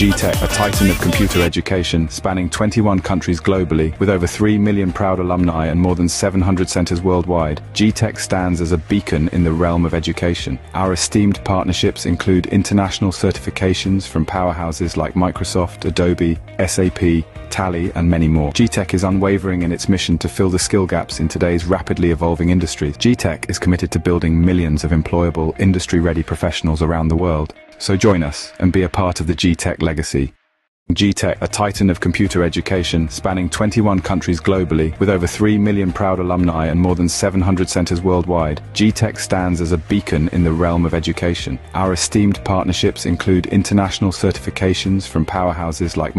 Getech, a titan of computer education spanning 21 countries globally, with over 3 million proud alumni and more than 700 centers worldwide, Getech stands as a beacon in the realm of education. Our esteemed partnerships include international certifications from powerhouses like Microsoft, Adobe, SAP, Tally, and many more. Getech is unwavering in its mission to fill the skill gaps in today's rapidly evolving industries. Getech is committed to building millions of employable, industry-ready professionals around the world. So join us and be a part of the Getech legacy. Getech, a titan of computer education spanning 21 countries globally, with over 3 million proud alumni and more than 700 centers worldwide, Getech stands as a beacon in the realm of education. Our esteemed partnerships include international certifications from powerhouses like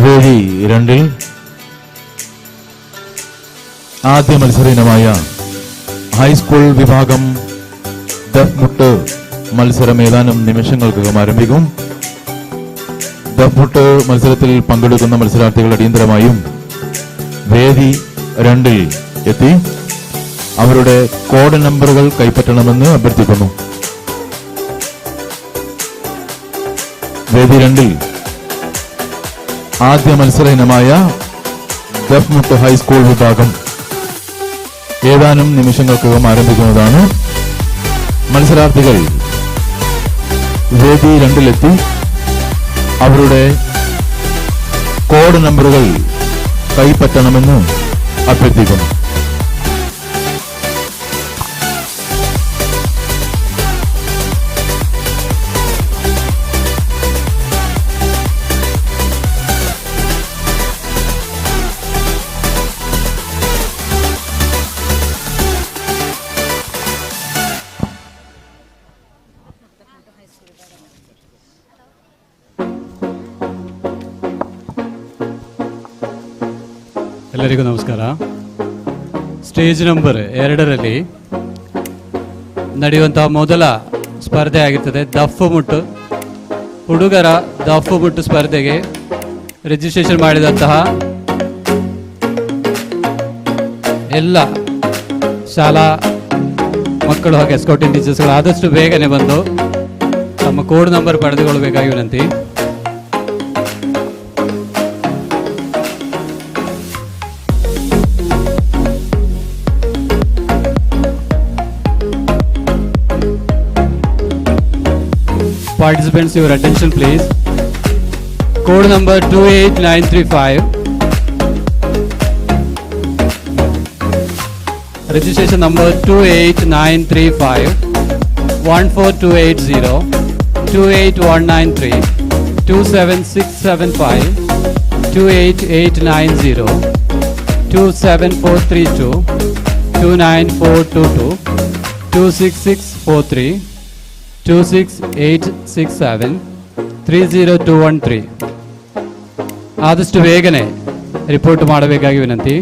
വേദി രണ്ടിൽ ആദ്യ മത്സര ഇനമായ High school വിഭാഗം ദഫ്മുട്ട് മത്സരം ഏതാനും നിമിഷങ്ങൾക്കകം ആരംഭിക്കും. ദഫ്മുട്ട് മത്സരത്തിൽ പങ്കെടുക്കുന്ന മത്സരാർത്ഥികൾ അടിയന്തരമായും വേദി 2-ൽ എത്തി അവരുടെ കോഡ് നമ്പറുകൾ കൈപ്പറ്റണമെന്ന് അഭ്യർത്ഥിക്കുന്നു. വേദി 2-ൽ ആദ്യ മത്സര ഇനമായ ദഫ്മുട്ട് ഹൈസ്കൂൾ വിഭാഗം ഏതാനും നിമിഷങ്ങൾക്കകം ആരംഭിക്കുന്നതാണ്. മത്സരാർത്ഥികൾ വേദി 2-ലെത്തി അവരുടെ കോഡ് നമ്പറുകൾ കൈപ്പറ്റണമെന്ന് അഭ്യർത്ഥിക്കുന്നു. ಎಲ್ಲರಿಗೂ ನಮಸ್ಕಾರ. ಸ್ಟೇಜ್ ನಂಬರ್ 2ರಲ್ಲಿ ನಡೆಯುವಂಥ ಮೊದಲ ಸ್ಪರ್ಧೆ ಆಗಿರ್ತದೆ ದಫು ಮುಟ್ಟು. ಹುಡುಗರ ದಫು ಮುಟ್ಟು ಸ್ಪರ್ಧೆಗೆ ರಿಜಿಸ್ಟ್ರೇಷನ್ ಮಾಡಿದಂತಹ ಎಲ್ಲ ಶಾಲಾ ಮಕ್ಕಳು ಹಾಗೂ ಎಸ್ಕೌಟಿಂಗ್ ಟೀಚರ್ಸ್ಗಳು ಆದಷ್ಟು ಬೇಗನೆ ಬಂದು ತಮ್ಮ ಕೋಡ್ ನಂಬರ್ ಪಡೆದುಕೊಳ್ಳಬೇಕಾಗಿ ವಿನಂತಿ. Participants, your attention please. Code number 28935. Registration number 28935, 14280, 28193, 27675, 28890, 27432, 29422, 26643, 26867, 30213. ಆದಷ್ಟು ಬೇಗನೆ ರಿಪೋರ್ಟ್ ಮಾಡಬೇಕಾಗಿ ವಿನಂತಿ.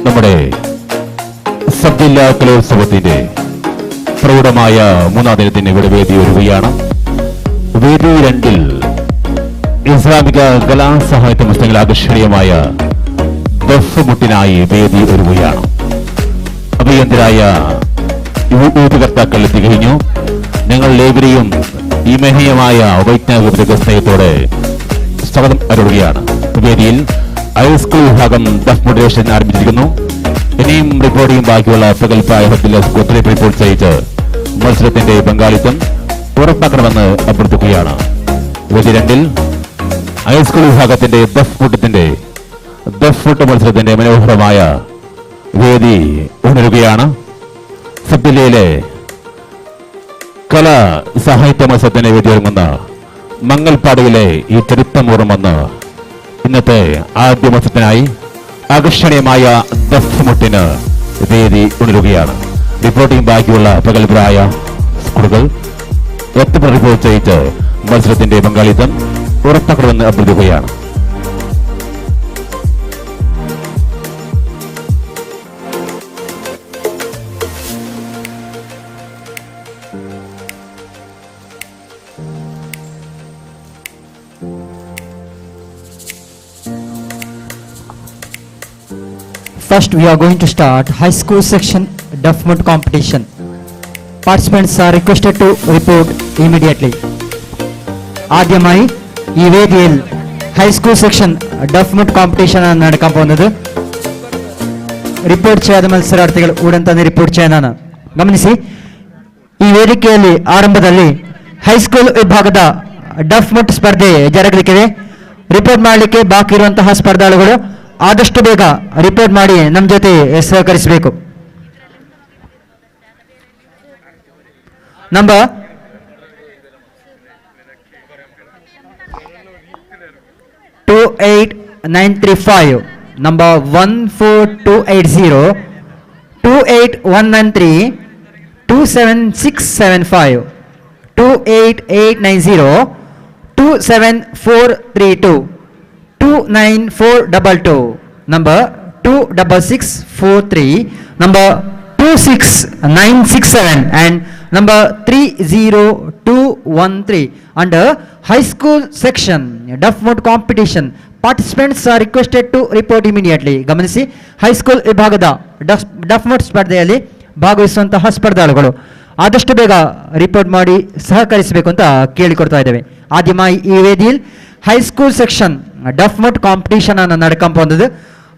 നമ്മുടെ സബ് ജില്ലാ കലോത്സവത്തിന്റെ പ്രൗഢമായ മൂന്നാം ദിനത്തിന് ഇവിടെ വേദി ഒരുങ്ങുകയാണ്. വേദി 2-ൽ ഇസ്ലാമിക കലാസാഹിത്യ മത്സരങ്ങൾ ആകർഷണീയമായ ദഫ് മുട്ടിനായി വേദി ഒരുങ്ങുകയാണ്. അഭിയന്തരായ ഊതുകർത്താക്കൾ എത്തിക്കഴിഞ്ഞു. ഞങ്ങൾ ഏവരെയും ഈ മഹനീയമായ വൈജ്ഞാനിക സ്നേഹത്തോടെ സ്വാഗതം അരുളുകയാണ്. വേദിയിൽ ഹൈസ്കൂൾ വിഭാഗം ദഫ് മോഡറേഷൻ ആരംഭിച്ചിരിക്കുന്നു. ഇനിയും റിപ്പോർട്ടിംഗ് ബാക്കിയുള്ള പ്രഗത്ഭരായ സ്കൂൾ റിപ്പോർട്ട് ചെയ്ത് മത്സരത്തിന്റെ പങ്കാളിത്തം ഉറപ്പാക്കണമെന്ന് അഭ്യർത്ഥിക്കുകയാണ്. വേദി 2-ൽ ഹൈസ്കൂൾ വിഭാഗത്തിന്റെ ദഫ് മുട്ട് മത്സരത്തിന്റെ മനോഹരമായ വേദി ഉണരുകയാണ്. സബ് ജില്ലയിലെ കലാ സാഹിത്യ മത്സരത്തിന് വേദി ഒരുങ്ങുന്ന മങ്ങൽപ്പാടിയിലെ ഈ ചരിത്രമൂർമെന്ന് ഇന്നത്തെ ആദ്യ മത്സരത്തിനായി ആകർഷണീയമായ ദഫ്മുട്ടിന് വേദി ഉണരുകയാണ്. റിപ്പോർട്ടിംഗ് ബാക്കിയുള്ള പ്രഗത്ഭരായ സ്കൂളുകൾ എത്ര റിപ്പോർട്ട് ചെയ്ത് മത്സരത്തിന്റെ പങ്കാളിത്തം ഉറപ്പാക്കണമെന്ന് അഭ്യർത്ഥിക്കുകയാണ്. First, we are going to start high school section Duffmut competition. Participants are requested to report immediately. ആദ്യമായി ഈ വേദിയിൽ high school section Duff Muttu competition ആണ് നടക്കാൻ പോകുന്നത്. ರಿಪೋರ್ಟ್ ചെയ്യാದ ಮತ್ಸರಾರ್ಥಿಗಳು ಉಡನ್ ತಂದು ರಿಪೋರ್ಟ್ ചെയ്യുന്നതാണ്. ಗಮನಿಸಿ, ಈ ವೇದಿಕೆಯಲ್ಲಿ ಆರಂಭದಲ್ಲಿ ಹೈಸ್ಕೂಲ್ ವಿಭಾಗದ ಡಫ್ಮುಟ್ ಸ್ಪರ್ಧೆ ಜರಗಲಿಕ್ಕಿದೆ. ರಿಪೋರ್ಟ್ ಮಾಡಲಿಕ್ಕೆ ಬಾಕಿ ಇರುವಂತಹ ಸ್ಪರ್ಧಾಳುಗಳು ಆದಷ್ಟು ಬೇಗ ರಿಪೋರ್ಟ್ ಮಾಡಿ ನಮ್ಮ ಜೊತೆ ಸಹಕರಿಸಬೇಕು. Number 289 28935, number 14280, 28193, 27675, 28890, 27432, 29422, number 26643, number 26967 and number 30213. Under high school section Duff Mut competition, participants are requested to report immediately. ಗಮನಿಸಿ, ಹೈಸ್ಕೂಲ್ ವಿಭಾಗದ ಡಫ್ ಡಫ್ ಮುಟ್ ಸ್ಪರ್ಧೆಯಲ್ಲಿ ಭಾಗವಹಿಸುವಂತಹ ಸ್ಪರ್ಧಾಳುಗಳು ಆದಷ್ಟು ಬೇಗ ರಿಪೋರ್ಟ್ ಮಾಡಿ ಸಹಕರಿಸಬೇಕು ಅಂತ ಕೇಳಿಕೊಡ್ತಾ ಇದ್ದೇವೆ. ಆದ್ಯಮ ಈ ವೇದಿയിൽ ಹೈಸ್ಕೂಲ್ ಸೆಕ್ಷನ್ ಡಫ್ ಮುಟ್ ಕಾಂಪಿಟೇಷನ್ ಅನ್ನು നടക്കാൻ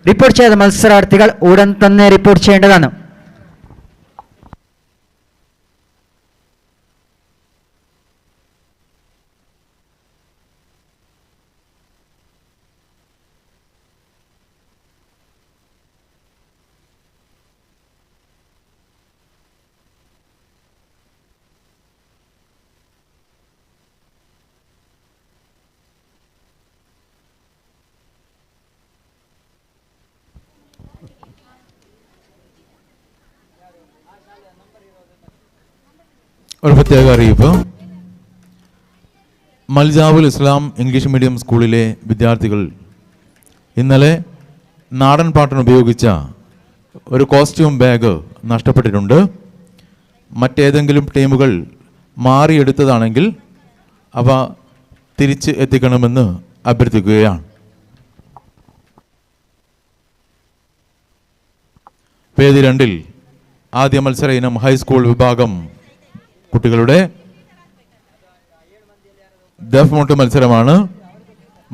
റിപ്പോർട്ട് ചെയ്ത മത്സരാർത്ഥികൾ ഉടൻ തന്നെ റിപ്പോർട്ട് ചെയ്യേണ്ടതാണ്. ഒരു പ്രത്യേക അറിയിപ്പ്. മൽജാവുൽ ഇസ്ലാം ഇംഗ്ലീഷ് മീഡിയം സ്കൂളിലെ വിദ്യാർത്ഥികൾ ഇന്നലെ നാടൻ പാട്ടിന് ഉപയോഗിച്ച ഒരു കോസ്റ്റ്യൂം ബാഗ് നഷ്ടപ്പെട്ടിട്ടുണ്ട്. മറ്റേതെങ്കിലും ടീമുകൾ മാറിയെടുത്തതാണെങ്കിൽ അവ തിരിച്ച് എത്തിക്കണമെന്ന് അഭ്യർത്ഥിക്കുകയാണ്. വേദി 2-ൽ ആദ്യ മത്സര ഇനം ഹൈസ്കൂൾ വിഭാഗം കുട്ടികളുടെ ദഫ്മുട്ട് മത്സരമാണ്.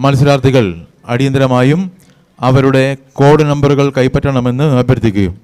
മത്സരാർത്ഥികൾ അടിയന്തരമായും അവരുടെ കോഡ് നമ്പറുകൾ കൈപ്പറ്റണമെന്ന് അഭ്യർത്ഥിക്കുകയും.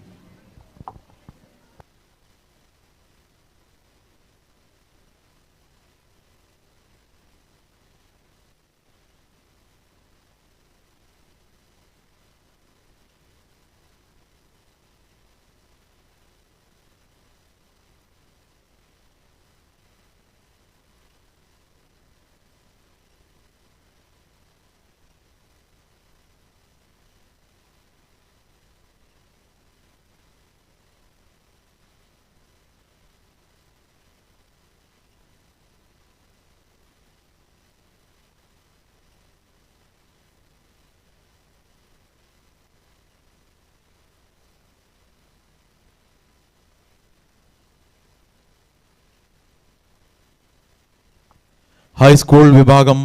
ഹൈസ്കൂൾ വിഭാഗം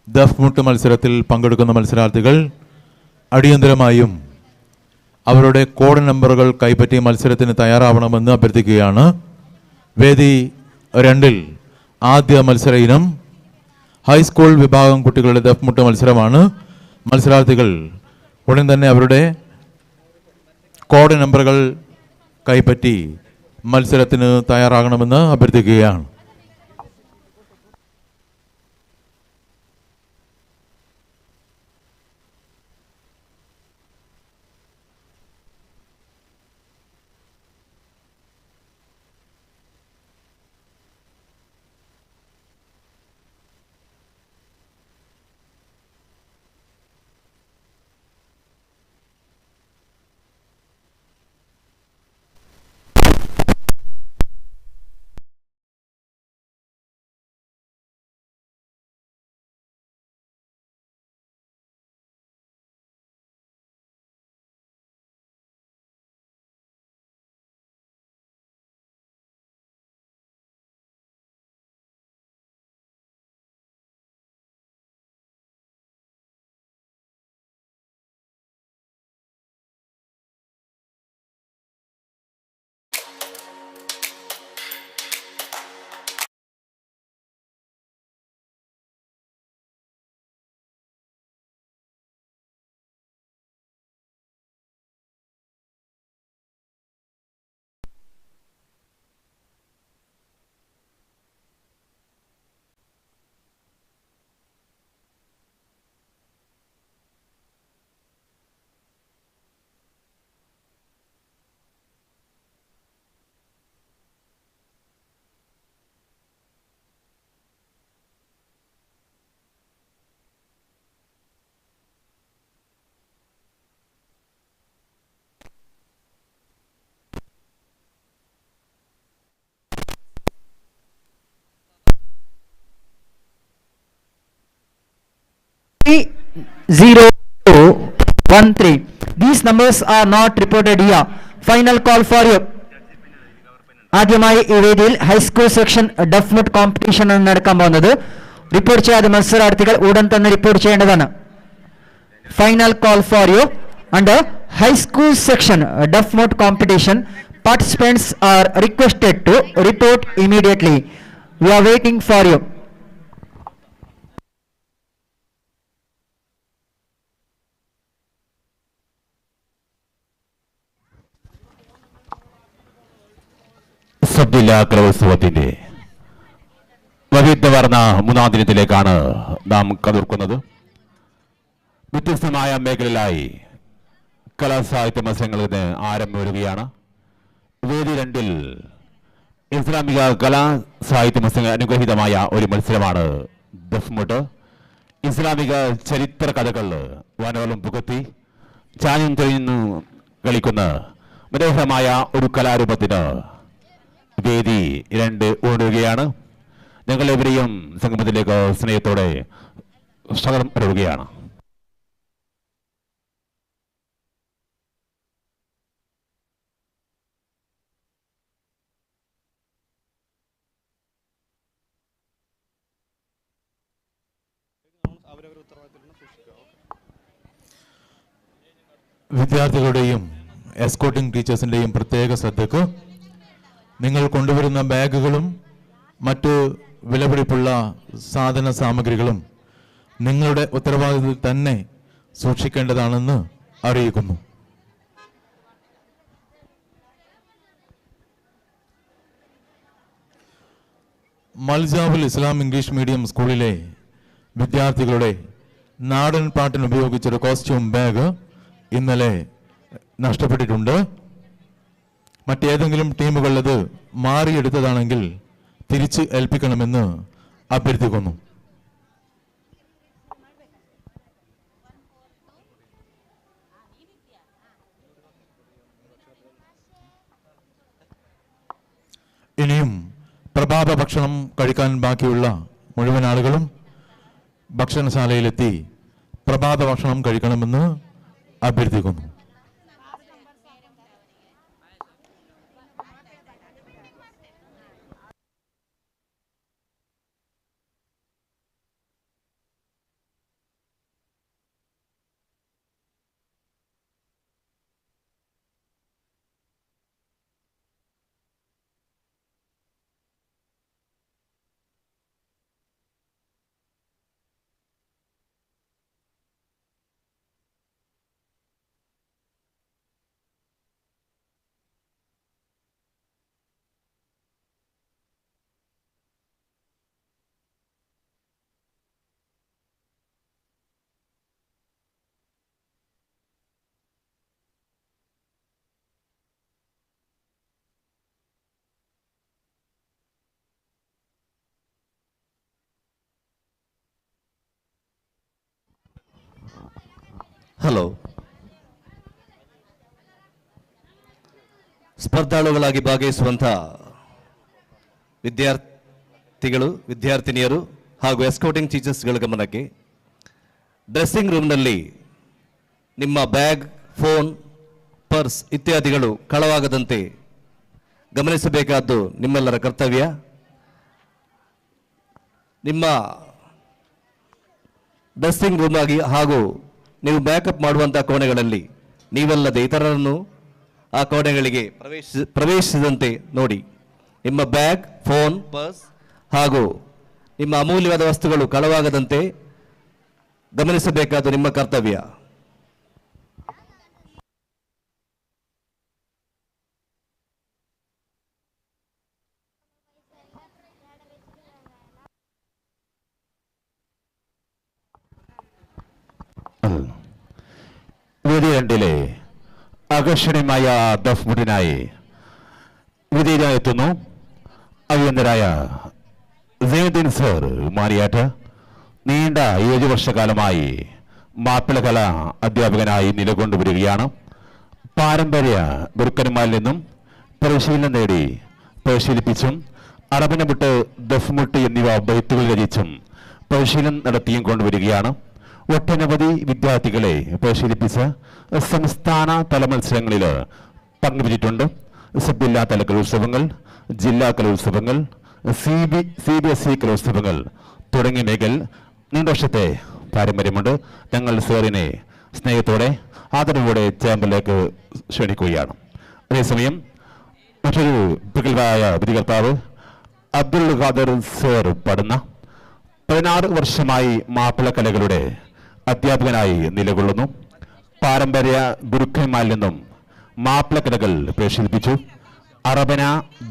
ദഫ്മുട്ട് മത്സരത്തിൽ പങ്കെടുക്കുന്ന മത്സരാർത്ഥികൾ അടിയന്തരമായും അവരുടെ കോഡ് നമ്പറുകൾ കൈപ്പറ്റി മത്സരത്തിന് തയ്യാറാവണമെന്ന് അഭ്യർത്ഥിക്കുകയാണ്. വേദി 2-ൽ ആദ്യ മത്സര ഇനം ഹൈസ്കൂൾ വിഭാഗം കുട്ടികളുടെ ദഫ്മുട്ട് മത്സരമാണ്. മത്സരാർത്ഥികൾ ഉടൻ തന്നെ അവരുടെ കോഡ് നമ്പറുകൾ കൈപ്പറ്റി മത്സരത്തിന് തയ്യാറാകണമെന്ന് അഭ്യർത്ഥിക്കുകയാണ്. 013. These numbers are not reported here. Final call for you. ആദ്യമായി ഈ വേദിയിൽ high school section ദഫ്മുട്ട് competition ആണ് നടക്കാൻ പോകുന്നത്. റിപ്പോർട്ട് ചെയ്യാത്ത മത്സരാർത്ഥികൾ ഉടൻ തന്നെ റിപ്പോർട്ട് ചെയ്യേണ്ടതാണ്. Final call for you under high school section Duffmut competition. Participants are requested to report immediately. We are waiting for you. Sub ജില്ലാ കലോത്സവത്തിന്റെ വൈവിധ്യമാർന്ന മൂന്നാം ദിനത്തിലേക്കാണ് നാം കതിർക്കുന്നത്. വ്യത്യസ്തമായ മേഖലയിലായി കലാസാഹിത്യ മത്സരങ്ങൾക്ക് ആരംഭം വരികയാണ്. വേദി 2-ൽ ഇസ്ലാമിക കലാ സാഹിത്യ മത്സരങ്ങൾ അനുഗ്രഹീതമായ ഒരു മത്സരമാണ് ദഫ്മുട്ട്. ഇസ്ലാമിക ചരിത്ര കഥകൾ വാനോളം പുകത്തി ചാഞ്ഞും തെളിഞ്ഞു കളിക്കുന്ന മനോഹരമായ ഒരു കലാരൂപത്തിന് വേദി 2 ഓടുകയാണ്. ഞങ്ങളെവരെയും സംഗമത്തിലേക്ക് സ്നേഹത്തോടെ സ്വാഗതം അറിയുകയാണ്. വിദ്യാർത്ഥികളുടെയും എസ്കോട്ടിംഗ് ടീച്ചേഴ്സിൻ്റെയും പ്രത്യേക ശ്രദ്ധയ്ക്ക്, നിങ്ങൾ കൊണ്ടുവരുന്ന ബാഗുകളും മറ്റു വിലപിടിപ്പുള്ള സാധന സാമഗ്രികളും നിങ്ങളുടെ ഉത്തരവാദിത്തത്തിൽ തന്നെ സൂക്ഷിക്കേണ്ടതാണെന്ന് അറിയിക്കുന്നു. മൽജാവുൽ ഇസ്ലാം ഇംഗ്ലീഷ് മീഡിയം സ്കൂളിലെ വിദ്യാർത്ഥികളുടെ നാടൻ പാട്ടിന് ഉപയോഗിച്ചൊരു കോസ്റ്റ്യൂം ബാഗ് ഇന്നലെ നഷ്ടപ്പെട്ടിട്ടുണ്ട്. മറ്റേതെങ്കിലും ടീമുകളിലത് മാറിയെടുത്തതാണെങ്കിൽ തിരിച്ച് ഏൽപ്പിക്കണമെന്ന് അഭ്യർത്ഥിക്കുന്നു. ഇനിയും പ്രഭാത ഭക്ഷണം കഴിക്കാൻ ബാക്കിയുള്ള മുഴുവൻ ആളുകളും ഭക്ഷണശാലയിലെത്തി പ്രഭാത ഭക്ഷണം കഴിക്കണമെന്ന് അഭ്യർത്ഥിക്കുന്നു. ಹಲೋ, ಸ್ಪರ್ಧಾಳುಗಳಾಗಿ ಭಾಗವಹಿಸುವಂಥ ವಿದ್ಯಾರ್ಥಿಗಳು, ವಿದ್ಯಾರ್ಥಿನಿಯರು ಹಾಗೂ ಎಸ್ಕೋಟಿಂಗ್ ಟೀಚರ್ಸ್ಗಳ ಗಮನಕ್ಕೆ, ಡ್ರೆಸ್ಸಿಂಗ್ ರೂಮ್ನಲ್ಲಿ ನಿಮ್ಮ bag, phone, purse ಇತ್ಯಾದಿಗಳು ಕಳವಾಗದಂತೆ ಗಮನಿಸಬೇಕಾದ್ದು ನಿಮ್ಮೆಲ್ಲರ ಕರ್ತವ್ಯ. ನಿಮ್ಮ ಡ್ರೆಸ್ಸಿಂಗ್ ರೂಮ್ ಆಗಿ ಹಾಗೂ ನೀವು ಬ್ಯಾಕಪ್ ಮಾಡುವಂಥ ಕೋಣೆಗಳಲ್ಲಿ ನೀವಲ್ಲದೆ ಇತರರನ್ನು ಆ ಕೋಣೆಗಳಿಗೆ ಪ್ರವೇಶಿಸದಂತೆ ನೋಡಿ. ನಿಮ್ಮ bag, phone, purse ಹಾಗೂ ನಿಮ್ಮ ಅಮೂಲ್ಯವಾದ ವಸ್ತುಗಳು ಕಳವಾಗದಂತೆ ಗಮನಿಸಬೇಕಾದ ನಿಮ್ಮ ಕರ್ತವ್ಯ. വേദി 2-ലെ ആകർഷണീയമായ ദഫ്മുട്ടിനായി വിജയിയായെത്തുന്നു അഭിനന്ദരായ സൈനുദ്ദീൻ സർ മാനിയാട്ട്. നീണ്ട 7 വർഷക്കാലമായി മാപ്പിളകല അധ്യാപകനായി നിലകൊണ്ടുവരികയാണ്. പാരമ്പര്യ ഗുരുക്കന്മാരിൽ നിന്നും പരിശീലനം നേടി പരിശീലിപ്പിച്ചും അറബനമുട്ട്, ദഫ്മുട്ട് എന്നിവ ബൈത്തുകൾ രചിച്ചും പരിശീലനം നടത്തിയും കൊണ്ടുവരികയാണ്. ഒട്ടനവധി വിദ്യാർത്ഥികളെ പരിശീലിപ്പിച്ച സംസ്ഥാന തല മത്സരങ്ങളിൽ പങ്കുപറ്റിയിട്ടുണ്ട്. സബ് ജില്ലാ തല കലോത്സവങ്ങൾ, ജില്ലാ കലോത്സവങ്ങൾ, സിബിഎസ്ഇ കലോത്സവങ്ങൾ തുടങ്ങിയ മേഖല നീണ്ട വർഷത്തെ പാരമ്പര്യമുണ്ട്. ഞങ്ങൾ സാറിനെ സ്നേഹത്തോടെ ആദരവോടെ ചേംബറിലേക്ക് ക്ഷണിക്കുകയാണ്. അതേസമയം മറ്റൊരു പ്രഗത്ഭരായ വിധികർത്താവ് അബ്ദുൽ ഖാദർ സർ പടുന്ന 16 വർഷമായി മാപ്പിളക്കലകളുടെ അധ്യാപകനായി നിലകൊള്ളുന്നു. പാരമ്പര്യ ഗുരുക്കന്മാരിൽ നിന്നും മാപ്പിളക്കലകൾ പരിശീലിപ്പിച്ചു. അറബന,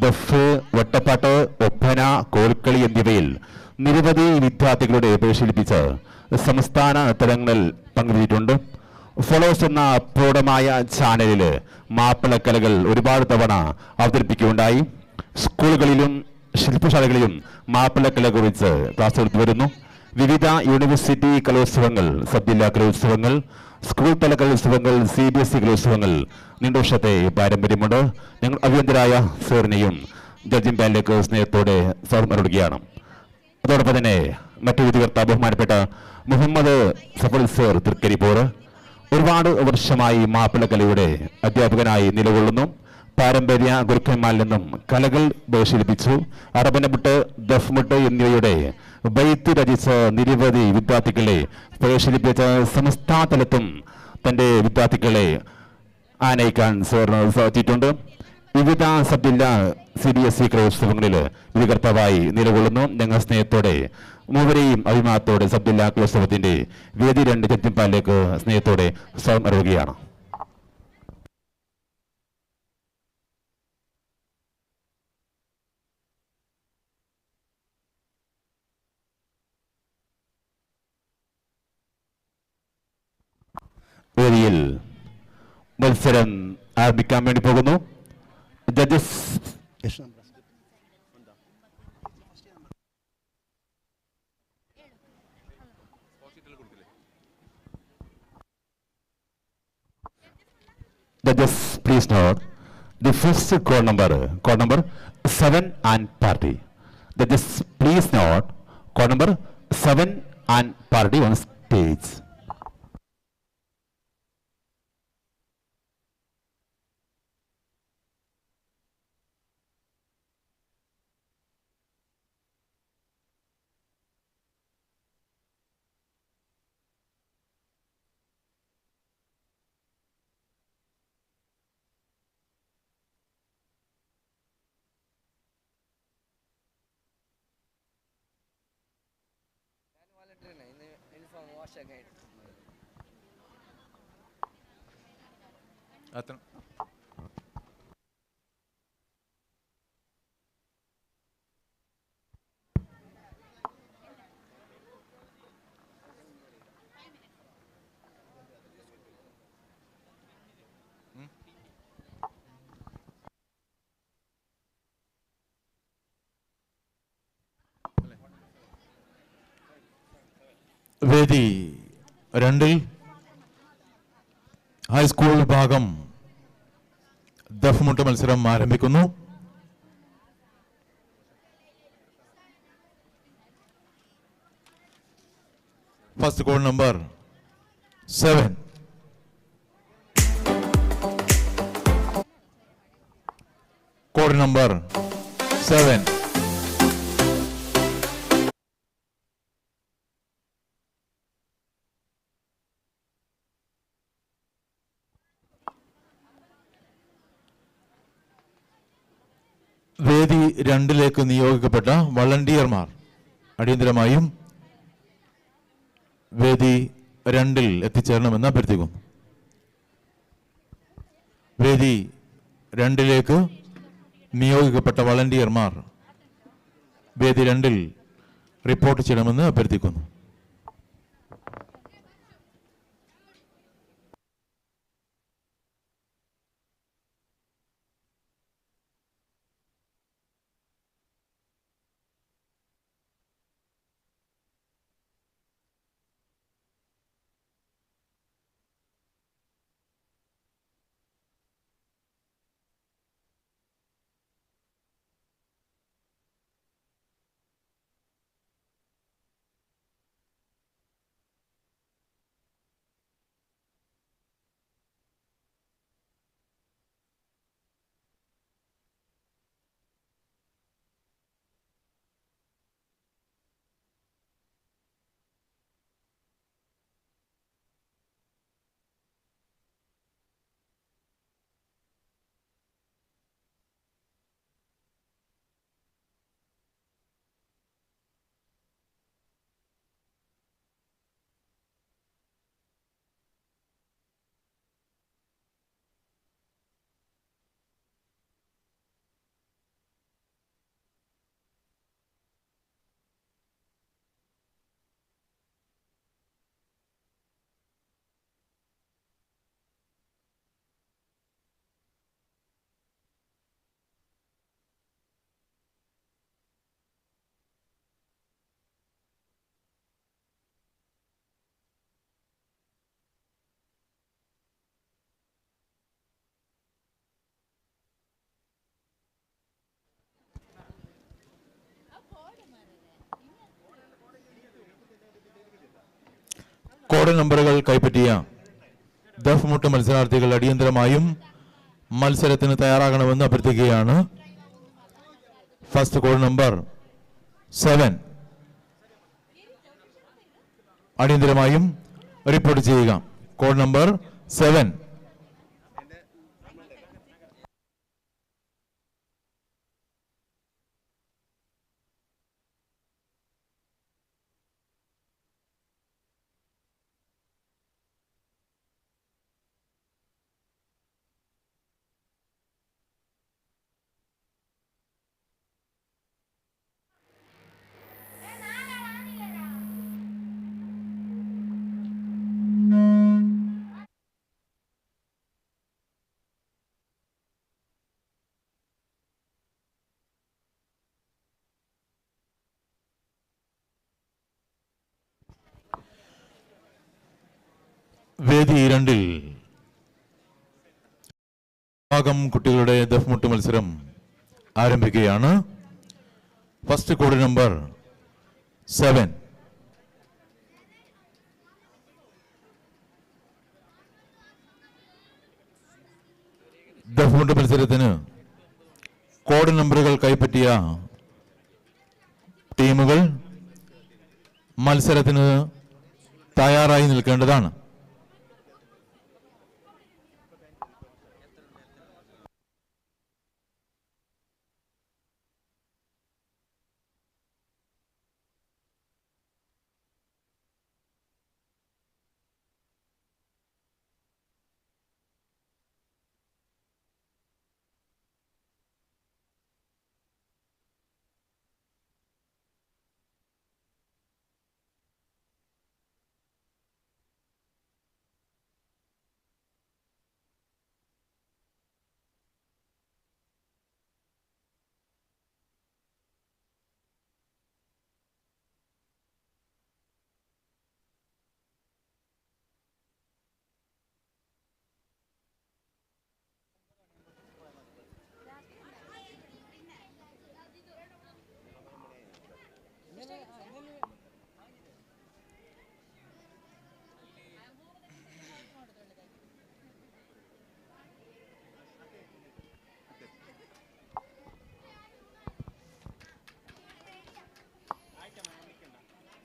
ദഫ്, വട്ടപ്പാട്ട്, ഒപ്പന, കോൽക്കളി എന്നിവയിൽ നിരവധി വിദ്യാർത്ഥികളുടെ പരിശീലിപ്പിച്ച് സംസ്ഥാന തലങ്ങളിൽ പങ്കുചേരിയിട്ടുണ്ട്. ഫോളോസ് എന്ന പ്രൗഢമായ ചാനലിൽ മാപ്പിളക്കലകൾ ഒരുപാട് തവണ അവതരിപ്പിക്കുകയുണ്ടായി. സ്കൂളുകളിലും ശില്പശാലകളിലും മാപ്പിളക്കലയെ കുറിച്ച് ക്ലാസ് എടുത്തു വരുന്നു. വിവിധ യൂണിവേഴ്സിറ്റി കലോത്സവങ്ങൾ, സബ് ജില്ലാ കലോത്സവങ്ങൾ, സ്കൂൾ തല കലോത്സവങ്ങൾ, സിബിഎസ്ഇ കലോത്സവങ്ങൾ നീണ്ട വർഷത്തെ പാരമ്പര്യമുണ്ട്. ഞങ്ങൾ അഭിവന്ദ്യരായ സാറിനെയും ജഡ്ജിംഗ് പാനലിലേക്ക് സ്നേഹത്തോടെ സ്വാഗതം അരുളുകയാണ്. അതോടൊപ്പം തന്നെ മറ്റു വിധികർത്താവ് ബഹുമാനപ്പെട്ട മുഹമ്മദ് സഫൽ സർ തൃക്കരിപ്പൂർ ഒരുപാട് വർഷമായി മാപ്പിളക്കലയുടെ അധ്യാപകനായി നിലകൊള്ളുന്നു. പാരമ്പര്യ ഗുരുക്കന്മാരിൽ നിന്നും കലകൾ പരിശീലിപ്പിച്ചു. അറബനമുട്ട്, ദഫ്മുട്ട് എന്നിവയുടെ ബൈത്ത് രചിച്ച നിരവധി വിദ്യാർത്ഥികളെ പരിശീലിപ്പിച്ച സംസ്ഥാന തലത്തും തൻ്റെ വിദ്യാർത്ഥികളെ ആനയിക്കാൻ സാറിന് സാധിച്ചിട്ടുണ്ട്. വിവിധ സബ് ജില്ലാ സിബിഎസ്ഇ കലോത്സവങ്ങളിൽ വിധികർത്താവായി നിലകൊള്ളുന്നു. ഞങ്ങൾ സ്നേഹത്തോടെ മൂവരെയും അഭിമാനത്തോടെ സബ് ജില്ലാ കലോത്സവത്തിന്റെ വേദി 2 ചെത്തിപ്പാലിലേക്ക് സ്നേഹത്തോടെ സ്വാഗതം അറിയുകയാണ്. വേദിയിൽ മത്സരം ആരംഭിക്കാൻ വേണ്ടി പോകുന്നു. Judges Judges, please note the first code number 7 and party. Judges, please note code number 7 and party on stage. വേദി 2 ഹൈസ്കൂൾ വിഭാഗം ദഫ്മുട്ട് മത്സരം ആരംഭിക്കുന്നു. First code number 7. Code number 7. വേദി 2ലേക്ക് നിയോഗിക്കപ്പെട്ട വളണ്ടിയർമാർ അടിയന്തരമായും വേദി 2 എത്തിച്ചേരണമെന്ന് അഭ്യർത്ഥിക്കുന്നു. വേദി 2ലേക്ക് നിയോഗിക്കപ്പെട്ട വളണ്ടിയർമാർ വേദി 2 റിപ്പോർട്ട് ചെയ്യണമെന്ന് അഭ്യർത്ഥിക്കുന്നു. Code നമ്പറുകൾ കൈപ്പറ്റിയ ദഫ്മുട്ട് മത്സരാർത്ഥികൾ അടിയന്തരമായും മത്സരത്തിന് തയ്യാറാകണമെന്ന് അഭ്യർത്ഥിക്കുകയാണ്. First code number 7 അടിയന്തരമായും റിപ്പോർട്ട് ചെയ്യുക. Code number 7. വേദി 2-ൽ ഭാഗം കുട്ടികളുടെ ദഫ്മുട്ട് മത്സരം ആരംഭിക്കുകയാണ്. First code number 7. ദഫ്മുട്ട് മത്സരത്തിന് കോഡ് നമ്പറുകൾ കൈപ്പറ്റിയ ടീമുകൾ മത്സരത്തിന് തയ്യാറായി നിൽക്കേണ്ടതാണ്.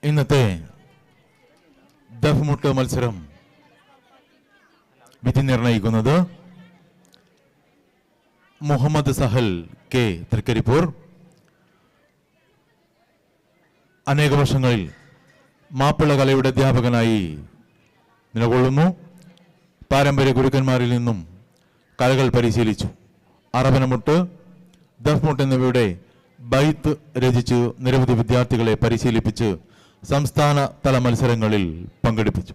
ഇന്നത്തെ ദഫ്മുട്ട് മത്സരം വിധി നിർണയിക്കുന്നത് മുഹമ്മദ് സഹൽ കെ തൃക്കരിപ്പൂർ. അനേക വർഷങ്ങളിൽ മാപ്പിള കലയുടെ അധ്യാപകനായി നിലകൊള്ളുന്നു. പാരമ്പര്യ ഗുരുക്കന്മാരിൽ നിന്നും കലകൾ പരിശീലിച്ചു. അറബനമുട്ട്, ദഫ്മുട്ട് എന്നിവയുടെ ബൈത്ത് രചിച്ച് നിരവധി വിദ്യാർത്ഥികളെ പരിശീലിപ്പിച്ച് സംസ്ഥാന തല മത്സരങ്ങളിൽ പങ്കെടുപ്പിച്ചു.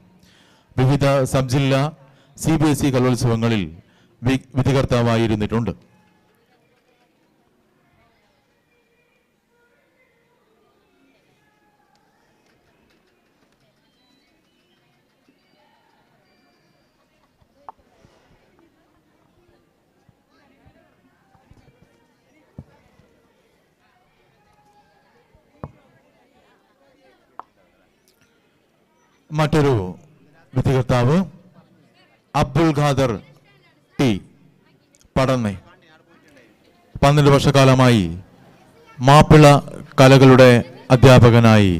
വിവിധ സബ് ജില്ലാ CBSE കലോത്സവങ്ങളിൽ വിധികർത്താവായിരുന്നിട്ടുണ്ട്. മറ്റൊരു വിധികർത്താവ് അബ്ദുൽ ഖാദർ ടി പടന്നെ. 12 വർഷക്കാലമായി മാപ്പിള കലകളുടെ അധ്യാപകനായി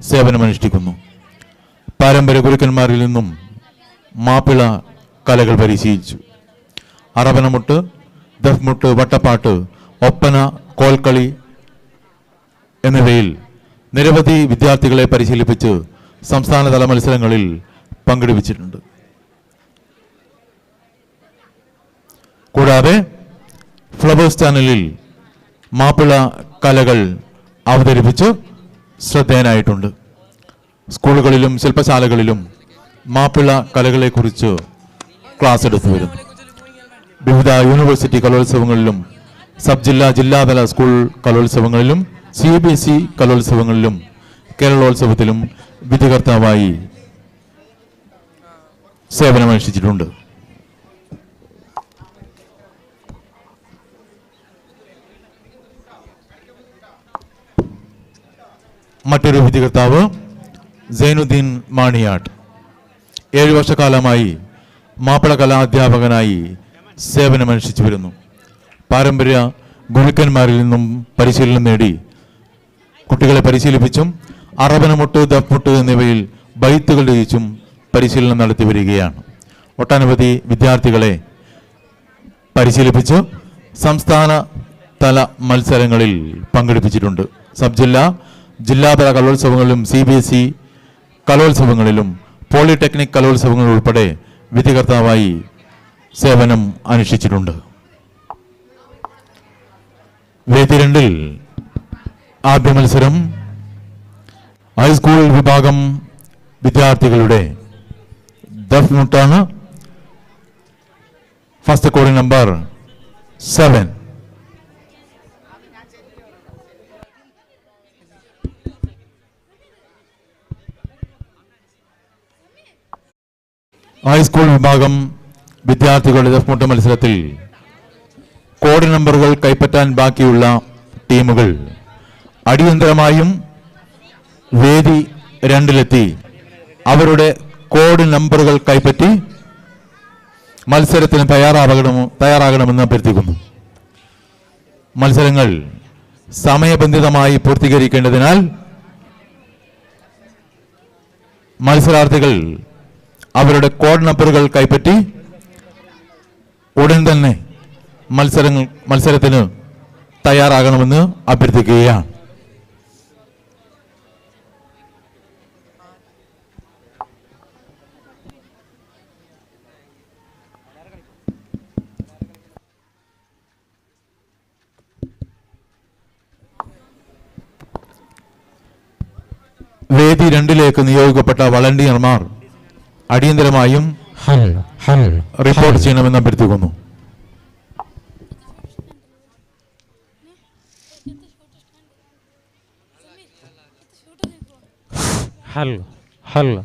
സേവനമനുഷ്ഠിക്കുന്നു. പാരമ്പര്യ ഗുരുക്കന്മാരിൽ നിന്നും മാപ്പിള കലകൾ പരിശീലിച്ചു. അറബനമുട്ട്, ദഫ്മുട്ട്, വട്ടപ്പാട്ട്, ഒപ്പന, കോൽക്കളി എന്നിവയിൽ നിരവധി വിദ്യാർത്ഥികളെ പരിശീലിപ്പിച്ച് സംസ്ഥാനതല മത്സരങ്ങളിൽ പങ്കെടുപ്പിച്ചിട്ടുണ്ട്. കൂടാതെ ഫ്ലവേഴ്സ് ചാനലിൽ മാപ്പിള കലകൾ അവതരിപ്പിച്ച് ശ്രദ്ധേയനായിട്ടുണ്ട്. സ്കൂളുകളിലും ശില്പശാലകളിലും മാപ്പിള കലകളെക്കുറിച്ച് ക്ലാസ് എടുത്തു വരുന്നു. വിവിധ യൂണിവേഴ്സിറ്റി കലോത്സവങ്ങളിലും സബ് ജില്ലാ, ജില്ലാതല സ്കൂൾ കലോത്സവങ്ങളിലും CBSE കലോത്സവങ്ങളിലും കേരളോത്സവത്തിലും വിധികർത്താവായി സേവനമനുഷ്ഠിച്ചിട്ടുണ്ട്. മറ്റൊരു വിധികർത്താവ് Zainuddin Maniyat. 7 വർഷക്കാലമായി മാപ്പിള കലാ അധ്യാപകനായി സേവനമനുഷ്ഠിച്ചു വരുന്നു. പാരമ്പര്യ ഗുരുക്കന്മാരിൽ നിന്നും പരിശീലനം നേടി കുട്ടികളെ പരിശീലിപ്പിച്ചും അറബനമുട്ട്, ദഫ്മുട്ട് എന്നിവയിൽ ബൈത്തുകൾ രചിച്ചും പരിശീലനം നടത്തി വരികയാണ്. ഒട്ടനവധി വിദ്യാർത്ഥികളെ പരിശീലിപ്പിച്ച് സംസ്ഥാന തല മത്സരങ്ങളിൽ പങ്കെടുപ്പിച്ചിട്ടുണ്ട്. സബ് ജില്ലാ, ജില്ലാതല കലോത്സവങ്ങളിലും CBSE കലോത്സവങ്ങളിലും പോളിടെക്നിക് കലോത്സവങ്ങളിൽ ഉൾപ്പെടെ വിധികർത്താവായി സേവനം അനുഷ്ഠിച്ചിട്ടുണ്ട്. വേദി 2-ൽ ആദ്യ മത്സരം ഹൈസ്കൂൾ വിഭാഗം വിദ്യാർത്ഥികളുടെ ദഫ് മുട്ടാണ്. First code number 7. High school വിഭാഗം വിദ്യാർത്ഥികളുടെ ദഫ്മുട്ട് മത്സരത്തിൽ കോഡ് നമ്പറുകൾ കൈപ്പറ്റാൻ ബാക്കിയുള്ള ടീമുകൾ അടിയന്തരമായും വേദി 2-ലെത്തി അവരുടെ കോഡ് നമ്പറുകൾ കൈപ്പറ്റി മത്സരത്തിന് തയ്യാറാകണമെന്ന് അഭ്യർത്ഥിക്കുന്നു. മത്സരങ്ങൾ സമയബന്ധിതമായി പൂർത്തീകരിക്കേണ്ടതിനാൽ മത്സരാർത്ഥികൾ അവരുടെ കോഡ് നമ്പറുകൾ കൈപ്പറ്റി ഉടൻ തന്നെ മത്സരത്തിന് തയ്യാറാകണമെന്ന് അഭ്യർത്ഥിക്കുകയാണ്. വേദി 2-ലേക്ക് നിയോഗിക്കപ്പെട്ട വളണ്ടിയർമാർ അടിയന്തരമായും റിപ്പോർട്ട് ചെയ്യണമെന്ന് അഭ്യർത്ഥിക്കുന്നു. ഹലോ ഹലോ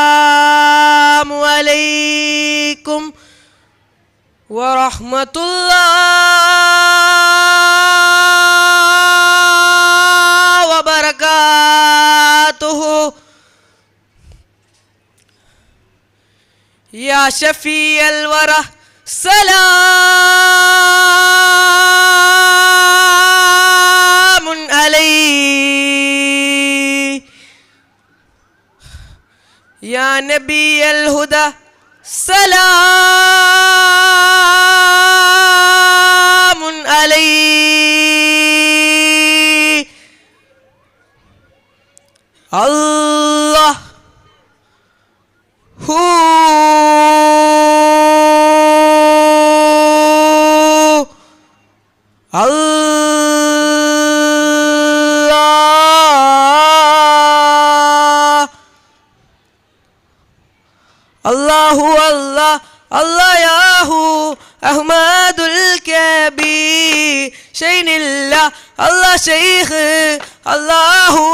അസ്സലാമു അലൈക്കും വറഹ്മത്തുള്ളാഹി വബറകാതുഹു. യാ ഷഫീഅൽ വറ സലാമുൻ അലൈ യാ നബിയൽ ഹുദ സലാമുൻ അലൈ. അല്ലാഹ് who അല്ലാഹ് അല്ലാഹു അല്ലാഹ് അല്ലാഹ് യാഹു അഹ്മദുൽ കബീർ ഷൈനില്ല അല്ലാഹ് ശൈഖ് അല്ലാഹു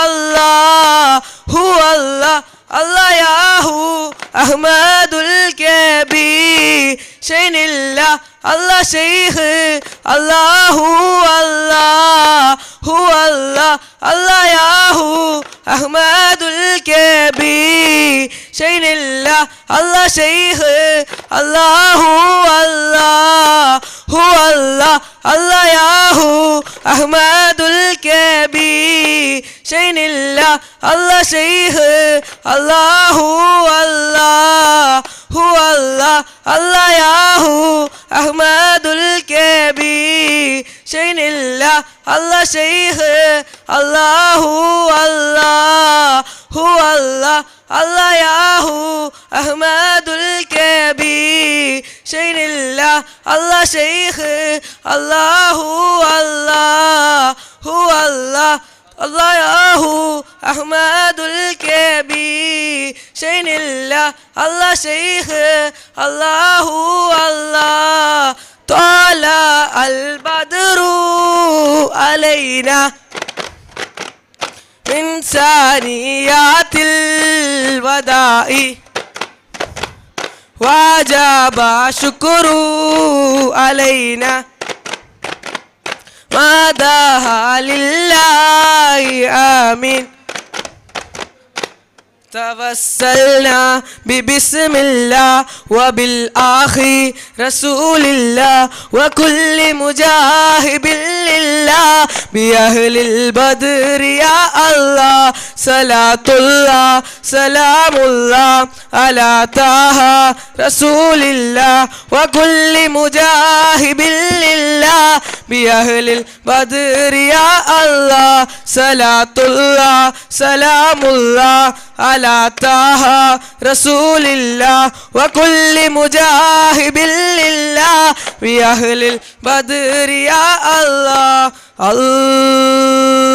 അല്ലാഹു അല്ലാഹ് അല്ലാഹ് യാഹു അഹ്മദുൽ കബീർ ഷൈനില്ല അല്ലാഹ് ശൈഖ് അല്ലാഹു അല്ലാഹു അല്ലാഹ് അല്ലാഹ് യാഹു അഹ്മദുൽ കബീർ ഷൈനില്ല അല്ലാഹ് ശൈഖ് അല്ലാഹു അല്ലാഹു അല്ലാഹ് അല്ലാഹ് യാഹു അഹ്മദുൽ കബീർ ഷൈനില്ല അല്ലാഹ് ശൈഖ് അല്ലാഹു അല്ലാഹു هو الله الله ياهو أحمد الكبير شين الله الله شيخ الله الله هو الله الله ياهو أحمد الكبير شين الله الله شيخ الله الله هو الله الله ياهو أحمد الكبير شين الله الله شيخ الله الله طلع البدر علينا من ثانيات الوداع وجب شكر علينا ما دها لله آمين توسلنا ببسم الله وبالآخر رسول الله وكل مجاهد لله بأهل البدر يا الله صلاة الله سلام الله على طه رسول الله وكل مجاهد لله بأهل البدر يا الله صلاة الله سلام الله على طه رسول الله وكل مجاهد لله بأهل البدر يا الله الله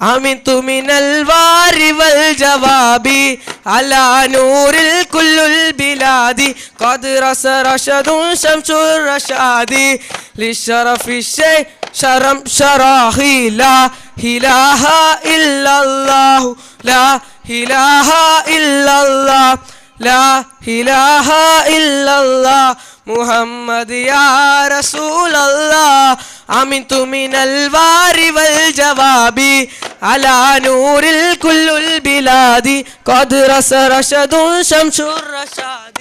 أمنت من الوار والجواب على نور الكل البلاد قد رس رشد شمس الرشاد للشرف الشيء شرم شراخي لا إله إلا الله لا إله إلا الله لا إله إلا الله محمد يا رسول الله أمنت من الوار والجواب على نور الكل البلاد قد رس رشد شمس الرشاد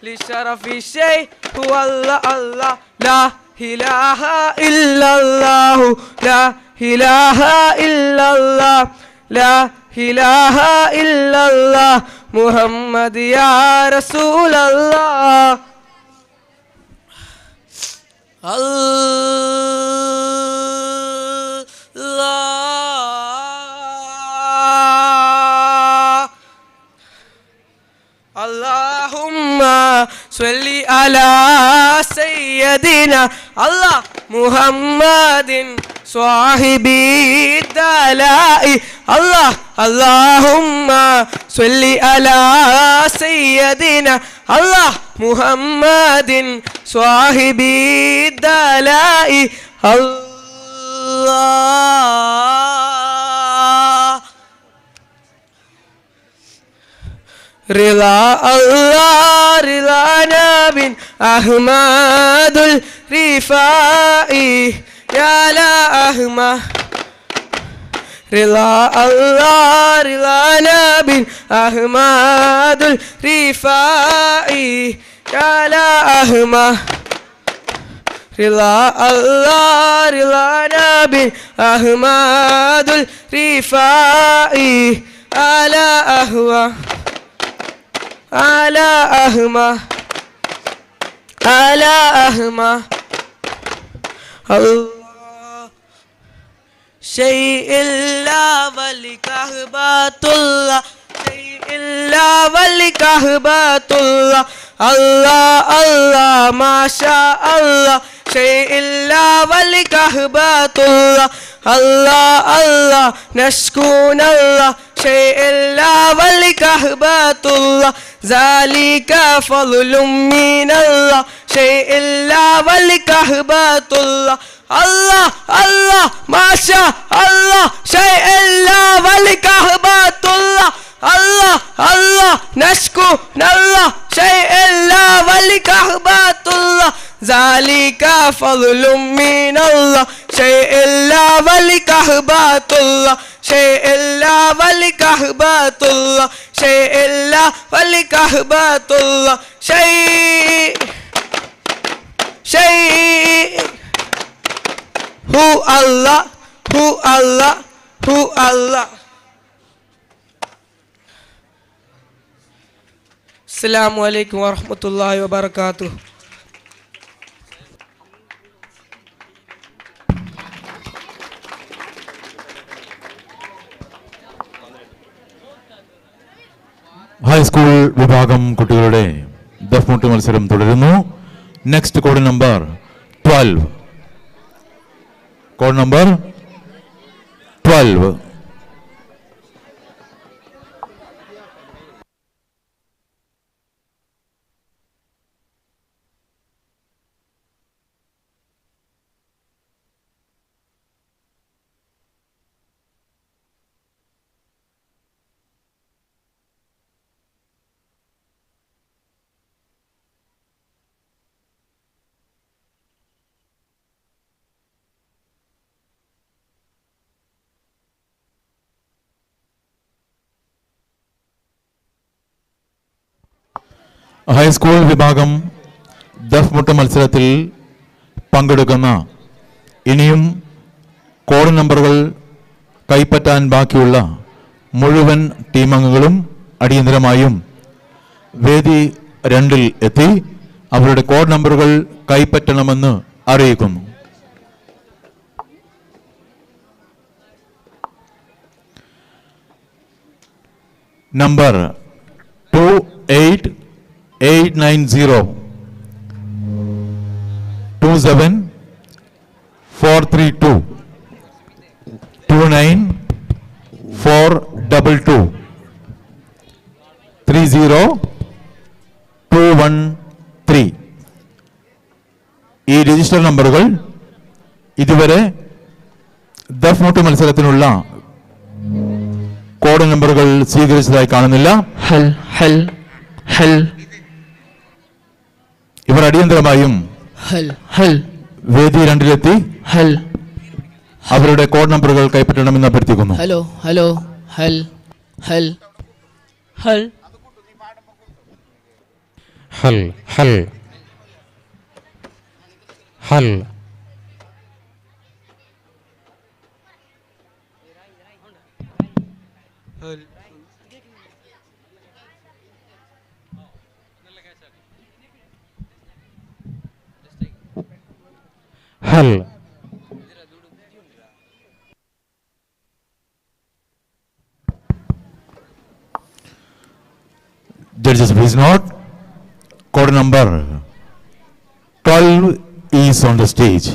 لشرف الشيء هو الله الله لا إله إلا الله لا إله إلا الله لا إله إلا الله محمد يا رسول الله الله اللهم صل على سيدنا الله محمد صاحب الدلاء الله اللهم صل على سيدنا الله محمد صاحب الدلاء الله رضا الله رضا نبي أحمد الرفاعي يا لا أحمد رضا الله رضا نبي أحمد الرفاعي يا لا أحمد رضا الله رضا نبي أحمد الرفاعي على أهوى على أهما على أهما الله شيء إلا ولكهبة الله شيء إلا ولكهبة الله الله الله ما شاء الله شيء إلا ولكهبة الله الله الله نشكون الله شيء إلا ولكهبة الله ذلك فضل من الله شيء إلا ولكهبة الله الله الله ما شاء الله شيء إلا ولكهبة الله الله الله نشكو الله شيء إلا ولكهبة الله ذلك فضل من الله شيء إلا ولكهبة الله شيء إلا ولكهبة الله شيء إلا ولكهبة الله شيء شيء هو الله هو الله Who Allah. അസ്സലാമു അലൈക്കും വറഹ്മത്തുള്ളാഹി വബറകാതുഹു. ഹൈസ്കൂൾ വിഭാഗം കുട്ടികളുടെ ദഫ്മുട്ട് മത്സരം തുടരുന്നു. Next code number 12. Code number 12. High school വിഭാഗം ദഫ്മുട്ട് മത്സരത്തിൽ പങ്കെടുക്കുന്ന ഇനിയും കോഡ് നമ്പറുകൾ കൈപ്പറ്റാൻ ബാക്കിയുള്ള മുഴുവൻ ടീമംഗങ്ങളും അടിയന്തരമായും വേദി 2-ൽ എത്തി അവരുടെ കോഡ് നമ്പറുകൾ കൈപ്പറ്റണമെന്ന് അറിയിക്കുന്നു. Number 28890, 27432, 29422, 30213. ഈ രജിസ്റ്റർ നമ്പറുകൾ ഇതുവരെ ദഫ്മുട്ട് മത്സരത്തിനുള്ള കോഡ് നമ്പറുകൾ സ്വീകരിച്ചതായി കാണുന്നില്ല. ഹൽ ഹൽ ഹൽ. ഇവർ അടിയന്തരമായും ഹൽ ഹൽ വേദി 2-ലെത്തി ഹൽ അവരുടെ കോഡ് നമ്പറുകൾ കൈപ്പറ്റണമെന്ന് അഭ്യർത്ഥിക്കുന്നു. ഹലോ ഹലോ ഹൽ ഹൽ ഹൽ ഹൽ ഹൽ ഹൽ ഹൽ. Judges, please note, code number 12 is on the stage.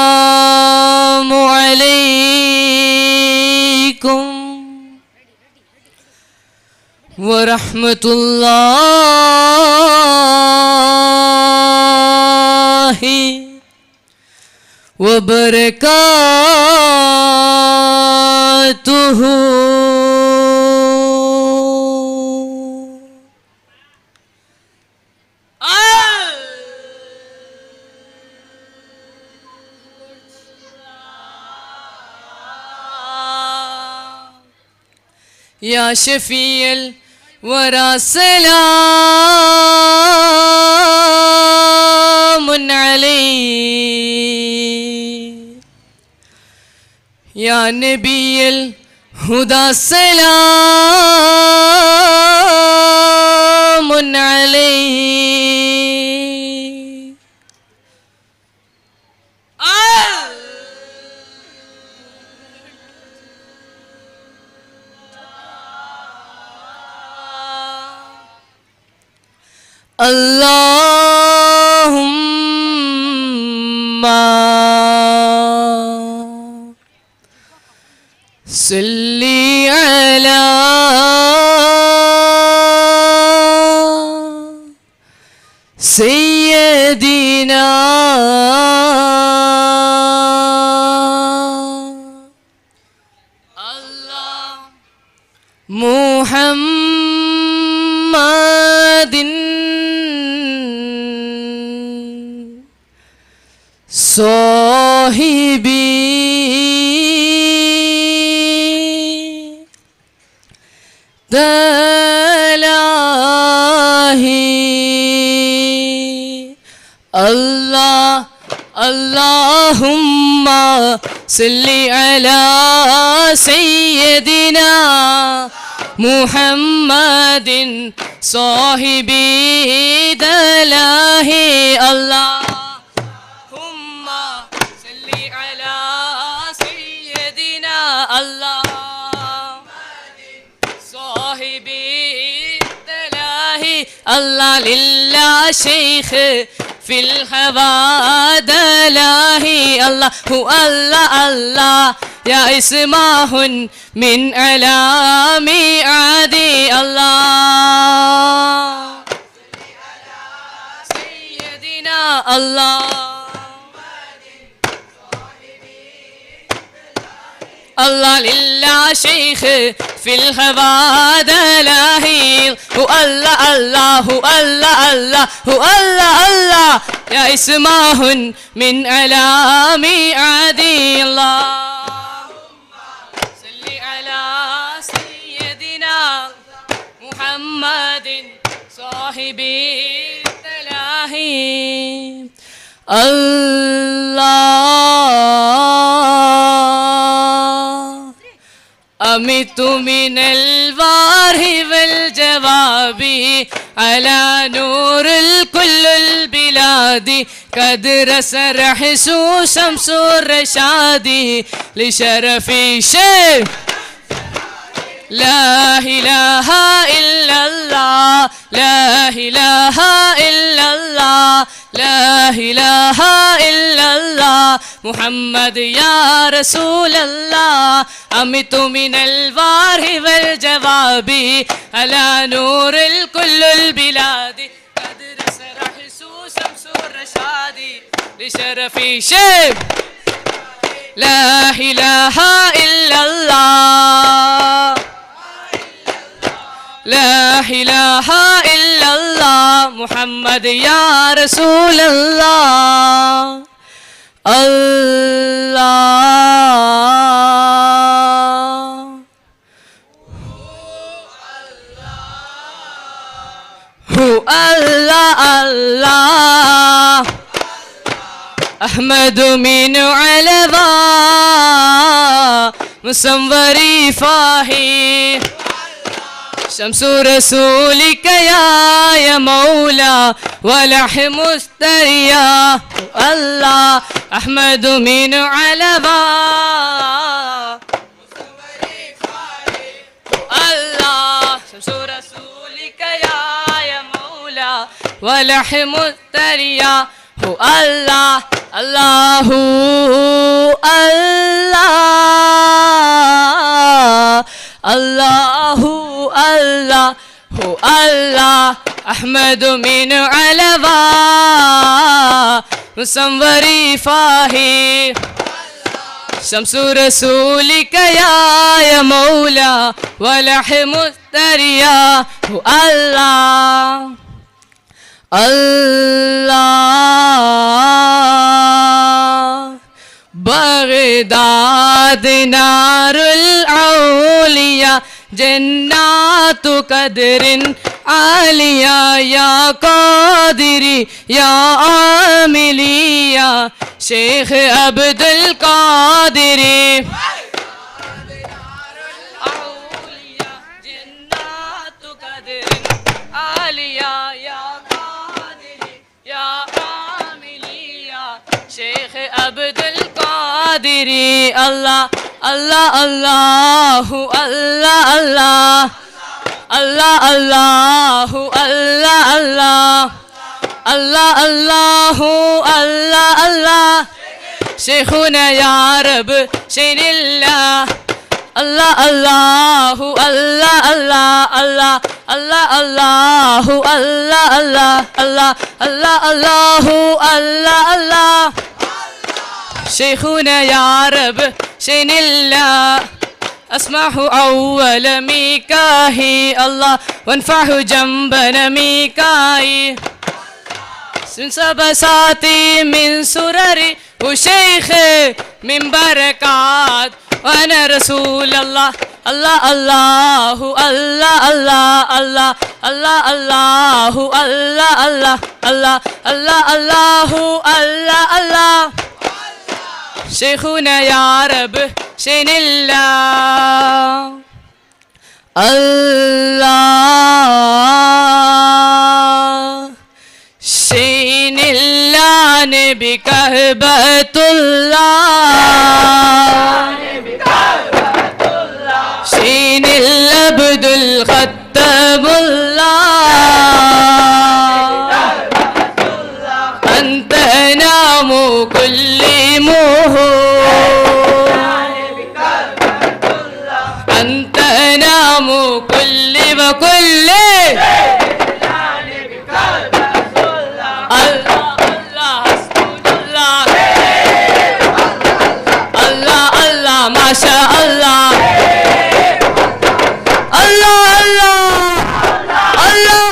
അസ്സലാമു അലൈക്കും വറഹ്മത്തുള്ളാഹി വബറകാതുഹു. يا شفيع الورى سلام عليك، يا نبي الهدى سلام عليك. اللهم صل على سيدنا محمد صاحبي تلاهي الله اللهم صل على سيدنا محمد صاحب دلاهي اللهم صل على سيدنا الله صاحب دلاهي الله لله شيخ في الهوى دلاهي الله هو الله الله يا اسماه من علام عادي الله سيدنا الله الله لله شيخ في الهوى دلاهي هو الله الله هو الله الله هو الله الله يا اسماه من علام عادي اللهم صل على سيدنا محمد صاحب التلاهي الله أمت من الواره والجواب على نور الكل البلاد قد سرح شمس الرشاد لشرف شيخ لا إله إلا الله لا إله إلا الله لا إله إلا الله محمد يا رسول الله أمت من الواره والجواب على نور الكل البلاد قدر سرح شمس الرشاد لشرف شيخ لا إله إلا الله لا إله إلا الله محمد يا رسول الله الله هو الله الله أحمد من علبا مسنوري فاهي شمس رسولك يا يا مولا ولحم مستريا الله أحمد من علبا الله شمس رسولك يا يا مولا ولحم الثريا هو الله الله الله الله الله هو الله أحمد من علبا مسنوري فاهي شمس رسولك يا يا مولا ولحم الثريا هو الله الله بغداد نار العوليا جنات قدر عالية يا قادري يا عاملي يا شيخ عبد القادر جنات قدر عالية يا قادري يا عاملي يا شيخ عبد القادر الله الله الله الله الله الله الله الله الله الله الله الله الله شيخنا يا رب شين الله الله الله الله الله الله الله الله الله الله الله الله الله الله الله شيخنا يا رب شين الله أسمعه أول ميكاهي الله وانفعه جنبنا ميكاي من سبساتي من سرري وشيخي من بركات وأنا رسول الله الله الله الله الله الله الله الله الله الله الله الله الله الله الله شيخنا يا رب شين الله الله شين الله نبي كهبة الله شين العبد الختم الله أنت نام كل موه أنت نام كل وكل الله الله حسبنا الله الله الله ما شاء الله الله الله الله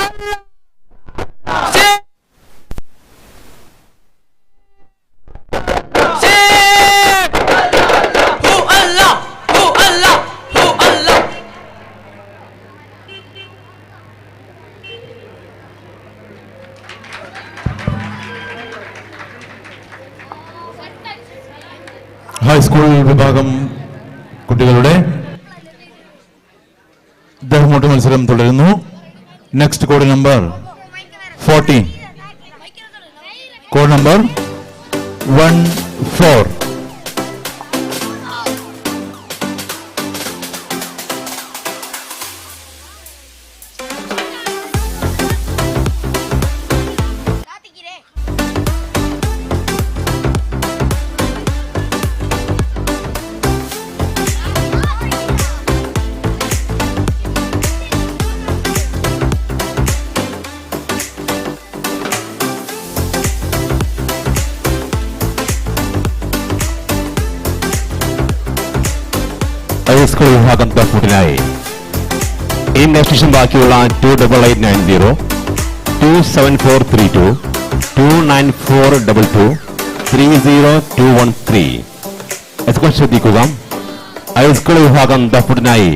شيخ هو الله هو الله هو الله. ഹൈസ്കൂൾ വിഭാഗം കുട്ടികളുടെ ദഫ്മുട്ട് മത്സരം തുടരുന്നു. Next code number 14, code number 14. High school വിഭാഗം ദഫ്മുട്ടിനായി ഈ നെക്സ്റ്റ് ബാക്കിയുള്ള 28890, 27432, 29422, 30213. എസ്കോൾ ശ്രദ്ധിക്കുക. ഹൈസ്കൂൾ വിഭാഗം ദഫ്മുട്ടിനായി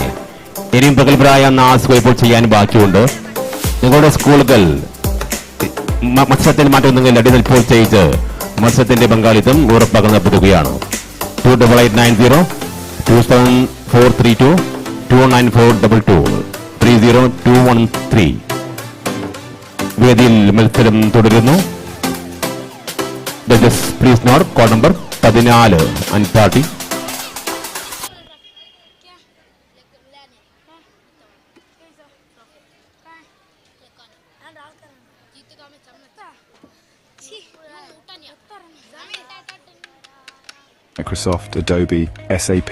ഇനിയും പ്രഗത്ഭരായ 4 സ്കൂൾ ഇപ്പോൾ ചെയ്യാൻ ബാക്കിയുണ്ട്. നിങ്ങളുടെ സ്കൂളുകൾ മത്സരത്തിൽ മാറ്റം അടിയിൽ ഇപ്പോൾ ചെയ്ത് മത്സരത്തിന്റെ പങ്കാളിത്തം ഉറപ്പാക്കുന്ന പറ്റുകയാണ്. 28890, 27432, 29422, 30213. വേദിയിൽ മത്സരം തുടരുന്നു. Judges please note, code number 14 and 30. Microsoft, Adobe, SAP,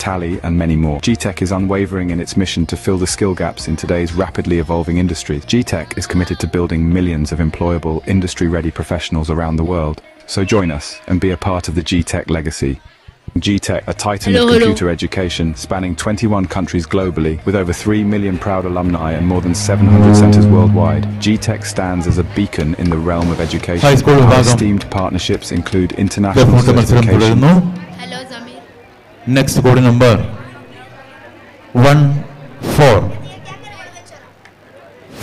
Tally, and many more. GTech is unwavering in its mission to fill the skill gaps in today's rapidly evolving industries. GTech is committed to building millions of employable, industry-ready professionals around the world. So join us and be a part of the GTech legacy. GTech, a titan Hello, of hello. computer education spanning 21 countries globally, with over 3 million proud alumni and more than 700 centers worldwide. GTech stands as a beacon in the realm of education. High school Our വിഭാഗം esteemed partnerships include international ദഫ്മുട്ട് മത്സരം certification, തുടരുന്നു. Hello Sameer. Next code number 14,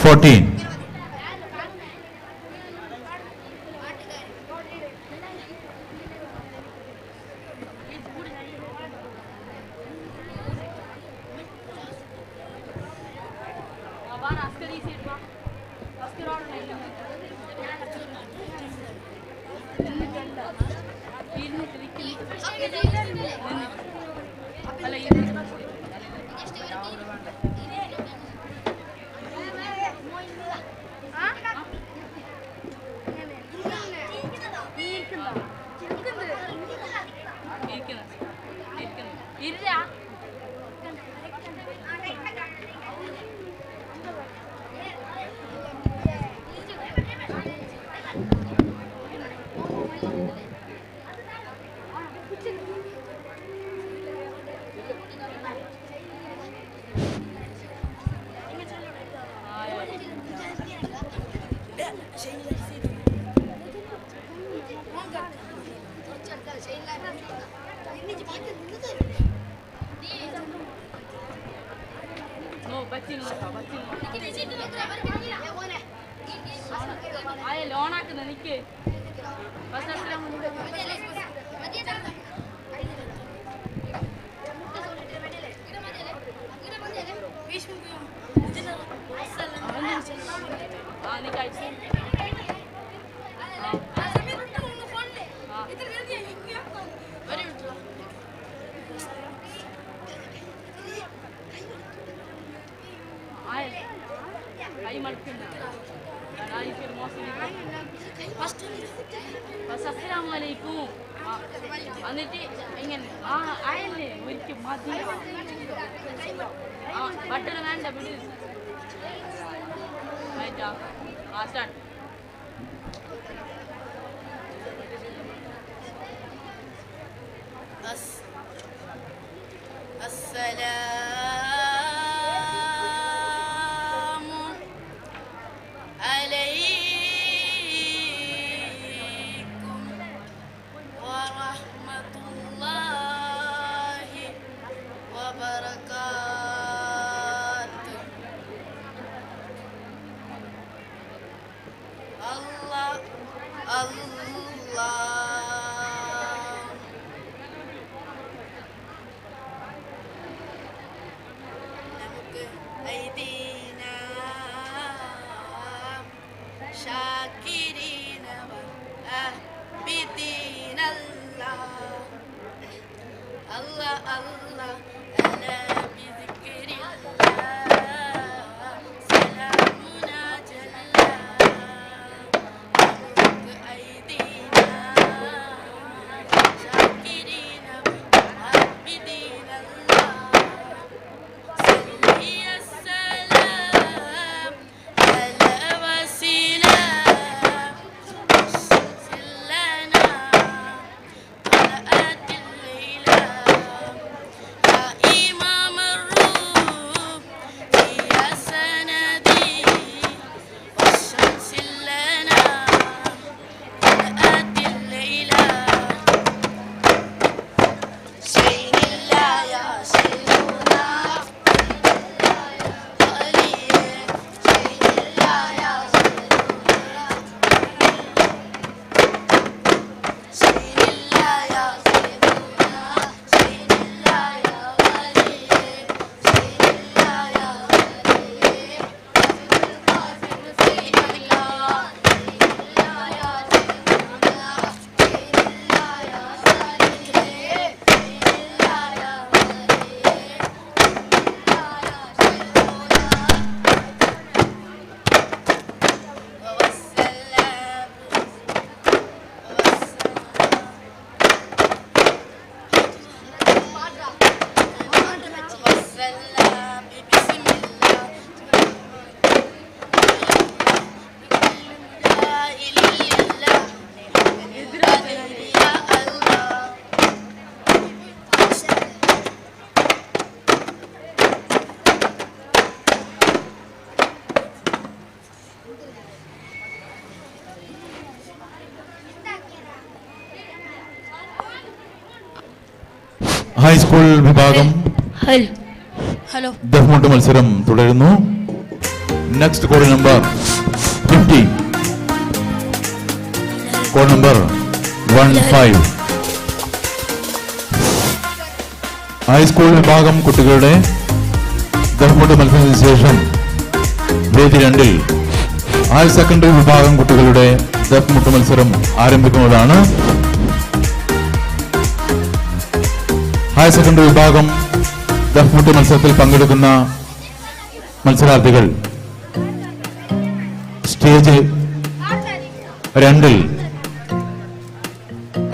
14. ആയല്ലേ ഓണാക്കുന്ന നിക്ക്. അസ്സലാമു അലൈക്കും. എന്നിട്ട് ഇങ്ങനെ ആ ആയല്ലേ ഒരിക്കൽ മതി. ആ ബട്ടൺ വേണ്ട വിട്. ആയിട്ടാ ആ സ്റ്റാർട്ട്. السلام عليكم ورحمة الله وبركاته. الله الله നമുക്ക് أيدينا شاكرين وآبدين الله الله الله ألا بذكر الله سلامنا جل നമുക്ക് أيدينا شاكرين وآبدين الله صلي السلام على وسيلة لنا طلعت الليلة يا إمام الروح يا سندي والشمس لنا طلعت الليلة شين الله يا شيخنا والسلام بسم الله لا إله إلا يا الله. ഹൈസ്കൂൾ വിഭാഗം ഹലോ ദഫ്മുട്ട് മത്സരം തുടരുന്നു. Next code number 15, code number 15. High school വിഭാഗം കുട്ടികളുടെ ദഫ്മുട്ട് മത്സരത്തിന് ശേഷം വേദി 2-ൽ ഹയർ സെക്കൻഡറി വിഭാഗം കുട്ടികളുടെ ദഫ്മുട്ട് മത്സരം ആരംഭിക്കുന്നതാണ്. ഹയർ സെക്കൻഡറി വിഭാഗം ദഫ്മുട്ട് മത്സരത്തിൽ പങ്കെടുക്കുന്ന മത്സരാർത്ഥികൾ സ്റ്റേജ് 2-ൽ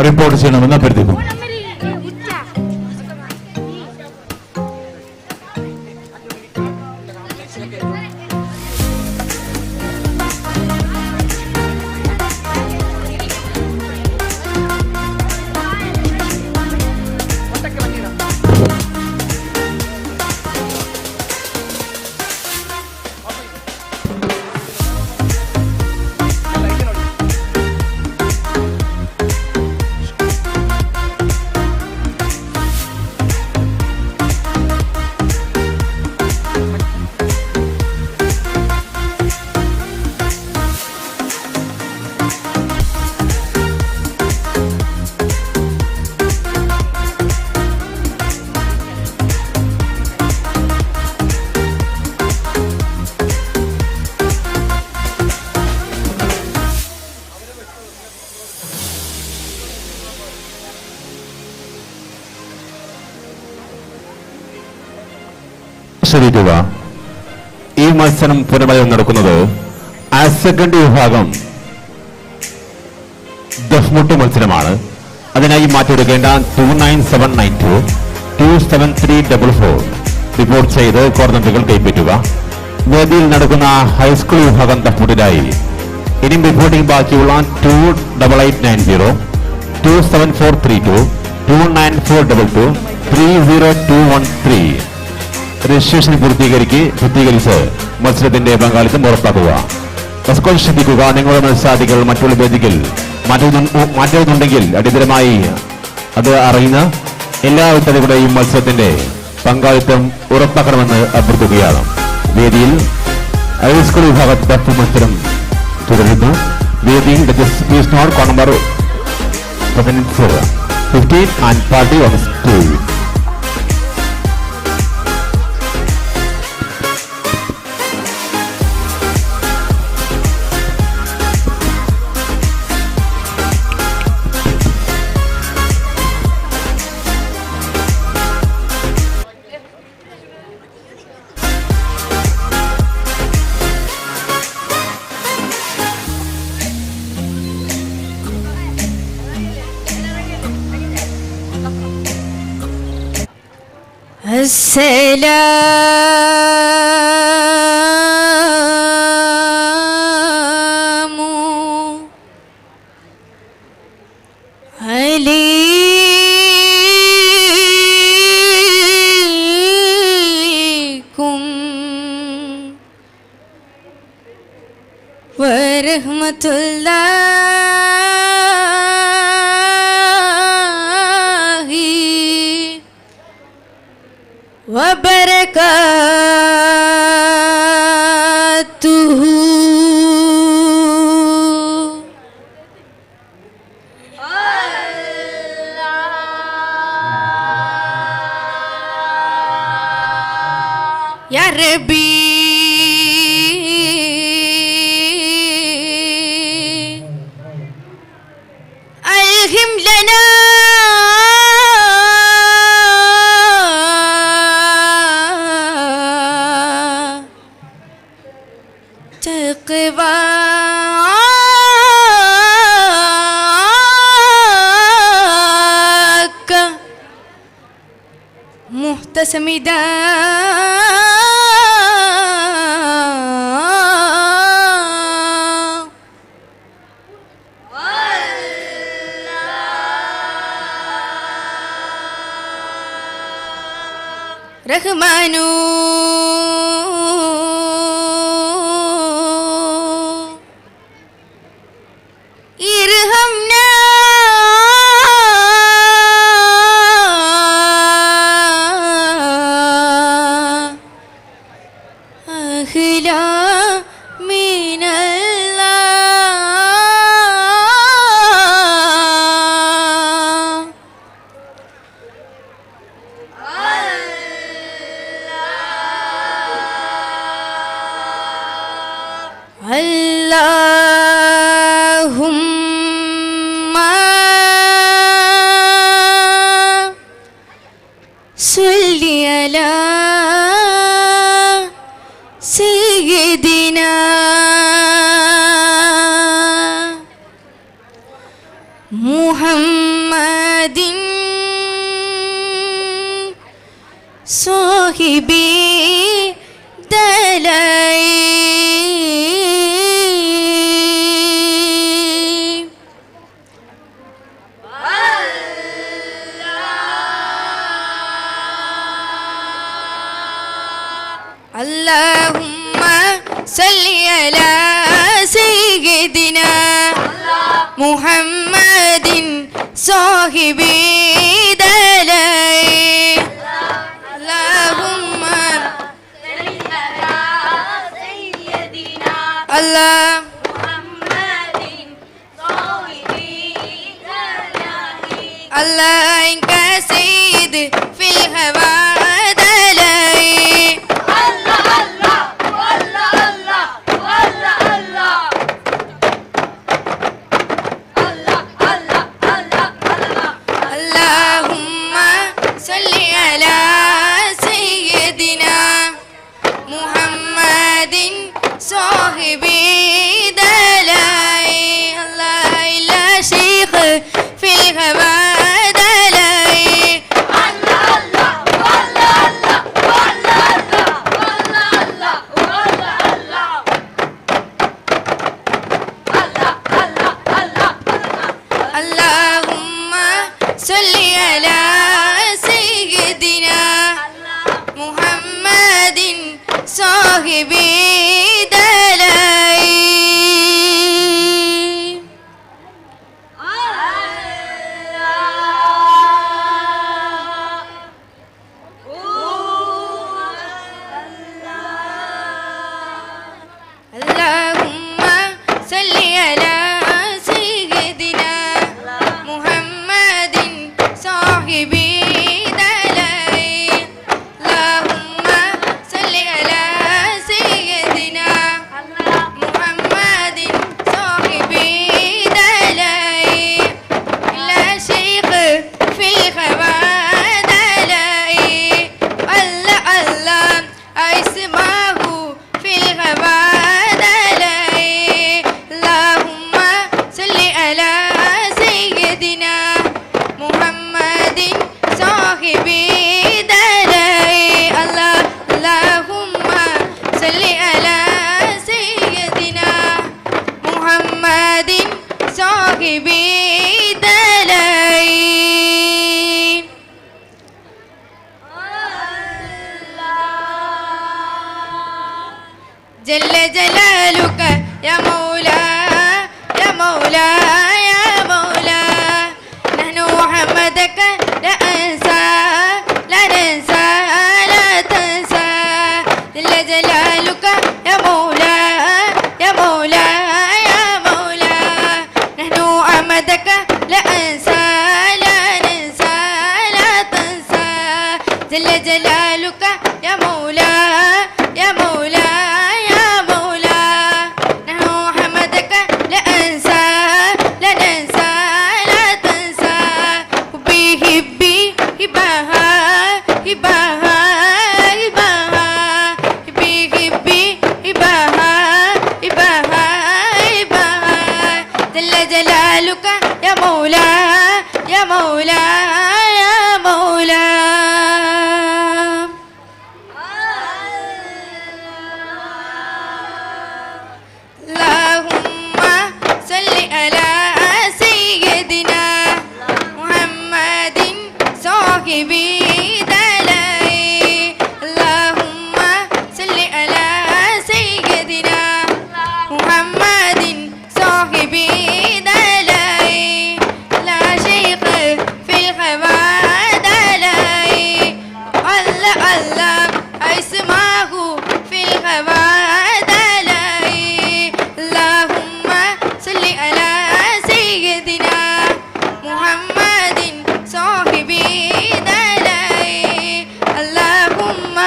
റിപ്പോർട്ട് ചെയ്യണമെന്ന് അഭ്യർത്ഥിക്കുന്നു. ശ്രദ്ധിക്കുക. ഈ മത്സരം പുനഃ നടക്കുന്നത് ഹയർ സെക്കൻഡറി വിഭാഗം ദഫ്മുട്ട് മത്സരമാണ്. അതിനായി മാറ്റിയെടുക്കേണ്ട 29792, 27344 റിപ്പോർട്ട് ചെയ്ത് കോർണറുകൾ കൈപ്പറ്റുക. വേദിയിൽ നടക്കുന്ന ഹൈസ്കൂൾ വിഭാഗം ദഫ്മുട്ടിനായി ഇനിയും റിപ്പോർട്ടിംഗ് ബാക്കിയുള്ള 28890, 27432, 29422, 30213 registration പൂർത്തീകരിച്ച് മത്സരത്തിന്റെ പങ്കാളിത്തം ഉറപ്പാക്കുക. എസ്കോൾ ശ്രദ്ധിക്കുക. നിങ്ങളുടെ മത്സരാർത്ഥികൾ മറ്റുള്ള വേദികൾ മാറ്റുന്നുണ്ടെങ്കിൽ അടിയന്തരമായി അത് അറിയുന്ന എല്ലാ വിദ്യാർത്ഥികളുടെയും മത്സരത്തിന്റെ പങ്കാളിത്തം ഉറപ്പാക്കണമെന്ന് അഭ്യർത്ഥിക്കുകയാണ്. വേദിയിൽ ഹൈസ്കൂൾ വിഭാഗത്തെ മത്സരം തുടരുന്നു. വേദിയിൽ please note, code number 15 and party on stage. السلام عليكم ورحمة الله وبركاته. يا ربي ألهم لنا تقواك محتسمدا. റഹ്മാനു ഇർഹംനാ അഹ്ലാ മിനല്ലാ. اللهم صل على سيدنا محمد صاحب دلائل. اللهم صل على سيدنا محمد صاحب دلائل. اللهم الله الله إنك سيد في الهوى دلائل. اللهم صل على سيدنا يا مولا يا مولا يا مولا نحن محمدك لا أنسى لا ننسى لا تنسى جل جلالك يا مولا يا مولا يا مولا نحن أحمدك لا أنسى لا ننسى لا تنسى جل جلالك يا مولا يا مولا يا مولا نحن محمدك لا أنسى لا ننسى لا تنسى حبي حبي هباها هباها هباها حبي حبي هباها هباها هباها جل جلالك يا مولا يا مولا يا مولا. اللهم صل على سيدنا محمد صاحب دلائي. اللهم صل على سيدنا محمد صاحب دلائي. لا شيخ في الهوى دلائي. الله الله اسمه في الهوى دلائي. اللهم صل على سيدنا محمد صاحب دلائي. اللهم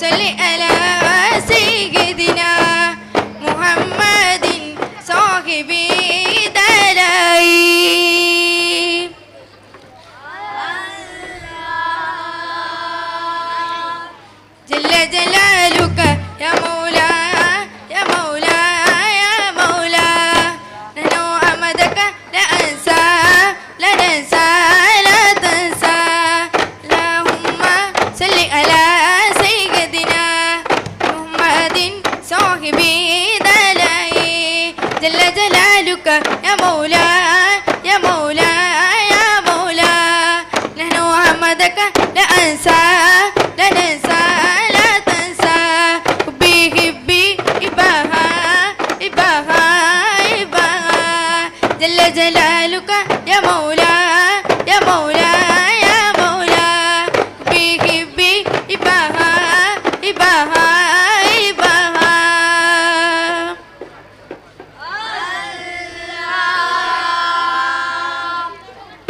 صل على سيدنا محمد صاحب دلائي. جل جلالك يا مولا يا مولا يا مولا نحن أمدك لا أنسى لا ننسى لا تنسى. اللهم صل على سيدنا محمد صاحب دلائي. جل جلالك يا مولا يا مولا يا مولا نحن أحمدك لا أنسى لا ننسى لا تنسى. حبي حبي إباها إباها إباها جل جلالك يا مولا يا مولا يا مولا حبي حبي إباها إباها إباها.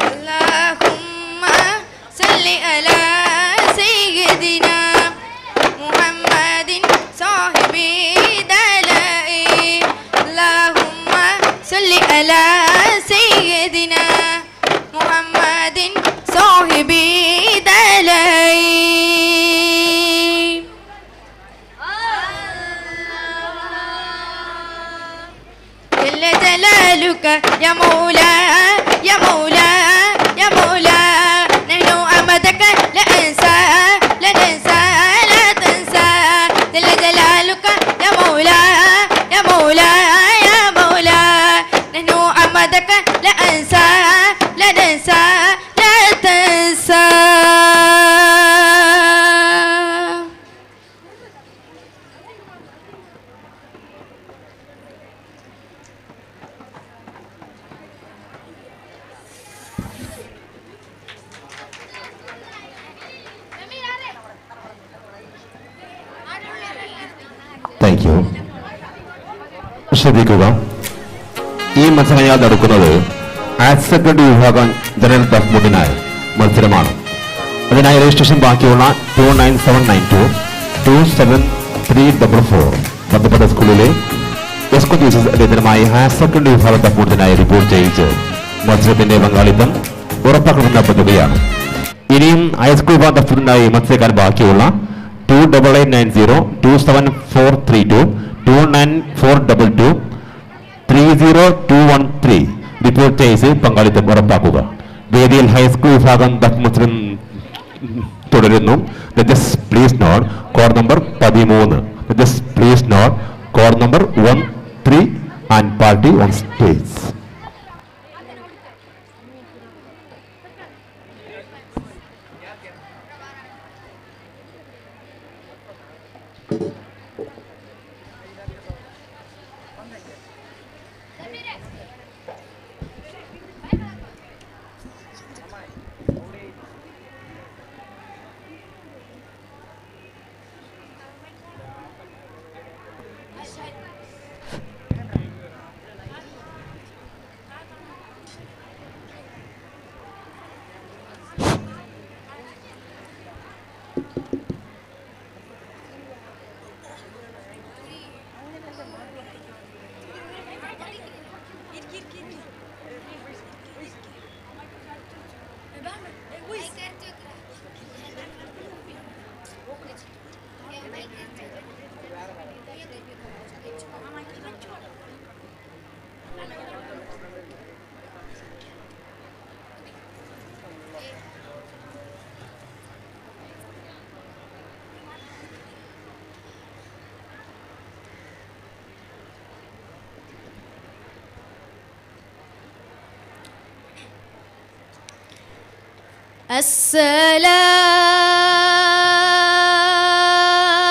اللهم صل على سيدنا محمد صاحب دلائي. اللهم صل على سيدنا محمد صاحب دلائي. جل جلالك يا مولا يا مولا يا مولا نحن أمدك لا أنسى لا ننسى لا تنسى. جل جلالك يا مولا يا مولا يا مولا نحن أمدك لا أنسى لا ننسى لا تنسى. Thank you. ശ്രദ്ധിക്കുക, ഈ മത്സരങ്ങൾ നടക്കുന്നത് ഹയർ സെക്കൻഡറി വിഭാഗം ജനറൽ ദഫ്മുട്ടിനായി മത്സരമാണ്. അതിനായി രജിസ്ട്രേഷൻ ബാക്കിയുള്ള 29792 27344 ബന്ധപ്പെട്ട സ്കൂളിലെ എസ്കോ ജീസസ് അദ്ദേഹത്തിനുമായി ഹയർ സെക്കൻഡറി വിഭാഗം ദഫ്മുട്ടിനായി റിപ്പോർട്ട് ചെയ്യിച്ച് മത്സരത്തിന്റെ പങ്കാളിത്തം ഉറപ്പാക്കണമെന്ന പദ്ധതിയാണ്. ഇനിയും ഹൈസ്കൂൾ വിഭാഗം ദഫ്മുട്ടിനായി മത്സരിക്കാൻ ബാക്കിയുള്ള 28890 27432 29422 30213 റിപ്പോർട്ട് ചെയ്ത് പങ്കാളിത്തം ഉറപ്പാക്കുക. വേദിയിൽ ഹൈസ്കൂൾ വിഭാഗം ദഫ് മത്സരം തുടരുന്നു. Please note code number 13. Please note code number 13 and party on stage.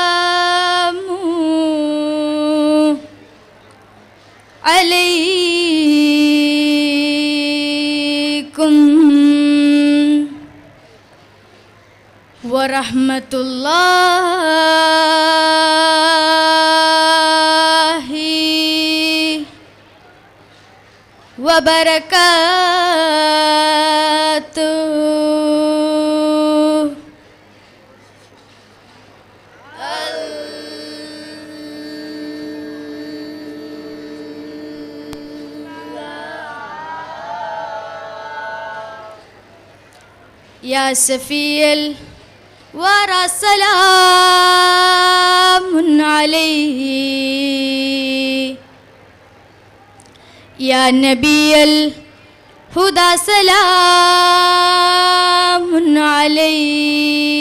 السلام عليكم ورحمة الله وبركاته. يا سفي الورى سلام عليه، يا نبي الهدى سلام عليه.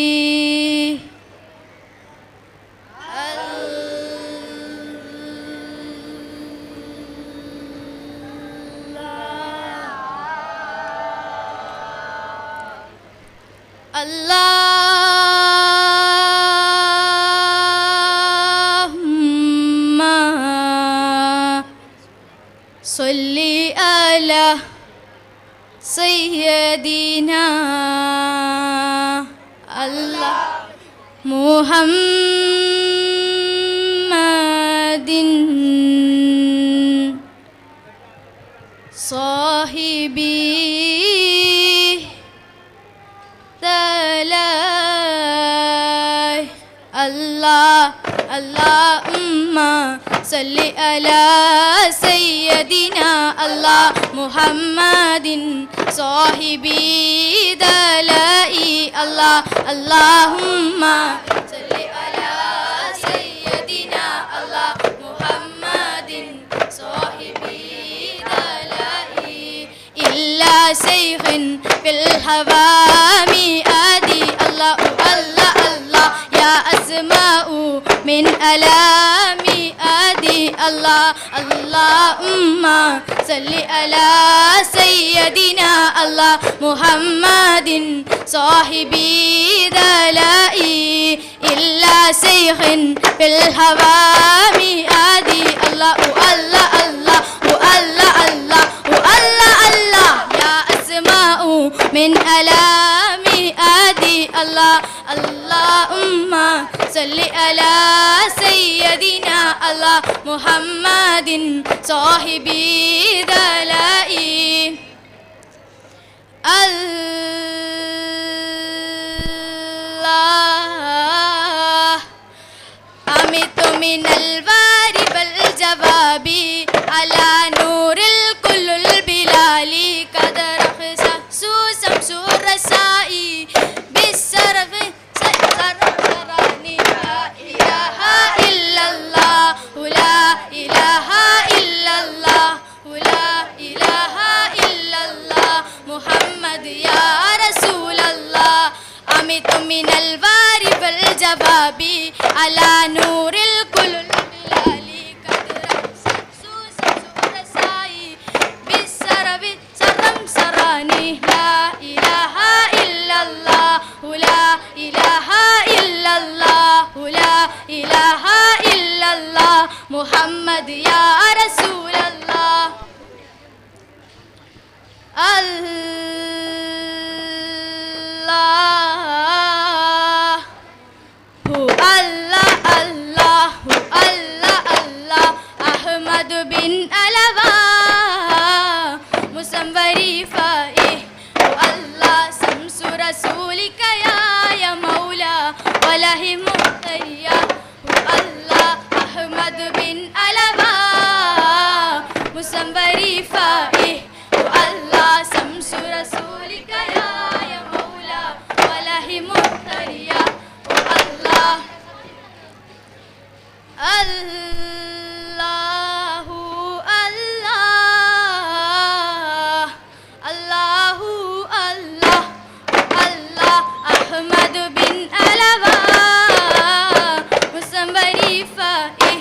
اللهم صل على سيدنا الله محمد صاحبي تلاي. الله اللهم صل على سيدنا الله محمد صاحبي دلائي. الله اللهم صل على سيدنا الله محمد صاحبي دلائي. إلا شيخ في الهوام آدي. الله الله الله يا أسماء من ألامي آدي. الله اللهم صل على سيدنا الله محمد صاحبي دلائي. إلا شيخ في الهوام آدي. الله الله الله الله الله الله الله يا أسماء من ألامي آدي. الله اللهم صل على سيدنا الله محمد صاحبي دلائي. الله أمت من الوارب الجواب على نور الكل البلال. قد رخص شمس الرسائي بالسرف سرراني. لا إله إلا الله لا إله إلا الله لا إله إلا الله محمد يا رسول الله. أمت من الوارب الجواب على نور الكل البلال. قد رخص شمس الرسائي بالسرب سرم سراني. لا إله إلا الله لا إله إلا الله لا إله إلا الله محمد يا رسول Allah Hu Allah Allah Hu Allah Allah Ahmad bin Alawa Musamwarifai Hu Allah Samsu Rasulika ya ya Maula Walahi Muhtariya Hu Allah Ahmad bin Alawa Musamwarifai Hu Allah Samsu Rasulika ya ya Maula Walahi Muhtariya Hu Allah Allahu Allah Allahu Allah Allah Ahmad bin Alawa Musamwarifai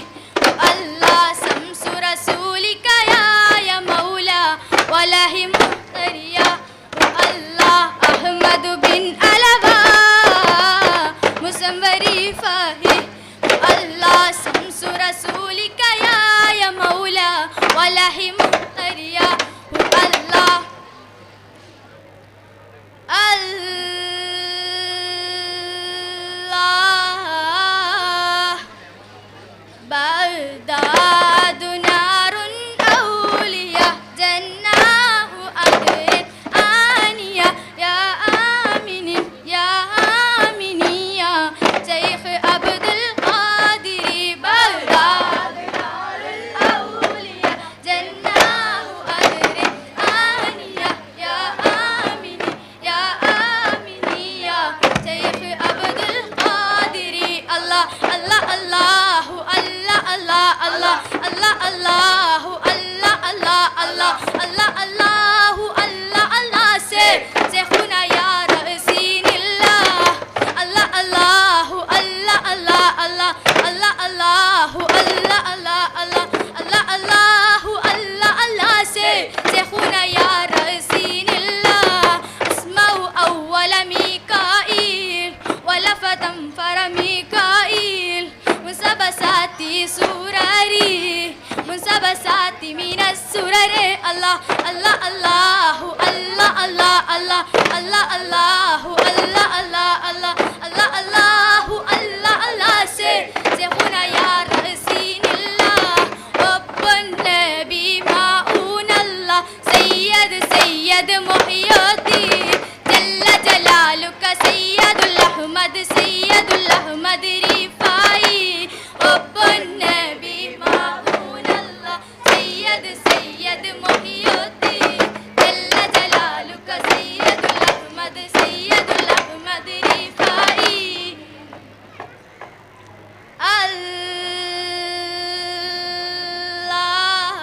Allah Samsu Rasulika ya ya Maula Walahi Muhtariya Allah Ahmad bin Alawa Musamwarifai Allah Samsu Rasulika ya ya Maula Walahi Muhtariya Allah Allah Baghdad narun awliya jannahu adrin aniya ya aminin ya amini ya Shaykh Abdul Qadir Baghdad narun awliya jannahu adrin aniya ya amini ya amini ya Shaykh Abdul Qadir Allah Allah Allahu Allah Allah Allah Allah Allahu Allah Allah Allah Allah Allahu Allah Allah Shaykhuna ya Rasulillah Allah Allahu Allah Allah Allah Allah Allahu Allah Allah Allah Allah Allahu Allah Allah Shaykhuna ya Rasulillah Asma'u awwala Mikail ولفتا فرميكائيل منسبساتي سراري منسبساتي من السرر الله الله الله الله الله الله الله الله الله الله الله الله الله الله الله شيخنا يا رسول الله رب النبي معون الله سيد سيد محي الدين جل جلالك سيد الأحمد سيد الأحمد رفاعي رب النبي معون الله سيد سيد محي الدين جل جلالك سيد الأحمد سيد الأحمد رفاعي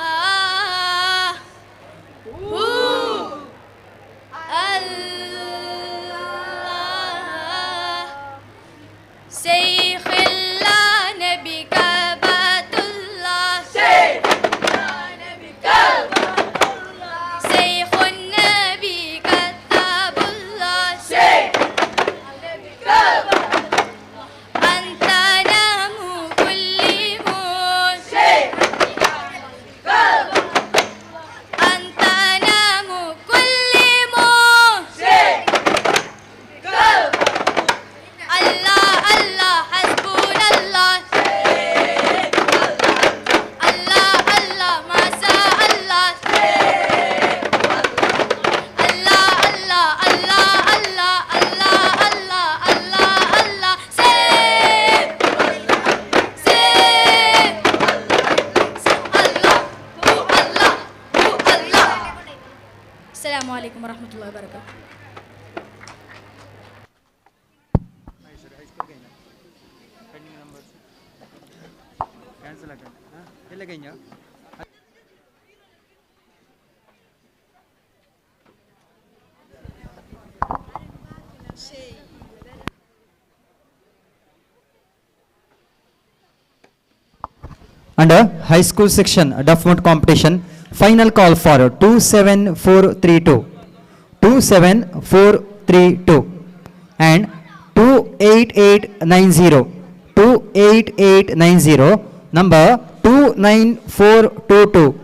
الله هو الله شيخ الله نبي كعبة الله شيخ النبي كعبة الله شيخ النبي كتاب الله شيخ النبي كعبة أنت نام كل شيخ أنت نام كل شيخ الله الله حسبنا الله الله الله ما شاء الله الله الله الله الله الله الله الله الله سيف سيف الله هو الله هو الله. السلام عليكم ورحمة الله وبركاته. Under high school section Duffmut competition, final call for 27432, 27432 and 28890, 28890, number 29422,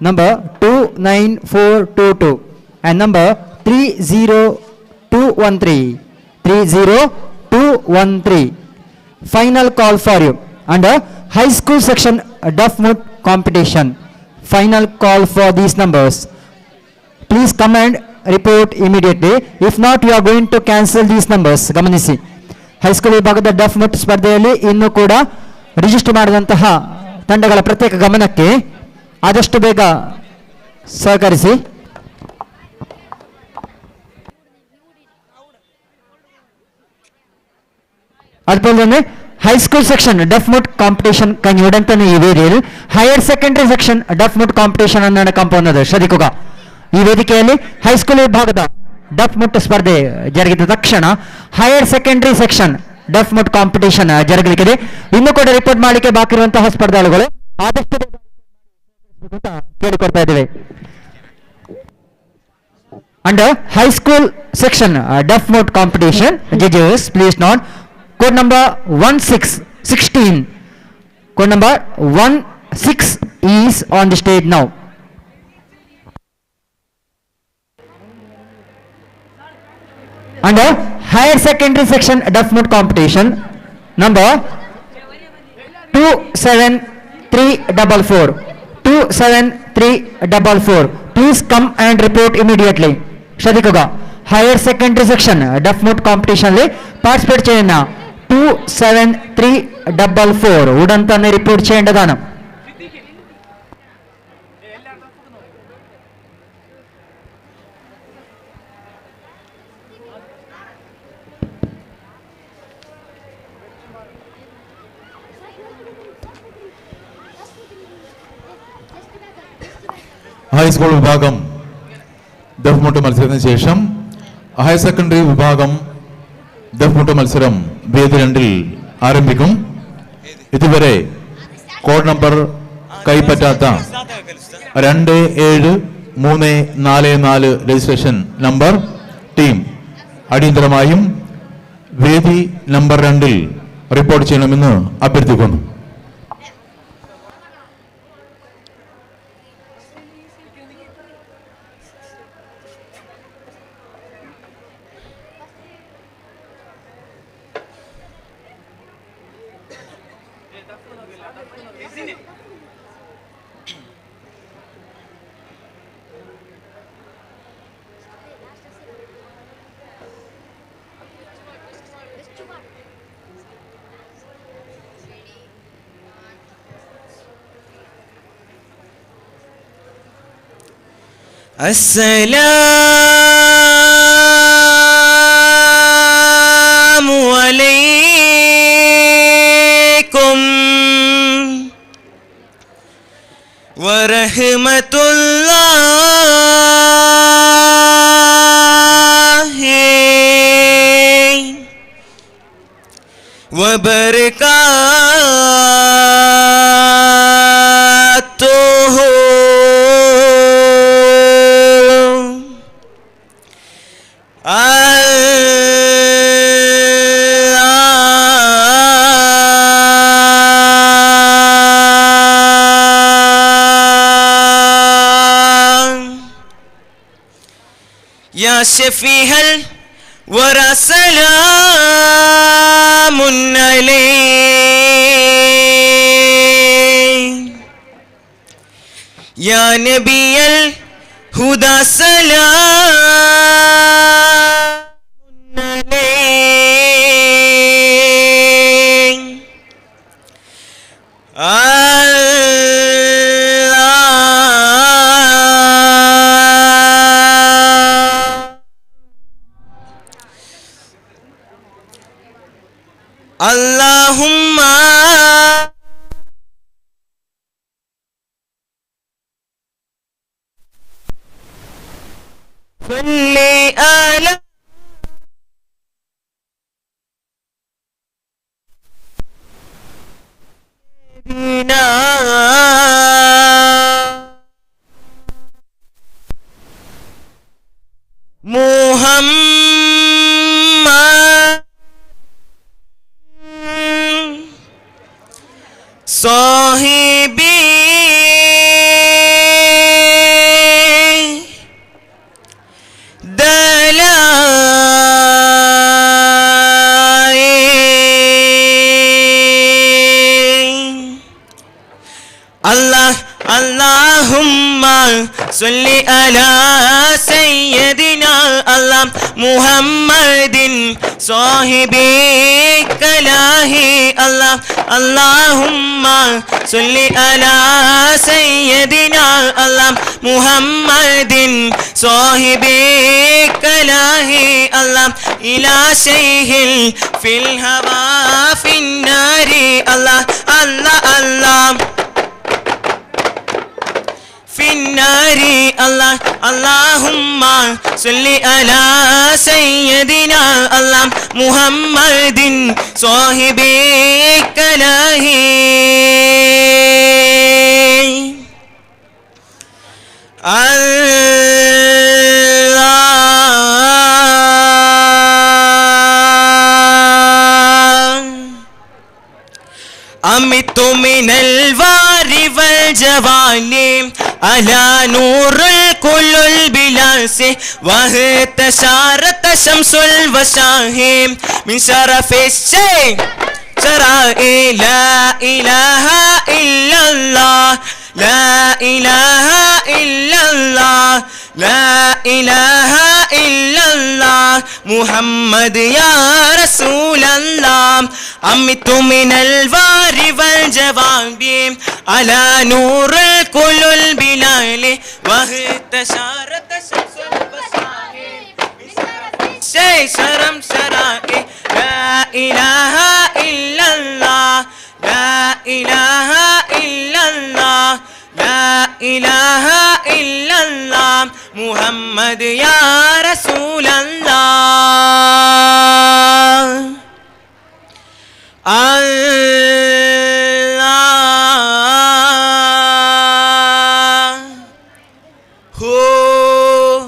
number 29422. and number 30213, 30213. Final call for you. Under high school section Duff Mut competition, final call for these numbers. Please come and report immediately. If not, we are going to cancel these numbers. ಗಮನಿಸಿ, high school ವಿಭಾಗದ duff ಮುಟ್ ಸ್ಪರ್ಧೆಯಲ್ಲಿ ಇನ್ನೂ ಕೂಡ register ಮಾಡಿದಂತಹ ತಂಡಗಳ ಪ್ರತ್ಯೇಕ ಗಮನಕ್ಕೆ, ಆದಷ್ಟು ಬೇಗ ಸಹಕರಿಸಿ. അതുപോലെ തന്നെ high school section Duff Muttu competition കഴിഞ്ഞ ഉടൻ തന്നെ ഈ വേദിയിൽ higher secondary section Duff Muttu competition അನ್ನು നടക്കാൻ പോകുന്നത്. ശ്രദ്ധിക്കുക, ಈ ವೇದಿಕೆಯಲ್ಲಿ ಹೈಸ್ಕೂಲ್ ವಿಭಾಗದ ಡಫ್ ಮುಟ್ ಸ್ಪರ್ಧೆ ಜರುಗಿದ ತಕ್ಷಣ higher secondary section Duff Muttu competition ಜರುಗಲಿಕ್ಕಿದೆ. ಇನ್ನು ಕೂಡ ರಿಪೋರ್ಟ್ ಮಾಡಲಿಕ್ಕೆ ಬಾಕಿ ಇರುವಂತಹ ಸ್ಪರ್ಧಾಳುಗಳು ಆದಷ್ಟು ಬೇಗ ಅಂತ ಕೇಳಿಕೊಡ್ತಾ ಇದ್ದೇವೆ. Under high school section Duff Muttu competition, judges please note, code number 16, code number 16 is on the stage now. Under higher secondary section Duff Muttu competition, number 27344, 27344. Please come and report immediately. ശ്രദ്ധിക്കുക, higher secondary section Duff Muttu കോമ്പറ്റീഷനിൽ participate ചെയ്യുന്ന 27344 ഉടൻ തന്നെ report ചെയ്യേണ്ടതാണ്. High school വിഭാഗം ദഫ്മുട്ട് മത്സരത്തിന് ശേഷം higher secondary വിഭാഗം ദഫ്മുട്ട് മത്സരം വേദി 2-ൽ ആരംഭിക്കും. ഇതുവരെ കോഡ് നമ്പർ കൈപ്പറ്റാത്ത 27344 registration number team അടിയന്തരമായും വേദി നമ്പർ 2-ൽ റിപ്പോർട്ട് ചെയ്യണമെന്ന് അഭ്യർത്ഥിക്കുന്നു. السلام عليكم ورحمة الله وبركاته. الله يا شفيع الورى سلام عليك، يا نبي الهدى سلام عليك. الله اللهم صل على سيدنا محمد صاحبي صل على سيدنا الله محمد صاحب كلاه الله. اللهم صل على سيدنا الله محمد صاحب كلاه الله. إلى شيخ في الهوى في النار الله الله الله في النار الله. اللهم صل على سيدنا الله محمد صاحب كلاه. الله أمت من الوار والجوال على نور الكل البلاس وهتشارت شمس الوشاه من شرف الشيء شرائي. لا إله إلا الله لا إله إلا الله لا إله إلا الله محمد يا رسول الله. أمت من الوار والجواب على نور الكل البلال وهتشارت شمس البشائر شيء شرم شرائي. لا إله إلا الله لا إله إلا الله لا إله إلا الله محمد يا رسول الله. الله هو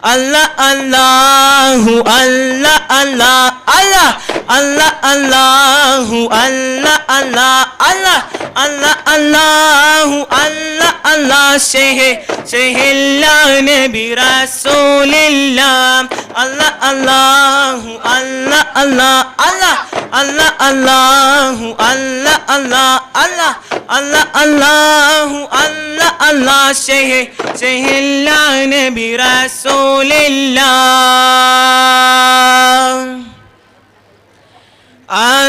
الله الله الله الله الله الله الله الله الله الله الله الله الله الله شيخ شيخ الله نبي رسول الله الله الله الله الله الله الله الله الله الله الله الله الله الله الله شيخ شيخ الله نبي رسول الله. الله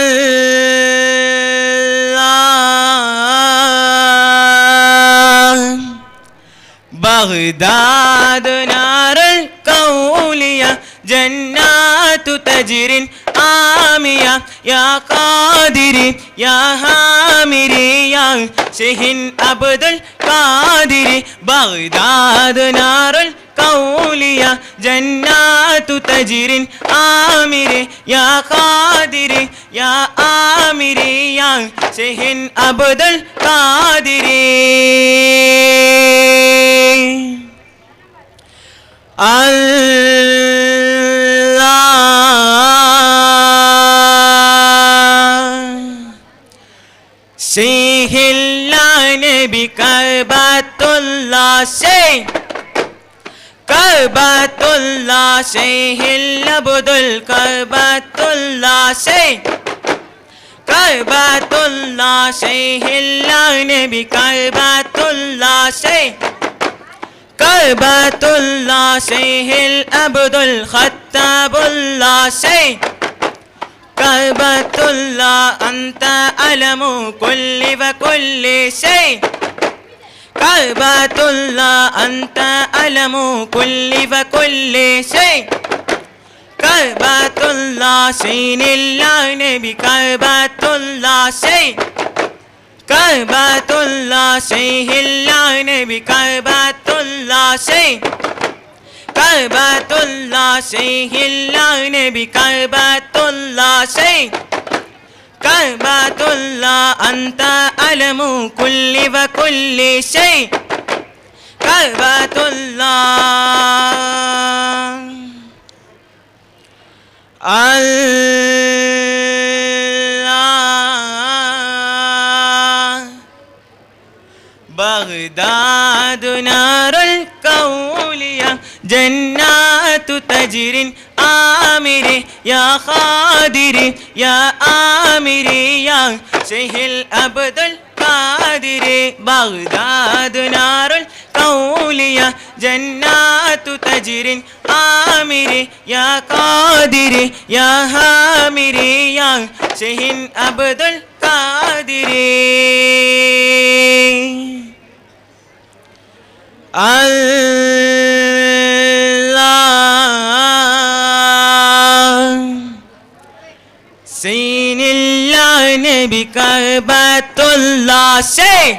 بغداد نار الكولية جنات تجري آمية يا قادري يا هامري يا شيخ عبد القادر. بغداد نار الكولية جنات تجري آمري يا قادري يا آمري يا شيخ عبد القادر. الله شيخ الله نبي كعبة الله شيخ كعبة الله شيخ العبد الكعبة الله شيخ كعبة الله شيخ الله نبي كعبة الله شيخ كعبة الله شيخ العبد الخطاب الله شيخ كعبة الله أنت ألم كل وكل شيء كعبة الله أنت ألم كل وكل شيء كعبة الله شين الله نبي كعبة الله شيء كعبة الله شيخ الله نبي كعبة الله شيء كعبة الله شيخ الله نبي كعبة الله شيء كعبة الله أنت ألم كل وكل شيء كعبة الله. الله بغداد نار الكولية جنات تجري آمري يا خادري يا آمري يا شيخ الأبد القادر بغداد نار الكولية جنات تجري آمري يا قادري يا هامري يا شيخ عبد القادر الله سين الله نبي كعبة الله شيخ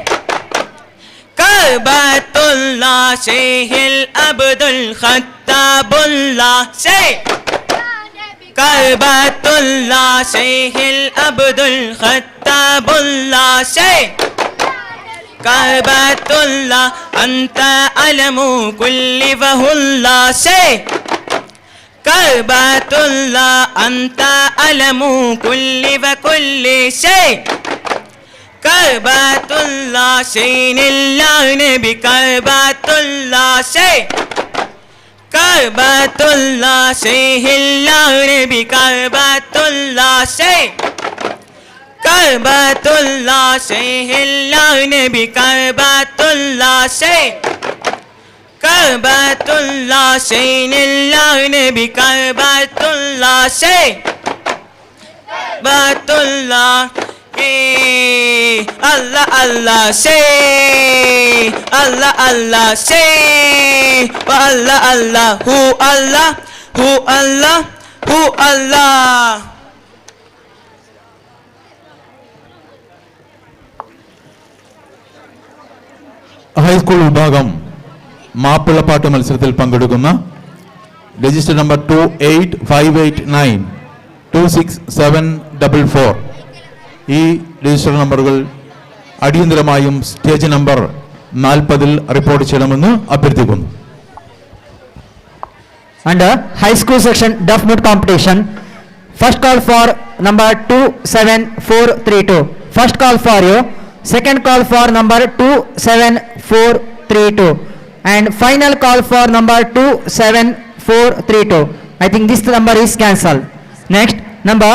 كعبة الله شيخ العبد الخطاب الله شيخ كعبة الله شيخ العبد الخطاب الله شيخ كعبة الله أنت علم كل فهو الله شيخ كعبة الله أنت علم كل فكل شيء كعبة الله شين الله نبي كعبة الله شيء كعبة الله شيخ الله نبي كعبة الله شيء كعبة الله شيخ الله نبي كعبة الله شيء كعبة الله شين الله نبي كعبة الله شيء كعبة الله إيه الله الله شيء الله الله شيء والله الله هو الله هو الله هو الله. ഹൈസ്കൂൾ വിഭാഗം മാപ്പിളപ്പാട്ട് മത്സരത്തിൽ പങ്കെടുക്കുന്ന register number 28589, 26744 ഈ രജിസ്റ്റർ നമ്പറുകൾ അടിയന്തരമായും സ്റ്റേജ് നമ്പർ 40-ൽ റിപ്പോർട്ട് ചെയ്യണമെന്ന് അഭ്യർത്ഥിക്കുന്നു. Under high school section Duff Mut competition, first call for number 27432. First call for you, second call for number 27432, and final call for number 27432. I think this number is cancelled. Next, number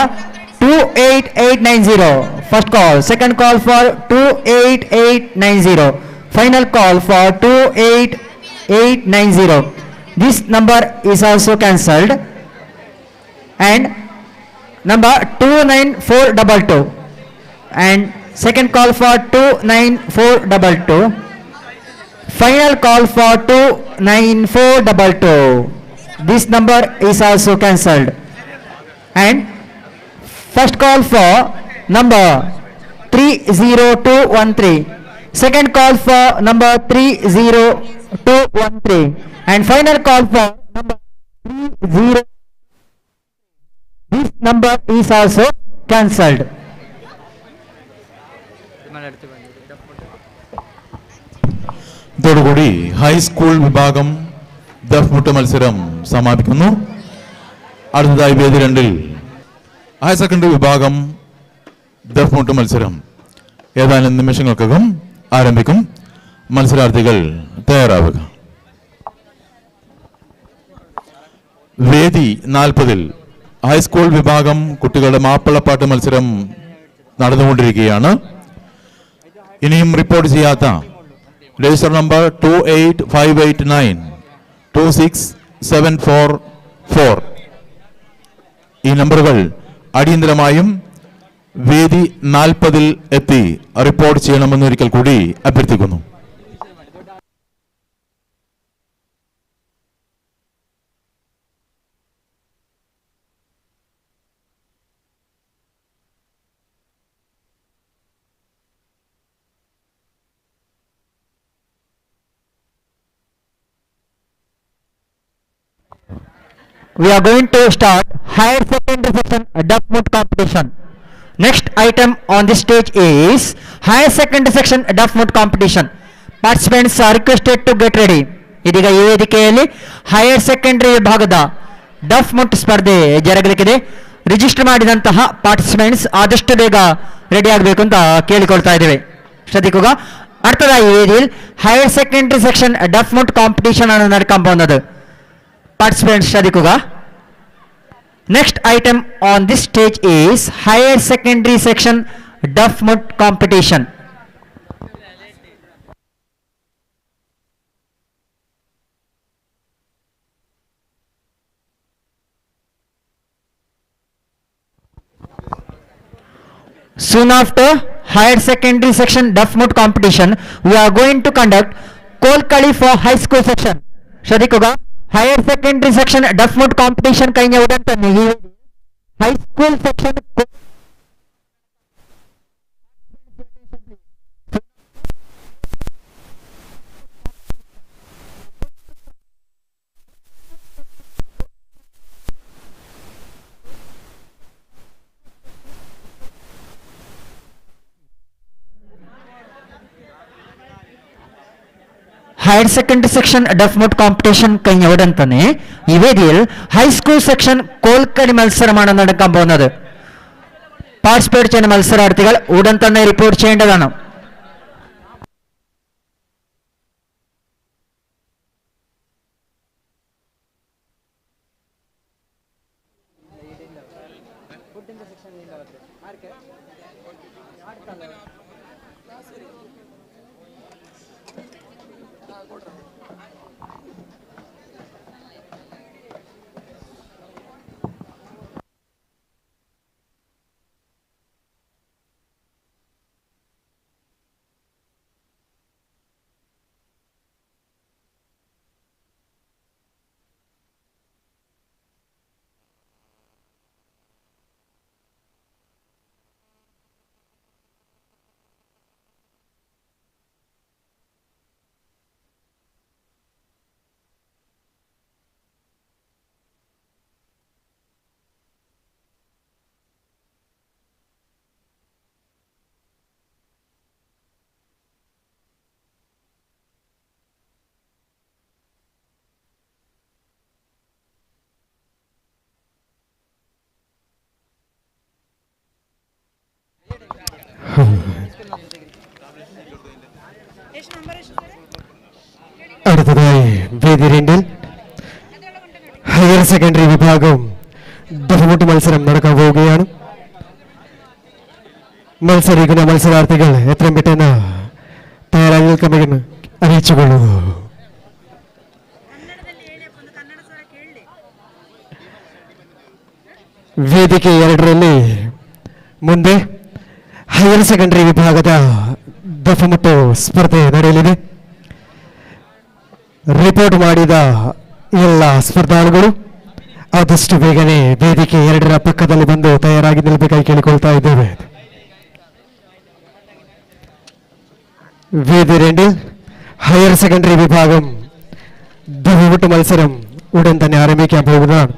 28890. First call, second call for 28890. Final call for 28890. This number is also cancelled. And number 29422 and second call for 29422. Final call for 29422. This number is also cancelled. And first call for number 30213. Second call for number 30213. And final call for number 30. This number is also cancelled. ഇതോടുകൂടി high school വിഭാഗം ദഫ്മുട്ട് മത്സരം സമാപിക്കുന്നു. അടുത്തതായി വേദി 2-ൽ higher secondary വിഭാഗം ദഫ്മുട്ട് മത്സരം ഏതാനും നിമിഷങ്ങൾക്കകം ആരംഭിക്കും. മത്സരാർത്ഥികൾ തയ്യാറാവുക. വേദി 40-ൽ ഹൈസ്കൂൾ വിഭാഗം കുട്ടികളുടെ മാപ്പിളപ്പാട്ട് മത്സരം നടന്നുകൊണ്ടിരിക്കുകയാണ്. ഇനിയും റിപ്പോർട്ട് ചെയ്യാത്ത register number 28589, 26744 ഈ നമ്പറുകൾ അടിയന്തരമായും വേദി 40-ൽ എത്തി റിപ്പോർട്ട് ചെയ്യണമെന്ന് ഒരിക്കൽ കൂടി അഭ്യർത്ഥിക്കുന്നു. We are going to start higher secondary section Duff Mut competition. Next item on the stage is higher secondary section Duff Mut competition. Participants are requested to get ready. ಇದೀಗ ಈ ವೇದಿಕೆಯಲ್ಲಿ higher secondary ವಿಭಾಗದ duff ಮುಟ್ ಸ್ಪರ್ಧೆ ಜರುಗಲಿಕ್ಕಿದೆ. Register ಮಾಡಿದಂತಹ participants ಆದಷ್ಟು ಬೇಗ ready ಆಗಬೇಕು ಅಂತ ಕೇಳಿಕೊಳ್ತಾ ಇದ್ದೇವೆ. ശ്രദ്ധിക്കുക. അടുത്തതായി വേദിയിൽ higher secondary section Duff Mut competition ആണ് നടക്കാൻ പോകുന്നത്. പാർട്ടിസിപ്പൻസ് ശ്രദ്ധിക്കുക. Next item on this stage is higher secondary section Duff Muttu competition. Soon after higher secondary section Duff Muttu competition, we are going to conduct Kolkali for high school section. ശ്രദ്ധിക്കുക, higher secondary section Duff Muttu competition കഴിഞ്ഞ ഉടൻ തന്നെ ഈ high school section higher secondary section Duff Muttu competition കഴിഞ്ഞ ഉടൻ തന്നെ ഈ വേദിയിൽ high school section Kolkali മത്സരമാണ് നടക്കാൻ പോകുന്നത്. പാർട്ടിസിപ്പേറ്റ് ചെയ്യുന്ന മത്സരാർത്ഥികൾ ഉടൻ തന്നെ റിപ്പോർട്ട് ചെയ്യേണ്ടതാണ്. അടുത്തതായി വേദി രണ്ടിൽ ഹയർ സെക്കൻഡറി വിഭാഗം ദഫ്മുട്ട് മത്സരം നടക്കാൻ പോവുകയാണ്. മത്സരിക്കുന്ന മത്സരാർത്ഥികൾ എത്രയും പെട്ടെന്ന് തയ്യാറായി നിൽക്കണമെന്ന് അറിയിച്ചുകൊള്ളുന്നു. ವೇದಿಕೆ 2ರಲ್ಲಿ ಮುಂದೆ ಹೈಯರ್ ಸೆಕೆಂಡರಿ ವಿಭಾಗದ ದಫಮುಟ್ಟು ಸ್ಪರ್ಧೆ ನಡೆಯಲಿದೆ. ರಿಪೋರ್ಟ್ ಮಾಡಿದ ಎಲ್ಲ ಸ್ಪರ್ಧಾಳುಗಳು ಆದಷ್ಟು ಬೇಗನೆ ವೇದಿಕೆ 2ರ ಪಕ್ಕದಲ್ಲಿ ಬಂದು ತಯಾರಾಗಿ ನಿಲ್ಲಬೇಕಾಗಿ ಕೇಳಿಕೊಳ್ತಾ ಇದ್ದೇವೆ. വേദി 2 ഹയർ സെക്കൻഡറി വിഭാഗം ദഫ്മുട്ട് മത്സരം ഉടൻ തന്നെ ആരംഭിക്കാൻ പോകുന്നതാണ്.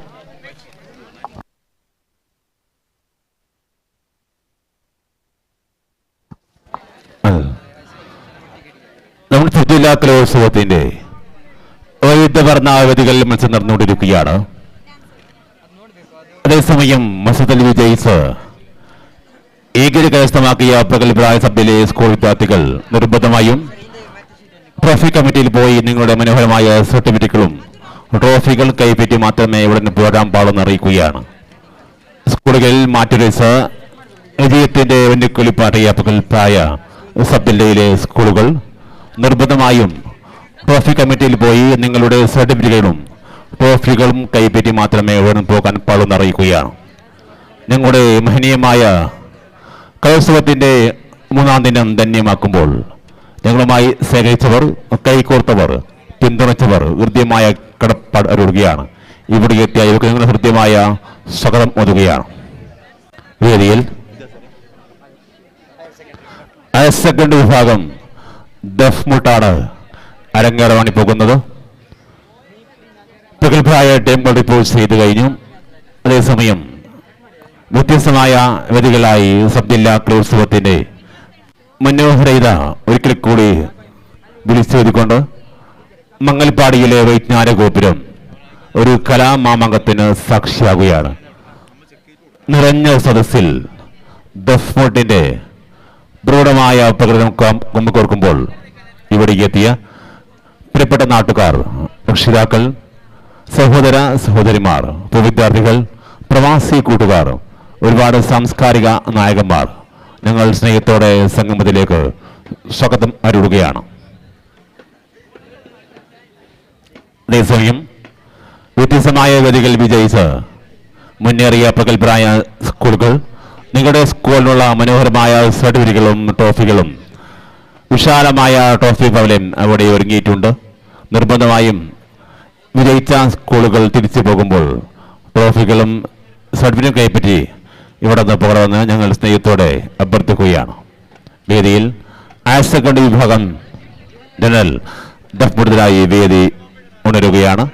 നമ്മുടെ ജില്ലാ കലോത്സവത്തിന്റെ വൈവിധ്യവർണ്ണ വേദികളിൽ മത്സരം നടന്നുകൊണ്ടിരിക്കുകയാണ്. അതേസമയം മത്സരത്തിൽ വിജയിച്ച് ഏകര കരസ്ഥമാക്കിയ പ്രഗത്ഭരായ സഭയിലെ സ്കൂൾ വിദ്യാർത്ഥികൾ നിർബന്ധമായും ട്രോഫി കമ്മിറ്റിയിൽ പോയി നിങ്ങളുടെ മനോഹരമായ സർട്ടിഫിക്കറ്റുകളും ട്രോഫികൾ കൈപ്പറ്റി മാത്രമേ ഇവിടെ പോരാൻ പാടുമെന്ന് അറിയിക്കുകയാണ്. സ്കൂളുകളിൽ മാറ്റുരച്ച് വിജയത്തിന്റെ വെന്നിക്കൊലിപ്പാട്ടിയ പ്രഗത്ഭരായ സബ് ജില്ലയിലെ സ്കൂളുകൾ നിർബന്ധമായും ട്രോഫി കമ്മിറ്റിയിൽ പോയി നിങ്ങളുടെ സർട്ടിഫിക്കറ്റുകളും ട്രോഫികളും കൈപ്പറ്റി മാത്രമേ ഇവിടെ പോകാൻ പാടുമെന്ന് അറിയിക്കുകയാണ്. നിങ്ങളുടെ മഹനീയമായ കലോത്സവത്തിന്റെ 3ാം ദിനം ധന്യമാക്കുമ്പോൾ ഞങ്ങളുമായി സഹകരിച്ചവർ, കൈകോർത്തവർ, പിന്തുണച്ചവർ ഹൃദ്യമായ കടപ്പാട് അരുളുകയാണ്. ഇവിടെ എത്തിയ ഇവർക്ക് ഞങ്ങൾ ഹൃദ്യമായ സ്വാഗതം ഒതുകയാണ്. വേദിയിൽ ഹയർ സെക്കൻഡറി വിഭാഗം ദഫ്മുട്ടാണ് അരങ്ങേറവാണി പോകുന്നത്. പ്രഗത്ഭരായ ടീമുകൾ റിപ്പോർട്ട് ചെയ്തു കഴിഞ്ഞു. അതേസമയം വ്യത്യസ്തമായ വേദികളായി സബ് ജില്ലാ കലോത്സവത്തിന്റെ മനോഹരത ഒരിക്കൽ കൂടി വിളിച്ചെഴുതിക്കൊണ്ട് മങ്ങൽപ്പാടിയിലെ വൈജ്ഞാന ഗോപുരം ഒരു കലാമാമംഗത്തിന് സാക്ഷിയാകുകയാണ്. നിറഞ്ഞ സദസ്സിൽ ദഫ്മുട്ടിന്റെ ദൃഢമായ പ്രകടനം കൊമ്പുകോർക്കുമ്പോൾ ഇവിടെ എത്തിയ പ്രിയപ്പെട്ട നാട്ടുകാർ, രക്ഷിതാക്കൾ, സഹോദര സഹോദരിമാർ, വിദ്യാർത്ഥികൾ, പ്രവാസി കൂട്ടുകാർ, ഒരുപാട് സാംസ്കാരിക നായകന്മാർ ഞങ്ങൾ സ്നേഹത്തോടെ സംഗമത്തിലേക്ക് സ്വാഗതം അരുളുകയാണ്. അതേസമയം വ്യത്യസ്തമായ വേദികൾ വിജയിച്ച് മുന്നേറിയ പ്രഗത്ഭരായ സ്കൂളുകൾ നിങ്ങളുടെ സ്കൂളിനുള്ള മനോഹരമായ സർട്ടിഫിക്കറ്റുകളും ട്രോഫികളും വിശാലമായ ട്രോഫി പവലിയൻ അവിടെ ഒരുങ്ങിയിട്ടുണ്ട്. നിർബന്ധമായും വിജയിച്ച സ്കൂളുകൾ തിരിച്ചു പോകുമ്പോൾ ട്രോഫികളും സർട്ടിഫിക്കറ്റും കൈപ്പറ്റി ഇവിടെ നിന്ന് പോകണമെന്ന് ഞങ്ങൾ സ്നേഹത്തോടെ അഭ്യർത്ഥിക്കുകയാണ്. വേദിയിൽ ഹയർ സെക്കൻഡറി വിഭാഗം ജനറൽ ദഫ്മുട്ടിനായി വേദി ഉണരുകയാണ്.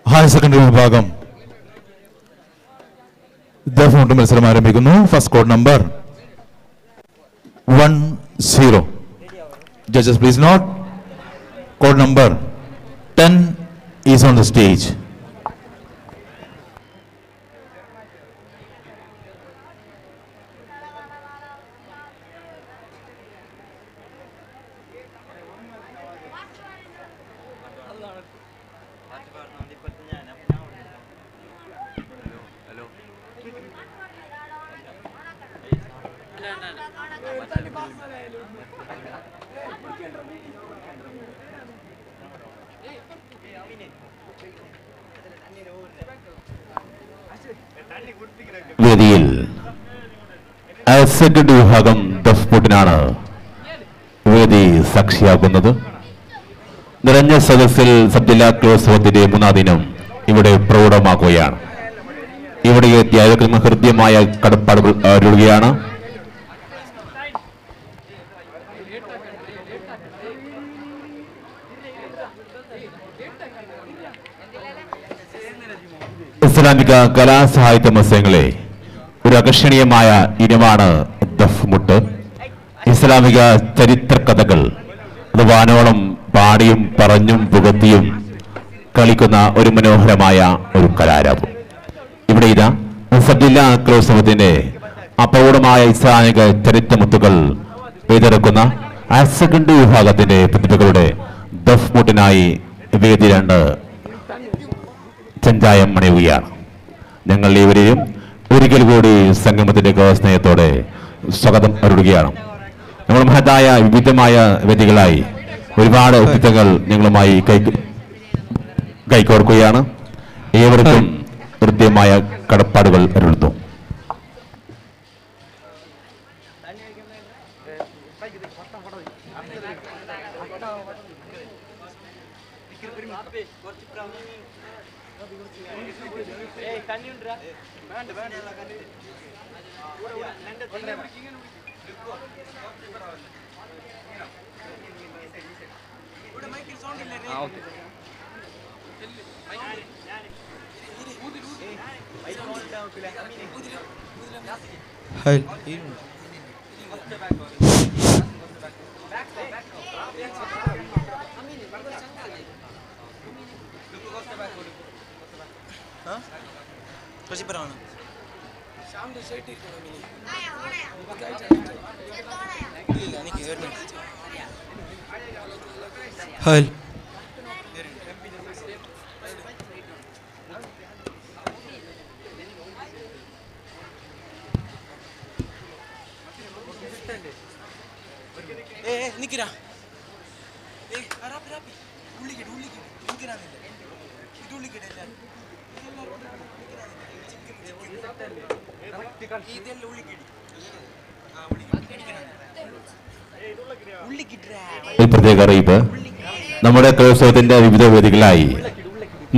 ഹയർ സെക്കൻഡറി വിഭാഗം ദഫ്മുട്ട് മത്സരം ആരംഭിക്കുന്നു. First code number 10. Judges please note, code number 10 is on the stage. വേദിയിൽ ഹയർ സെക്കൻഡറി വിഭാഗം ദഫ്മുട്ടിനാണ് വേദി സാക്ഷിയാകുന്നത്. നിറഞ്ഞ സദസ്സിൽ സബ് ജില്ലാ കലോത്സവത്തിന്റെ മൂന്നാം ദിനം ഇവിടെ പ്രൗഢമാക്കുകയാണ്. ഇവിടെ എത്തിയ ഏവർക്കും ഹൃദ്യമായ കടപ്പാടുകൾ അരുളുകയാണ്. ഇസ്ലാമിക കലാസാഹിത്യ മത്സരങ്ങളെ ഒരു ആകർഷണീയമായ ഇനമാണ് ദഫ്മുട്ട്. ഇസ്ലാമിക ചരിത്ര കഥകൾ അത് വാനോളം പാടിയും പറഞ്ഞും പുകത്തിയും കളിക്കുന്ന ഒരു മനോഹരമായ ഒരു കലാരൂപം. ഇവിടെ ഇതാ സബ് ജില്ലാ കലോത്സവത്തിന്റെ അപൂർവമായ ഇസ്ലാമിക ചരിത്രമുത്തുകൾ പെയ്തിറക്കുന്ന ഹയർ സെക്കൻഡറി വിഭാഗത്തിന്റെ പ്രതിഭകളുടെ ദഫ്മുട്ടിനായി വേദി രണ്ട് ചെഞ്ചായം അണിയുകയാണ്. ഞങ്ങൾ ഇവരെയും ഒരിക്കൽ കൂടി സംഗമത്തിന്റെ സ്നേഹത്തോടെ സ്വാഗതം അരുളുകയാണ്. നമ്മൾ മഹത്തായ വിവിധമായ വേദികളായി ഒരുപാട് വ്യക്തിത്വങ്ങൾ ഞങ്ങളുമായി കൈകോർക്കുകയാണ്. ഏവർക്കും ഹൃദ്യമായ കടപ്പാടുകൾ അരുളുന്നു. ഹൽ. ഒരു പ്രത്യേക അറിയിപ്പ്. നമ്മുടെ കലോത്സവത്തിന്റെ വിവിധ വേദികളായി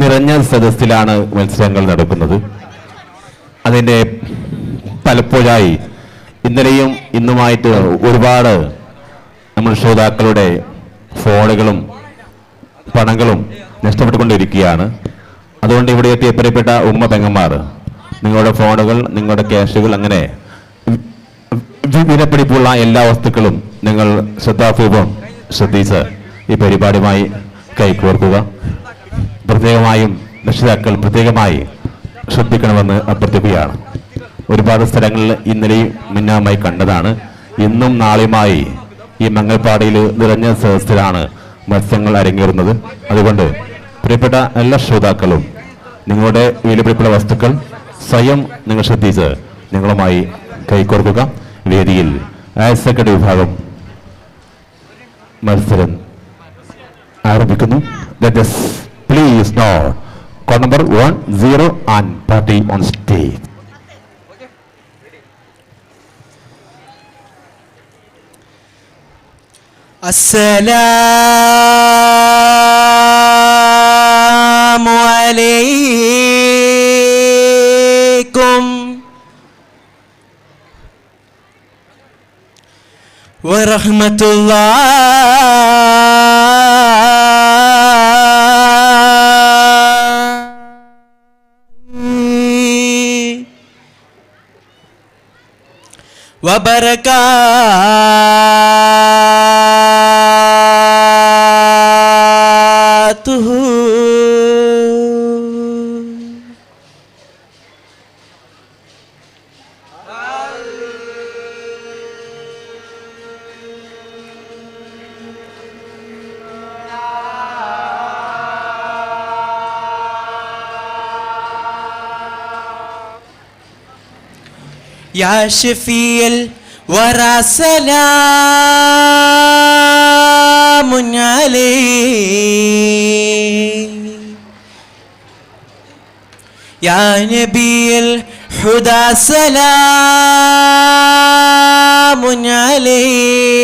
നിറഞ്ഞ സദസ്സിലാണ് മത്സരങ്ങൾ നടക്കുന്നത്. അതിൻ്റെ പലപ്പോഴായി ഇന്നലെയും ഇന്നുമായിട്ട് ഒരുപാട് നമ്മുടെ ശ്രോതാക്കളുടെ ഫോണുകളും പണങ്ങളും നഷ്ടപ്പെട്ടുകൊണ്ടിരിക്കുകയാണ്. അതുകൊണ്ട് ഇവിടെ എത്തിയ പ്രിയപ്പെട്ട ഉമ്മ പെങ്ങന്മാർ, നിങ്ങളുടെ ഫോണുകൾ, നിങ്ങളുടെ ക്യാഷുകൾ, അങ്ങനെ വിലപിടിപ്പുള്ള എല്ലാ വസ്തുക്കളും നിങ്ങൾ ശ്രദ്ധാപൂർവം ശ്രദ്ധിച്ച് ഈ പരിപാടിയുമായി കൈകോർക്കുക. പ്രത്യേകമായും രക്ഷിതാക്കൾ പ്രത്യേകമായി ശ്രദ്ധിക്കണമെന്ന് അഭ്യർത്ഥിക്കുകയാണ്. ഒരുപാട് സ്ഥലങ്ങളിൽ ഇന്നലെയും മിന്നാമായി കണ്ടതാണ്. ഇന്നും നാളെയുമായി ഈ മംഗൽപാടിയിൽ നിറഞ്ഞ സദസ്സിലാണ് മത്സ്യങ്ങൾ അരങ്ങേറുന്നത്. അതുകൊണ്ട് പ്രിയപ്പെട്ട എല്ലാ ശ്രോതാക്കളും നിങ്ങളുടെ വിലപിടിപ്പുള്ള വസ്തുക്കൾ സ്വയം നിങ്ങൾ ശ്രദ്ധിച്ച് നിങ്ങളുമായി കൈകോർക്കുക. വേദിയിൽ ഹയർ സെക്കൻഡറി വിഭാഗം മത്സരം ആരംഭിക്കുന്നു. Please note code number 10 and party on stage. അസ്സലാമു അലൈക്കും വറഹ്മത്തുള്ളാഹി വബറകാതുഹു. يا شفيع الورى سلام عليك، يا نبي الهدى سلام عليك.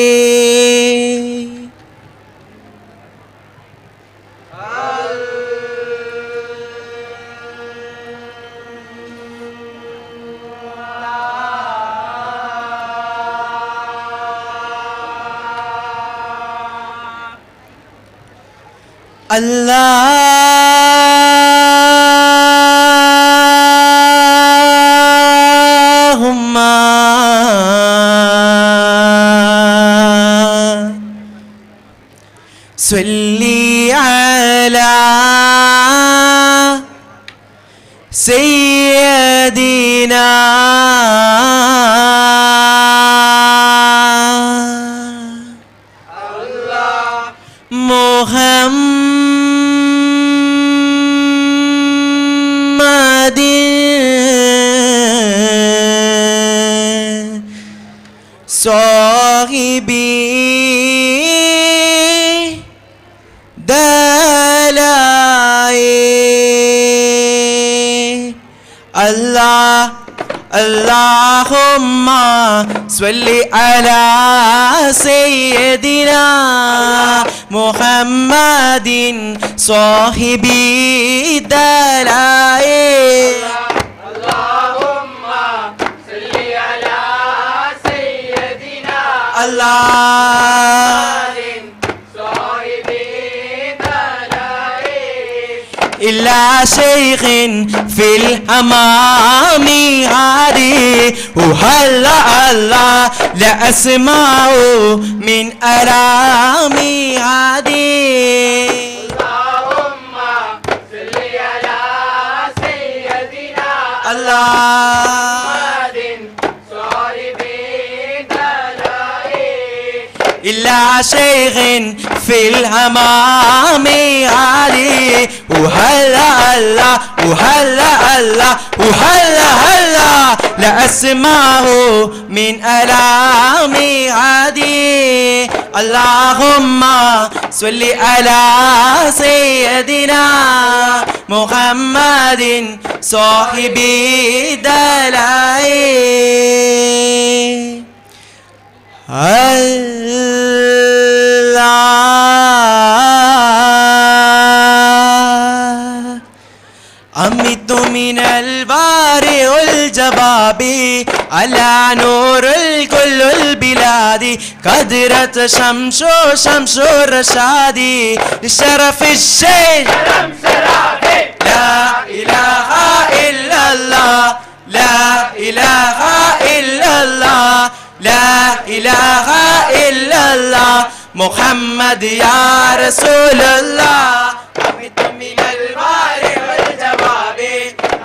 اللهم صل على سيدنا محمد صاحبي دلائي. الله اللهم صل على سيدنا محمد صاحب الدلائل. اللهم صل على سيدنا الله صاحب الدلائل. إلا شيخ في الأمام هادي، وهلا الله لا أسمع من أرامي هادي. اللهم صل على سيدنا الله صاحب الدلائل. إلا شيخ في الأمام عالي، وهلا الله وهلا الله وهلا هلا لا أسمعه من ألامي عادي. اللهم صل على سيدنا محمد صاحب الدلائل. الله أمت من البارئ الجواب على نور الكل البلاد، قدرت شمس شمس الرشاد لشرف الشيخ. لا إله إلا الله، لا إله إلا الله، لا إله إلا الله، محمد يا رسول الله. أمت من البارئ والجواب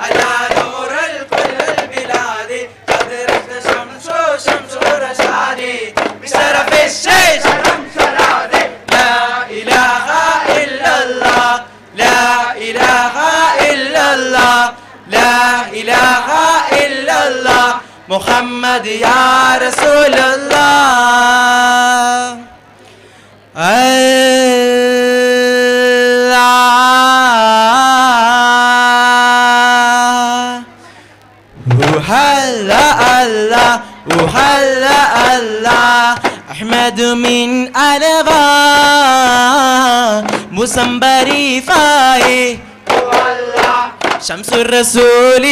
على نور الكل البلاد، قدرت شمس شمس الرشاد بشرف الشيخ. لا إله إلا الله، لا إله إلا الله، لا إله إلا الله، محمد يا رسول الله. الله وهلا الله وهلا الله، أحمد من ألبا مسمبري فاي، شمس الرسول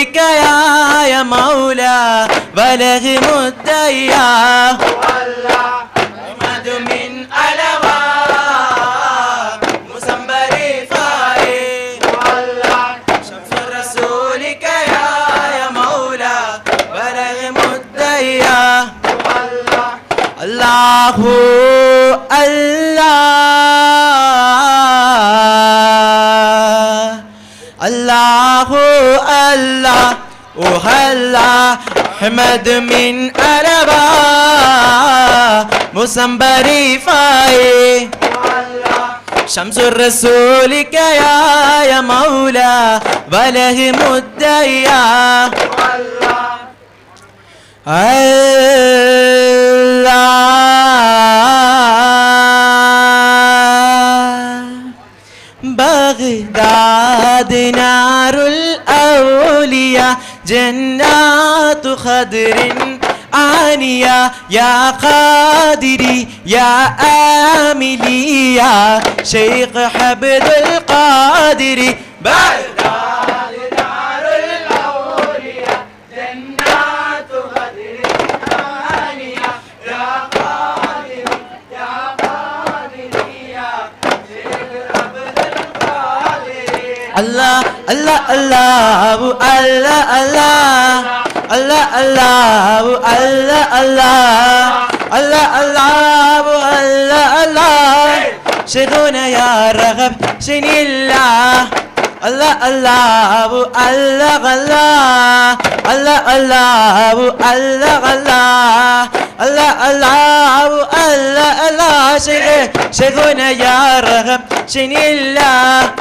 يا مولا بلغ مديا. أحمد من ألبا مسمبري فاي، شمس الرسول يا مولا بلغ مديا. الله الله الله الله وهلا، أحمد من ألبا مسمبري فاي، شمس الرسول يا مولا بلغ مديا. الله بغداد نار الأولياء، جنات خضر عانية، يا قادري يا آملي يا شيخ عبد القادر. بغداد نار الأولياء، جنات خضر عانية، يا قادري يا قادري يا شيخ عبد القادر. الله الله الله الله الله الله الله الله الله الله الله الله، شيخنا يا رغب شين الله. الله الله الله الله الله الله الله الله الله الله الله، شيخنا يا رغب شين الله.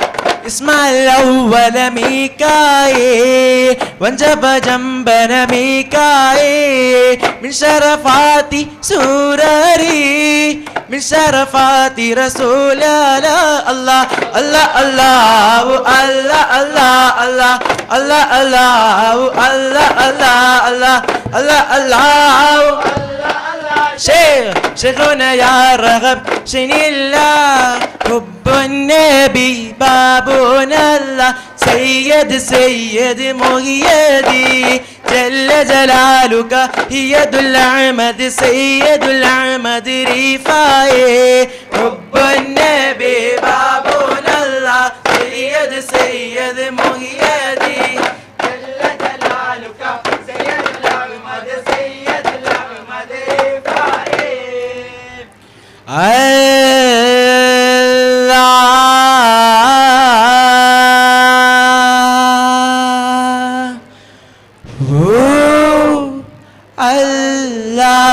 اسمع الأول ميكائيل وانجب جنبنا ميكائيل، من شرفاتي سرري من شرفات رسول الله الله الله الله الله الله الله الله الله الله الله الله الله شيخ شيخنا يا رغب شن الله حب النبي بابنا الله سيد سيد مغيدي جل جلالك يد العمد سيد العمد رفاعي حب النبي بابنا الله سيد سيد مغيدي جل جلالك سيد العمد سيد العمد رفاعي الله هو الله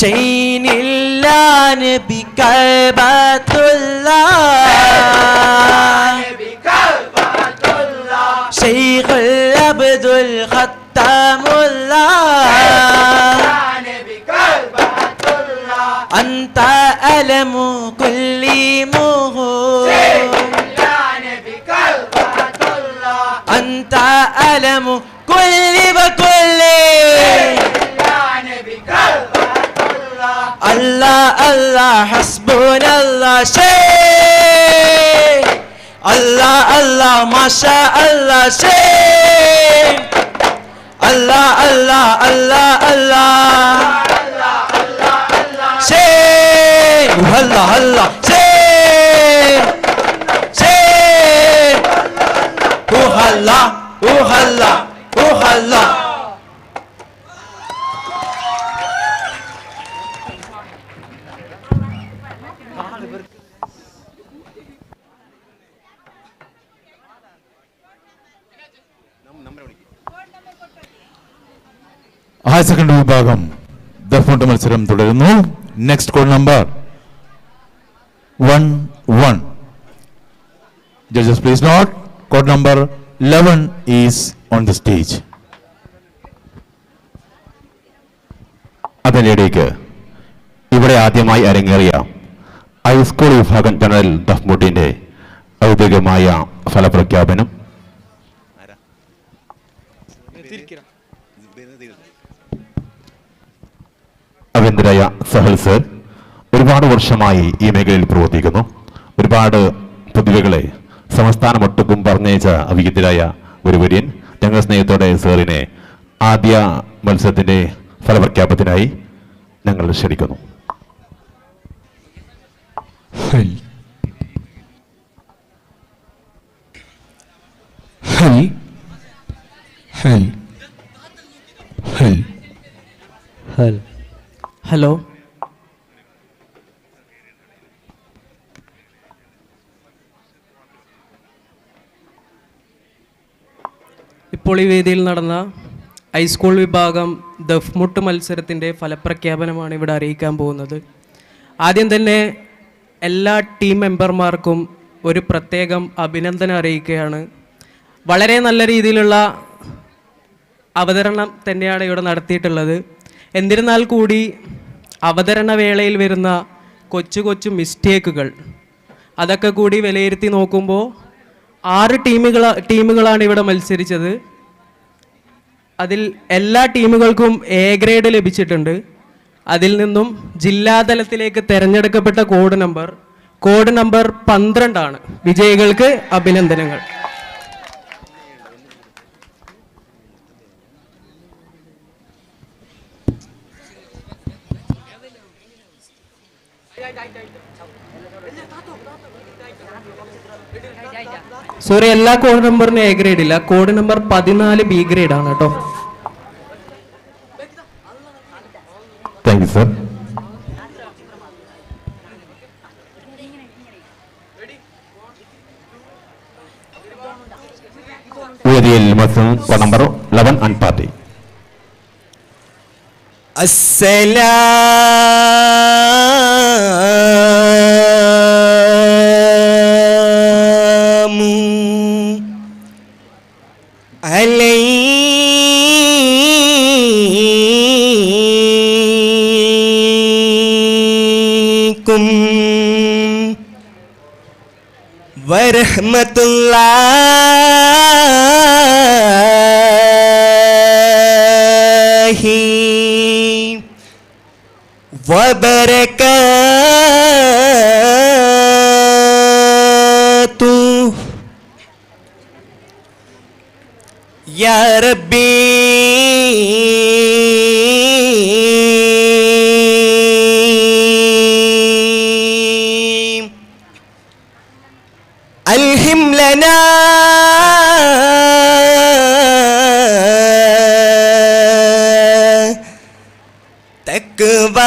شين الله نبي كعبة الله شيخ العبد الختام الله أنت ألم كل مهور أنت ألم كل بكل الله الله حسبنا الله شيء الله الله ما شاء الله شيء الله الله الله الله شيء هلا هلا شيء شيء وهلا وهلا وهلا ഹയർ സെക്കൻഡറി വിഭാഗം ദഫ്മുട്ട് മത്സരം തുടരുന്നു. Next code number 11. Judges please note, code number 11 is on the stage. അതിനിടയ്ക്ക് ഇവിടെ ആദ്യമായി അരങ്ങേറിയ ഹൈസ്കൂൾ വിഭാഗം ജനറൽ ദഫ്മുട്ടിന്റെ ഔദ്യോഗികമായ ഫലപ്രഖ്യാപനം. അഭിനന്ദരായ സഹൽ സർ ഒരുപാട് വർഷമായി ഈ മേഖലയിൽ പ്രവർത്തിക്കുന്നു. ഒരുപാട് പ്രതിഭകളെ സംസ്ഥാനമൊട്ടുക്കും പറഞ്ഞയച്ച അഭിജിതരായ ഗുരുവര്യൻ, ഞങ്ങൾ സ്നേഹത്തോടെ സാറിനെ ആദ്യ മത്സരത്തിന്റെ ഫലപ്രഖ്യാപനത്തിനായി ഞങ്ങൾ ക്ഷണിക്കുന്നു. ഹൽ ഹൽ ഹൽ ഹൽ ഹൽ. ഹലോ, ഇപ്പോൾ ഈ വേദിയിൽ നടന്ന ഹൈസ്കൂൾ വിഭാഗം ദഫ്മുട്ട് മത്സരത്തിൻ്റെ ഫലപ്രഖ്യാപനമാണ് ഇവിടെ അറിയിക്കാൻ പോകുന്നത്. ആദ്യം തന്നെ എല്ലാ ടീം മെമ്പർമാർക്കും ഒരു പ്രത്യേകം അഭിനന്ദനം അറിയിക്കുകയാണ്. വളരെ നല്ല രീതിയിലുള്ള അവതരണം തന്നെയാണ് ഇവിടെ നടത്തിയിട്ടുള്ളത്. എന്നിരുന്നാൽ കൂടി അവതരണ വേളയിൽ വരുന്ന കൊച്ചു കൊച്ചു മിസ്റ്റേക്കുകൾ അതൊക്കെ കൂടി വിലയിരുത്തി നോക്കുമ്പോൾ 6 ടീമുകളാണ് ഇവിടെ മത്സരിച്ചത്. അതിൽ എല്ലാ ടീമുകൾക്കും എ ഗ്രേഡ് ലഭിച്ചിട്ടുണ്ട്. അതിൽ നിന്നും ജില്ലാതലത്തിലേക്ക് തിരഞ്ഞെടുക്കപ്പെട്ട കോഡ് നമ്പർ 12 ആണ്. വിജയികൾക്ക് അഭിനന്ദനങ്ങൾ. സോറി, എല്ലാ കോഡ് നമ്പറിനും എ ഗ്രേഡ് ഇല്ല. കോഡ് നമ്പർ 14 ബി ഗ്രേഡ് ആണ് കേട്ടോ. Thank you sir. വേദിയിൽ മത്സരം code number 11 and party. السلام عليك. عليكم ورحمة الله وبركاته. يا ربي ألهم لنا تقواك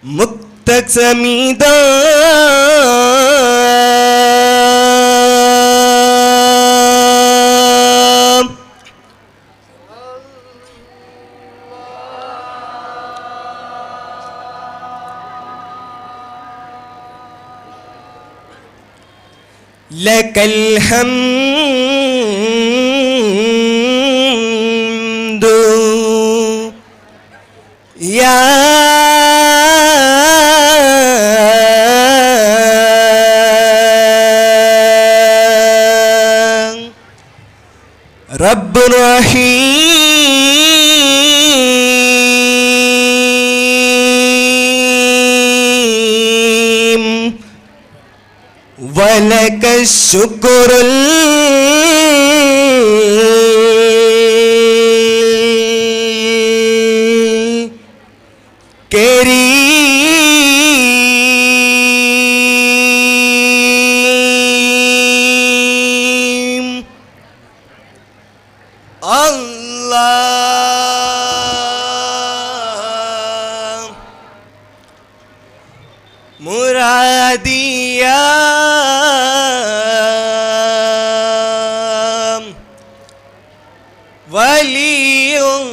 مقتسميدا لك الحمد يا رب رحيم ولك الشكر الكريم. الله مراديا ولي الله.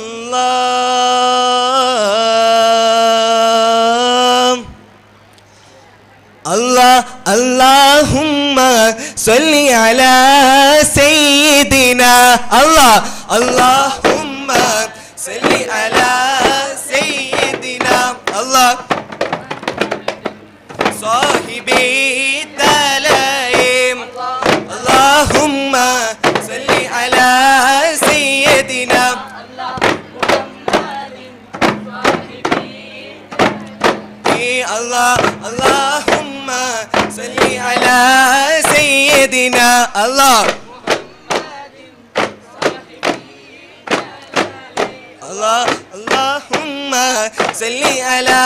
الله اللهم صل على سيدنا الله. اللهم صل على سيدنا الله صاحب التلايم. اللهم صل على سيدنا الله. اللهم صل على سيدنا الله. الله اللهم صل على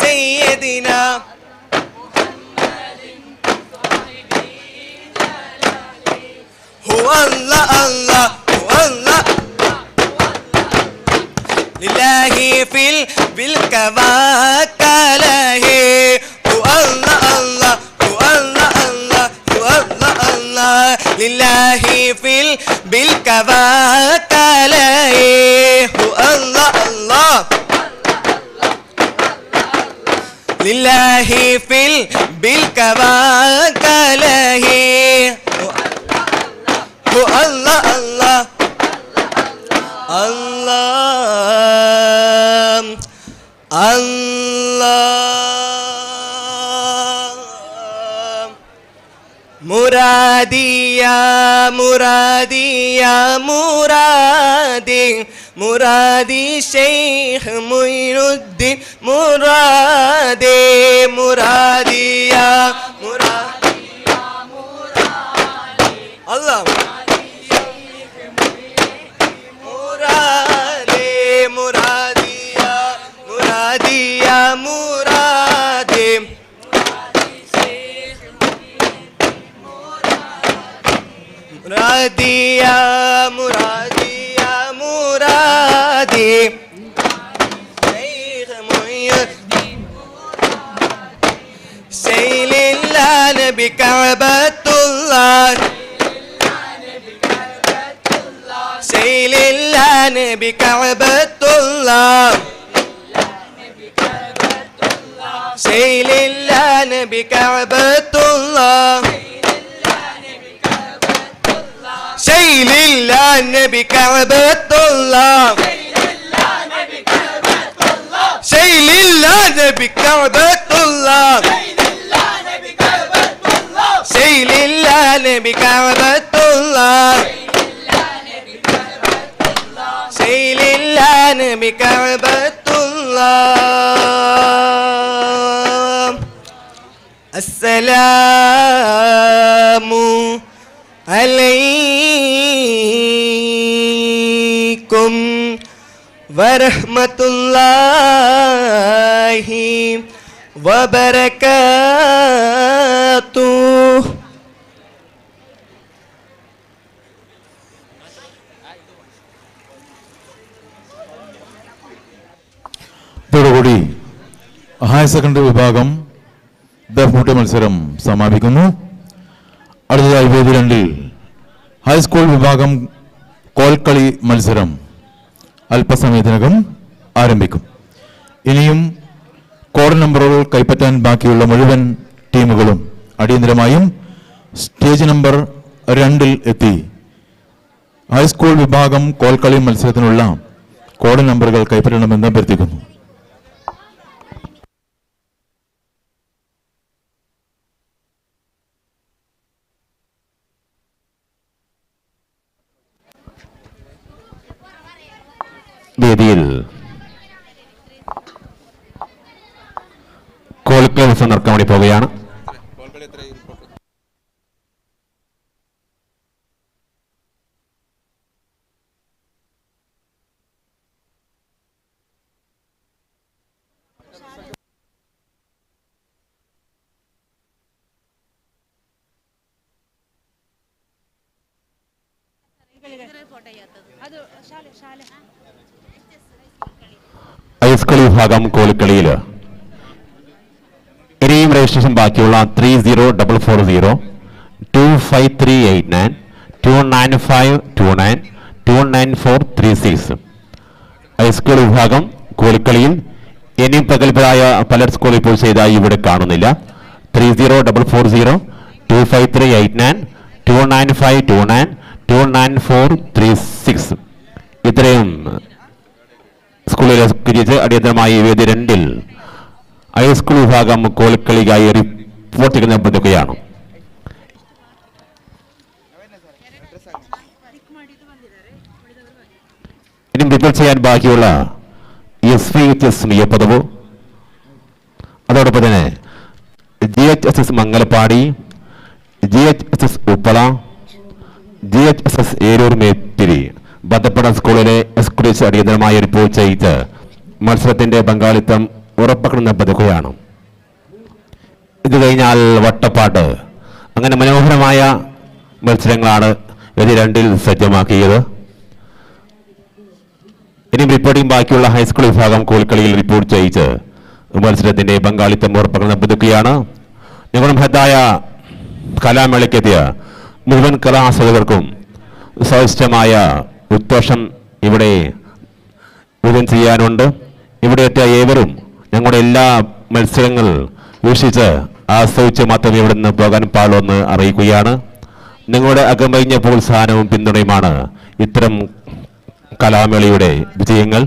سيدنا هو الله الله هو الله لله في بالكواكله. هو الله الله هو الله الله هو الله الله لله في بالكواكله. هو الله الله لله في بالكواكله. هو الله الله الله الله مرادي يا مرادي يا مرادي مرادي شيخ معين الدين مرادي مرادي يا مرادي الله مرادي مرادي يا مرادي يا مرادي مرادي يا مرادي يا مرادي شيخ معين الدين سيل الله بكعبة الله سيل الله بكعبة الله سيل الله بكعبة الله. ശൈലില്ല നബി കഅബത്തുള്ള, ശൈലില്ല നബി കഅബത്തുള്ള, ശൈലില്ല നബി കഅബത്തുള്ള, ശൈലില്ല നബി കഅബത്തുള്ള. അസ്സലാമു അലൈക്കും വറഹ്മത്തുള്ളാഹി വബറകാതുഹു. ഇതോടുകൂടി ഹയർ സെക്കൻഡറി വിഭാഗം ദഫ്മുട്ട് മത്സരം സമാപിക്കുന്നു. അടുത്തതായി വേദി 2-ൽ ഹൈസ്കൂൾ വിഭാഗം കോൽക്കളി മത്സരം അല്പസമയത്തിനകം ആരംഭിക്കും. ഇനിയും കോഡ് നമ്പറുകൾ കൈപ്പറ്റാൻ ബാക്കിയുള്ള മുഴുവൻ ടീമുകളും അടിയന്തരമായും സ്റ്റേജ് നമ്പർ 2-ൽ എത്തി ഹൈസ്കൂൾ വിഭാഗം കോൽക്കളി മത്സരത്തിനുള്ള കോഡ് നമ്പറുകൾ കൈപ്പറ്റണമെന്ന് അഭ്യർത്ഥിക്കുന്നു. വേദിയിൽ കോൽക്കളി മത്സരം നടക്കാൻ വേണ്ടി പോവുകയാണ്. ഹൈസ്കൂൾ വിഭാഗം കോൽക്കളിയിൽ ഇനിയും രജിസ്ട്രേഷൻ ബാക്കിയുള്ള 30440, 25389, 29529, 29436 ഹൈസ്കൂൾ വിഭാഗം കോൽക്കളിയിൽ ഇനിയും പ്രഗത്ഭരായ പല സ്കൂൾ ഇപ്പോൾ ചെയ്തായി ഇവിടെ കാണുന്നില്ല. 30440, 25389, 29529, 29436 ഇത്രയും സ്കൂളിലെ തിരിച്ച് അടിയന്തരമായി വേദി 2-ൽ ഹൈസ്കൂൾ വിഭാഗം കോൽക്കളിക്കായി റിപ്പോർട്ട് ചെയ്യുന്ന അഭ്യർത്ഥിക്കുകയാണ്. ഇനി റിപ്പോർട്ട് ചെയ്യാൻ ബാക്കിയുള്ള SVHS Meeyappadavu, അതോടൊപ്പം തന്നെ GHSS Mangalappadi, GHSS Uppala, GHSS Eroor Methiri ബന്ധപ്പെട്ട സ്കൂളിലെ എസ്കുറിച്ച് അടിയന്തരമായി റിപ്പോർട്ട് ചെയ്ത് മത്സരത്തിന്റെ പങ്കാളിത്തം ഉറപ്പാക്കണമെന്ന് അഭ്യർത്ഥിക്കുകയാണ്. ഇത് കഴിഞ്ഞാൽ വട്ടപ്പാട്ട്. അങ്ങനെ മനോഹരമായ മത്സരങ്ങളാണ് വേദി 2-ൽ സജ്ജമാക്കിയത്. ഇനിയും റിപ്പോർട്ടിംഗ് ബാക്കിയുള്ള ഹൈസ്കൂൾ വിഭാഗം കോൽക്കളിയിൽ റിപ്പോർട്ട് ചെയ്യിച്ച് മത്സരത്തിന്റെ പങ്കാളിത്തം ഉറപ്പാക്കണമെന്ന് അഭ്യർത്ഥിക്കുകയാണ്. ഞങ്ങളുടെ മഹത്തായ കലാമേളയ്ക്കെത്തിയ മുഴുവൻ കലാസ്വാദകർക്കും സ്വാദിഷ്ടമായ ഉത്തോഷം ഇവിടെ വിതരണം ചെയ്യാനുണ്ട്. ഇവിടെ എത്തിയ ഏവരും ഞങ്ങളുടെ എല്ലാ മത്സരങ്ങൾ വീക്ഷിച്ച് ആസ്വദിച്ച് മാത്രമേ ഇവിടെ നിന്ന് പോകാൻ പാടുള്ളൂ എന്ന് അറിയിക്കുകയാണ്. നിങ്ങളുടെ അകമഴിഞ്ഞ പ്രോത്സാഹനവും പിന്തുണയുമാണ് ഇത്തരം കലാമേളയുടെ വിജയങ്ങൾ.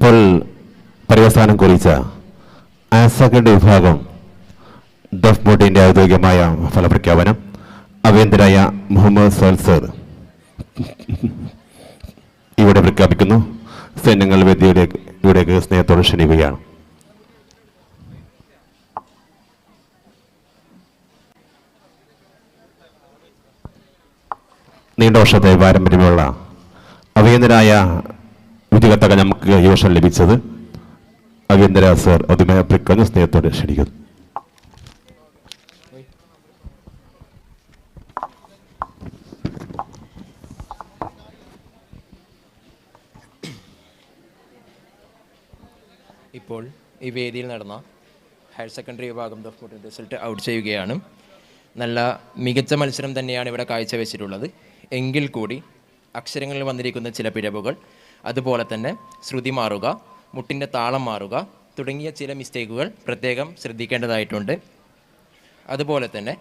ഇപ്പോൾ പര്യവസാനം കുറിച്ച ഹയർ സെക്കൻഡറി വിഭാഗം ദഫ് ബോർഡിൻ്റെ ഔദ്യോഗികമായ ഫലപ്രഖ്യാപനം അഭ്യന്തരായ മുഹമ്മദ് സൽ സർ ഇവിടെ പ്രഖ്യാപിക്കുന്നു. സൈന്യങ്ങൾ വേദിയിലേക്ക് ഇവിടേക്ക് സ്നേഹത്തോടെ ക്ഷണിക്കുകയാണ്. നീണ്ട വർഷത്തെ പാരമ്പര്യമുള്ള അഭിയന്തരായ വിധികർത്തക നമുക്ക് ഈ വർഷം ലഭിച്ചത്. അഭിയന്തര സർ ഔദ്യോഗിക പ്രഖ്യാപനം സ്നേഹത്തോടെ ക്ഷണിക്കുന്നു. ഇപ്പോൾ ഈ വേദിയിൽ നടന്ന ഹയർ സെക്കൻഡറി വിഭാഗം ദഫ്മുട്ടിൻ്റെ റിസൾട്ട് ഔട്ട് ചെയ്യുകയാണ്. നല്ല മികച്ച മത്സരം തന്നെയാണ് ഇവിടെ കാഴ്ചവെച്ചിട്ടുള്ളത്. എങ്കിൽ കൂടി അക്ഷരങ്ങളിൽ വന്നിരിക്കുന്ന ചില പിഴവുകൾ, അതുപോലെ തന്നെ ശ്രുതി മാറുക, മുട്ടിൻ്റെ താളം മാറുക തുടങ്ങിയ ചില മിസ്റ്റേക്കുകൾ പ്രത്യേകം ശ്രദ്ധിക്കേണ്ടതായിട്ടുണ്ട്. അതുപോലെ തന്നെ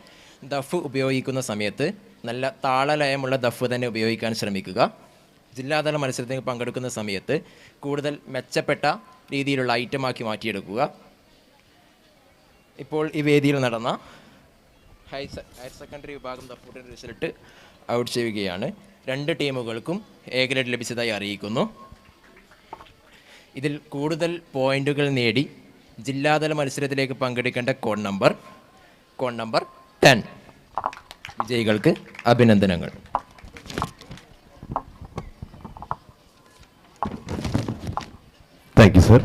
ദഫ് ഉപയോഗിക്കുന്ന സമയത്ത് നല്ല താളലയമുള്ള ദഫ് തന്നെ ഉപയോഗിക്കാൻ ശ്രമിക്കുക. ജില്ലാതല മത്സരത്തിന് പങ്കെടുക്കുന്ന സമയത്ത് കൂടുതൽ മെച്ചപ്പെട്ട രീതിയിലുള്ള ഐറ്റമാക്കി മാറ്റിയെടുക്കുക. ഇപ്പോൾ ഈ വേദിയിൽ നടന്ന ഹയർ സെക്കൻഡറി വിഭാഗം ദഫൂട്ടിൻ്റെ റിസൾട്ട് ഔട്ട് ചെയ്യുകയാണ്. രണ്ട് ടീമുകൾക്കും എ ഗ്രേഡ് ലഭിച്ചതായി അറിയിക്കുന്നു. ഇതിൽ കൂടുതൽ പോയിന്റുകൾ നേടി ജില്ലാതല മത്സരത്തിലേക്ക് പങ്കെടുക്കേണ്ട കോഡ് നമ്പർ 10 വിജയികൾക്ക് അഭിനന്ദനങ്ങൾ. Thank you sir.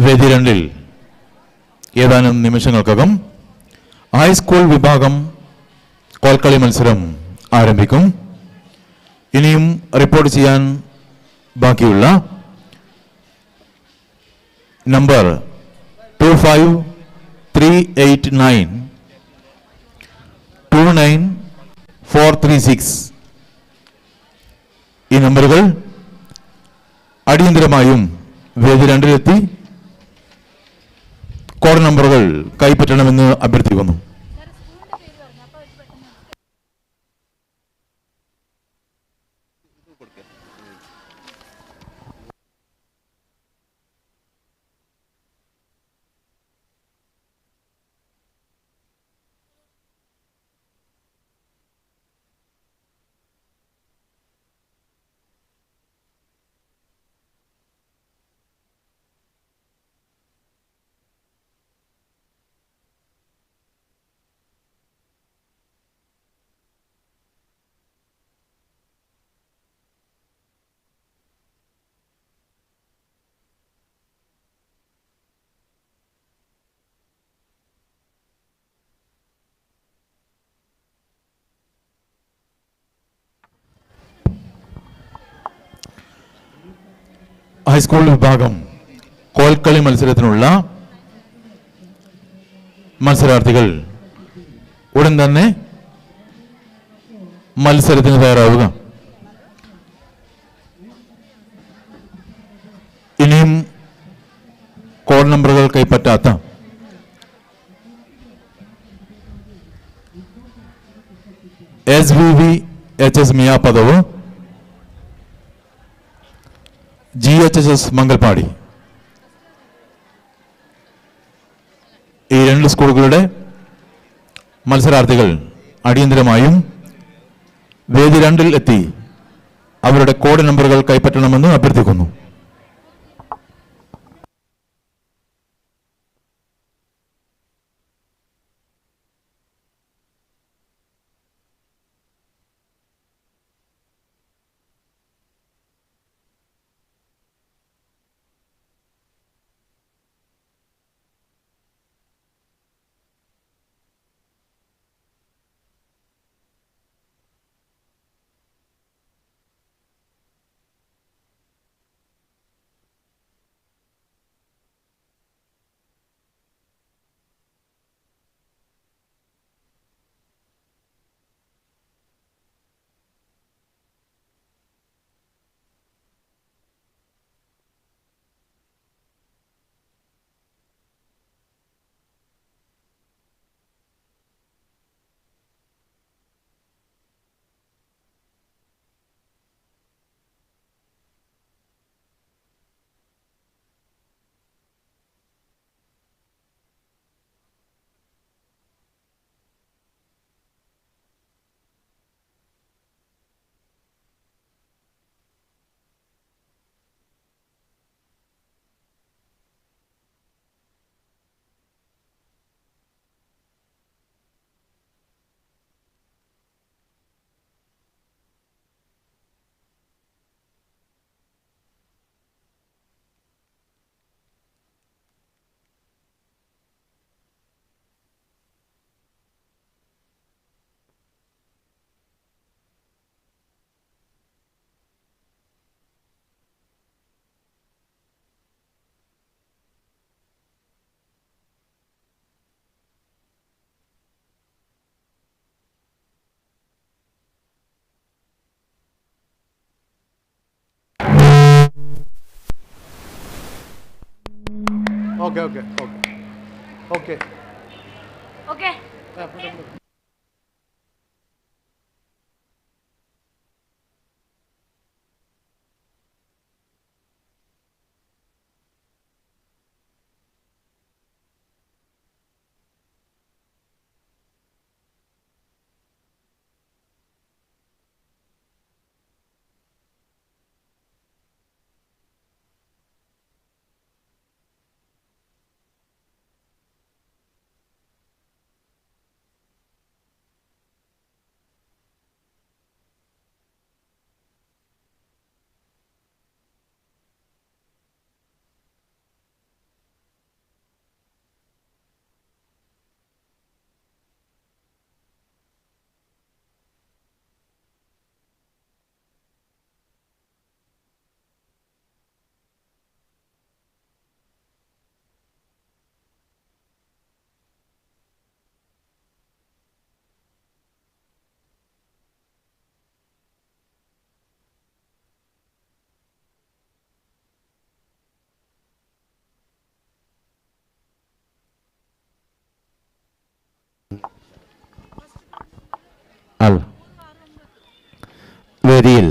വേദി രണ്ടിൽ ഏതാനും നിമിഷങ്ങൾക്കകം ഹൈസ്കൂൾ വിഭാഗം കോൽക്കളി മത്സരം ആരംഭിക്കും. ഇനിയും റിപ്പോർട്ട് ചെയ്യാൻ ബാക്കിയുള്ള നമ്പർ 25389, 29436 ഈ നമ്പറുകൾ അടിയന്തരമായും വേദി രണ്ടിലെത്തി കോഡ് നമ്പറുകൾ കൈപ്പറ്റണമെന്ന് അഭ്യർത്ഥിക്കുന്നു. ഹൈസ്കൂൾ വിഭാഗം കോൽക്കളി മത്സരത്തിനുള്ള മത്സരാർത്ഥികൾ ഉടൻ തന്നെ മത്സരത്തിന് തയ്യാറാവുക. ഇനിയും കോഡ് നമ്പറുകൾ കൈപ്പറ്റാത്ത SVV HS Miyapadavu, GHSS Mangalpady ഈ രണ്ട് സ്കൂളുകളുടെ മത്സരാർത്ഥികൾ അടിയന്തരമായും വേദി രണ്ടിൽ എത്തി അവരുടെ കോഡ് നമ്പറുകൾ കൈപ്പറ്റണമെന്ന് അഭ്യർത്ഥിക്കുന്നു. Okay okay okay okay okay. അൽ വേദിയിൽ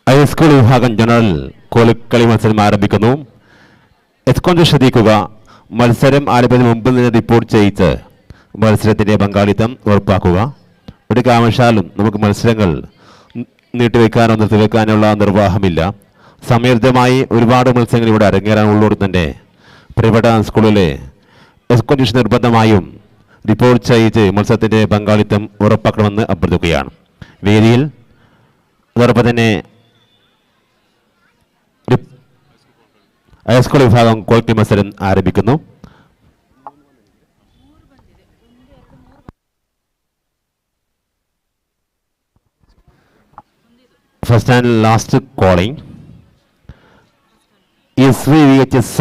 ഹൈസ്കൂൾ വിഭാഗം ജനറൽ കോലിക്കളി മത്സരം ആരംഭിക്കുന്നു. എസ്കോൺ ശ്രദ്ധിക്കുക, മത്സരം ആരംഭിക്കുന്നതിന് മുമ്പ് തന്നെ റിപ്പോർട്ട് ചെയ്ത് മത്സരത്തിൻ്റെ പങ്കാളിത്തം ഉറപ്പാക്കുക. ഒരു കാരണവശാലും നമുക്ക് മത്സരങ്ങൾ നീട്ടിവെക്കാനോ നിർത്തിവെക്കാനോ ഉള്ള നിർവാഹമില്ല. സമയബദ്ധമായി ഒരുപാട് മത്സരങ്ങൾ ഇവിടെ അരങ്ങേറാനുള്ളതുകൊണ്ട് തന്നെ പ്രിയപ്പെട്ട സ്കൂളിലെ എസ്കോൺ നിർബന്ധമായും റിപ്പോർട്ട് ചെയ്ത് മത്സരത്തിൻ്റെ പങ്കാളിത്തം ഉറപ്പാക്കണമെന്ന് അഭ്യർത്ഥിക്കുകയാണ്. വേദിയിൽ അതോടൊപ്പം തന്നെ ഹൈസ്കൂൾ വിഭാഗം കോൽക്കളി മത്സരം ആരംഭിക്കുന്നു. First and last calling S V V H S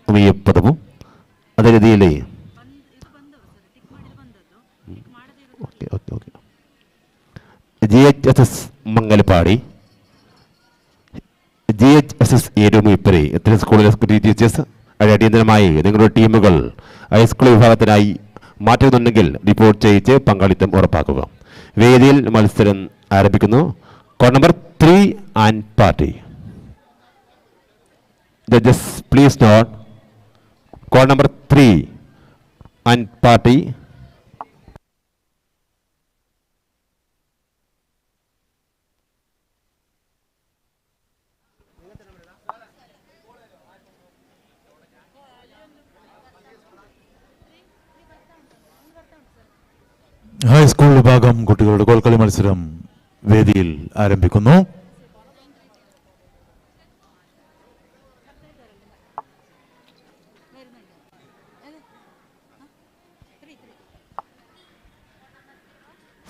Meyyappadavu. അതേ രീതിയിൽ okay okay okay G H S S Mangalapadi, G H S S Erumipre ഇത്തരം സ്കൂളിലെ ടീച്ചേഴ്സ് അടിയന്തരമായി നിങ്ങളുടെ ടീമുകൾ ഹൈസ്കൂൾ വിഭാഗത്തിനായി മാറ്റുന്നുണ്ടെങ്കിൽ റിപ്പോർട്ട് ചെയ്യിച്ച് പങ്കാളിത്തം ഉറപ്പാക്കുക. വേദിയിൽ മത്സരം ആരംഭിക്കുന്നു. Code number 3 and party. Judges please note, code number 3 and party. High school വിഭാഗം കുട്ടികളുടെ കോൽക്കളി മത്സരം വേദിയിൽ ആരംഭിക്കുന്നു.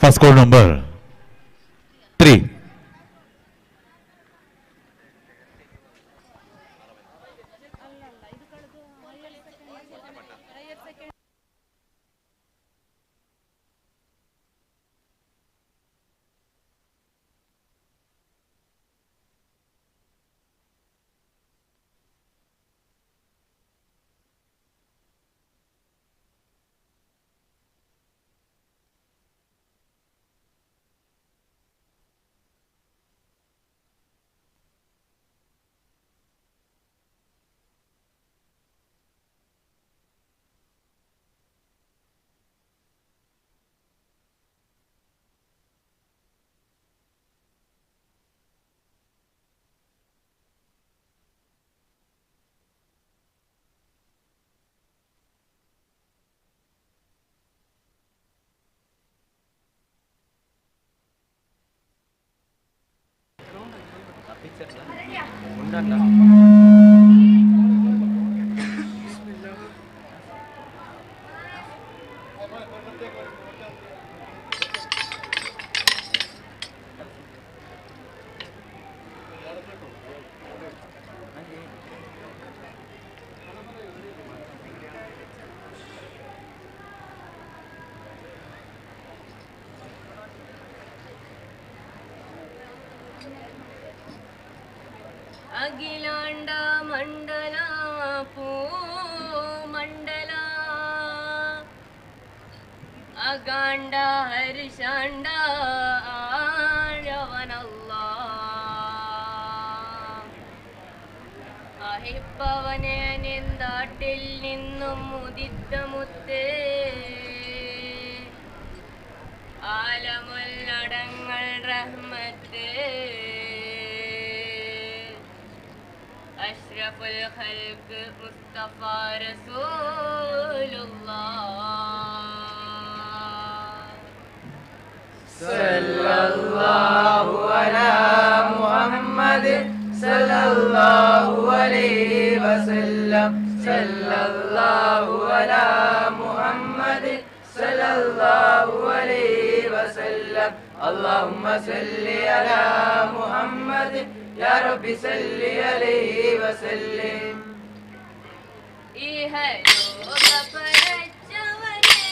First code number 3. ಅಖಿಲಾಂಡ മണ്ഡല പൂമണ്ഡല അകാണ്ട ഹരിഷാണ്ട ആഴവനല്ല അഹിപ്പവനെ നിന്താട്ടിൽ നിന്നും ഉദിത്ത മുത്തേ ആലമുല്ലടങ്ങൾ റഹ്മത്ത് അഷ്റഫുൽ ഖൽക്ക് മുസ്തഫ റസൂലുള്ളാഹ്. സല്ലല്ലാഹു അലാ മുഹമ്മദ് സല്ലല്ലാഹു അലൈഹി വസല്ലം. സല്ലല്ലാഹു അലാ മുഹമ്മദ് സല്ലല്ലാഹു അലൈഹി വസല്ലം. അല്ലാഹുമ്മ സല്ലി അലാ മുഹമ്മദ് യാ റബ്ബി സല്ലി അലൈഹി വസല്ലം. ഇഹലോക പരച്ചവനെ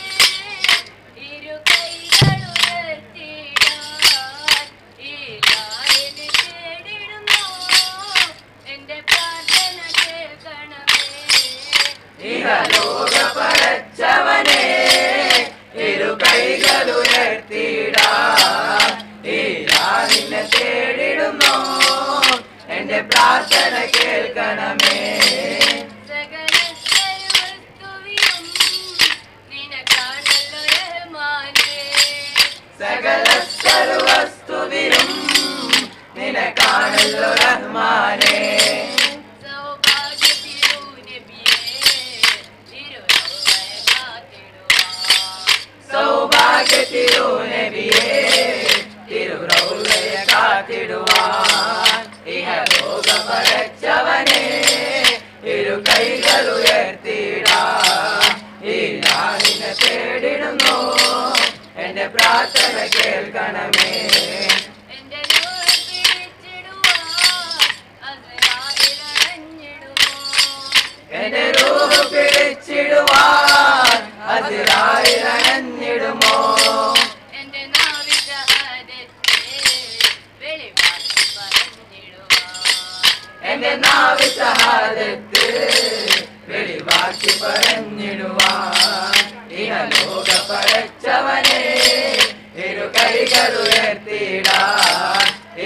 ഇരു കൈകളുയർത്തിടാൻ ഇലാഹിനെ തേടിടുന്നു, എന്റെ പ്രാർത്ഥന കേൾക്കണമേ. ഇഹലോക പരച്ചവനെ ഇരു കൈകളുയർത്തിടാൻ ഇലാഹിനെ തേടിടുന്നു, എന്റെ പ്രാർത്ഥന കേൾക്കണമേ. സകല സർവസ്തുവിയും നിനക്കാണല്ലോ റഹ്മാനേ. സകല സർവസ്തുവിലും നിനക്കാണല്ലോ റഹ്മാനേ. സൗഭാഗ്യ തിരുനബിയേ തിരുറൗളയെ കാത്തിടുവാൻ. സൗഭാഗ്യ തിരുനബിയേ തിരുറൗളയെ കാത്തിടുവാൻ ഇഹലോക പരച്ചവനെ ഇരു കൈകളുയർത്തിടാൻ ഇലാഹിനെ തേടിടുന്നു, എന്റെ പ്രാർത്ഥന കേൾക്കണമേ. എന്റെ നൂറ് പിടിച്ചിടുവാൻ അസ്രായേലണഞ്ഞിടുമോ? എന്റെ രൂപ പിടിച്ചിടുവാൻ അസിറായിലണഞ്ഞിടുമോ? എന്റെ നാവിൽ ഷഹാദത്തെ വെളിവാക്കി പറഞ്ഞിടുവാൻ. എന്റെ നാവ് സഹാദത്ത് വെളിവാക്കി പറഞ്ഞിടുവാൻ ഇഹലോക പരച്ചവനെ ഇരു കൈകളുയർത്തിടാൻ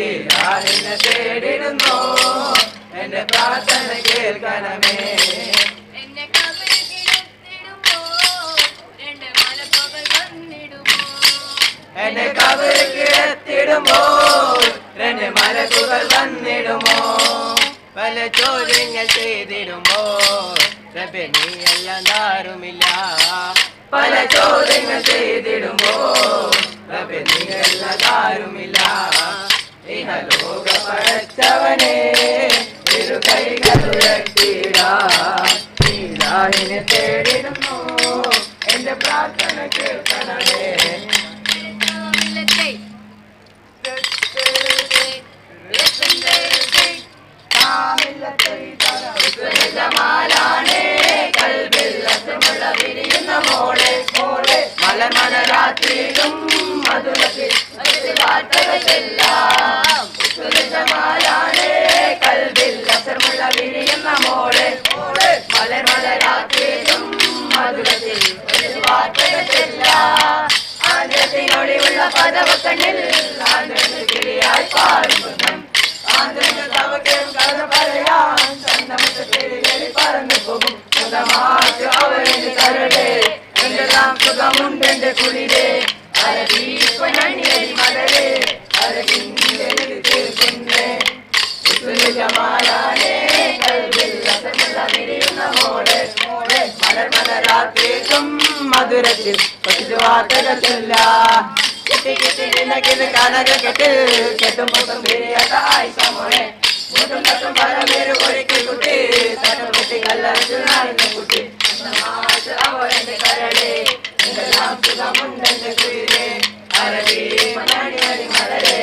ഇലാഹിനെ തേടിടുന്നു, എന്റെ പ്രാർത്ഥന കേൾക്കണമേ. എന്നെ കബറിൽ കിടത്തിടുമോ? രണ്ട് മലക്കുകൾ വന്നിടുമോ? എന്നെ കബറിൽ കിടത്തിടുമ്പോൾ രണ്ട് മലക്കുകൾ വന്നിടുമോ? പല ചോദ്യങ്ങൾ ചെയ്തിടുമോ? റബ്ബേ നീയല്ലാതാരുമില്ല. പല ചോദ്യങ്ങൾ ചെയ്തിടുമോ? റബ്ബേ നീയല്ലാതാരുമില്ല. ഇഹലോക പടച്ചവനെ ഇരു കൈകളുയർത്തിടാൻ ഇലാഹിനെ തേടിടുന്നു, എന്റെ പ്രാർത്ഥന കേൾക്കണമേ. താമിലത്തെ ജമാലാണേ കൽബിൽ അസമുള്ള വിരിയുന്ന മോളെ മോളെ മലർമലരാത്രിയിലും മധുരത്തിൽ വാർത്തകൾ ചെല്ലാം. ജമാലാണേ കൽബിൽ അസമുള്ള വിരിയുന്ന മോളെ മോളെ മലർമലരാത്രിയിലും മധുരത്തിൽ വാർത്തകൾ ചെല്ലാം. ആന്ധ്രത്തിനൊളിവുള്ള പദവ കണ്ണിൽ ആന്ധ്രത്തിൽ കിളിയായി പാടും ആന്ധ്രങ്ങൾ തവക്കും കഥ പറയാൻ തന്നമുട്ട് കിളികളിൽ പറന്നു പോകും. സ്വന്തമാക്ക് അവരെന്റെ കരടേ എന്തെല്ലാം സുഖമുണ്ടെന്റെ കുളിരേ അരവീപ്പനണിയരി മലരേ അരവിന്റെ തീർക്കുന്നേ. ജമാലാനേ കൽവിൽ രസമുള്ള വിരിയുന്ന മോളെ മോളെ മലർ മലരാത്രിക്കും മധുരത്തിൽ കൊച്ചു വാർത്തകൾ ചൊല്ലാം. കിട്ടി കിട്ടി നിനക്കിത് കനക കെട്ടിൽ കെട്ടും പൊട്ടും വിരിയാത്ത ആയിഷ മോളെ മുട്ടും തട്ടും പരമേരു ഒരിക്കൽ കുട്ടി തട്ടും കുട്ടി കല്ലറച്ചു നാടുന്ന കുട്ടി അവരെന്റെ കരളേ എന്തെല്ലാം സുഖമുണ്ടെന്റെ കുയിലേ അരവി മണി മലരേ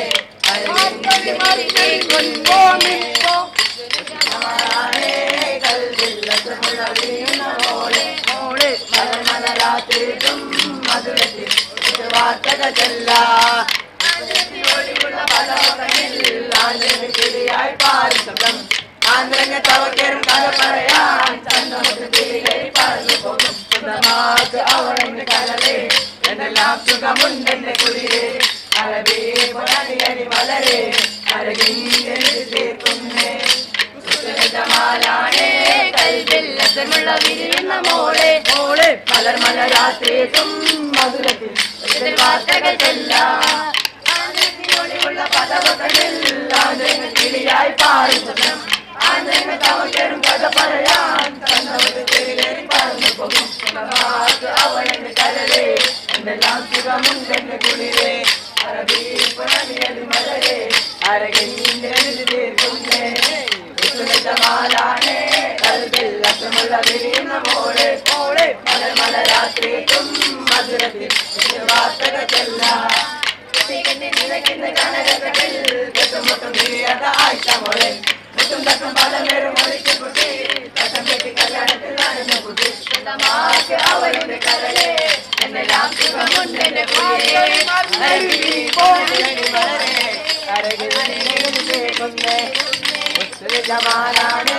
ആന്തരങ്ങ തവക്കേറും കഥ പറയാൻ ചന്തമുത്ത് തിരികെ പറന്നു പോകും. സ്വന്തമാക്ക് അവളെന്റെ കലവേ, എന്നെല്ലാം സുഖമുണ്ടെന്റെ കുളിരേ. അറബി പൊന്നണി മലരേ, അരകിന്റെ തീർക്കുന്നേ. ജമാലാണേ കൽവിൽ രസമുള്ള വിരിയുന്ന മോളെ, മോളെ മലർ മലരാത്തേക്കും മധുരത്തിൽ വാർത്തകൾ ചെല്ലാം. ഒളിവുള്ള പദവകളിൽ ആന്തരങ്ങ കിളിയായി പാറി സ്വപ്നം. ആന്തരങ്ങ തവക്കേറും കഥ പറയാൻ തന്നവർക്ക് തിരികേറി പറന്നു പോകും. സ്വന്തമാക്ക് അവളെന്റെ കരളേ, എന്തെല്ലാം സുഖമുണ്ടെന്റെ കുളിരേ. അറബി പൊന്നണി മലരേ, അരകിന്റെ തീർക്കുന്നേ. ജമാലാണേ കൽവിൽ രസമുള്ള വിരിയുന്ന മോളെ, മോളെ മലർ മലരാത്രിക്കും മധുരത്തിൽ വാർത്തകൾ ചെല്ലാം. നിനക്കിന്ന് കനകത്തിൽ കെട്ടുമുട്ടും തിരിയാത്ത ആയിഷ മോളെ, മുട്ടും തട്ടും പലനേരം ഒളിച്ചു കുട്ടി, തട്ടം കെട്ടി കല്യാണത്തിൽ നടന്ന കുട്ടി. സ്വന്തമാക്ക് അവളുടെ കരളേ, എന്നെല്ലാം സുഖമുണ്ടെന്റെ കുളിരേ. അരകി മലരേ, അരകിൽ തീർക്കുന്നേ. ജമാലാണേ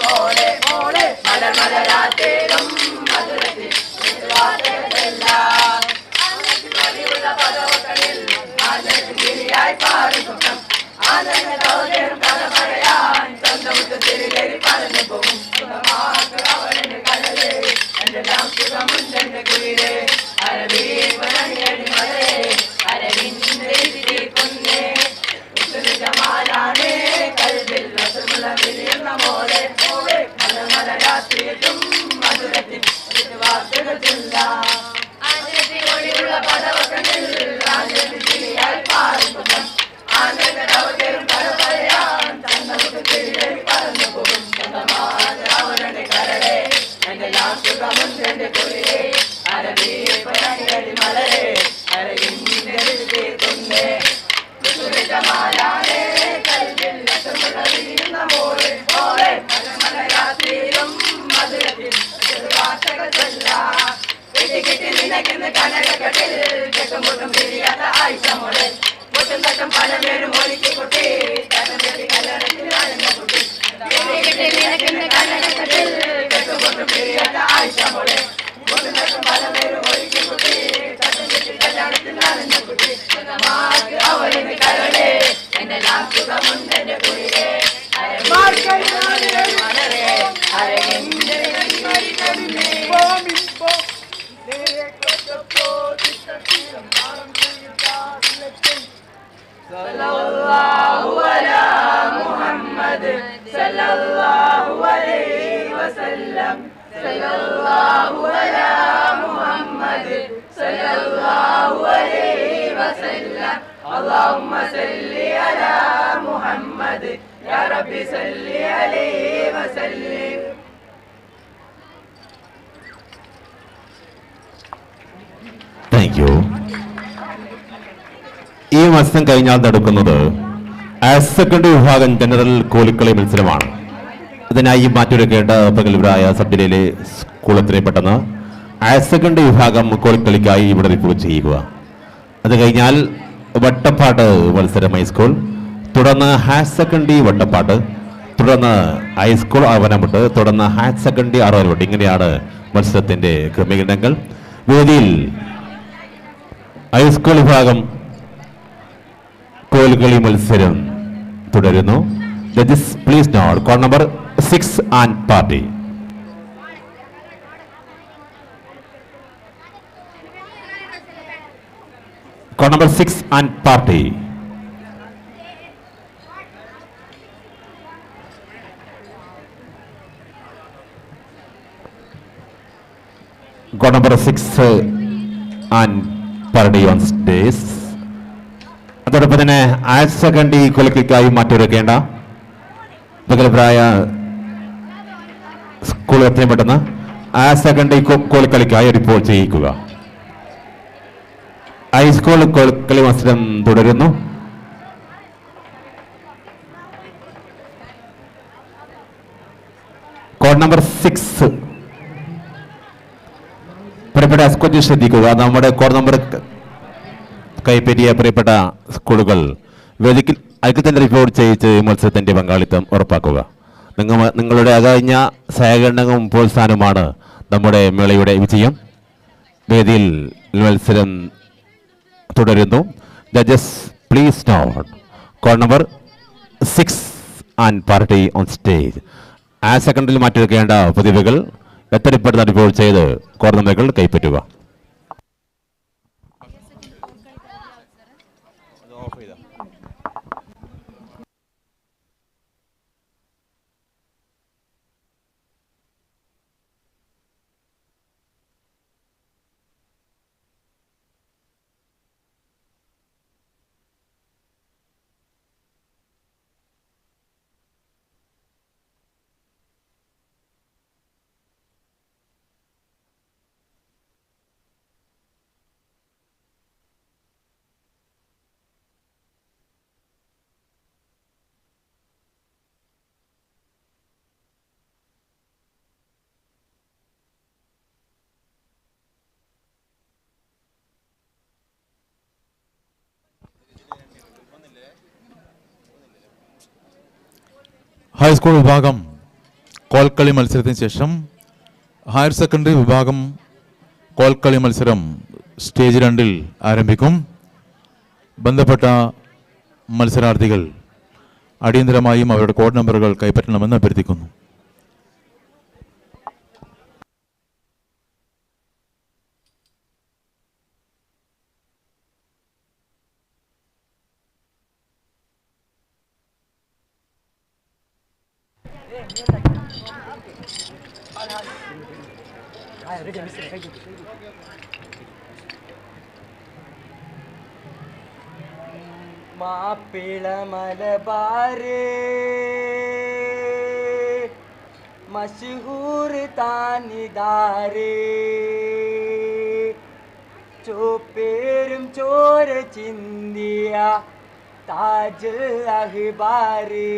മോളെ, മോളെ മലർ മലരാത്തേലും മധുരത്തിൽ വാർത്തകളെല്ലാം. പദവകളിൽ ആനന്ദഗിരിയായി പാറി സ്വപ്നം. ആനന്ദ തവകേറും കഥ പറയാൻ ചന്തമുത്ത് തിരികേറി പറന്നു പോകും. സ്വന്തമാക്ക് അവളെന്റെ കലലേ, എന്തെല്ലാം സുഖമുണ്ടെന്റെ കുയിലേ. അരബി പൊന്നണി മലരേ, അരവിന്ദ് തീർക്കുന്നേ. ജമാലാണേ കൽവിൽ രസമുള്ള വിരിയുന്ന മോളെ, മോളെ മലർ മലരാത്രിയെത്തും മധുരത്തിൽ വാർത്തകൾ ചെല്ലാം. ഒളിയുള്ള പദവക്കണിൽ ആനന്ദ പാറി സ്വപ്നം. ആനന്ദ തവകേറും കഥ പറയാൻ തന്നമുക്ക് തിരികെ പറന്നു പോകും. സ്വന്തമാണ് അവരുടെ കരളേ, എന്തെല്ലാം സുഖമുണ്ടെന്റെ കുളിരേ. അരബി പൊന്നണി മലരേ, അരവിന്ദ് തീർക്കുന്നേ. ജമാലാണേ കൽവിൽ രസമുള്ള വിരിയുന്ന മോളെ, മോളെ മലമലരാത്രിയിലും മധുരത്തിൽ വാർത്തകൾ ചൊല്ലാം. കിട്ടി കിട്ടി നിനക്കിന്ന് കനകക്കെട്ടിൽ കെട്ടുമുട്ടും പിരിയാത്ത ആയിഷ മോളെ, മുട്ടും തട്ടും പലപേരും ഒലുക്കി കുട്ടി, തട്ടം കെട്ടി കല്യാണത്തിൽ ആനന്ദ കുട്ടി. കിട്ടി കിട്ടി നിനക്കിന്ന് കനകക്കെട്ടിൽ കെട്ടുമുട്ടും പിരിയാത്ത ആയിഷ മോളെ, മുട്ടും തട്ടും പലപേരും ഒലുക്കി കുട്ടി, തട്ടം കെട്ടി കല്യാണത്തിൽ ആനന്ദ കുട്ടി. സ്വന്തമാക്ക് അവളെന്റെ കരളേ, എന്നെല്ലാം സുഖമുണ്ടെന്റെ കുളിരേ. മലരേ, അരകിന്റെ സല്ലല്ലാഹു അലാ മുഹമ്മദ് സല്ലല്ലാഹു അലൈഹി വസല്ലം. സല്ലല്ലാഹു അലാ മുഹമ്മദ് സല്ലല്ലാഹു അലൈഹി വസല്ലം. അല്ലാഹുമ്മ സല്ലി അലാ മുഹമ്മദ് യാ റബ്ബി സല്ലി അലൈഹി വസല്ലം. Thank you. ഈ മത്സരം കഴിഞ്ഞാൽ നടക്കുന്നത് ഹയർ സെക്കൻഡറി വിഭാഗം ജനറൽ കോലിക്കളി മത്സരമാണ്. ഇതിനായി മാറ്റൊരുക്കേണ്ട പ്രഗത്ഭരായ സബ് ജില്ലയിലെ സ്കൂൾ എത്രയും പെട്ടെന്ന് ഹയർ സെക്കൻഡറി വിഭാഗം കോലിക്കളിക്കായി ഇവിടെ റിപ്പോർട്ട് ചെയ്യുക. അത് കഴിഞ്ഞാൽ വട്ടപ്പാട്ട് മത്സരം ഹൈസ്കൂൾ, തുടർന്ന് ഹയർ സെക്കൻഡറി വട്ടപ്പാട്ട്, തുടർന്ന് ഹൈസ്കൂൾ അവനമുട്ട്, തുടർന്ന് ഹയർ സെക്കൻഡറി അറുപത്. ഇങ്ങനെയാണ് മത്സരത്തിന്റെ ക്രമീകരണങ്ങൾ. വേദിയിൽ ഹൈസ്കൂൾ വിഭാഗം കോൽകളി മത്സരം തുടരുന്നു. Judges please note code number 6 and party. Code number 6 and party. Code number 6 and party on stage. അതോടൊപ്പം തന്നെ ഹയർ സെക്കൻഡറി കൊലക്കിക്കായി മാറ്റൊരുക്കേണ്ട പ്രഗത്ഭരായ സ്കൂൾ എത്രയും പെട്ടെന്ന് ഹയർ സെക്കൻഡറി കോലിക്കളിക്കായി റിപ്പോർട്ട് ചെയ്യിക്കുക. ഹൈസ്കൂൾ കോൽക്കളി മത്സരം തുടരുന്നു. കോഡ് നമ്പർ 6 പ്രിയപ്പെട്ട സ്കോച്ച് ശ്രദ്ധിക്കുക. നമ്മുടെ കോഡ് നമ്പർ കൈപ്പറ്റിയ പ്രിയപ്പെട്ട സ്കൂളുകൾ വേദിക്ക് അതിൽ തന്നെ റിപ്പോർട്ട് ചെയ്യിച്ച് ഈ മത്സരത്തിൻ്റെ പങ്കാളിത്തം ഉറപ്പാക്കുക. നിങ്ങളുടെ അകഴിഞ്ഞ സഹകരണവും പ്രോത്സാഹനവുമാണ് നമ്മുടെ മേളയുടെ വിജയം. വേദിയിൽ മത്സരം തുടരുന്നു. Judges please note, code number 6 and party on stage. ആ സെക്കൻഡിൽ മാറ്റിവെക്കേണ്ട പ്രതിഭകൾ എത്രയും റിപ്പോർട്ട് ചെയ്ത് കോഡ് നമ്പറുകൾ കൈപ്പറ്റുക. ഹൈസ്കൂൾ വിഭാഗം കോൽക്കളി മത്സരത്തിന് ശേഷം ഹയർ സെക്കൻഡറി വിഭാഗം കോൽക്കളി മത്സരം സ്റ്റേജ് 2-ൽ ആരംഭിക്കും. ബന്ധപ്പെട്ട മത്സരാർത്ഥികൾ അടിയന്തരമായും അവരുടെ കോഡ് നമ്പറുകൾ കൈപ്പറ്റണമെന്ന് അഭ്യർത്ഥിക്കുന്നു. മാപ്പിള മലബാരേ മഷഹൂർ താനിദാരേ ചോപ്പേരും ചോര ചിന്തിയ താജുൽ അഹ്ബാരേ.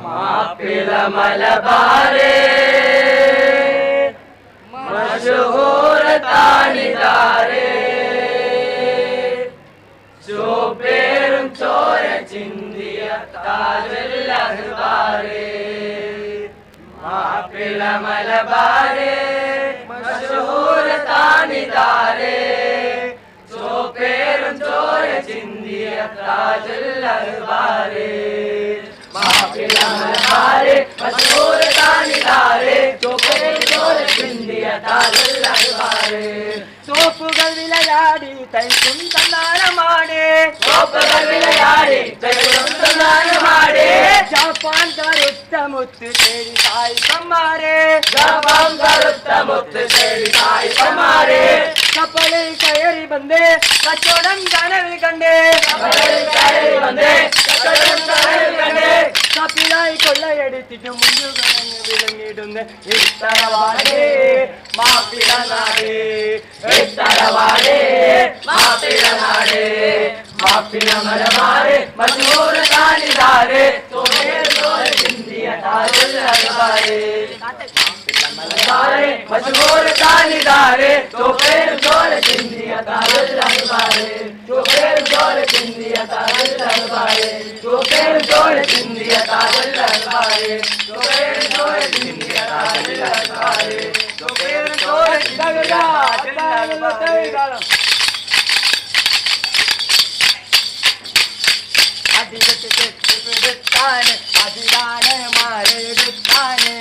മാപ്പിള മലബാരേ മഷഹൂർ താനിദാരേ ചോപ്പേരും ചോര ചിന്തിയ താജുൽ അഹ്ബാരേ. മാപ്പിള മലബാരേ മഷഹൂർ താനിദാരേ ചോപ്പേരും ചോര ചിന്തിയ താജുൽ അഹ്ബാരേ. മാപ്പിള മലബാരേ മഷഹൂർ താനിദാരേ ചോപ്പേരും ചോര ചിന്തിയ താജുൽ അഹ്ബാരേ. തോപ്പുകൾ വിളയാടി തൈക്കും തന്നാനമാടേ, തോപ്പുകൾ വിളയാടി തൈക്കും തന്നാനമാടേ. ജപ്പാൻ കറുത്ത മുത്ത് തേടി സായിപ്പന്മാരെ, ജപ്പാൻ കറുത്ത മുത്ത് തേടി സായിപ്പന്മാരെ. കപ്പലിൽ കയറി വന്നേ കച്ചവടം കനവിൽ കണ്ടേ, കപ്പലിൽ കയറി വന്നേ കച്ചവടം കനവിൽ കണ്ടേ. കപ്പിലായി കൊള്ളയടിച്ചിട്ട് മുണ്ടുകളങ്ങ് വിളങ്ങിടുന്ന ഇത്തരവാടേ മാപ്പിള നാടേ, ഇത്തരവാടേ മാപ്പിള നാടേ. മാപ്പിള മലബാരേ മഷഹൂർ താനിദാരേ ചോര ചിന്തിയ താജുൽ അഹ്ബാരേ. മലബാരേ മഷഹൂർ താനിദാരേ ചോപ്പേരും ചോര ചിന്തിയ താജുൽ അഹ്ബാരേ. ചോപ്പേരും ചോര ചിന്തിയ താജുൽ അഹ്ബാരേ. ചോപ്പേരും ചോര ചിന്തിയ താജുൽ അഹ്ബാരേ. ചോപ്പേരും ചോര ചിന്തിയ താജുൽ അഹ്ബാരേ. ചോപ്പേരും ചോര ചിന്തിയ താജുൽ അഹ്ബാരേ. അടിവെട്ട് അതിദാന മാരെടുത്താന്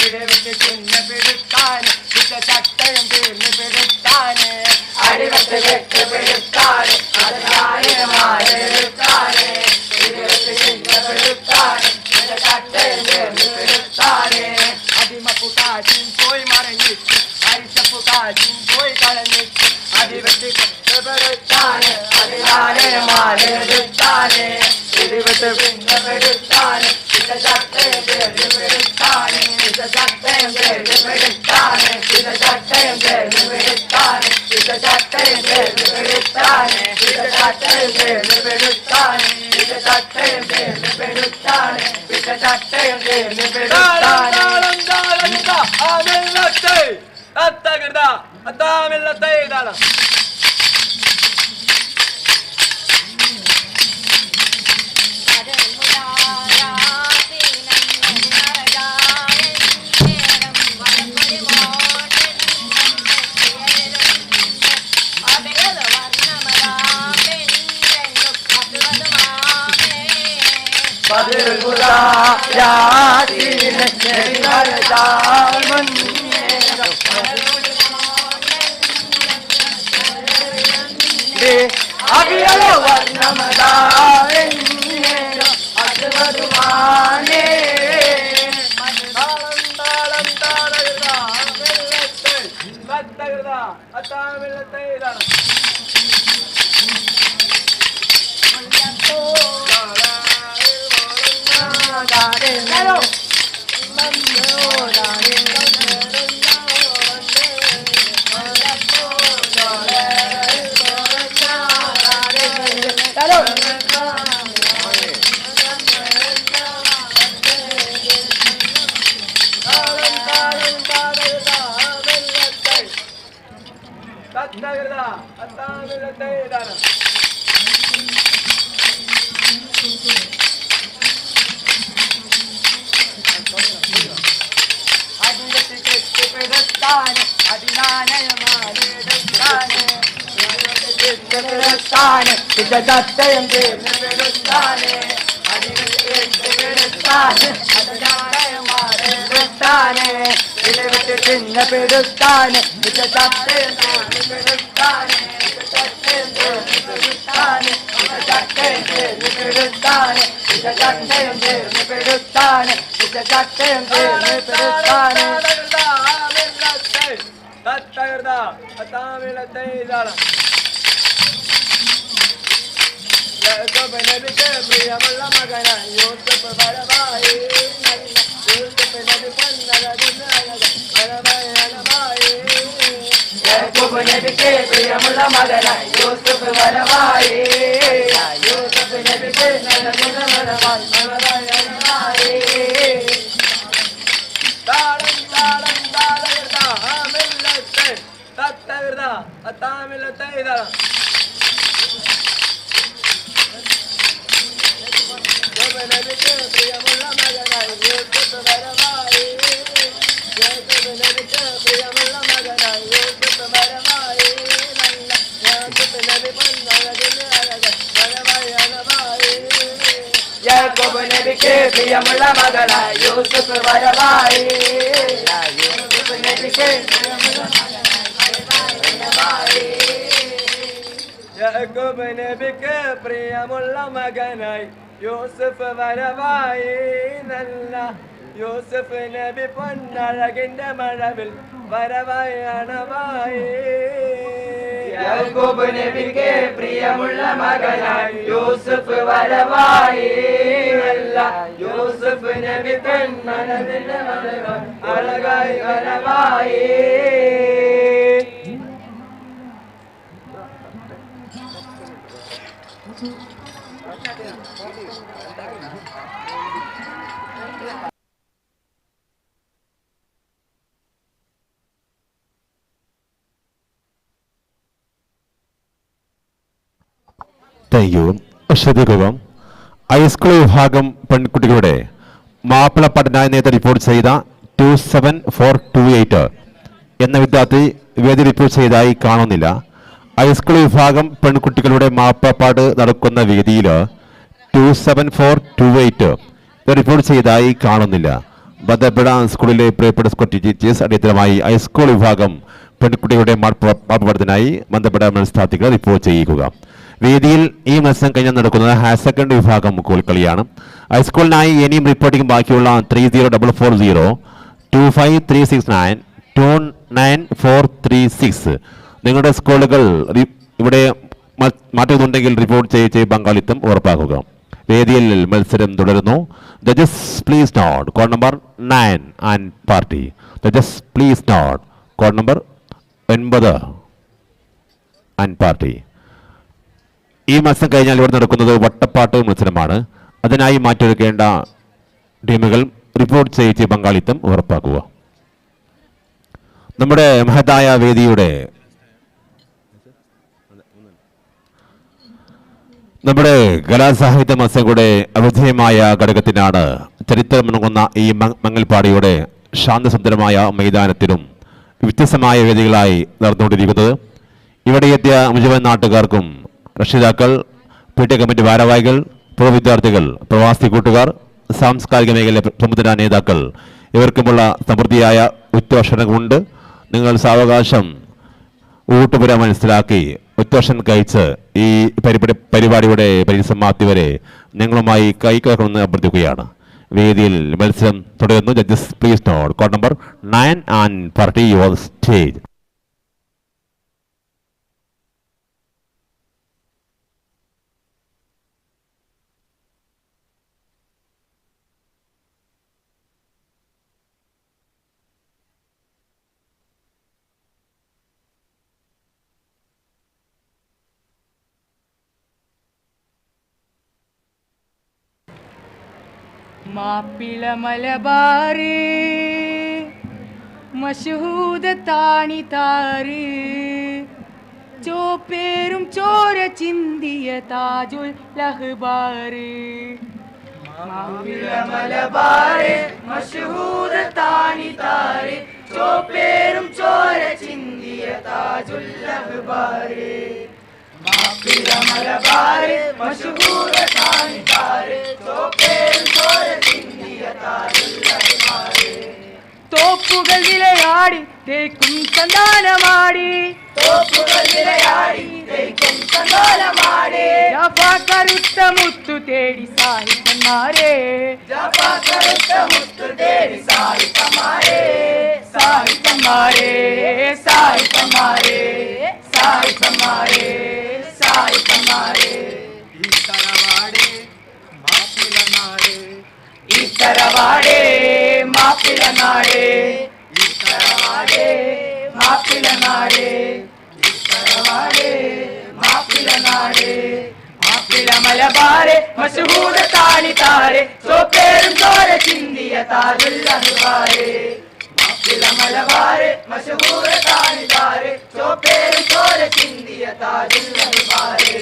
ഇടവിട്ട് ചിന്ന പിടുത്താന് ഇട്ട ചട്ടയും തീർന്ന് പിടുത്താന്. അടിവെട്ട് കെട്ട് പിടുത്താന് അതിദാന മാരെടുത്താന് ഇടവിട്ട് ചിന്ന പിടുത്താന് ഇട്ട ചട്ടയും തീർന്ന് പിടുത്താന്. അടിമപ്പു കാശും പോയി മറഞ്ഞിട്ട് അരിച്ചപ്പു കാശും പോയി കളഞ്ഞിട്ട് അടിവെട്ട് കെട്ട് പിടുത്താന് അതിദാന മാരെടുത്താന് ഇടിവെട്ട് പിന്നെ പിടുത്താന് ഇട്ട ചട്ടയും തീർന്ന് പിടുത്താന് ഇട്ട ചട്ടയും തീർന്ന് പിടുത്താന് ഇട്ട ചട്ടയും തീർന്ന് പിടുത്താന് ഇട്ട ചട്ടയും തീർന്ന് പിടുത്താന് ഇട്ട ചട്ടയും തീർന്ന് പിടുത്താന് ഇട്ട ചട്ടയും തീർന്ന് പിടുത്താന് ഇട്ട ചട്ടയും തീർന്ന് പിടുത്താന്. ബദറുൽ ഹുദാ യാസീൻ നബി വരച്ചാൽ മുന്നേറും അവിയലോ വർണ്ണമതാ അസ്വദുമാനേ. താളം താളം താളകൃത വെള്ളത്തെ തത്തകൃത അത്താമിളത്തെ ഇതാണ്. താളം താളം താളകൃത വെള്ളത്തെ തത്തകൃത അത്താമിളത്തെ ഇതാണ്. അടിവെട്ടി അതിനാനയമാനെടുത്താന് ാന് സത്തയം തീർന്നെടുത്താന് അടിവെട്ടി അതിനാനയമാനെടുത്താന് ഇടവിട്ട് ചിന്നപ്പെടുത്താന് സത്തയം തീർന്നെടുത്താന് സത്തയം തീർന്നെടുത്താന് സത്തയം തീർന്നെടുത്താന് സത്തയം തീർന്നെടുത്താന് സത്തയം തീർന്നെടുത്താന്. തത്തകൃത അത്താമിളത്തെ ഇതാണ്. യാക്കോബ് നബിക്ക് പ്രിയമുള്ള മകനായി യൂസഫ് വരവായി. യൂസഫ് നബി പൊന്നഴകുന്ന വരവായി അണവായി. യാക്കൂബ് നബിക്ക് പ്രിയമുള്ള മകനായി യൂസഫ് വരവായി. യൂസഫ് നബിക്ക് നൽകുന്ന വരവായി വരവായി വരവായി. താളം താളം താളകൃത മെല്ലത്തെ തത്തകൃത അത്താമിളത്തെ ഇതാണ്. യാക്കോബ് നബിക്ക് പ്രിയമുള്ള മകനായി യൂസഫ് വരവായി. യാക്കോബ് നബിക്ക് പ്രിയമുള്ള മകനായി യൂസഫ് വരവായി. നല്ല യൂസഫ് നബി പൊന്നഴകുന്ന അഴകൻ വരവായി അണവായി. യാക്കൂബ് നബിക്ക് പ്രിയമുള്ള മകനായി യൂസഫ് വരവായി. യൂസഫ് നബിക്ക് പ്രിയമുള്ള മകനായി വരവായി. യാക്കൂബ് നബിക്ക് പ്രിയമുള്ള മകനായി യൂസഫ് വരവായി. നല്ല യൂസഫ് നബി പൊന്നഴകിന്റെ മഴവിൽ വരവായി അണവായി. യാക്കൂബ് നബിക്ക് പ്രിയമുള്ള മകനായി യൂസഫ് വരവായി. നല്ല യൂസഫ് നബി പൊന്നഴകിന്റെ മഴവിൽ അഴകായി വരവായി. Thank you. ശ്രദ്ധിക്കുക, ഹൈസ്കൂൾ വിഭാഗം പെൺകുട്ടികളുടെ മാപ്പിളപ്പാട്ടിനായി നേരത്തെ റിപ്പോർട്ട് ചെയ്ത 27428 എന്ന വിദ്യാർത്ഥി വേദി റിപ്പോർട്ട് ചെയ്തതായി കാണുന്നില്ല. ഹൈസ്കൂൾ വിഭാഗം പെൺകുട്ടികളുടെ മാപ്പിളപ്പാട്ട് നടക്കുന്ന വേദിയിൽ 27428 റിപ്പോർട്ട് ചെയ്തതായി കാണുന്നില്ല. ബന്ധപ്പെട്ട സ്കൂളിലെ പ്രിയപ്പെട്ട സ്കൂൾ ടീച്ചേഴ്സ് അടിയന്തരമായി ഹൈസ്കൂൾ വിഭാഗം പെൺകുട്ടികളുടെ മാപ്പിളപ്പാട്ടത്തിനായി ബന്ധപ്പെട്ട മത്സരാർത്ഥികളെ റിപ്പോർട്ട് ചെയ്യുക. വേദിയിൽ ഈ മത്സരം കഴിഞ്ഞാൽ നടക്കുന്നത് ഹയർ സെക്കൻഡറി വിഭാഗം കോൽക്കളിയാണ്. ഹൈസ്കൂളിനായി ഇനിയും റിപ്പോർട്ടിംഗ് ബാക്കിയുള്ള 30440, 25369, 29436 നിങ്ങളുടെ സ്കൂളുകൾ ഇവിടെ മാറ്റുന്നുണ്ടെങ്കിൽ റിപ്പോർട്ട് ചെയ്ത് പങ്കാളിത്തം ഉറപ്പാക്കുക. വേദിയിൽ മത്സരം തുടരുന്നു. Judges, please note code number 9 and party. Judges, please note code number 9 and party. ഈ മത്സരം കഴിഞ്ഞാൽ ഇവിടെ നടക്കുന്നത് വട്ടപ്പാട്ട് മത്സരമാണ്. അതിനായി മാറ്റൊരുക്കേണ്ട ടീമുകൾ റിപ്പോർട്ട് ചെയ്യിച്ച് പങ്കാളിത്തം ഉറപ്പാക്കുക. നമ്മുടെ മഹത്തായ വേദിയുടെ നമ്മുടെ കലാസാഹിത്യ മത്സരങ്ങളുടെ അവിധേയമായ ഘടകത്തിനാണ് ചരിത്രമുണങ്ങുന്ന ഈ മങ്ങൽപ്പാടിയുടെ ശാന്തസുന്ദരമായ മൈതാനത്തിനും വ്യത്യസ്തമായ വേദികളായി നടന്നുകൊണ്ടിരിക്കുന്നത്. ഇവിടെ എത്തിയ മുഴുവൻ നാട്ടുകാർക്കും രക്ഷിതാക്കൾ, P T A committee ഭാരവാഹികൾ, പൂർവ്വ വിദ്യാർത്ഥികൾ, പ്രവാസി കൂട്ടുകാർ, സാംസ്കാരിക മേഖലയിലെ പ്രമുഖ നേതാക്കൾ ഇവർക്കുമുള്ള സമൃദ്ധിയായ ഉച്ചഭക്ഷണമുണ്ട്. നിങ്ങൾ സാവകാശം ഊട്ടുപുര മനസ്സിലാക്കി ഉച്ചഭക്ഷണം കഴിച്ച് ഈ പരിപാടിയുടെ പരിസമാപ്തി വരെ ഞങ്ങളുമായി കൈകോർക്കണമെന്ന് അഭ്യർത്ഥിക്കുകയാണ്. വേദിയിൽ മത്സരം തുടരുന്നു. Judges please note, code number 9 and 40 on stage. Mappila Malabar മഷഹൂദ താണി താറ് ചോപ്പേരും ചോര ചിന്തിയ താജുൽ ലഹ്ബാറ്. മാപ്പിള മലബാറ് മഷഹൂദ താണി താറ് ചോപ്പേരും ചോര ചിന്തിയ താജുൽ ലഹ്ബാറ്. മാപ്പിള മലബാറ് മഷഹൂദ താണി താറ് ചോപ്പേരും ചോര ചിന്തിയ താജുൽ ലഹ്ബാറ്. തോപ്പുകൾ വിളയാടി തേക്കും സന്താനമാടി, തോപ്പുകൾ വിളയാടി തേക്കും സന്താനമാടി. ജാഫാ കറുത്ത മുത്തു തേടി സാഹിബന്മാരെ, ജാഫാ കറുത്ത മുത്തു തേടി സാഹിബന്മാരെ, സാഹിബന്മാരെ, സാഹിബന്മാരെ, സാഹിബന്മാരെ, സാഹിബന്മാരെ. ഈ തറവാടേ മാപ്പിള നാടേ, ഈ തറവാടേ മാപ്പിള നാടേ, ഈ തറവാടേ മാപ്പിള നാടേ. മാപ്പിള മലബാരെ മഷഹൂദ താണി താരെ ചോപ്പേരും ചോര ചിന്തിയ താജുൽ അഹ്ബാരെ. മാപ്പിള മലബാരെ മഷഹൂദ താണി താരെ ചോപ്പേരും ചോര ചിന്തിയ താജുൽ അഹ്ബാരെ.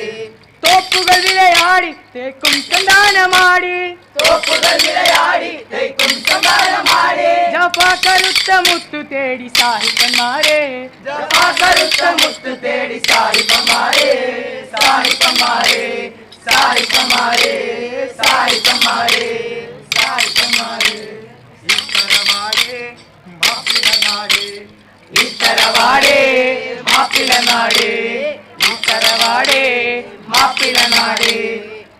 തോപ്പുകൾ വിളയാടി തേക്കും സന്താനമാടി, തോപ്പുകൾ വിളയാടി തേക്കും സന്താനമാടി. ജഫാ കറുത്ത മുത്തു തേടി സാഹിബന്മാരെ, ജഫാ കറുത്ത മുത്തു തേടി സാഹിബന്മാരെ, സാഹിബന്മാരെ, സാഹിബന്മാരെ, സാഹിബന്മാരെ, സാഹിബന്മാരെ. ഈ തറവാടേ മാപ്പിള നാടേ, ഈ തറവാടേ മാപ്പിള നാടേ.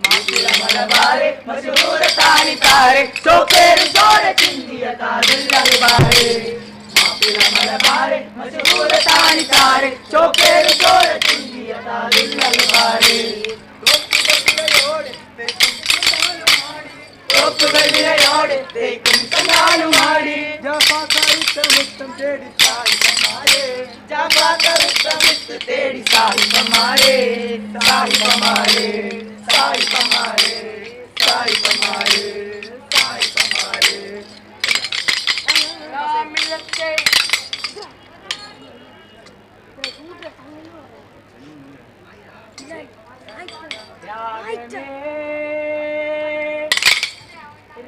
മാപ്പിള മലബാരെ മഷഹൂര താണി താരെ ചോപ്പേരും ചോര ചിന്തിയ താജുൽ അഹ്ബാരെ. മാപ്പിള മലബാരെ മഷഹൂര താണി താരെ ചോപ്പേരും ചോര ചിന്തിയ താജുൽ അഹ്ബാരെ. തോപ്പുകൾ വിളയോടെ തേക്കും സന്താനമാടി. ജാഫാ കറുത്ത മുത്തം തേടി സാഹിബന്മാരെ, ജാഫാ കറുത്ത മുത്ത് തേടി സാഹിബന്മാരെ, സാഹിബന്മാരെ, സാഹിബന്മാരെ, സാഹിബന്മാരെ, സാഹിബന്മാരെ. രാഗമേ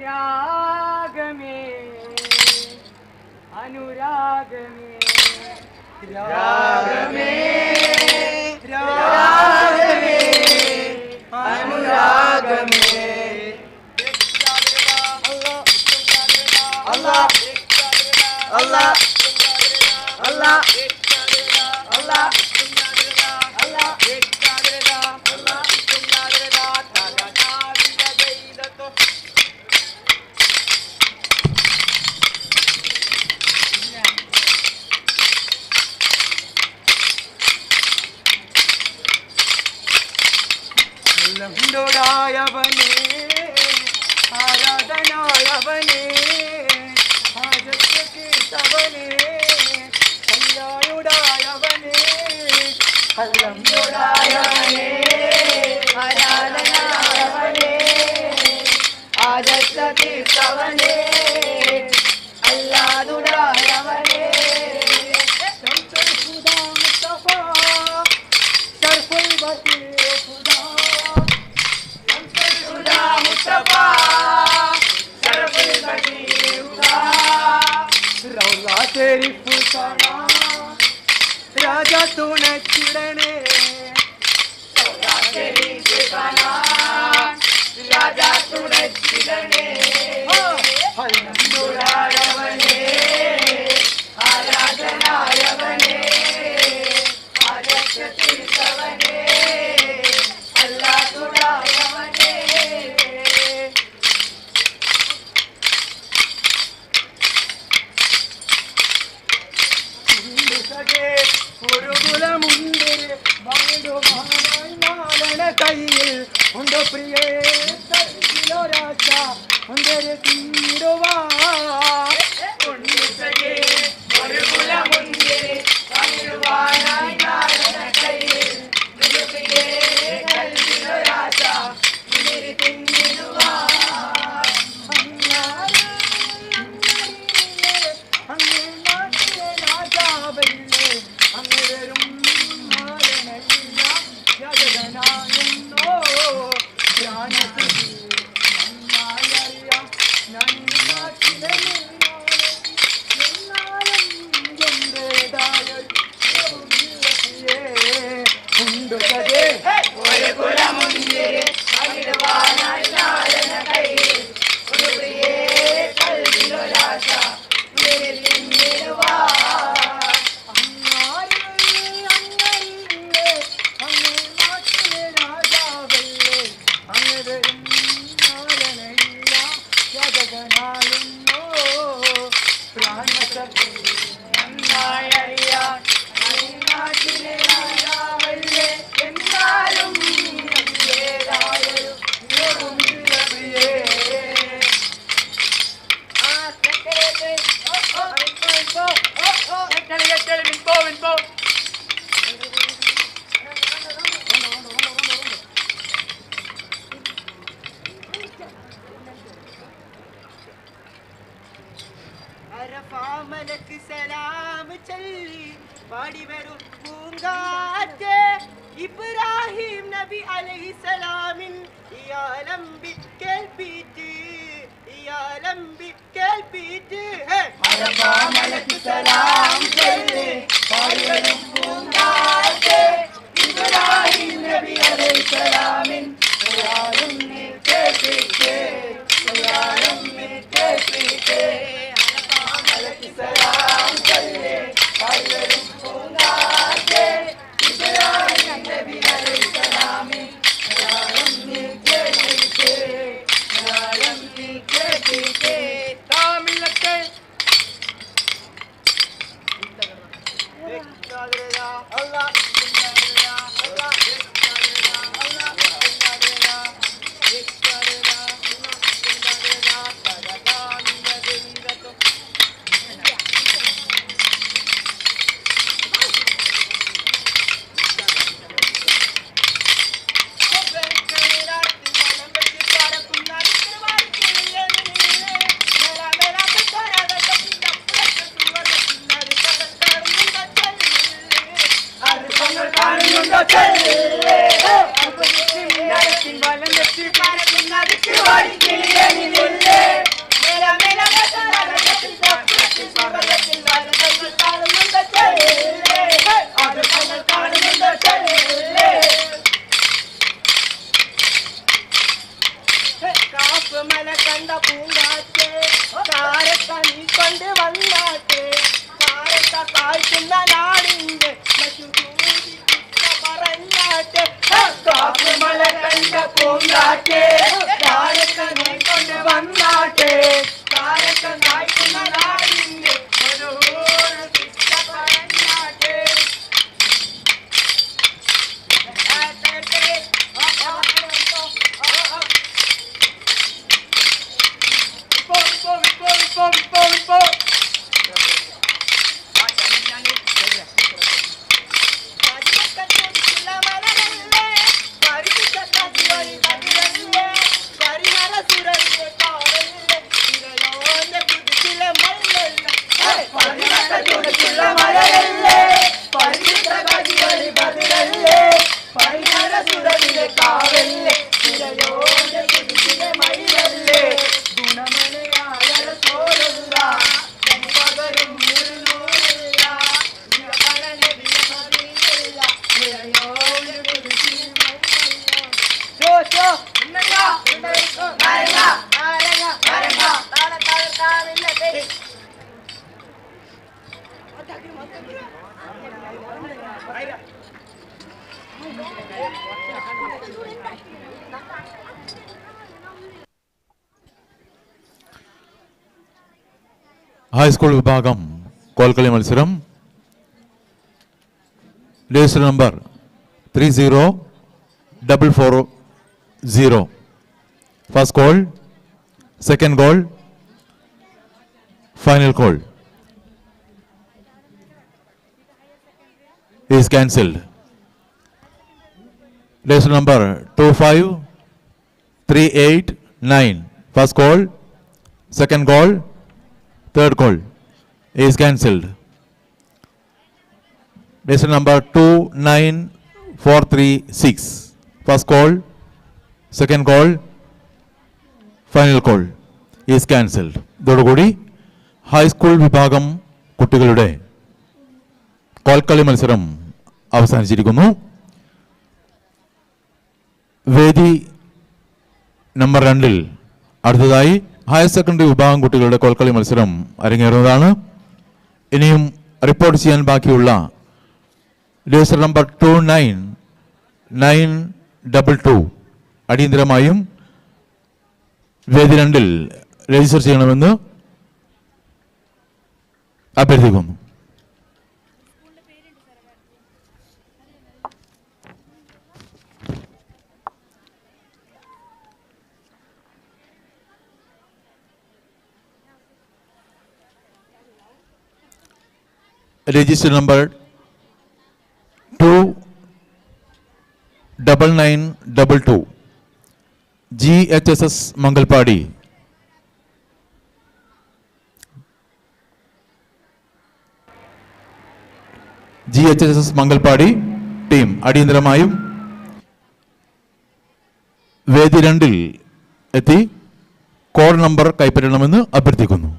രാഗമേ അനുരാഗമേ, രാഗമേ രാഗമേ അനുരാഗമേ. അല്ലാ അല്ലാ അല്ലാ അല്ലാ അല്ലാ. ായവനേ ആരാധനായവനേ ഹാജത്ത് കേട്ടവനേ കല്ലായുടായവനേ, അല്ലംയുടായവനേ ആരാധനായവനേ ഹാജത്ത് തീർത്തവനേ അല്ലാതുടായവനേ. ശംസുൽ ഖുദാ മുസ്തഫ ശർഫുൽ ബശീർ ഖുദാ, ഖുദാ മുസ്തഫ ശർഫുൽ ബശീർ ഖുദാ. റൗള ശരീഫ് കാണാ രാജാ തുണച്ചിടണേ, റൗള ശരീഫ് കാണാ രാജാ തുണച്ചിടണേ. അൽഹംദുലില്ലാഹവനേ, ആരാധനായവനേ, ആരക്ഷ തീർത്തവനേ, അല്ലാ തുണായവനേ. ഒരു കുലമുണ്ട് വാടുവാനായി നാലണ കയ്യിൽ ഉണ്ട് പ്രിയേ കയ്യിലൊരാശ മുന്തിരി തീരുവാ. ഒരു കുലമുന്തിരി പങ്കിടുവാനായി നാലണ കയ്യിൽ ഉണ്ട് പ്രിയേ കയ്യിലൊരാശ മുന്തിരി തിന്നിടുവാ. അങ്ങേ നാട്ടിലെ രാജാവല്ലേ, അങ്ങ് വരും നാരണയില്ല യാചകനായെന്നോ പ്രാണസഖി നന്നായി അറിയാം ഞാൻ ഈ നാട്ടിലെ മീനാണ്. എന്നാലും എന്റേതായൊരു പ്രിയേ ഉണ്ട് സഖേ. ഒരു കുലമുന്തിരി പങ്കിടുവാനായി നാലണ കയ്യിൽ ഒരു പ്രിയേ കൽവിലൊരാശ മുന്തിരി തിന്നിടുവാ. അങ്ങല്ലേ അങ്ങേ നാട്ടിലെ രാജാവല്ലേ, അങ്ങ് വരും നാരണയില്ല യാചകനായെന്നോ പ്രാണസഖി നന്നായി അറിയാം ഞാൻ ഈ നാട്ടിലെ രാജാവല്ലേ, എന്നാലും എന്റേതായൊരു കുറവുമില്ല പ്രിയേ. അറഫാമലക്ക് സലാം ചൊല്ലി പാടിവരും പൂങ്കാറ്റേ, ഇബ്രാഹിം നബി അലൈഹിസലാമിൻ ഇയാലമ്പി കേൾപ്പീറ്റ്, ഇയാലമ്പി കേൾപ്പീറ്റ്. അറഫാമലക്ക് സലാം ചൊല്ലി പാടിവരും പൂങ്കാറ്റേ, ഇബ്രാഹിം നബി അലൈഹിസലാമിൻ ഇയാലമ്പി കേൾപ്പീറ്റ്, ഇയാലമ്പി കേൾപ്പീറ്റ്. സലാം ചൊല്ലി പാടിവരും പൂങ്കാറ്റേ, ഇബ്രാഹിം നബി അലൈഹിസ്സലാമിൻ ഇയാലമ്പി കേൾപ്പീറ്റ്, ഇയാലമ്പി കേൾപ്പീറ്റ്. താമിളത്തെ കാപ്പുമല കണ്ട പൂങ്കാറ്റേ, കാരക്ക നീ കൊണ്ട് വന്നാട്ടെ, കാരക്ക കായ്ക്കുന്ന നാടിന്റെ പറഞ്ഞാട്ടെ. കാപ്പുമല കണ്ട പൂങ്കാറ്റേ, കാരക്ക നീ കൊണ്ട് വന്നാട്ടെ, കാരക്ക കായ്ക്കുന്ന നാടിന്റെ പറഞ്ഞാട്ടെ. നാരങ്ങ നാരങ്ങ നാരങ്ങ താഴെ താഴെ താമില്ലത്തെ. ഹൈസ്കൂൾ വിഭാഗം കോൽക്കളി മത്സരം. Register number 30440. First call, second call, final call is cancelled. Register number 25389. First call, second call, third call is cancelled. Register number 29436. First call, second call, final call is cancelled. ഇതോടുകൂടി high school വിഭാഗം കുട്ടികളുടെ കോൽക്കളി മത്സരം അവസാനിച്ചിരിക്കുന്നു. വേദി number 2 അടുത്തതായി higher secondary വിഭാഗം കുട്ടികളുടെ കോൽക്കളി മത്സരം അരങ്ങേറുന്നതാണ്. ഇനിയും റിപ്പോർട്ട് ചെയ്യാൻ ബാക്കിയുള്ള രജിസ്റ്റർ നമ്പർ 29922 അടിയന്തരമായും വേദി 2 രജിസ്റ്റർ ചെയ്യണമെന്ന് അഭ്യർത്ഥിക്കുന്നു. Register number 29922 GHSS Mangalpady. GHSS Mangalpady team അടിയന്തരമായും വേദി 2 എത്തി കോഡ് നമ്പർ കൈപ്പറ്റണമെന്ന് അഭ്യർത്ഥിക്കുന്നു.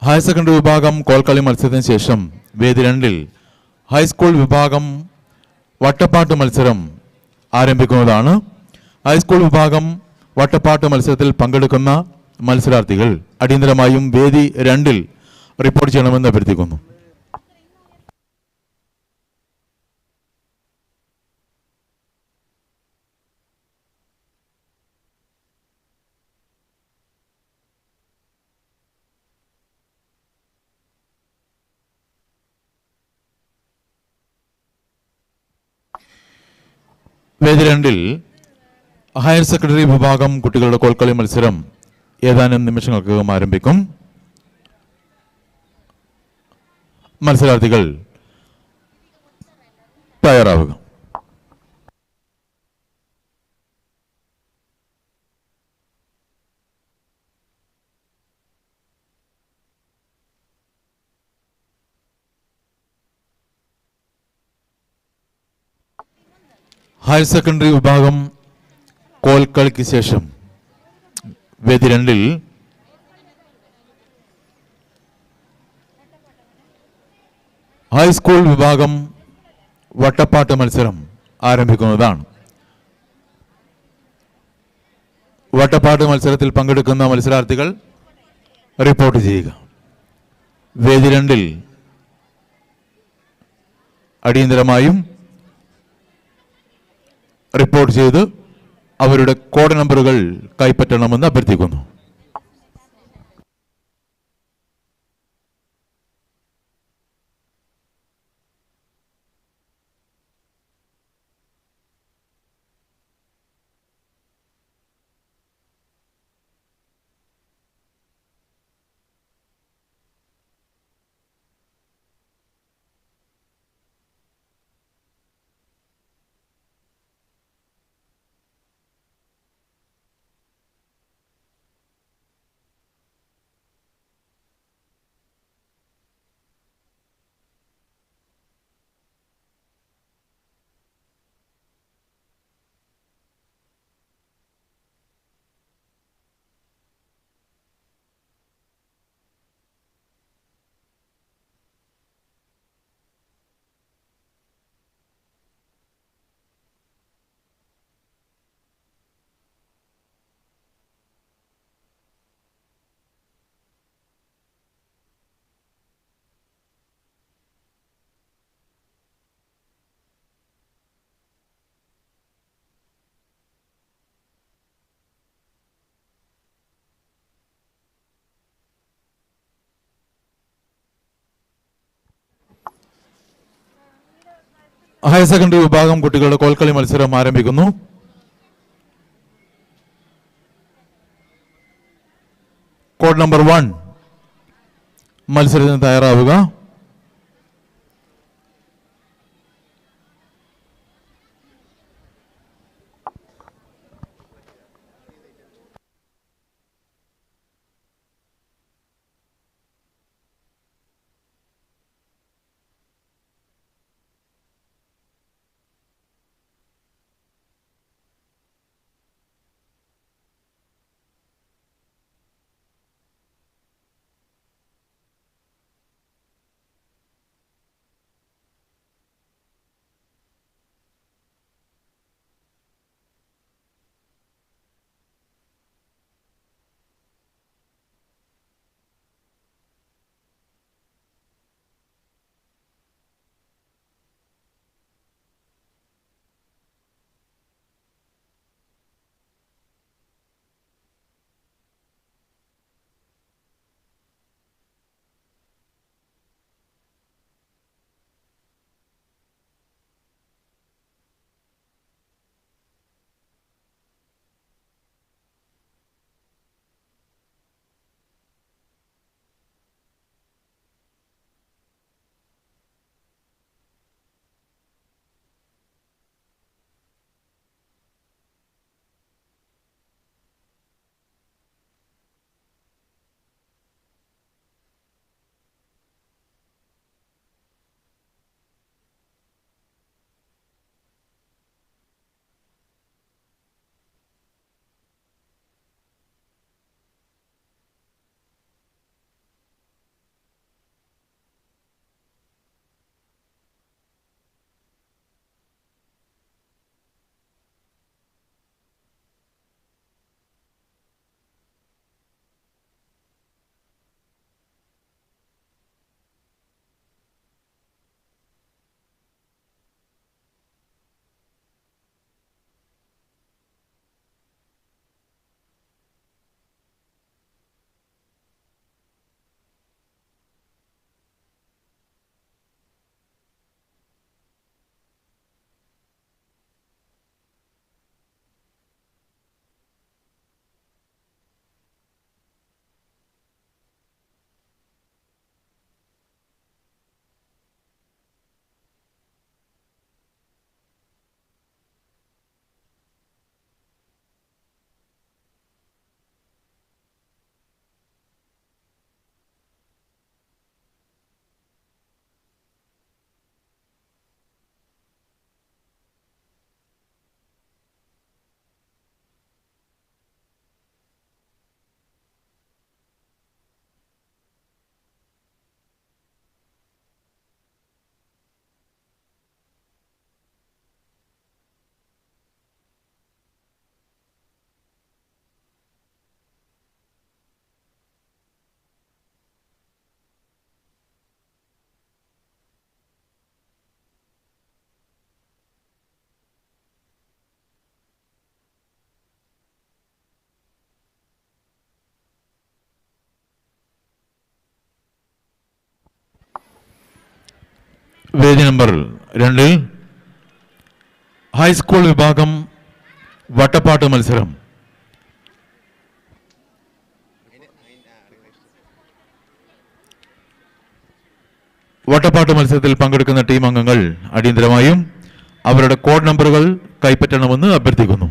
ഹയർ സെക്കൻഡറി വിഭാഗം കോൽക്കളി മത്സരത്തിന് ശേഷം വേദി 2 ഹൈസ്കൂൾ വിഭാഗം വട്ടപ്പാട്ട് മത്സരം ആരംഭിക്കുന്നതാണ്. ഹൈസ്കൂൾ വിഭാഗം വട്ടപ്പാട്ട് മത്സരത്തിൽ പങ്കെടുക്കുന്ന മത്സരാർത്ഥികൾ അടിയന്തരമായും വേദി 2 റിപ്പോർട്ട് ചെയ്യണമെന്ന് അഭ്യർത്ഥിക്കുന്നു. വേദി 2 ഹയർ സെക്കൻഡറി വിഭാഗം കുട്ടികളുടെ കോൽക്കളി മത്സരം ഏതാനും നിമിഷങ്ങൾക്കകം ആരംഭിക്കും. മത്സരാർത്ഥികൾ തയ്യാറാവുക. ഹയർ സെക്കൻഡറി വിഭാഗം കോൽക്കളിക്ക് ശേഷം വേദി 2 ഹൈസ്കൂൾ വിഭാഗം വട്ടപ്പാട്ട് മത്സരം ആരംഭിക്കുന്നതാണ്. വട്ടപ്പാട്ട് മത്സരത്തിൽ പങ്കെടുക്കുന്ന മത്സരാർത്ഥികൾ റിപ്പോർട്ട് ചെയ്യുക. വേദി 2 അടിയന്തരമായും റിപ്പോർട്ട് ചെയ്ത് അവരുടെ കോഡ് നമ്പറുകൾ കൈപ്പറ്റണമെന്ന് അഭ്യർത്ഥിക്കുന്നു. ഹയർ സെക്കൻഡറി വിഭാഗം കുട്ടികളുടെ കോൽക്കളി മത്സരം ആരംഭിക്കുന്നു. കോഡ് നമ്പർ 1 മത്സരത്തിന് തയ്യാറാവുക. വേദി നമ്പർ 2 ഹൈസ്കൂൾ വിഭാഗം വട്ടപ്പാട്ട് മത്സരം. വട്ടപ്പാട്ട് മത്സരത്തിൽ പങ്കെടുക്കുന്ന ടീം അംഗങ്ങൾ അടിയന്തരമായും അവരുടെ കോഡ് നമ്പറുകൾ കൈപ്പറ്റണമെന്ന് അഭ്യർത്ഥിക്കുന്നു.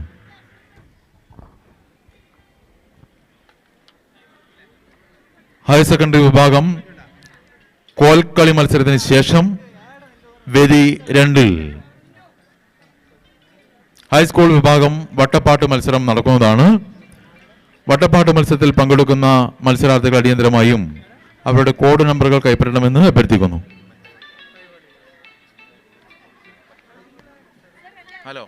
ഹയർ സെക്കൻഡറി വിഭാഗം കോൽക്കളി മത്സരത്തിന് ശേഷം വേദി 2 ഹൈസ്കൂൾ വിഭാഗം വട്ടപ്പാട്ട് മത്സരം നടക്കുന്നതാണ്. വട്ടപ്പാട്ട് മത്സരത്തിൽ പങ്കെടുക്കുന്ന മത്സരാർത്ഥികൾ അടിയന്തരമായും അവരുടെ കോഡ് നമ്പറുകൾ കൈപ്പറ്റണമെന്ന് അഭ്യർത്ഥിക്കുന്നു. ഹലോ,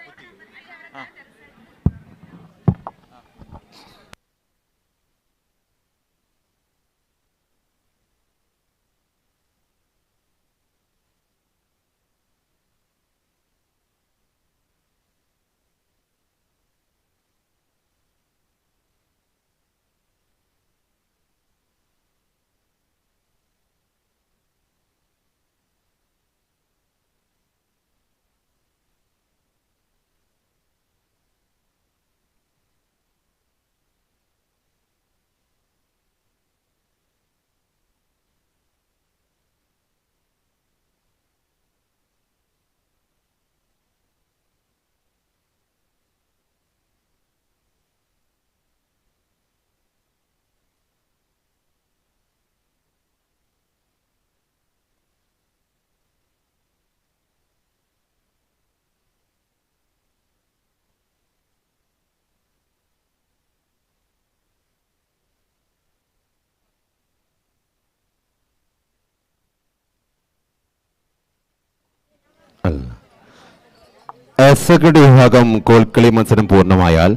സെക്കൻഡറി വിഭാഗം കോൽക്കളി മത്സരം പൂർണ്ണമായാൽ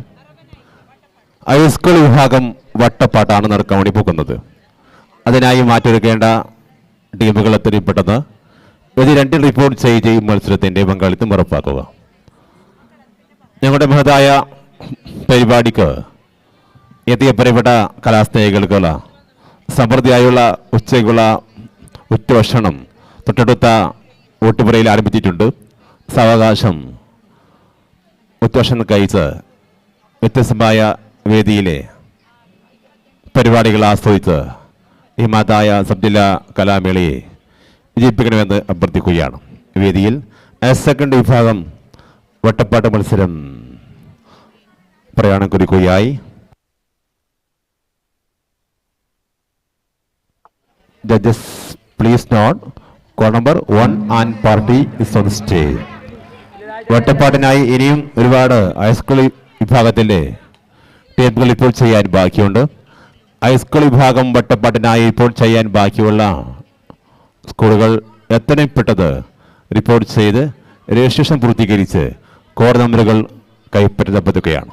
ഹൈസ്കൂൾ വിഭാഗം വട്ടപ്പാട്ടാണ് നടക്കാൻ വേണ്ടി പോകുന്നത്. അതിനായി മാറ്റൊരുക്കേണ്ട ടീമുകൾ എത്രയും പെട്ടെന്ന് ഇത് രണ്ടിൽ റിപ്പോർട്ട് ചെയ്ത് ഈ മത്സരത്തിൻ്റെ പങ്കാളിത്തം ഉറപ്പാക്കുക. ഞങ്ങളുടെ മഹതായ പരിപാടിക്ക് എത്തിയ പ്രിയപ്പെട്ട കലാസ്നേഹികൾക്കുള്ള സമൃദ്ധിയായുള്ള ഉച്ചയ്ക്കുള്ള ഉച്ചഭക്ഷണം തൊട്ടടുത്ത ഊട്ടുപുരയിൽ ആരംഭിച്ചിട്ടുണ്ട്. സാവകാശം ഉച്ചഭക്ഷണം കഴിച്ച് വ്യത്യസ്തമായ വേദിയിലെ പരിപാടികൾ ആസ്വദിച്ച് ഈ മഹതായ സബ് ജില്ലാ കലാമേളയെ വിജയിപ്പിക്കണമെന്ന് അഭ്യർത്ഥിക്കുകയാണ്. വേദിയിൽ ഹയർ സെക്കൻഡറി വിഭാഗം വട്ടപ്പാട്ട് മത്സരം പ്രയാണം കുറിക്കുകയായി. Judges, please note, code number 1 and party is on stage. വട്ടപ്പാട്ടിനായി ഇനിയും ഒരുപാട് ഹൈസ്കൂൾ വിഭാഗത്തിൻ്റെ ടീമുകൾ ഇപ്പോൾ ചെയ്യാൻ ബാക്കിയുണ്ട്. ഹൈസ്കൂൾ വിഭാഗം വട്ടപ്പാട്ടിനായി ഇപ്പോൾ ചെയ്യാൻ ബാക്കിയുള്ള സ്കൂളുകൾ എത്രയും പെട്ടത് റിപ്പോർട്ട് ചെയ്ത് രജിസ്ട്രേഷൻ പൂർത്തീകരിച്ച് കോഡ് നമ്പറുകൾ കൈപ്പറ്റപ്പെടുകയാണ്.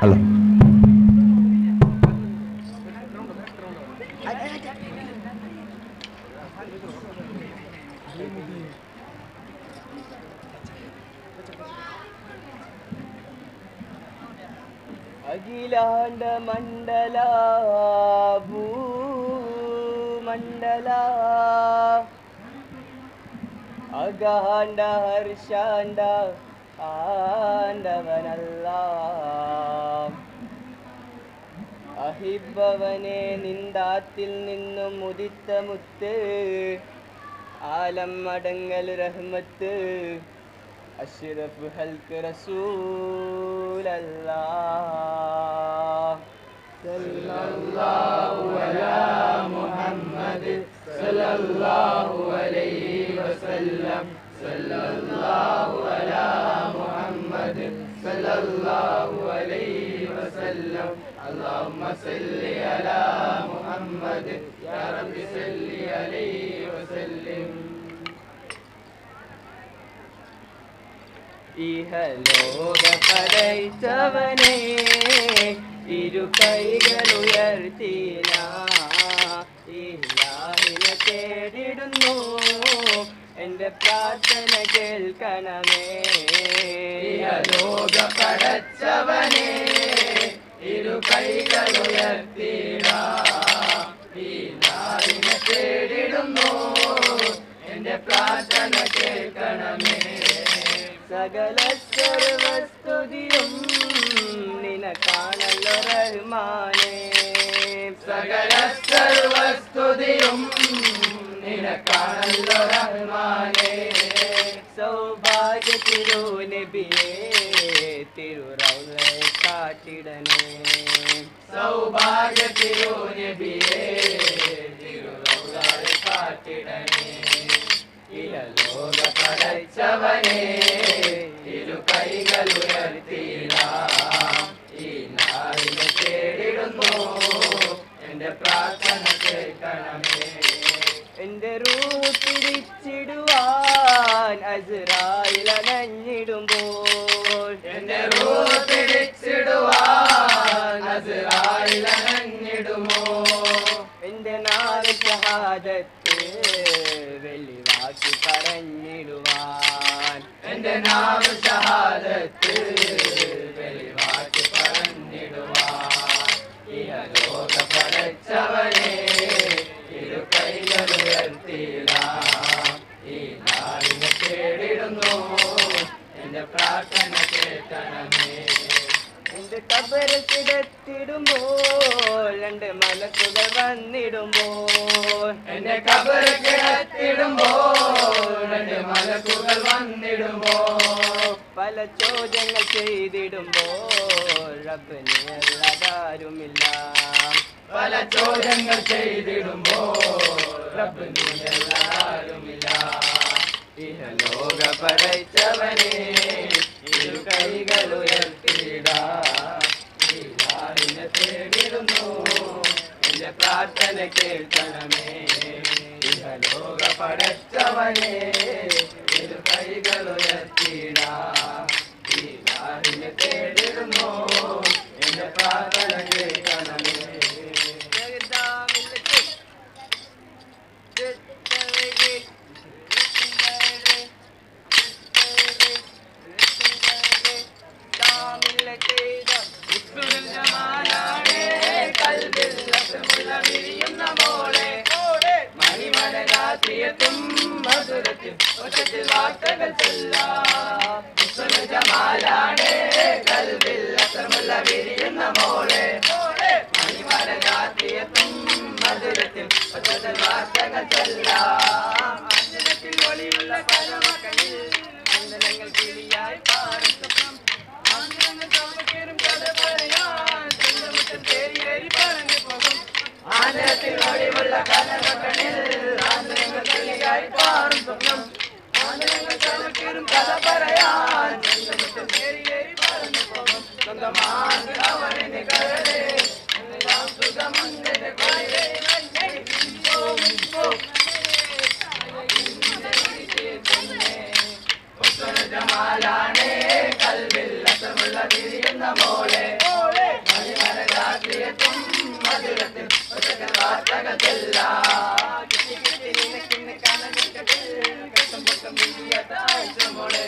ഹലോ, അഖിലാണ്ട മണ്ഡല ഭൂമണ്ഡല അഗാണ്ട ഹർഷാണ്ട ആണ്ടവനല്ല അഹിബവനെ നിന്ദാത്തിൽ നിന്നും ഉദിത്ത മുത്ത് ആലം അടങ്ങൽ റഹ്മത്ത് അഷ്റഫ് ഹൽക്ക് റസൂലല്ലാഹ്. സല്ലല്ലാഹു അലാ മുഹമ്മദ് സല്ലല്ലാഹു അലൈഹി വസല്ലം. സല്ലല്ലാഹു അലാ മുഹമ്മദ് സല്ലല്ലാഹു അലൈഹി വസല്ലം. അല്ലാഹുമ്മ സല്ലി അലാ മുഹമ്മദ് യാ റബ്ബി സല്ലി അലൈഹി വസല്ലം. ഇഹലോക പടൈത്തവനെ ഇരു കൈകളുയർത്തിന ഇല്ലാഹിനെ തേടിടുന്നു, എൻ്റെ പ്രാർത്ഥന കേൾക്കണമേ. ഇഹലോക പടച്ചവനെ ഇരു കൈകളുയർത്തിന ഇല്ലാഹിനെ തേടിടുന്നു, എൻ്റെ പ്രാർത്ഥന കേൾക്കണമേ. സകല സർവസ്തുതിയും നിനക്കാണല്ലോ റഹ്മാനേ. സകല സർവസ്തുതിയും നിനക്കാണല്ലോ റഹ്മാനേ. സൗഭാഗ്യ തിരുനബിയേ തിരുറൗളെ കാട്ടിടണേ. സൗഭാഗ്യ തിരുനബിയേ തിരുറൗളെ കാട്ടിടണേ. ഇഹലോക പടച്ചവനെ ഇരു കൈകളുയർത്തിട ഈ നാളിനെ തേടിടുന്നു, എന്റെ പ്രാർത്ഥന കേൾക്കണമേ. എന്റെ റൂഹ് പിടിച്ചിടുവാൻ അസ്രായിൽ അണഞ്ഞിടുമ്പോൾ, എന്റെ റൂഹ് പിടിച്ചിടുവാൻ അസ്രായിൽ അണഞ്ഞിടുമോ. എന്റെ നാവ് ഷഹാദത്ത് വെളിവാക്കി പറഞ്ഞിടുവാൻ, എന്റെ നാവ് ഷഹാദത്ത് വെളിവാക്കി പറഞ്ഞിടുവാൻ. ഇഹലോക പടച്ചവനെ ഇരു കൈകളുയർത്തിടാം ഈ നാളിനെ തേടിടുന്നു, എന്റെ പ്രാർത്ഥന കേൾക്കണമേ. എന്റെ കബറിൽ കിടത്തിടുമ്പോൾ രണ്ട് മലക്കുകൾ വന്നിടുമ്പോൾ, എന്റെ കബറിൽ കിടത്തിടുമ്പോൾ രണ്ട് മലക്കുകൾ വന്നിടുമ്പോൾ, പല ചോദ്യങ്ങൾ ചെയ്തിടുമ്പോൾ റബ്ബിനെ അല്ലാതാരുമില്ല. പല ചോദ്യങ്ങൾ ചെയ്തിടുമ്പോൾ റബ്ബിനെ അല്ലാതാരുമില്ല. ഇഹലോക പടച്ചവനെ ഇരു കൈകളുയർത്തിടാ തേടിടുന്നു, എന്റെ പ്രാർത്ഥന കേൾക്കണമേ. ഇഹലോക പടച്ചവനെ ഇരു കൈകളുയർത്തിടാം. ഇലാഹിനെ തേടിടുന്നു, എന്റെ പ്രാർത്ഥന കേൾക്കണമേ. മണിമലരാത്രിയെത്തും മധുരത്തിൽ ഒച്ചത്തിൽ വാർത്തകൾ ചൊല്ലാം. ജമാലാണേ കൽവിൽ അസമുള്ള വിരിയുന്ന മോളെ. മണിമലരാത്രിയെത്തും മധുരത്തിൽ ഒച്ചത്തിൽ വാർത്തകൾ ചൊല്ലാം. അഞ്ജനത്തിൽ ഒളിയുള്ള കലമകളിൽ അഞ്ജനങ്ങൾ കിളിയായി പാടും സ്വപ്നം. ആന്തരങ്ങൾ താമക്കേറും കഥ പറയാൻ സ്വന്തമുറ്റം തേരിയേറി പറഞ്ഞു പോകും. ആന്തരത്തിൽ ഒളിവുള്ള കലമകളിൽ ആന്തരങ്ങൾ കിളിയായി പാടും സ്വപ്നം. ആന്തരങ്ങൾ താമക്കേറും കഥ പറയാൻ സ്വന്തമുറ്റം തേരിയേറി പറഞ്ഞു പോകും. സ്വന്തമാണ് അവനെ കരളേ, എല്ലാം സുഖമുണ്ടെന്റെ കൊലേ. ജമാലാണേ കൽവിൽ അസമുള്ള വിരിയുന്ന മോളെ. മണിമലരാത്രിയെത്തും മധുരത്തിൽ ഒറ്റക്കൽ വാർത്തകൾ ചെല്ലാം. കിട്ടി കിട്ടി നിനക്കിന്ന് കനകത്തിൽ കെട്ടും പൊട്ടും വിരിയാത്ത ആഴ്ച മോളെ.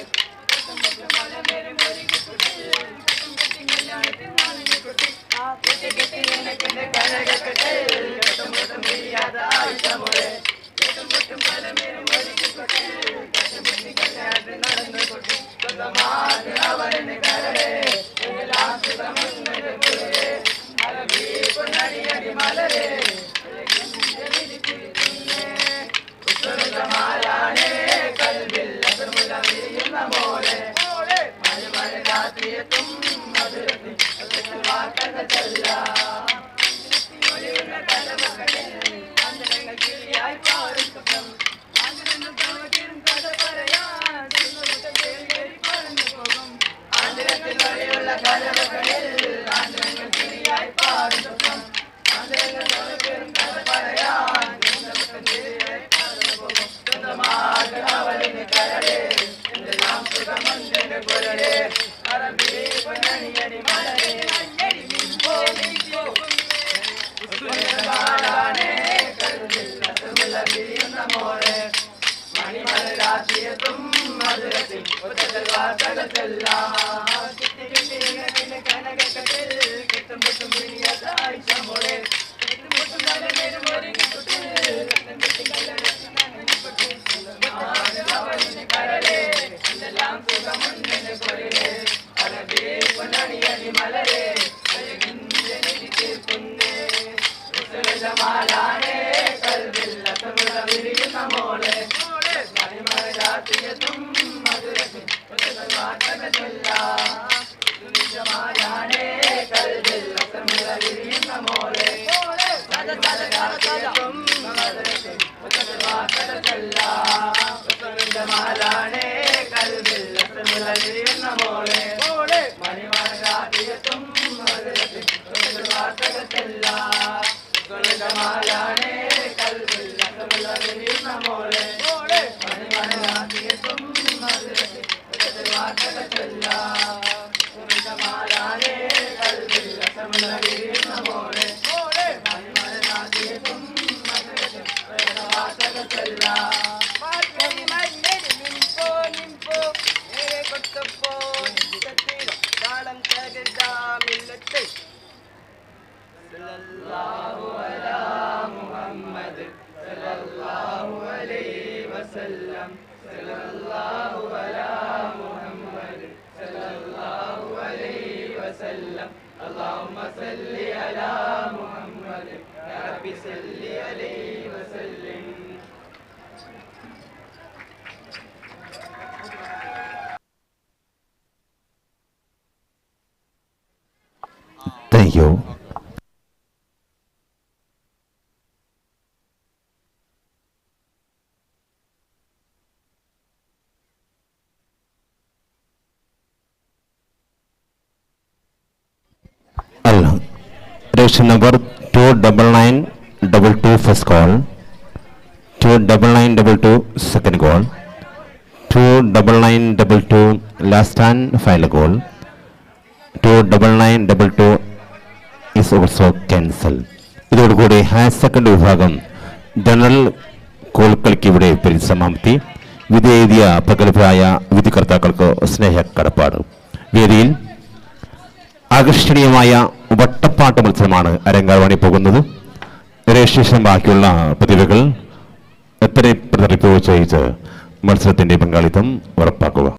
കെട്ടും പൊട്ടും മലമേലും ഒരുങ്ങിക്കുട്ടി, കെട്ടും കെട്ടി കല്യാണത്തിൽ നാണിക്കുട്ടി. കെട്ടി കെട്ടി നിനക്കിന്ന് കനകക്കെട്ടിൽ കെട്ടും പൊട്ടും വിരിയാത്ത ആഴ്ച മോളെ. കെട്ടും പൊട്ടും മലമേലും ഒരുങ്ങിക്കുട്ടി, കെട്ടും കെട്ടി കല്യാണത്തിൽ നടന്നു കൊട്ടി. സ്വന്തമാണ് അവനെ കരളേ, എല്ലാം സുഖമുണ്ടെന്റെ കുളിരേ. അറബി പൊന്നണിയടി മലരേ, ജമാലാണേ കൽവിൽ അസമുള്ള വിരിയുന്ന മോളെ. മണിമലരാത്രിയെത്തും മധുരത്തിൽ വാർത്തകൾ ചെല്ലാം. ഒളിയുന്ന തലമകളിൽ അന്തരങ്ങൾ കിളിയായി പാടും സ്വപ്നം. ആന്തരങ്ങൾ താമക്കേറും കഥ പറയാൻ സ്വന്തമുറ്റം തേടിയേറി പറന്നു പോകും. ആന്തരത്തിൽ വഴിയുള്ള കലമകളിൽ ആന്തരങ്ങൾ കിളിയായി പാടും സ്വപ്നം. ആന്തരങ്ങൾ താമക്കേറും കഥ പറയാൻ സ്വന്തമുറ്റം തേടിയേറി പറന്നു പോകും. സ്വന്തമാകെ അവളിന് കരളേ, എന്തെല്ലാം സുഖമുണ്ടെന്റെ കുരളേ. അറബി പൊന്നണിയടി മലരേ, മണിമലരാത്രിയെത്തും മധുരത്തിൽ ഒറ്റക്കൽ വാർത്തകൾ ചെല്ലാം. കിട്ടി കിട്ടി നിനക്കിന്ന് കനകക്കെട്ടിൽ കെട്ടും പൊട്ടും വിരിയാത്ത ആഴ്ച മോളെ. കെട്ടും പൊട്ടും തലമേലും ഒരുങ്ങിക്കുട്ടി, കെട്ടും കെട്ടി കല്യാണത്തിൽ നനഞ്ഞുകൊട്ടി. അവളിന് കരളേ, എന്തെല്ലാം സുഖമുണ്ടെന്ന് കൊരളേ. അറബി പൊന്നണിയടി മലരേ, അഴകിന്റെ നിധി തീർക്കുന്നേ. ജമാലാണേ കൽവിൽ അസമുള്ള വിരിയുന്ന മോളെ. മണിമലരാത്രിയെത്തും മധുരത്തിൽ ഒറ്റക്കൽ വാർത്തകൾ ചൊല്ലാം. ജമാലാണേ കൽവിൽ അസമുള്ള വിരിയുന്ന മോളെ. മധുരത്തിൽ ഒറ്റക്കൽ വാർത്തകൾ ചൊല്ലാം. ജമാലാണേ കൽവിൽ അസമുള്ള വിരിയുന്ന മോളെ. മണിമലരാത്രിയെത്തും മധുരത്തിൽ ഒറ്റക്കൽ വാർത്തകൾ ചൊല്ലാം. ജമാലാണേ കൽവിൽ അസമുള്ള വിരിയുന്ന മോളെ. മണിമലരാത്രിയെത്തും മധുരത്തിൽ ഒറ്റക്കൽ വാർത്തകൾ ചൊല്ലാം. ജമാലാണേ കൽവിൽ അസമുള്ള വിരിയുന്ന മോളെ. മണിമലരാത്രിയെത്തും മധുരത്തിൽ ഒറ്റക്കൽ വാർത്തകൾ ചൊല്ലാം. സല്ലല്ലാഹു അലാ മുഹമ്മദ് സല്ലല്ലാഹു അലൈഹി വസല്ലം. സല്ലല്ലാഹു അലാ മുഹമ്മദ് സല്ലല്ലാഹു അലൈഹി വസല്ലം. അല്ലാഹുമ്മ സല്ലി അലാ മുഹമ്മദ് യാ റബ്ബി സല്ലി അലൈഹി വസല്ലം. Thank you. Registration number 29922 first call, 29922 second goal, 29922 last and final goal, 29922 is also cancel. ഇതോടുകൂടി ഹയർ സെക്കൻഡറി വിഭാഗം ജനറൽ കോൽക്കളിക്ക് ഇവിടെ പരിസമാപ്തി. വിധി എഴുതിയ പ്രഗത്ഭരായ വിധികർത്താക്കൾക്ക് സ്നേഹ കടപ്പാട്. വേദിയിൽ ആകർഷണീയമായ വട്ടപ്പാട്ട് മത്സരമാണ് അരങ്ങേറാൻ പോകുന്നത്. രജിസ്ട്രേഷൻ ബാക്കിയുള്ള പ്രതിഭകൾ എത്രയും റിപ്പോർട്ട് ചെയ്ത് മത്സരത്തിന്റെ പങ്കാളിത്തം ഉറപ്പാക്കുക.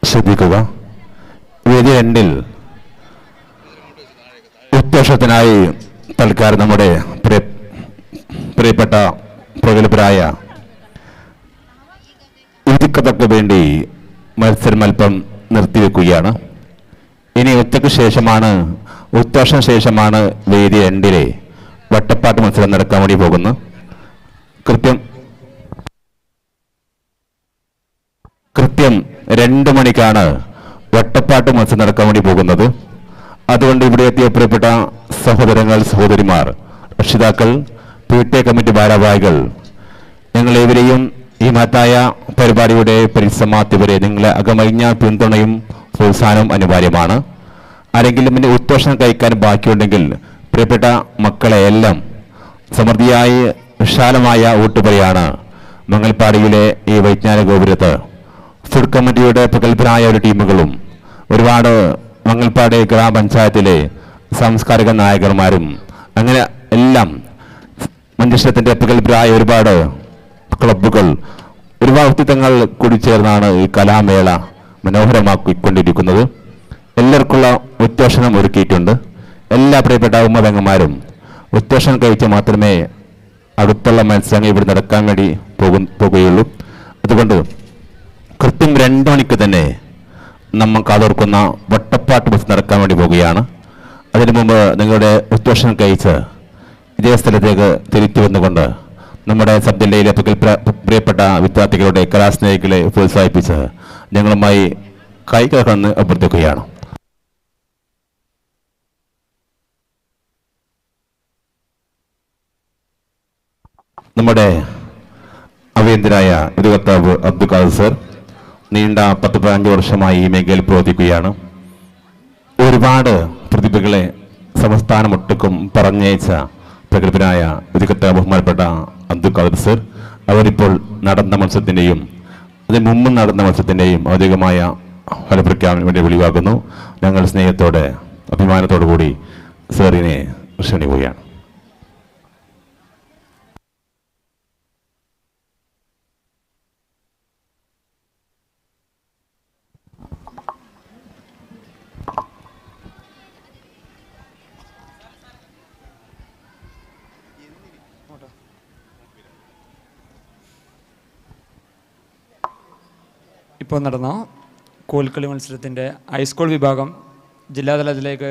ശ്രദ്ധിക്കുക. വേദി രണ്ടിൽ ഉദ്ദേശത്തിനായി തൽക്കാലം നമ്മുടെ പ്രിയപ്പെട്ട പ്രഗത്ഭരായ വിധിക്കതക്ക് വേണ്ടി മത്സരം അല്പം നിർത്തിവെക്കുകയാണ്. ഇനി ഉച്ചയ്ക്ക് ശേഷമാണ്, ഉദ്ഘോഷത്തിന് ശേഷമാണ് വേദി രണ്ടിലെ വട്ടപ്പാട്ട് മത്സരം നടക്കാൻ വേണ്ടി പോകുന്നത്. കൃത്യം 2 മണിക്കാണ് വട്ടപ്പാട്ട് മത്സരം നടക്കാൻ വേണ്ടി പോകുന്നത്. അതുകൊണ്ട് ഇവിടെ എത്തിയ പ്രിയപ്പെട്ട സഹോദരങ്ങൾ, സഹോദരിമാർ, രക്ഷിതാക്കൾ, പി ടി എ കമ്മിറ്റി ഭാരവാഹികൾ, ഞങ്ങളേവരെയും ഈ മഹത്തായ പരിപാടിയുടെ പരിസമാപ്തി വരെ നിങ്ങളെ അകമഴിഞ്ഞ പിന്തുണയും പ്രോത്സാഹനവും അനിവാര്യമാണ്. ആരെങ്കിലും പിന്നെ ഉദ്ഘോഷണം കഴിക്കാൻ ബാക്കിയുണ്ടെങ്കിൽ പ്രിയപ്പെട്ട മക്കളെ എല്ലാം സമൃദ്ധിയായി വിശാലമായ ഊട്ടുപുരയാണ് മംഗൽപ്പാടിയിലെ ഈ വൈജ്ഞാനിക ഗോപുരത്ത് ഫുഡ് കമ്മിറ്റിയുടെ പ്രഗത്ഭരായ ഒരു ടീമുകളും ഒരുപാട് മംഗൽപ്പാടി ഗ്രാമപഞ്ചായത്തിലെ സാംസ്കാരിക നായകന്മാരും അങ്ങനെ എല്ലാം മഞ്ചേശ്വരത്തിൻ്റെ പ്രഗത്ഭരായ ഒരുപാട് ക്ലബ്ബുകൾ, ഒരുപാട് വ്യക്തിത്വങ്ങൾ കൂടി ചേർന്നാണ് ഈ കലാമേള മനോഹരമാക്കിക്കൊണ്ടിരിക്കുന്നത്. എല്ലാവർക്കുള്ള ഉദ്ഘോഷണം ഒരുക്കിയിട്ടുണ്ട്. എല്ലാ പ്രിയപ്പെട്ട ഉമ്മതങ്ങന്മാരും ഉദ്ഘോഷണം കഴിച്ച് മാത്രമേ അടുത്തുള്ള മത്സരങ്ങൾ ഇവിടെ നടക്കാൻ വേണ്ടി പോകുകയുള്ളൂ. അതുകൊണ്ട് കൃത്യം 2 മണിക്ക് തന്നെ നമ്മൾ കാതോർക്കുന്ന വട്ടപ്പാട്ട് ബസ് നടക്കാൻ വേണ്ടി പോവുകയാണ്. അതിനു മുമ്പ് നിങ്ങളുടെ ഉദ്ഘോഷണം കഴിച്ച് ഇതേ സ്ഥലത്തേക്ക് തിരിച്ചു വന്നുകൊണ്ട് നമ്മുടെ സബ് ജില്ലയിലെ പ്രിയപ്പെട്ട വിദ്യാർത്ഥികളുടെ കലാസ്നേഹികളെ പ്രോത്സാഹിപ്പിച്ച് ഞങ്ങളുമായി കൈകോർക്കണമെന്ന് അഭ്യർത്ഥിക്കുകയാണ്. നമ്മുടെ അഭിയന്തരായ വിധികർത്താവ് അബ്ദുൽ ഖാദർ സർ നീണ്ട 10-15 വർഷമായി ഈ മേഖലയിൽ പ്രവർത്തിക്കുകയാണ്. ഒരുപാട് പ്രതിഭകളെ സംസ്ഥാനമൊട്ടുക്കും പറഞ്ഞയച്ച പ്രഗത്ഭനായ വിധികർത്താവ് ബഹുമാനപ്പെട്ട അബ്ദുൽ ഖാദർ സർ അവരിപ്പോൾ നടന്ന മത്സരത്തിൻ്റെയും അതിന് മുമ്പ് നടന്ന മത്സരത്തിൻ്റെയും ഔദ്യോഗികമായ ഫലപ്രഖ്യാപനം വേണ്ടി വെളിവാക്കുന്നു. ഞങ്ങൾ സ്നേഹത്തോടെ അഭിമാനത്തോടു കൂടി സാറിനെ ക്ഷണിക്കുകയാണ്. ഇപ്പോൾ നടന്ന കോൽക്കളി മത്സരത്തിൻ്റെ ഹൈസ്കൂൾ വിഭാഗം ജില്ലാതലത്തിലേക്ക്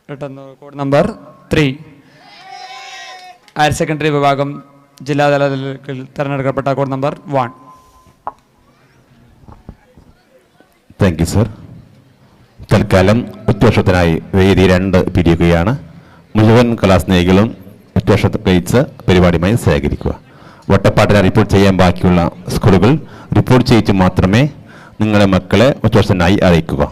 കോഡ് നമ്പർ 3, ഹയർ സെക്കൻഡറി വിഭാഗം ജില്ലാതലത്തിലേക്ക് തിരഞ്ഞെടുക്കപ്പെട്ട code number 1. Thank you sir. തൽക്കാലം ഉച്ചവർഷത്തിനായി വേദി 2 പിരിയുകയാണ്. മുഴുവൻ കലാസ്നേഹികളും ഉച്ചവർഷത്തെ കഴിച്ച് പരിപാടിയുമായി സഹകരിക്കുക. വട്ടപ്പാട്ടിനെ റിപ്പോർട്ട് ചെയ്യാൻ ബാക്കിയുള്ള സ്കൂളുകൾ റിപ്പോർട്ട് ചെയ്യിച്ച് മാത്രമേ നിങ്ങളുടെ മക്കളെ ഉച്ചവർഷത്തിനായി അറിയിക്കുക.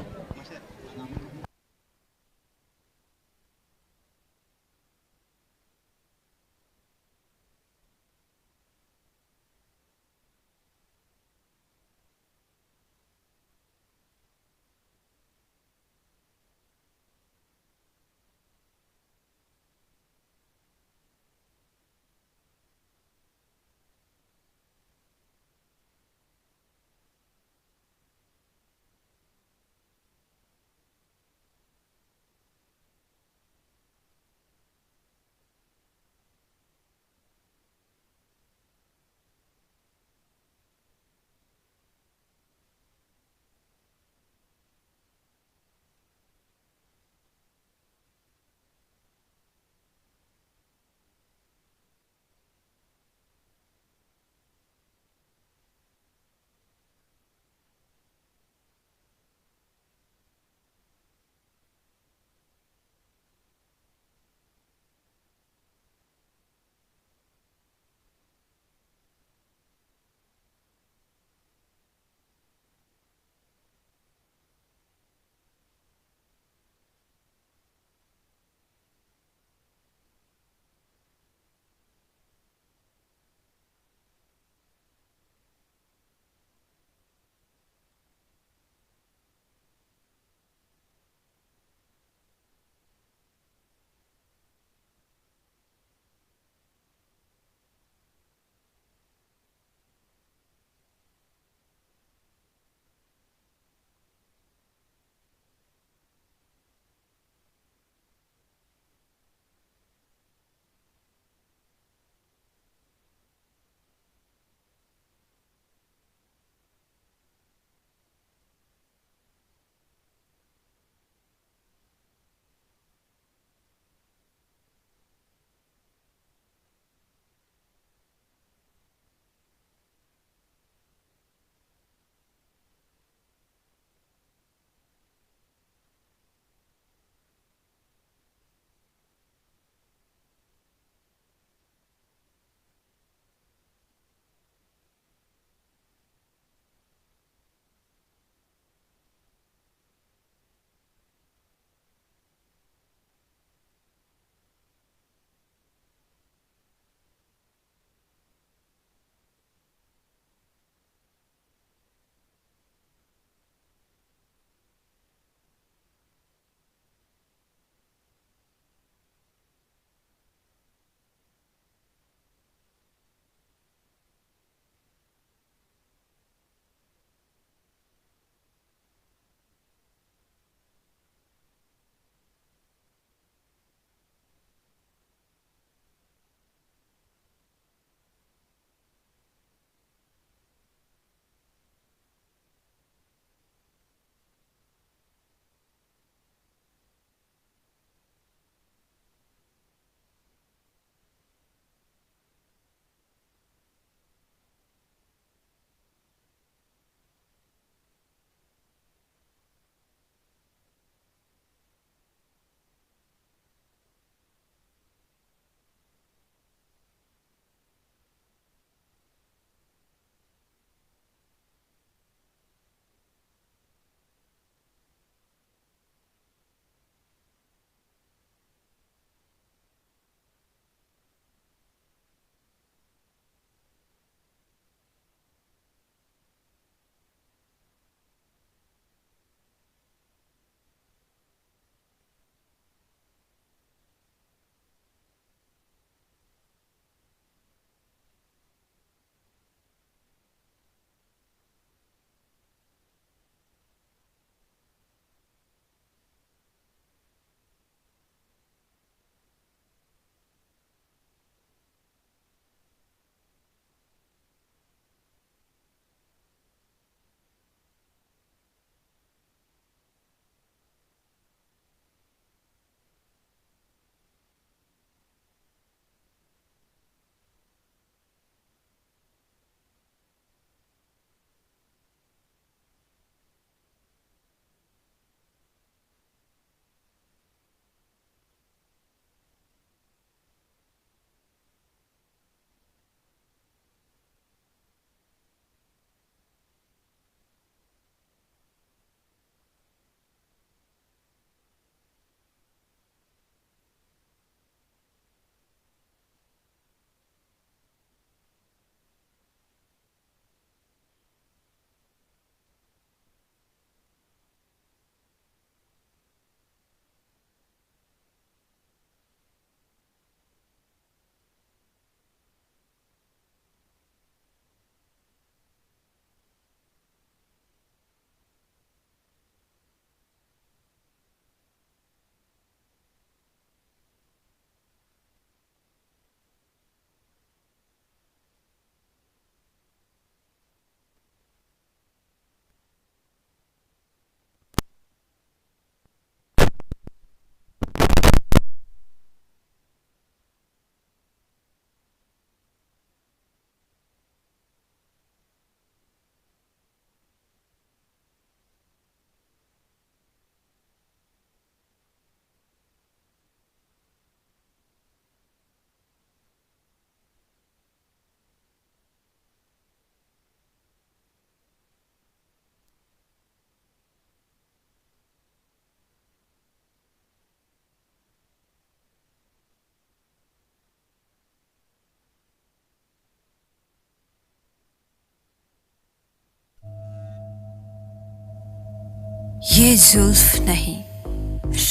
ये जुल्फ नहीं,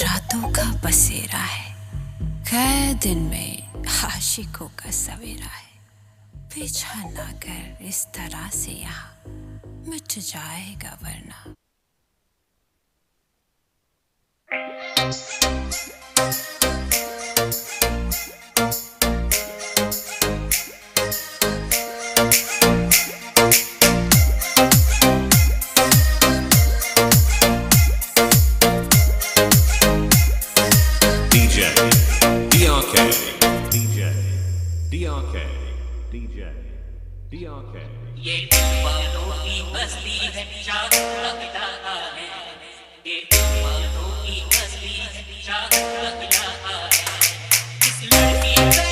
रातों का बसेरा है। कैद इनमें आशिकों का सवेरा है। पीछा ना कर इस तरह से यहाँ, मिट जाएगा वरना। DJ DRK DJ DRK DJ DRK ये दिल वालों की बस्ती है, चाहत का इलाका है। ये दिल वालों की बस्ती है, चाहत का इलाका है। इस लड़की पे,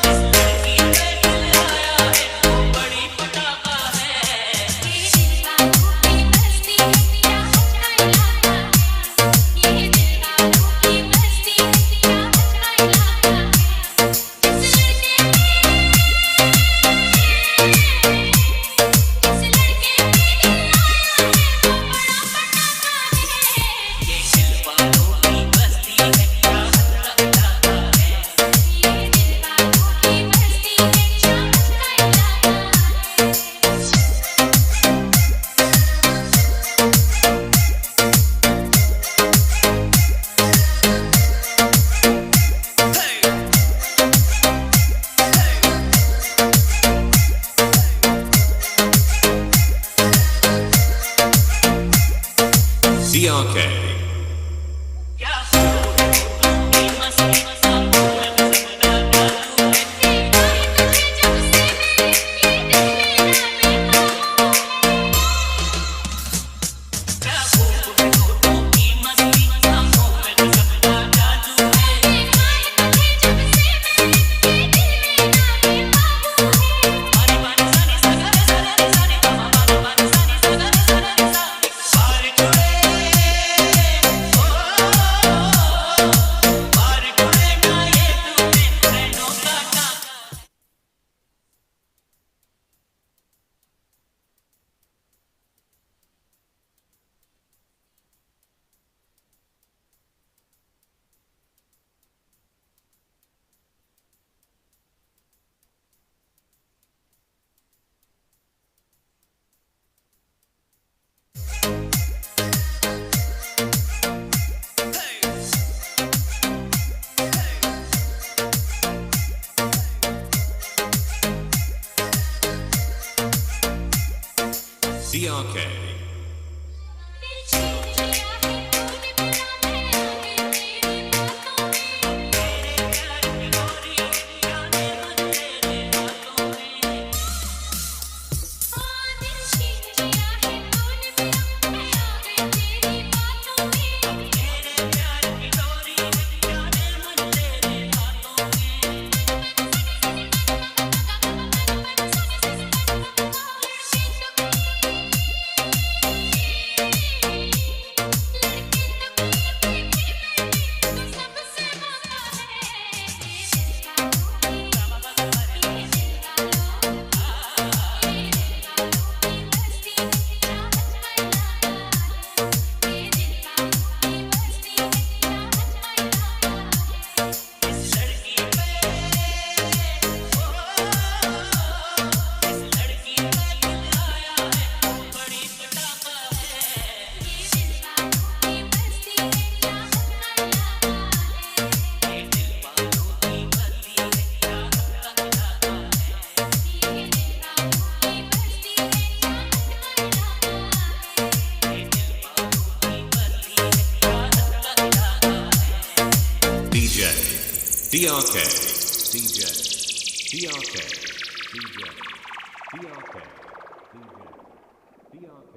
इस लड़की पे दिल आया है, वो बड़ी पटाखा है। ये दिल वालों की बस्ती है, चाहत का इलाका है। ये दिल वालों की बस्ती है, चाहत का इलाका है। जिस लड़के जिस लड़के पे दिल आया है, वो बड़ा पटाखा है। ये दिल वालों की बस्ती है, चाहत का इलाका है। ये दिल वालों की बस्ती है, चाहत का इलाका है। DRK DRK DJ DRK DJ DRK DJ DRK DJ DRK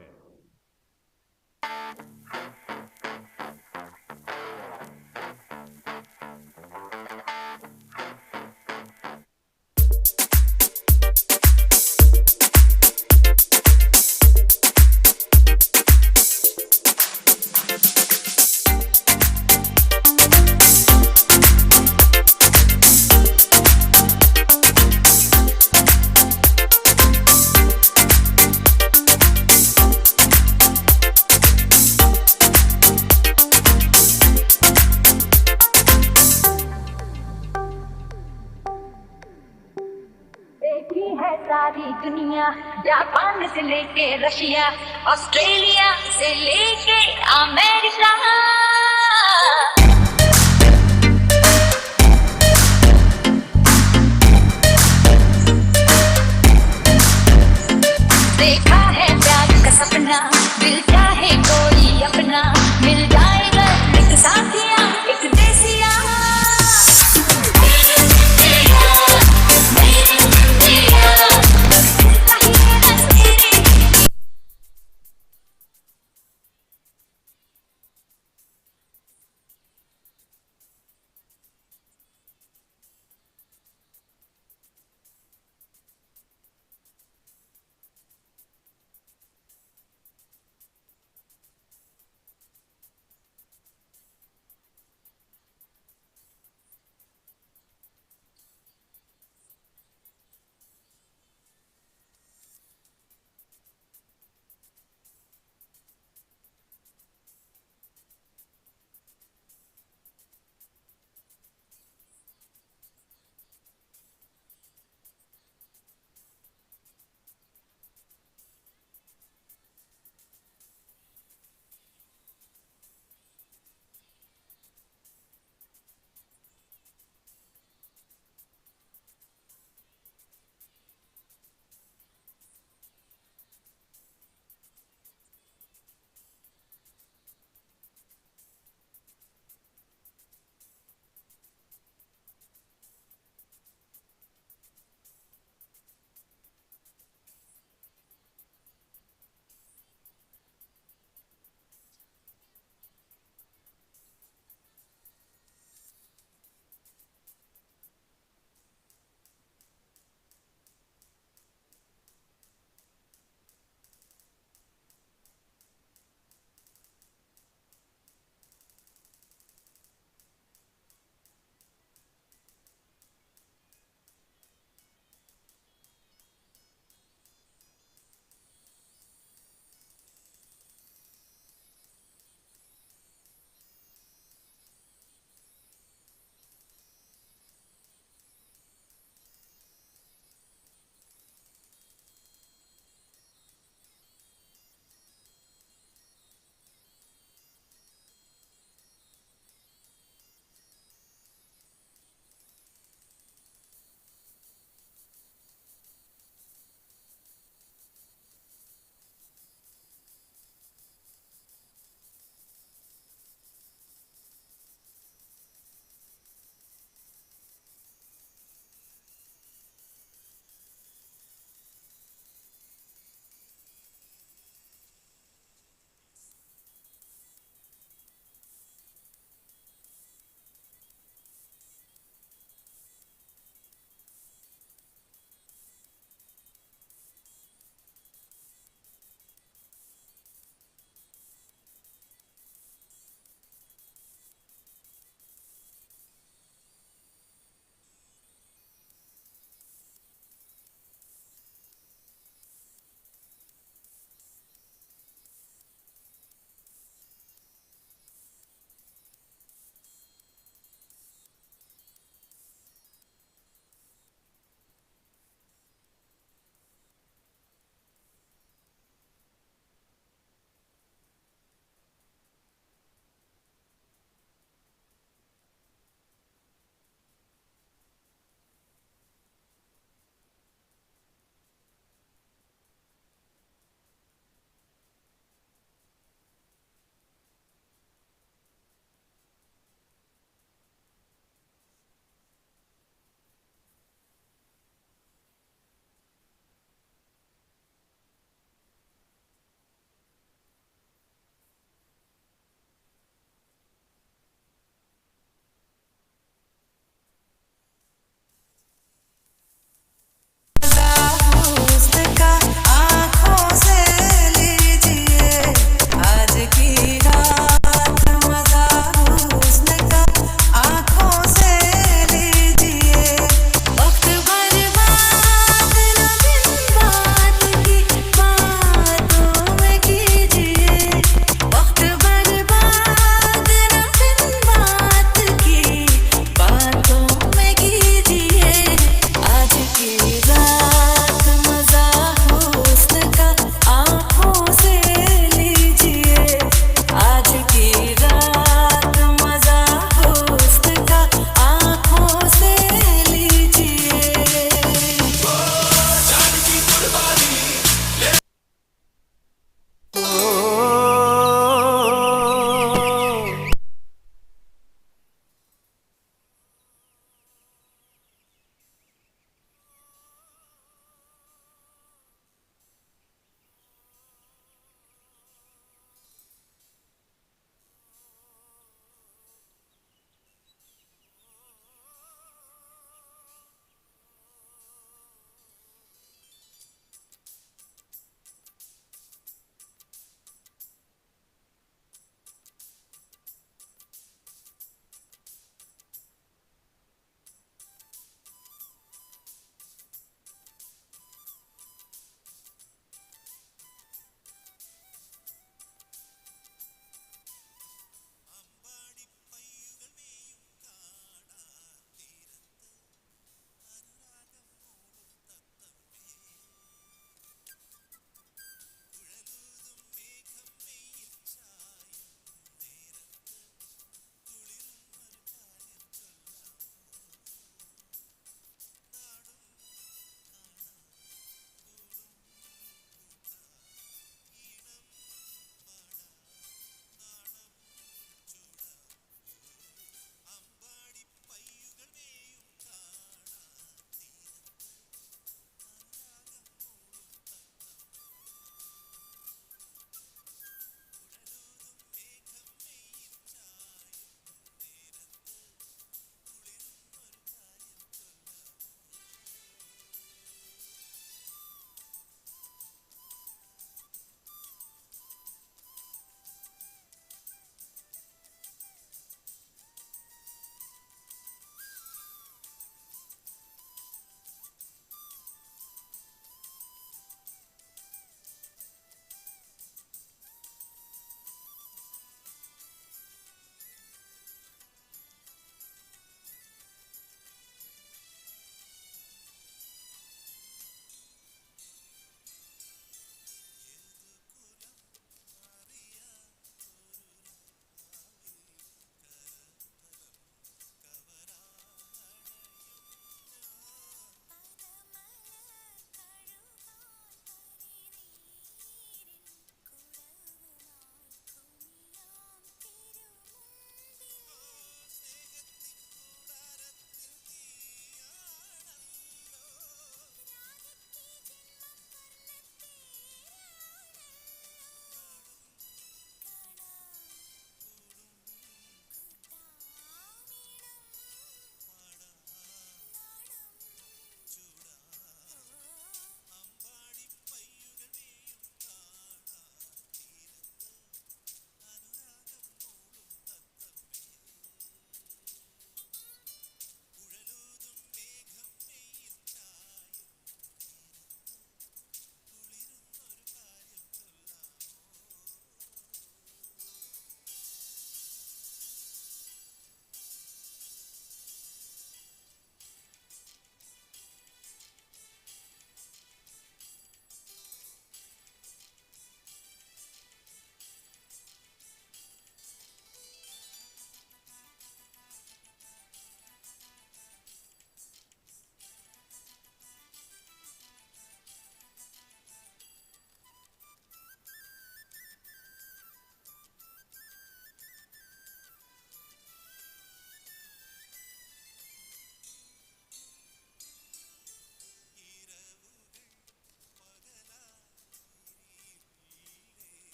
सारी दुनिया, जापान से लेके रशिया, ऑस्ट्रेलिया से लेके अमेरिका। देखा है प्यार का सपना, दिल चाहे कोई अपना मिल जाएगा, एक साथिया एक देसिया। मेरे इंडिया, मेरे इंडिया।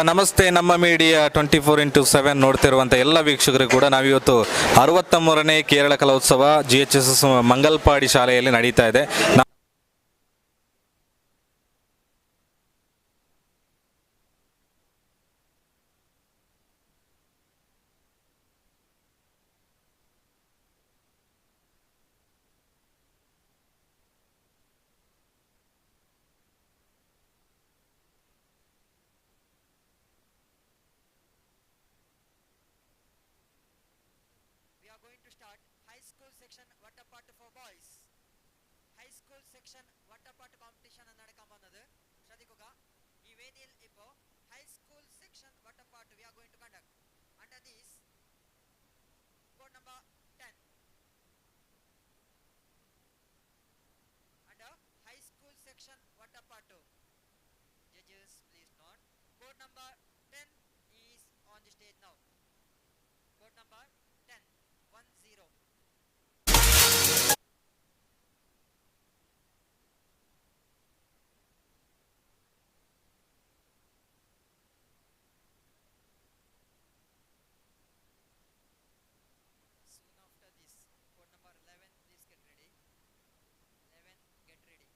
ನಮಸ್ತೆ, ನಮ್ಮ ಮೀಡಿಯಾ 24x7 ನೋಡ್ತಿರುವಂಥ ಎಲ್ಲ ವೀಕ್ಷಕರಿಗೂ ಕೂಡ ನಾವಿವತ್ತು 63ನೇ ಕೇರಳ ಕಲೋತ್ಸವ GHSS Mangalpady ಶಾಲೆಯಲ್ಲಿ ನಡೀತಾ ಇದೆ. High school section Vattappattu for boys. High school section Vattappattu competition നടക്കാൻ പോകുന്നത്. ശ്രദ്ധിക്കുക, ഈ വേദിയിൽ ഇപ്പോൾ high school section Vattappattu we are going to conduct. Under this code number 10. Under high school section Vattappattu. Judges, please note. Code number 10 is on the stage now. Code number 10, 10. Soon after this, code number 11, please get ready. 11, get ready.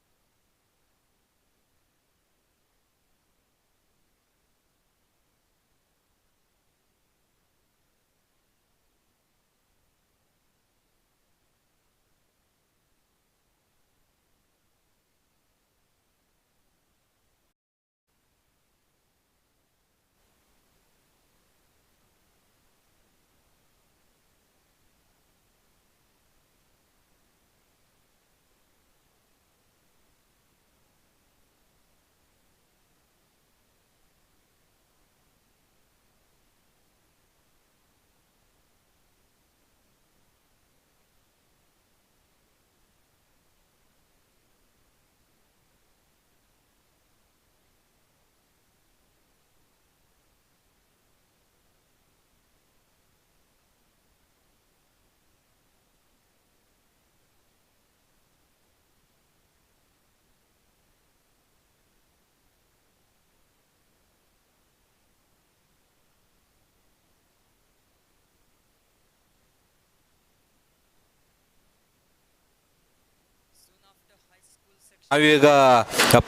ನಾವೀಗ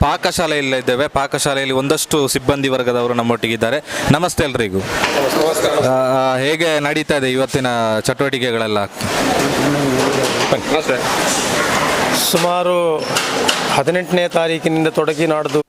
ಪಾಕಶಾಲೆಯಲ್ಲಿದ್ದೇವೆ. ಪಾಕಶಾಲೆಯಲ್ಲಿ ಒಂದಷ್ಟು ಸಿಬ್ಬಂದಿ ವರ್ಗದವರು ನಮ್ಮೊಟ್ಟಿಗಿದ್ದಾರೆ. ನಮಸ್ತೆ ಎಲ್ರಿಗೂ. ಹೇಗೆ ನಡೀತಾ ಇದೆ ಇವತ್ತಿನ ಚಟುವಟಿಕೆಗಳೆಲ್ಲ? ಸುಮಾರು 18ನೇ ತಾರೀಕಿನಿಂದ ತೊಡಗಿ ನಾಡ್ದು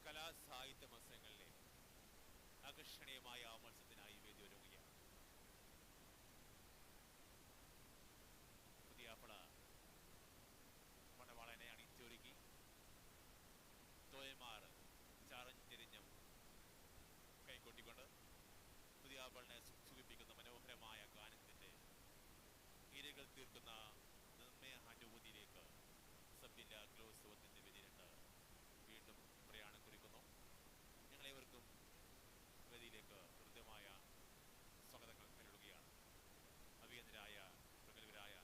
കലാസാഹിത്യ മത്സരങ്ങളിലെ ആകർഷണീയമായ മത്സരത്തിനായി വേദി ഒരുങ്ങുകയാണ്. പുതിയാപ്പള മണവാളനെ അണിയിച്ചൊരുക്കി തോയമാർ ചാറഞ്ഞെരിഞ്ഞും കൈകൊട്ടിക്കൊണ്ട് പുതിയാപ്പളിനെ സുഖിപ്പിക്കുന്ന മനോഹരമായ ഗാനത്തിൻ്റെ ഇരകൾ തീർക്കുന്ന നിർമ്മയ അനുഭൂതിയിലേക്ക് സബ് ജില്ലാ കലോത്സവത്തിൻ്റെ വേദിയിലുണ്ട് വീണ്ടും പ്രയാണം കുറിക്കുന്നു. ഞങ്ങളേവർക്കും വേദിയിലേക്ക് ഹൃദ്യമായ സ്വാഗതങ്ങൾ അരുളുകയാണ്. അഭിനന്ദരായ പ്രഗത്ഭരായ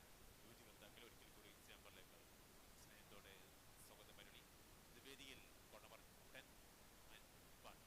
യുവതിവൃന്ദാക്കളെ ഒരിക്കൽ കൂടി ചേംബറിലേക്ക് സ്നേഹത്തോടെ സ്വാഗതം അരുളി. ഇത് വേദിയിൽ code number 10 and party.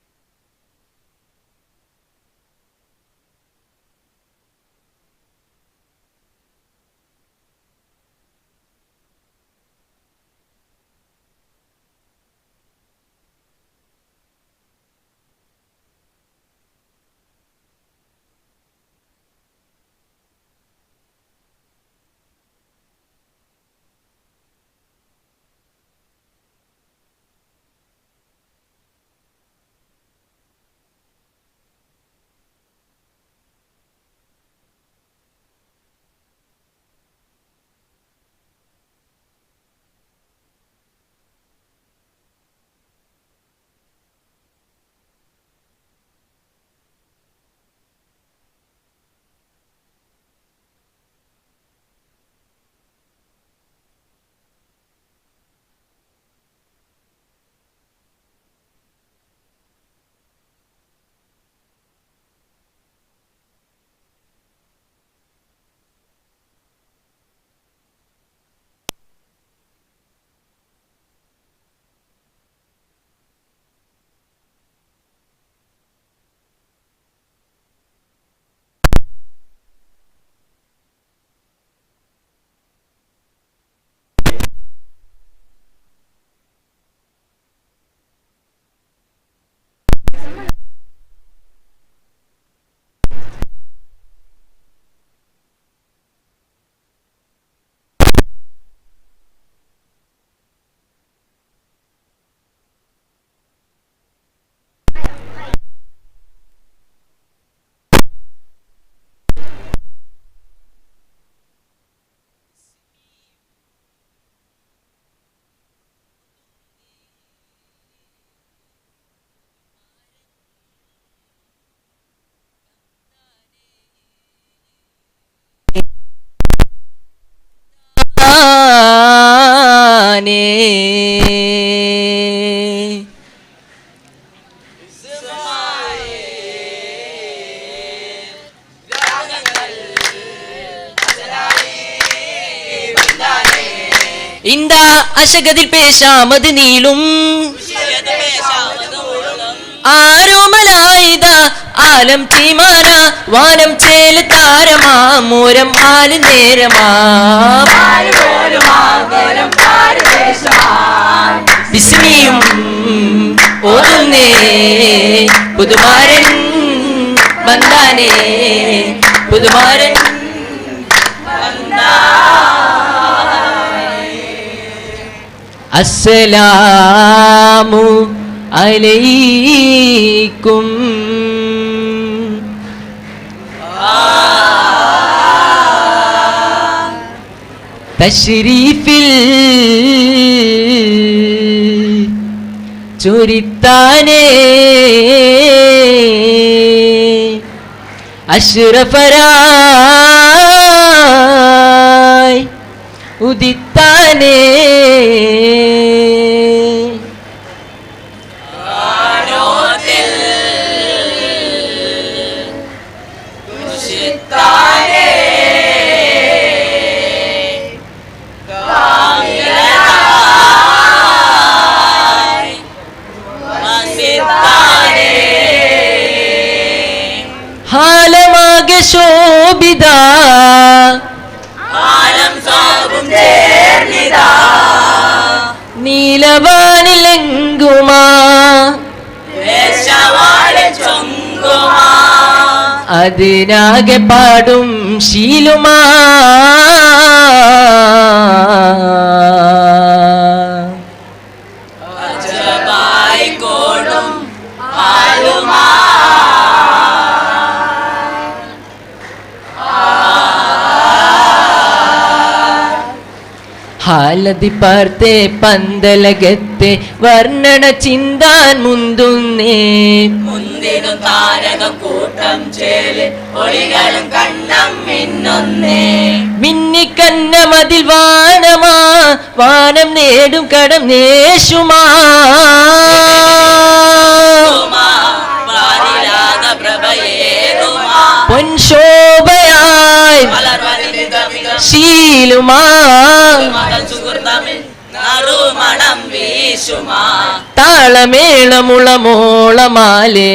വന്താനേ. ഇന്താ അശകതിൽ പേശാമത് നീളും ആരോമലായിതാ ആലം തീമാന വാനം ചേല് താരമാ മോരം ആല് നേരമാ ബിസ്മിയും ഓതുന്നേ പുതുമാരൻ വന്താനേ പുതുമാരൻ. അസ്സലാമു അലൈക്കും. തശ്രീഫിൽ ചൊരിത്താനേ അഷ്റഫരായ് ഉദിത്താനേ. ഹാലമാകെ ശോഭിത നീലവാനിലെങ്കുമാ അതിനാകെ പാടും ശീലുമാ. ഹാലതി പാർത്തേ പന്തലകത്തെ വർണ്ണന ചിന്താൻ മുന്തുന്നേ. മുന്തിടും താരകക്കൂട്ടം ചേല് ഒളികളും കണ്ണം മിന്നുന്നേ. മിന്നിക്കന്നമതിൽ വാനമാ വാനം നേടും കടം നേശുമാ. പൊൻശോഭയായി ശീലുമാ താളമേളമുളമോളമാലേ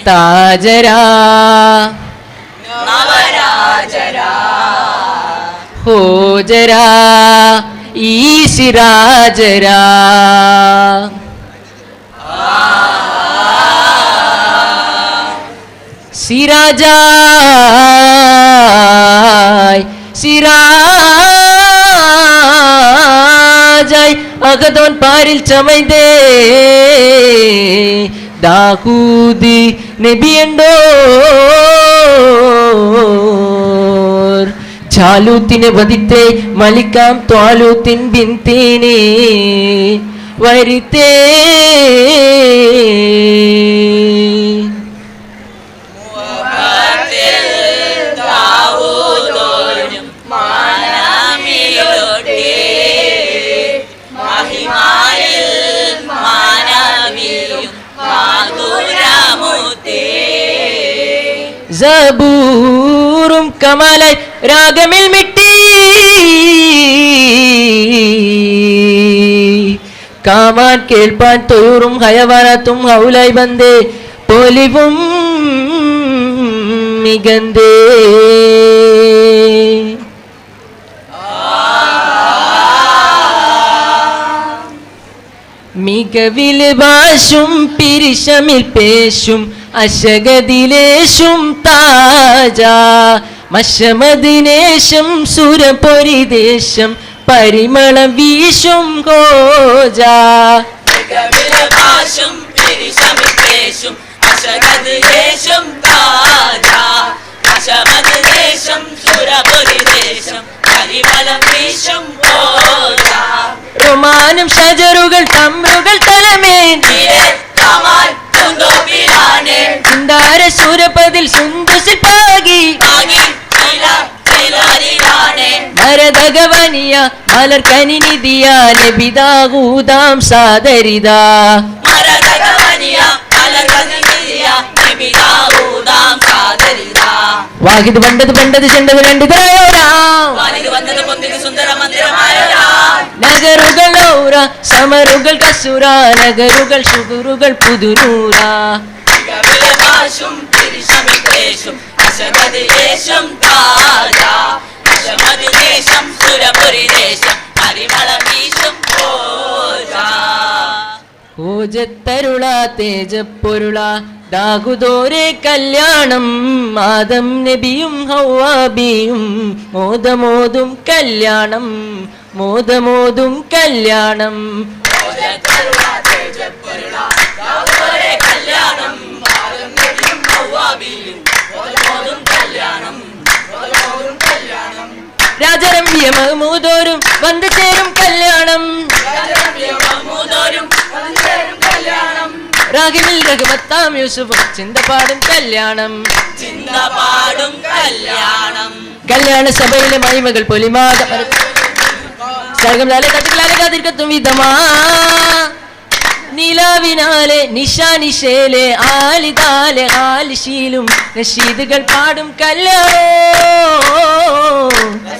താജരാ ഹോജരാ ഈശിരാജരാ. സിരാജായ് സിരാജായ് അകതോൻ പാരിൽ ചമൈതേ ദാഹൂദി നബിയണ്ടോ ജാലൂത്തിനെ വധിത്തേ മലിക്കാം ത്വാലൂത്തിൻ ബിൻതേനെ വരിത്തേ. സബൂറും കമലായി രാഗമിൽ മിട്ടി കാമാൻ കേൾപ്പാൻ തൊയൂറും ഹയവാനാത്തും ഹൗലായി ബന്ദേ പൊലിവും മികന്തേ. മികവില് ഭാഷും പിരിശമിൽ പേശും അശഗതിലേശും താജാ മശമദിനേശം സുരപൊരിദേശം പരിമളം വീശും ഗോജാ. റൊമാനും ഷജറുകൾ തമ്രുകൾ തലമേ സുന്ദാര സുരപതിൽ സുന്ദുസിൽ പാകി മര മരതകവനിയ മലർക്കനി നിധിയ നബിദാകൂതാം സാദരിതാ. മരതകവനിയ മലർക്കനി നിധിയ നബിദാവൂദാം സാദരിതാ. വാഹിദ് വണ്ടത് പണ്ടത് ചെണ്ടത് രണ്ട് തിരയോരാ. വാലിത് വന്നത് പൊന്തിന് സുന്ദര മന്ദിരമായോരാ. നഗറുകൾ ഔറ സമരുകൾ കസുര നഗരുകൾ ശുഗുരുകൾ പുതുനൂറ. മികവിലകാശും തിരിശമികേശും അശമതിലേശം താജാ. അശമതിലേശം സുരപുരിദേശം പരിമളമീശും പോജാ. ഹോജത്തരുള തേജപ്പൊരുള ദാകുദോരെ കല്യാണം. ആദം നബിയും ഹൗവാബിയും മോദമോതും കല്യാണം മോദമോതും കല്യാണം. ഹോജത്തരുള തേജപ്പൊരുള ദാകുദോരെ കല്യാണം. ആദം നബിയും ഹൗവാബിയും മോദമോതും കല്യാണം മോദമോതും കല്യാണം. രാജരമ്യ മഹമൂദോരും വന്നു ചേരും കല്യാണം. രാജരമ്യ മഹമൂദോരും വന്നു ചേരും കല്യാണം. രാഗിമിൽ രഘുമത്താം യൂസുഫും ചിന്തപാടും കല്യാണം ചിന്തപാടും കല്യാണം. കല്യാണ സഭയിലെ മഹിമകൾ പൊലിമാത സർഗം ലാലെ തട്ടിലാലെ കാതിർക്കത്തും വിധമാ. നിലാവിനാലെ നിശാനിശേലെ ആലിതാലെ ആലിശീലും നഷീദുകൾ പാടും കല്യാണോ.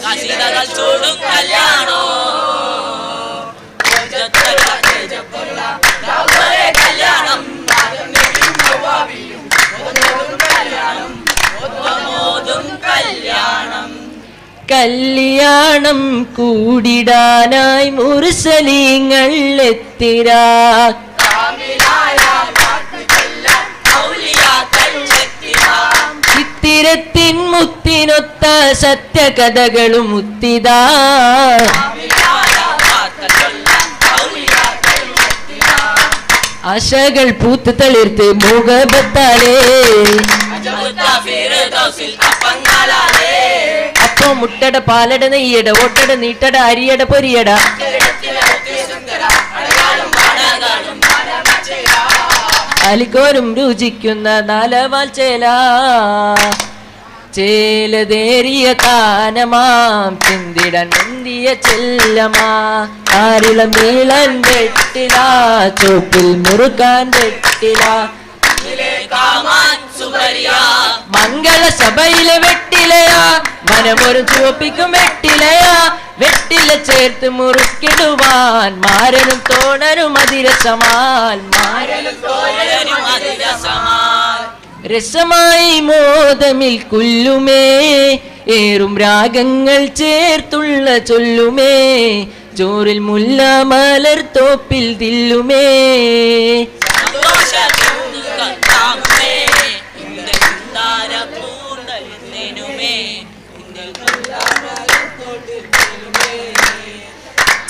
കസീദകൾ ചൂടും കല്യാണോ. ഹോജത്തരുള തേജപ്പൊരുള ദാവൂദോരെ കല്യാണം. ആദം നബിയും ഹവ്വാബിയും മോദമോതും കല്യാണം മോദമോതും കല്യാണം. കല്യാണം കൂടിടാനായി മുർസലീങ്ങൾ എത്തിരാ. കാമിലായ പാട്ട് ചൊല്ലാൻ ഔലിയാക്കൾ എത്തിരാ. ചിത്തിരത്തിൻ മുത്തിനൊത്ത സത്യകഥകളും മുത്തിതാ. കാമിലായ പാട്ട് ചൊല്ലാൻ ഔലിയാക്കൾ എത്തിരാ. ആശകൾ പൂത്ത് തളിർത്ത് മുഖബത്താലേ. അജബുത്ത ഫിർദൗസിൽ അപ്പങ്ങളാലേ. അപ്പോ മുട്ടട പാലട നെയ്യട ഓട്ടട നീട്ടട അരിയട പൊരിയട. അലിക്കോരും രുചിക്കുന്ന നാലവാൽ ചേല ചേലതേറിയ താനമാം ചിന്തിടൻ മുന്തിയ ചെല്ലമാ. ആരിളം നീളൻ വെട്ടില ചോപ്പിൽ മുറുക്കാൻ വെട്ടില. മംഗള സഭയിലെ വെട്ടിലയാ മനമൊരു ചുവപ്പിക്കും വെട്ടിലയാ. വെട്ടില ചേർത്ത് മുറുക്കിടുവാൻ മാരനും തോണനും അതിരസമാൽ മാരനും തോഴനും അതിരസമാൽ. രസമായി മോദമിൽ കുല്ലുമേ ഏറും രാഗങ്ങൾ ചേർത്തുള്ള ചൊല്ലുമേ. ചോറിൽ മുല്ല മലർ തോപ്പിൽ ദില്ലുമേ.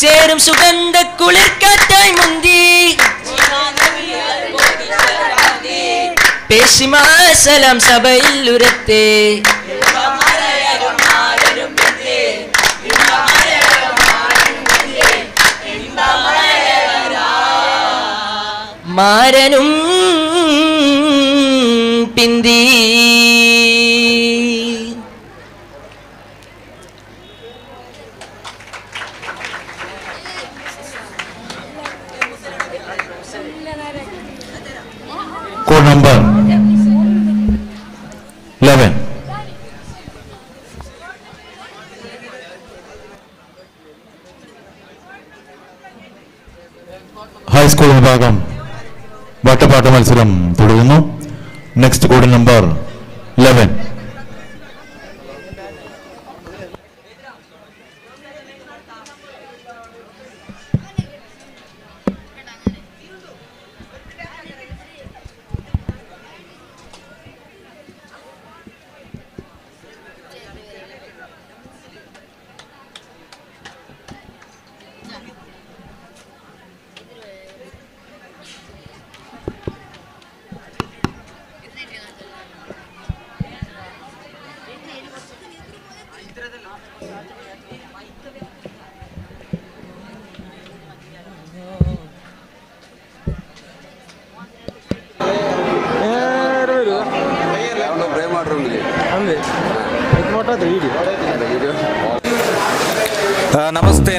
ചേരും സുഗന്ധ കുളിർക്കാറ്റായി മുന്തി പേശിമാസലാം സഭയിൽ ഉരത്തെ. മാരനും പിന്തി Code number 11. High school വിഭാഗം വട്ടപ്പാട്ട് മത്സരം തുടരുന്നു. Next code number 11.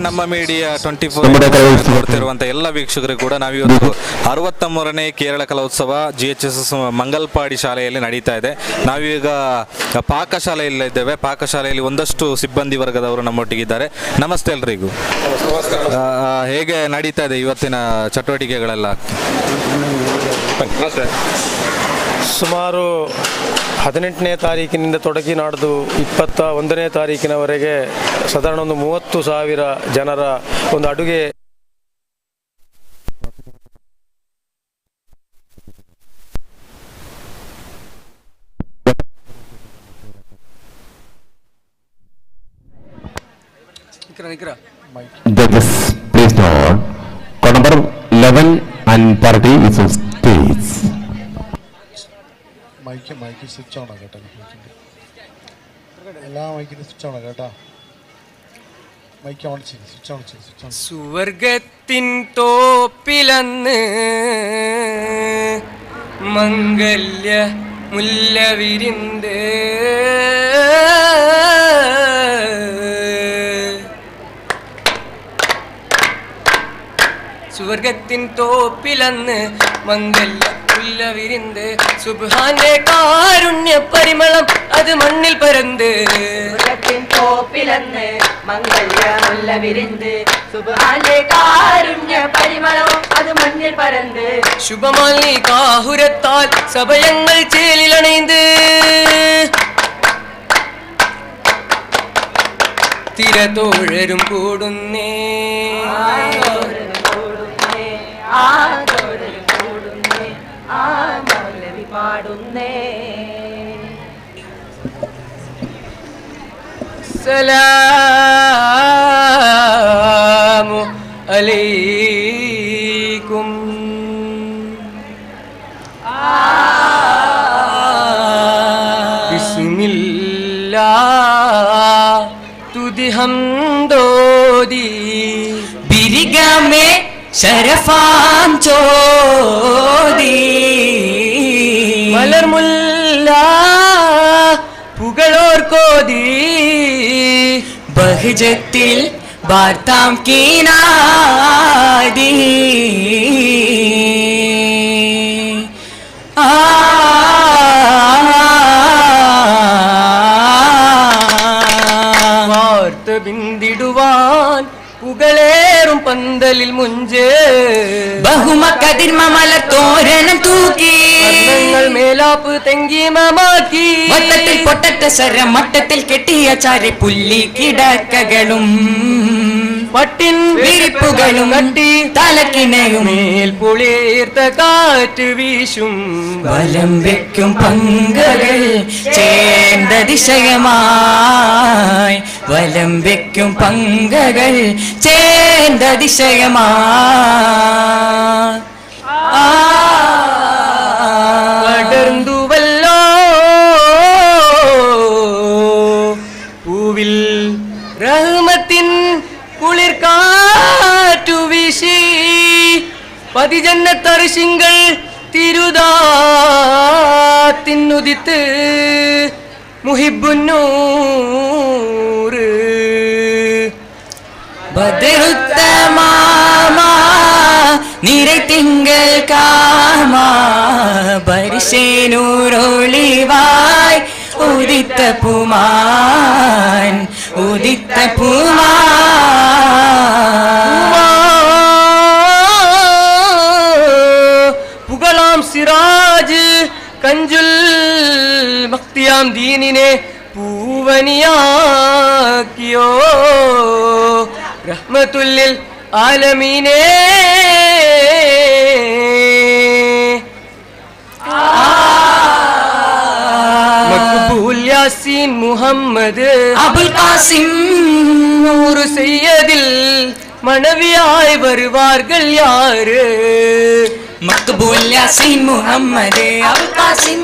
ನಮ್ಮ ಮೀಡಿಯಾ 24 നമ്മുടെ ಕലോತ್ಸವ ನೋಡ್ತಿರುವಂತ ಎಲ್ಲ ವೀಕ್ಷಕರು ಕೂಡ ನಾವಿವತ್ತು 63ನೇ ಕೇರಳ ಕಲೋತ್ಸವ GHSS Mangalpady ಶಾಲೆಯಲ್ಲಿ ನಡೀತಾ ಇದೆ. ನಾವೀಗ ಪಾಕಶಾಲೆಯಲ್ಲಿ ಇದ್ದೇವೆ. ಪಾಕಶಾಲೆಯಲ್ಲಿ ಒಂದಷ್ಟು ಸಿಬ್ಬಂದಿ ವರ್ಗದವರು ನಮ್ಮೊಟ್ಟಿಗಿದ್ದಾರೆ. ನಮಸ್ತೆ ಎಲ್ರಿಗೂ. ಹೇಗೆ ನಡೀತಾ ಇದೆ ಇವತ್ತಿನ ಚಟುವಟಿಕೆಗಳೆಲ್ಲ? ಸುಮಾರು 18ನೇ ತಾರೀಕಿನಿಂದ ತೊಡಗಿ ನಾಡ್ದು 21ನೇ ತಾರೀಕಿನವರೆಗೆ ಸಾಧಾರಣ ಒಂದು 30,000 ಜನರ ಒಂದು ಅಡುಗೆ Judges, please note, code number 11 and party is on stage. Mike mike switch on കേട്ടോ. മൈക്കിൻ്റെ എല്ലാ മൈക്കിനും സ്വിച്ച് ഓൺ കേട്ടോ. മൈക്ക് ഓൺ ചെയ്ത് സ്വിച്ച് ഓൺ ചെയ്ത് സ്വിച്ച് ഓൺ. സുവർഗത്തിൻ തോപ്പിലന്ന് മംഗല്യ മുല്ല വിരിന്ത് സുവർഗത്തിൻ തോപ്പിലന്ന് മംഗല്യ മുല്ല വിരിന്ത് സുബ്ഹാന്റെ കാരുണ്യ പരിമളം അത് മണ്ണിൽ പരന്ത്. സുവർഗത്തിൻ തോപ്പിലന്ന് മംഗല്യ മുല്ല വിരിന്ത് സുബ്ഹാന്റെ കാരുണ്യ പരിമളം അത് മണ്ണിൽ പരന്ത്. ശുഭമാലി കാഹുരത്താൽ സഭയങ്ങൾ ചേലിലണൈந்து തിരതോഴരും കൂടുന്നേ. സലാമു അലൈക്കും. ബിസ്മില്ലാ തുതി ഹംദോദി ബിരിഗമേ ശരഫാം ചോദി മലർമുല്ല പുകളോർ കോതി ബഹജത്തിൽ വാർത്താം കീനാദി. വാർത്ത ബിന്ദിടുവാൻ പുകളേറും പന്തലിൽ മുഞ്ചേ ബഹുമ കതിർമമല തോരണം തൂക്കി വർണ്ണങ്ങൾ മേലാപ്പ് തെങ്കിമമാക്കി വട്ടത്തിൽ പൊട്ടറ്റ ശരം മട്ടത്തിൽ കെട്ടിയ ചാരി പുല്ലി കിടക്കകളും പട്ടിൻ വിരിപ്പുകളും കട്ടി തലക്കിണയും മേൽ പുളീർത്ത കാറ്റ് വീശും വലം വെക്കും പങ്കകൾ ചേർന്നതിശയമായി വലം വെക്കും പങ്കകൾ ചേർന്നതിശയമായി പടർന്നുവല്ലോ പൂവിൽ റഹ്മത്തിൻ കുളിർ കാറ്റു വീശി പതിജന്നത്തറിശിങ്കൾ തിരുദാത്തിനുദിത്ത് മുഹിബുന്നൂറ് ബദറുത്ത മാമാ നിറൈ തിങ്കൾ കാമാ ബരിശേനൂരൊളിവായ് ഉദിത്ത പൂമാൻ ഉദിത്ത പൂമാൻ പുകളാം സിറാജ് കഞ്ചുൽ ഭക്തിയാം ദീനിനെ പൂവനിയാക്കിയോ റഹ്മത്തുല്ലിൽ ആലമീനേ. മക്ബൂൽ യാസീൻ മുഹമ്മദ് അബുൽ ഖാസിം നൂറ് செய்யதில் மனைவியாய் வருவார்கள் யாரு? മക്ബൂൽ യാസീൻ മുഹമ്മദ് അബുൽ ഖാസിം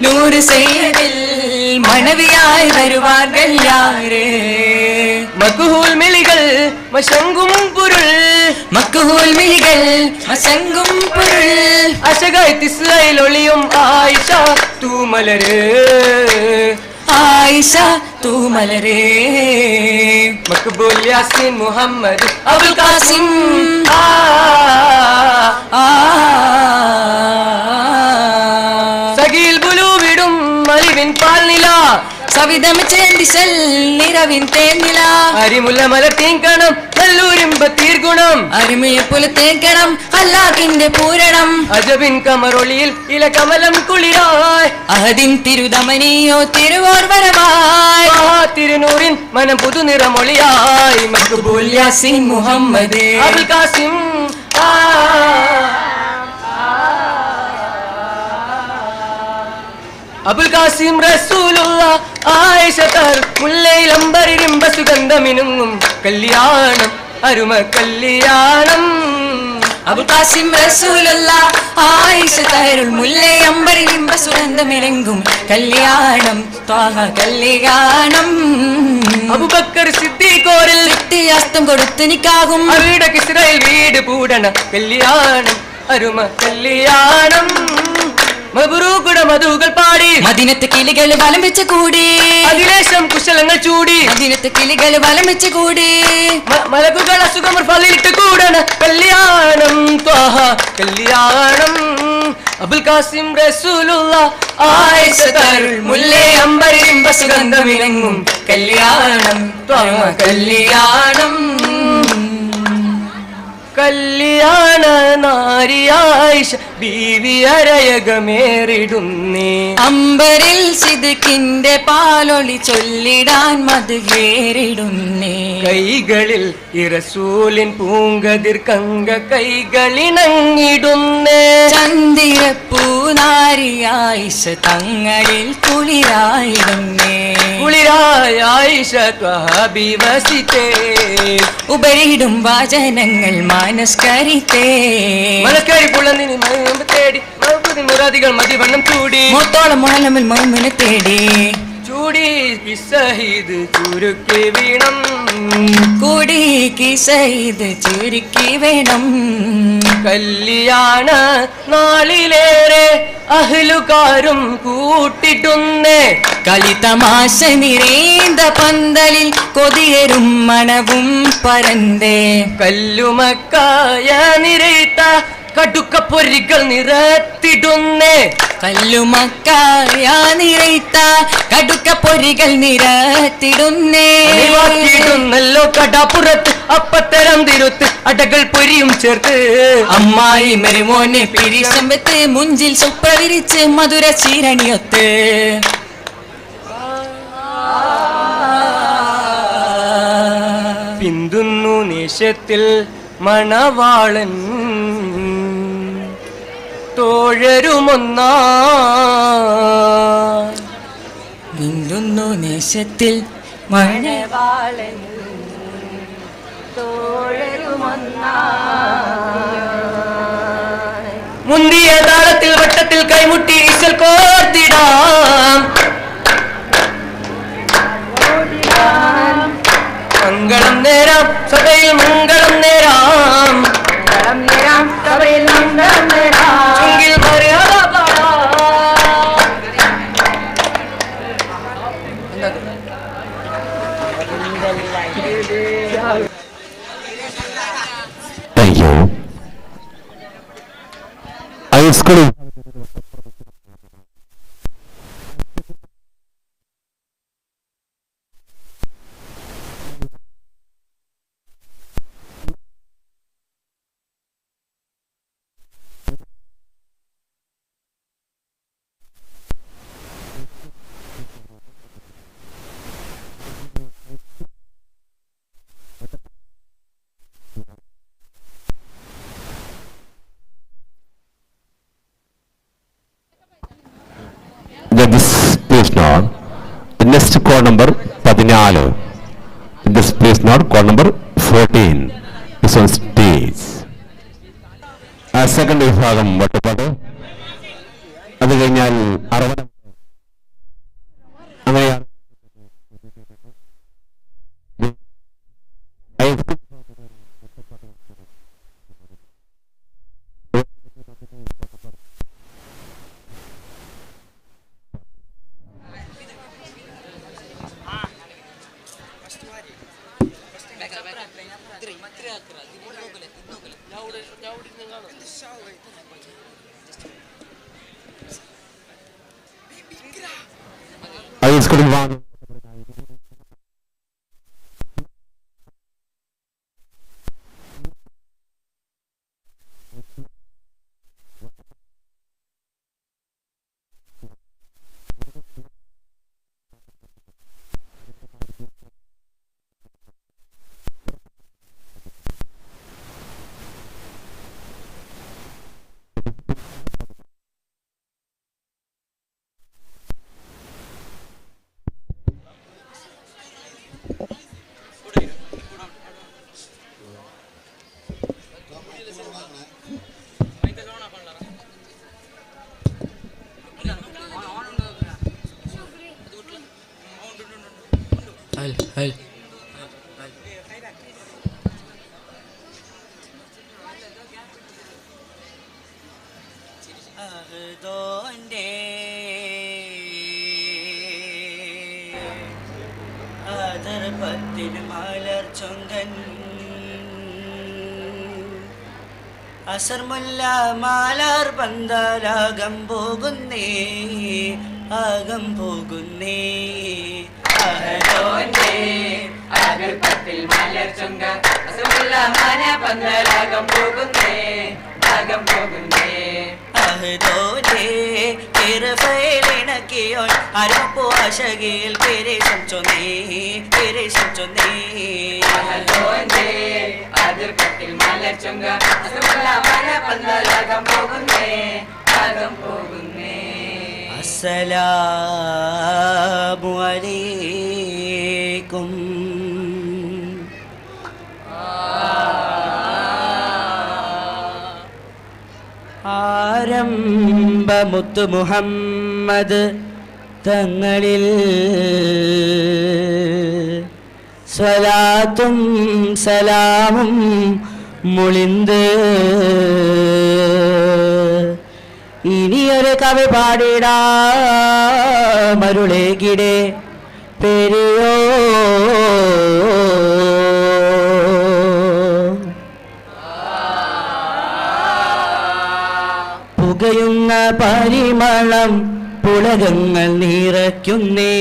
നൂറ് செய்யதில் മണവിയായി വരുവാர்கள் யாரு? മക്ഹൂൽ മിളികൾ മശങ്കും പൊരുൾ മക്ഹൂൽ മിഴികൾ മശങ്കും പൊരുൾ അശകായ് തിസ്ലയിൽ ഒളിയും ആയിഷ തൂമലര്. ആയിഷ തൂമലരേ. മക്ബൂൽ യാസിൻ മുഹമ്മദ് അബുൽ ഖാസിം. സഖീൽ ബുലൂവിടും മലിവിൻ പാൽനില സവിതം ചേന്തിശൽ നിറവിൻ തേന്നില അരിമുല്ല മലത്തീങ്കണം നല്ലൂരിമ്പ തീർഗുണം അരുമയെ പുലത്തേക്കണം അല്ലാക്കിന്റെ പൂരണം അജബിൻ കമറൊളിയിൽ ഇല കമലം കുളിരായ് അഹദിൻ തിരുതമനിയോ തിരുവോർ വരവായ് തിരുനൂറിൻ മനം പുതുനിറമൊളിയായി മക്ബൂൽ യാസിൻ മുഹമ്മദ് അബുൽ ഖാസിം. അബുൽ ഖാസിം റസൂലുള്ള ആയിഷ തർ മുല്ലയിലമ്പരിമ്പ സുഗന്ധമിനുങ്ങും കല്യാണം അരുമ കല്യാണം. അബുൽ ഖാസിം റസൂലുള്ള ആയിഷ തഹരുൾ മുല്ലയമ്പരിമ്പ സുഗന്ധമിളങ്കും കല്യാണം ത്വാഹ കല്യാണം. അബൂബക്കർ സിദ്ദീഖോരിൽ സിദ്ദിയാസ്തം കൊടുത്ത് നിക്കാകും അവിടെ കിസ്രയിൽ വീട് പൂടണ കല്യാണം അരുമ കല്യാണം. മബ്രൂക്കുട മധുകൾ പാടി മദിനത്ത് കിളികൾ വലം വെച്ച് കൂടി അഖിലേശം കുശലങ്ങൾ ചൂടി മദിനത്ത് കിളികൾ വലം വെച്ച് കൂടി മലകുകൾ അസുഖം ഫലിട്ട് കൂടണ കല്യാണം ത്വാഹ കല്യാണം. അബുൽ ഖാസിം റസൂലുള്ള ആയിഷ തരുൾ മുല്ലേ അമ്പരിമ്പ സുഗന്ധമിളങ്ങും കല്യാണം ത്വാഹ കല്യാണം. കല്യാണ നാരിയായിഷ ബീവി അരയകമേറിടുന്നേ അമ്പരിൽ സിദ്ദിഖിന്റെ പാലൊളി ചൊല്ലിടാൻ മധുകേറിടുന്നേ കൈകളിൽ ഇറസൂലിൻ പൂങ്കതിർ കങ്ക കൈകളിണങ്ങിടുന്നേ ചന്ദിരപ്പൂനാരിയായിഷ തങ്ങളിൽ കുളിരായിടുന്നേ കുളിരായ ആയിഷ ത്വഹബിവസിതേ ഉപരിയിടും വാചനങ്ങൾ മാനസ്കരിത്തേ മനസ്കരി പുള്ളന്തിനി തേടി മുറാദികൾ മതിവണ്ണം ചൂടി മൂത്തോളം മുഴലമിൽ മൈമുനെ തേടി ചൂടി കിസഹിദ് ചുരുക്കി വീണം കൂടി കിസഹിദ് ചുരുക്കി വേണം. കല്യാണ നാളിലേറെ അഹ്ലുകാരും കൂട്ടിടുന്നേ കളിതമാശ നിറേന്ത പന്തലിൽ കൊതിയരും മണവും പരന്തേ കല്ലുമക്കായ നിരയിത്ത കടുക്കപ്പൊരികൾ നിരത്തിടുന്നേ കല്ലുമക്കായ നിരയിത്ത കടുക്കപ്പൊരികൾ നിരത്തിടുന്നേ ിടുന്നല്ലോ കടാപ്പുറത്ത് അപ്പത്തരം തിരുത്ത് അടകൾ പൊരിയും ചേർത്ത് അമ്മായി മരുമോനെ പിരിശമ്പത്ത് മുഞ്ചിൽ സുപ്ര വിരിച്ച് മധുര ചീരണിയൊത്ത് പിന്തുന്നു നേശത്തിൽ മണവാളൻ തോഴരുമൊന്നാ പിന്തുന്നു നേശത്തിൽ മണവാളൻ മുന്തിയ താളത്തിൽ വട്ടത്തിൽ കൈമുട്ടി ഈശൽ കോർത്തിടാം. മംഗളം നേരാം സഭയിൽ മംഗളം നേരാം ചുങ്കിൽ മര്യാദ പാടാം. Thank you. High school This please note the next code number 14. This please note code number 14 is on stage. ആ സെക്കൻഡ് വിഭാഗം വട്ടപ്പാട്ട്, അത് കഴിഞ്ഞാൽ 60 അങ്ങനെ ഹൈസ്കൂൾ വിഭാഗം ഹൽ ഹൽ. അഹ്ദോന്റെ ആദർഭത്തിന് മലർ ചൊങ്കൻ അസർമുല്ല മാലാർ പന്തലാകം പോകുന്നേ, ആകം പോകുന്നേ. അഹദോന്റെ അകൽപ്പത്തിൽ മലർ ചൊങ്ക അസമുല്ല മാന പന്തലാകം പോകുന്നേ, ആകം പോകുന്നേ. അഹദോന്റെ ഇണക്കിയോൻ അരപ്പു ആശകയിൽ പേരേശം ചൊന്നേ, പേരേശം ചൊന്നേ. അഹദോന്റെ അതിർപ്പത്തിൽ മലർ ചൊങ്ക അസമുല്ല മാന പന്തലാകം പോകുന്നേ, ആകം പോകുന്നേ. അസ്സലാമു അലൈക്കും. ആരംഭമുത്തു മുഹമ്മദ് തങ്ങളിൽ സ്വലാത്തും സലാമും മുളിന്ത് ഇനിയൊരു കവി പാടിടാമരുളേകിടെ പെരിയോ. പുകയുന്ന പരിമളം പുളകങ്ങൾ നിറയ്ക്കുന്നേ,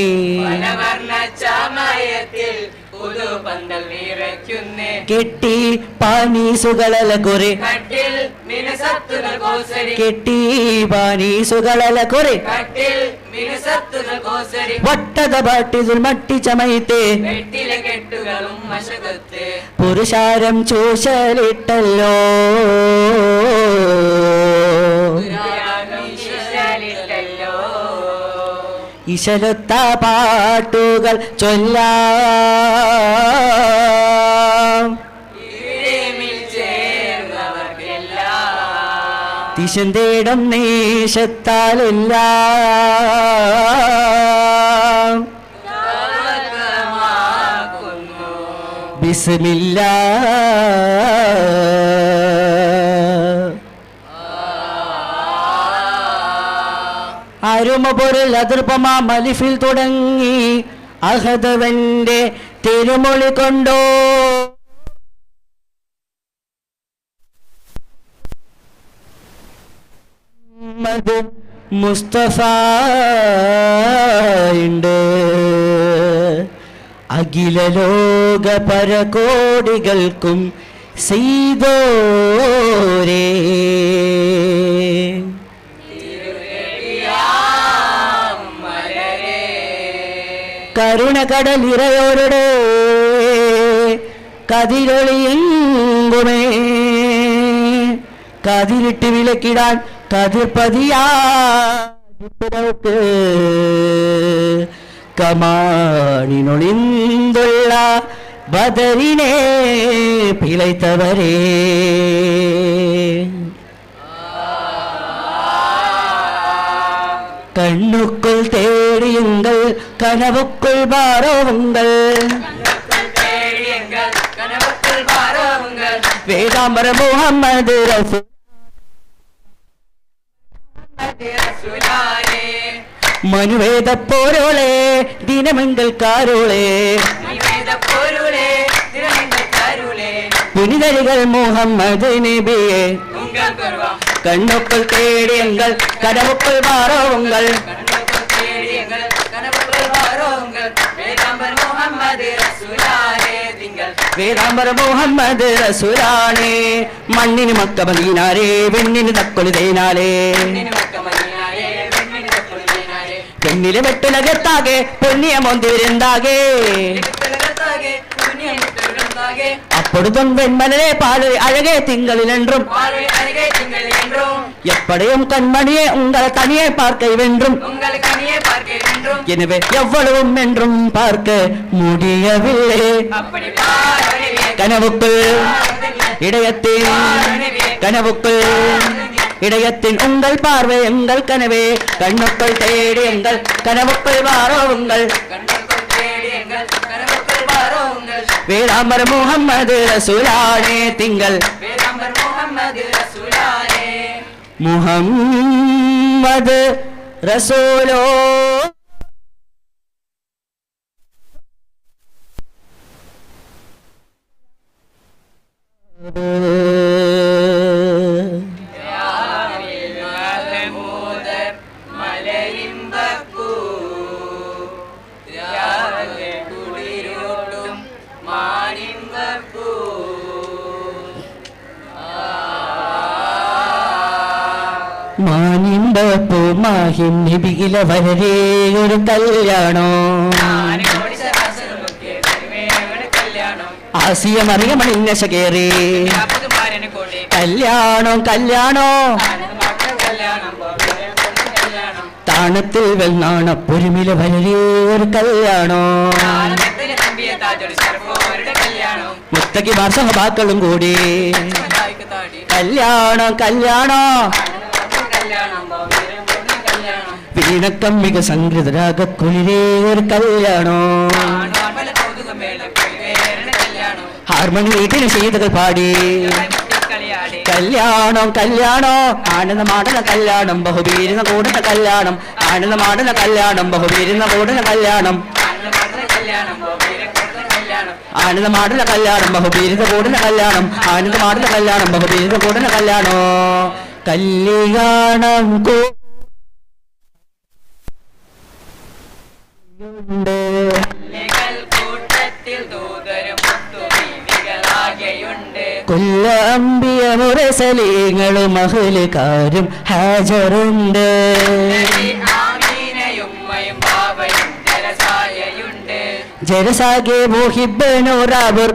പലവർണ്ണ ചാമയത്തിൽ പുതുപന്തൽ നിറയ്ക്കുന്നേ. കെട്ടി പാനീസുകളല കുറെ, കട്ടിൽ മിനുസത്തുകൾ കോസരി, കെട്ടി പാനീസുകളല കുറെ, കട്ടിൽ മിനുസത്തുകൾ കോസരി. വട്ടത പാട്ടിതുൽ മട്ടി ചമയത്തെ, വെട്ടിലെ കെട്ടുകളും മശകത്ത്, പുരുഷാരം ചൂഷലിട്ടല്ലോ. ഈശലിട്ടല്ലോ. ഇശലൊത്ത പാട്ടുകൾ ചൊല്ലാം, ഇരേമിൽ ചേർന്നവർക്കെല്ലാം ദിശം തേടും നേശത്താലെല്ലാം തവക്കമാക്കുന്നു. ബിസ്മില്ല. അരുമ പൊരുൾ അതിർപ്പമാ മലിഫിൽ തുടങ്ങി അഹദവന്റെ തിരുമൊഴി കൊണ്ടോ. മുഹമ്മദ് മുസ്തഫ ഉണ്ട് അഖില ലോക പരകോടികൾക്കും സീതോരേ. കരുണകടലിറയോരുടെ കതിരൊളിയെങ്കുമേ കതിരിട്ട് വിലക്കിടാൻ കതിർപ്പതിയാ കമാണിനൊളിന്തുള്ള ബദറിനെ പിழைത്തവരേ. കണ്ണുക്കുൾ തേടിയുങ്ങൾ കനവുക്കുൾ ഭാരവുങ്ങൾ വേദാംബര മുഹമ്മദ് റസൂൽ മനുവേദ പോരോളെ ദിനമംഗൾ കാരോളെ പുനിതരികൾ മുഹമ്മദ് നബിയെ. திங்கள் குருவா. கண்ணுக்குள் தேடி எங்கள் கனவுக்குள் வாரோ உங்கள். தேடி எங்கள் கனவுக்குள் வாரோங்கள் வேதாம்பர் முகம்மது ரசூலானே திங்கள். വേദാംബര മുഹമ്മദ് റസൂലാണേ. മണ്ണിന് മക്ക മദീനാരേ, വെണ്ണിന് തക്കൊലി തേനാലേ. പെണ്ണിലെ വെട്ടുലകത്താകെ പൊന്നിയ മൊന്തിരുന്നാകെ. അപ്പൊടുതും വെൺമലരെ പാല് അഴകെ തിങ്കളിലെன்றுം. பார்வை அருகே திங்கள் என்றும். எப்படியும் கண்மணியே உங்கள் தனியே பார்க்க வென்றும். உங்கள் கனியே பார்க்க என்றும். எனவே எவ்வளவும் என்றும் பார்க்க முடியவில்லை. அப்படி பார்வை. கனவுக்குள் இதயத்தின், கனவுக்குள் இதயத்தின் உங்கள் பார்வை எங்கள் கனவே. கண்ணுக்குள் தேடி எங்கள் கனவுக்குள் வாரோ உங்கள். தேடி எங்கள் கனவுக்குள் வாரோங்கள் வேளாம்பர் முகம்மது ரசூலானே திங்கள். வேதாம்பர் முகம்மது ரசூலானே. முஹம்மது ரசூலோ. മഹമൂദർ മലരിമ്പപ്പൂ രാവിലെ കുളിരൂട്ടും മാണിമ്പപ്പൂ. മാനിമ്പപ്പൂ മാഹിം നബിയില വരരേ ഒരു കല്യാണോ. ആസിയ മറിയമണിഞ്ഞശ കേറി കല്യാണോ കല്യാണോ. താണത്തിൽ വെണ്ണാണ പൊരുമില വരരേ ഒരു കല്യാണോ. മുത്തക്കി സഹബാക്കളും കൂടി കല്യാണോ കല്യാണോ. വീണക്കമ്മിക സംഗൃതരാഗക്കുളിരേ ഒരു കല്യാണോ. ഹാർമണി വീട്ടിന് ശീതകൾ പാടി കല്യാണം കല്യാണോ. ആനന്ദമാടുന്ന കല്യാണം ബഹുവീരുന്ന കൂടുന്ന കല്യാണം. ആനന്ദമാടുന്ന കല്യാണം ബഹുവീരുന്ന കൂടുന്ന കല്യാണം. ആനന്ദമാടുന്ന കല്യാണം ബഹുവീരുന്ന കൂടുന്ന കല്യാണം. ആനന്ദമാടുന്ന കല്യാണം ബഹുവീരുന്ന കൂടുന്ന കല്യാണോ. കല്യാണം കൂട്ടത്തിൽ ദൂതരും മുത്തുബീവികളാകെയുണ്ട്. കൊല്ലമ്പിയ മുറസലീങ്ങളും അഹ്ലുകാരും ഹാജറുണ്ട്. ആമീനയുമ്മയും ബാബയും ജലസായയുണ്ട്. ജരസാകെ മുഹിബ്ബനൂറാബുർ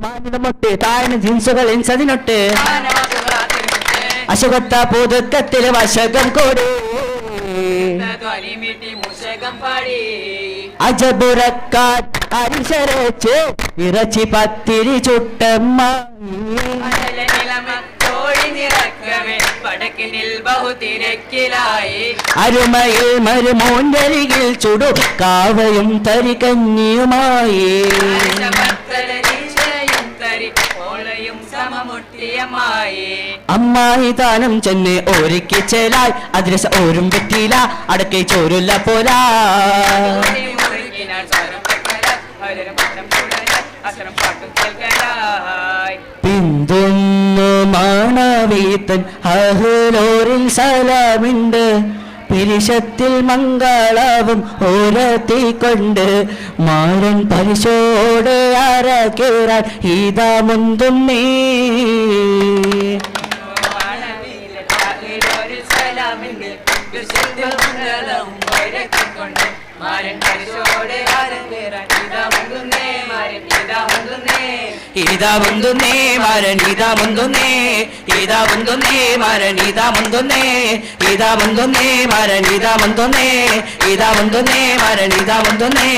മാനിതമൊട്ട് താഴ്ന്ന ജിൻസുകൾ ഇൻസതിനൊട്ട് അശുഖത്ത പുതുക്കത്തിലെ വശകം കൊടേ. ധ്വനി മീട്ടി മുഷകം പാടി. അജബുറക്കാരിശരച്ച് ഇറച്ചി പത്തിരി ചുട്ടമ്മ. തോഴി നിറക്കവേ പടക്കിനിൽ ബഹുതിരക്കിലായി. അരുമയിൽ മരുമോണ്ടരികിൽ ചുടു കാവയും തരികഞ്ഞിയുമായി. തരി ഓളയും സമമുട്ടിയമായി. അമ്മായി താനം ചെന്ന് ഒരുക്കി ചേലായി അതിരസ ഓരും വെറ്റില അടക്കെ ചോരുല്ല പോലാ. പിന്തുന്നു മാണവീത്തൻ അഹ്ലോരിൽ സലാമിണ്ട്. പിരിശത്തിൽ മംഗളവും ഓരത്തിക്കൊണ്ട് മാരൻ പരിശോടെ അരക്കേറാൻ ഇതാ മുന്തുന്നേ. ഇതാ മുന്തുന്നേ മാരൻ ഇതാ മുന്തുന്നേ. ഇതാ മുന്തുന്നേ മാരൻ ഇതാ മുന്തുന്നേ. ഇതാ മുന്തുന്നേ മാരൻ ഇതാ മുന്തുന്നേ. ഇതാ മുന്തുന്നേ മാരൻ ഇതാ മുന്തുന്നേ.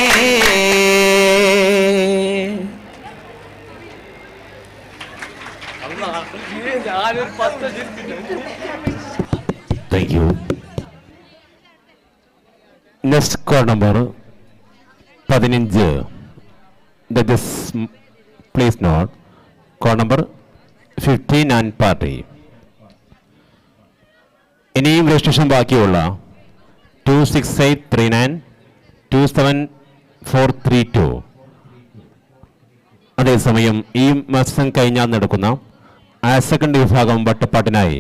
Thank you. Next code number 15. That is, please note, code number 15 and party. ഇനിയും രജിസ്ട്രേഷൻ ബാക്കിയുള്ള 26839, 27432. അതേസമയം ഈ മത്സരം കഴിഞ്ഞാൽ നടക്കുന്ന ഹയർ സെക്കൻഡറി വിഭാഗം വട്ടപ്പാട്ടിനായി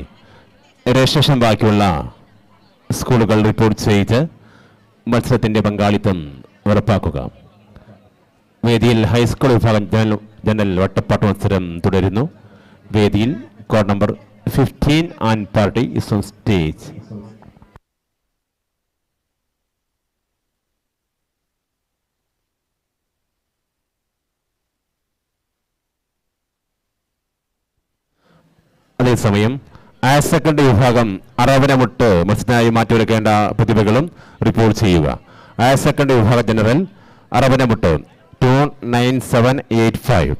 രജിസ്ട്രേഷൻ ബാക്കിയുള്ള സ്കൂളുകൾ റിപ്പോർട്ട് ചെയ്ത് മത്സരത്തിൻ്റെ പങ്കാളിത്തം ഉറപ്പാക്കുക. വേദിയിൽ ഹൈസ്കൂൾ വിഭാഗം ജനറൽ വട്ടപ്പാട്ട് മത്സരം തുടരുന്നു. വേദിയിൽ code number 15 and party is on stage. അതേസമയം ഹയർ സെക്കൻഡറി വിഭാഗം അറവനമുട്ട് മത്സരത്തിനായി മാറ്റിവെക്കേണ്ട പ്രതിഭകളും റിപ്പോർട്ട് ചെയ്യുക. ഹയർ സെക്കൻഡറി വിഭാഗം ജനറൽ അറവനമുട്ട് 29785.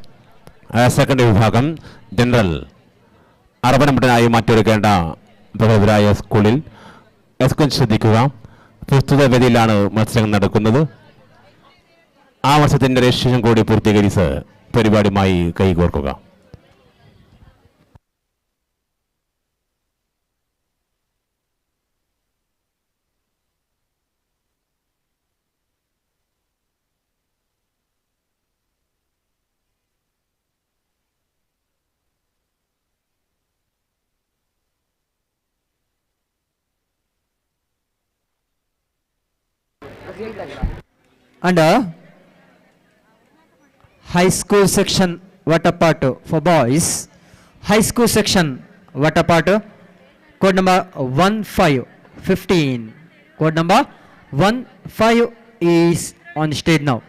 ഹയർ സെക്കൻഡറി വിഭാഗം ജനറൽ അറവനമുട്ടിനായി മാറ്റിവെക്കേണ്ട പ്രഗത്ഭരായ സ്കൂളിൽ എസ്കോൺ ശ്രദ്ധിക്കുക. പ്രസ്തുത വേദിയിലാണ് മത്സരം നടക്കുന്നത്. ആ മത്സരത്തിൻ്റെ രജിസ്ട്രേഷൻ കൂടി പൂർത്തീകരിച്ച് പരിപാടിയുമായി കൈകോർക്കുക. And high school section Vattapattu for boys. High school section Vattapattu, code number 15 15. Code number 15 is on stage now.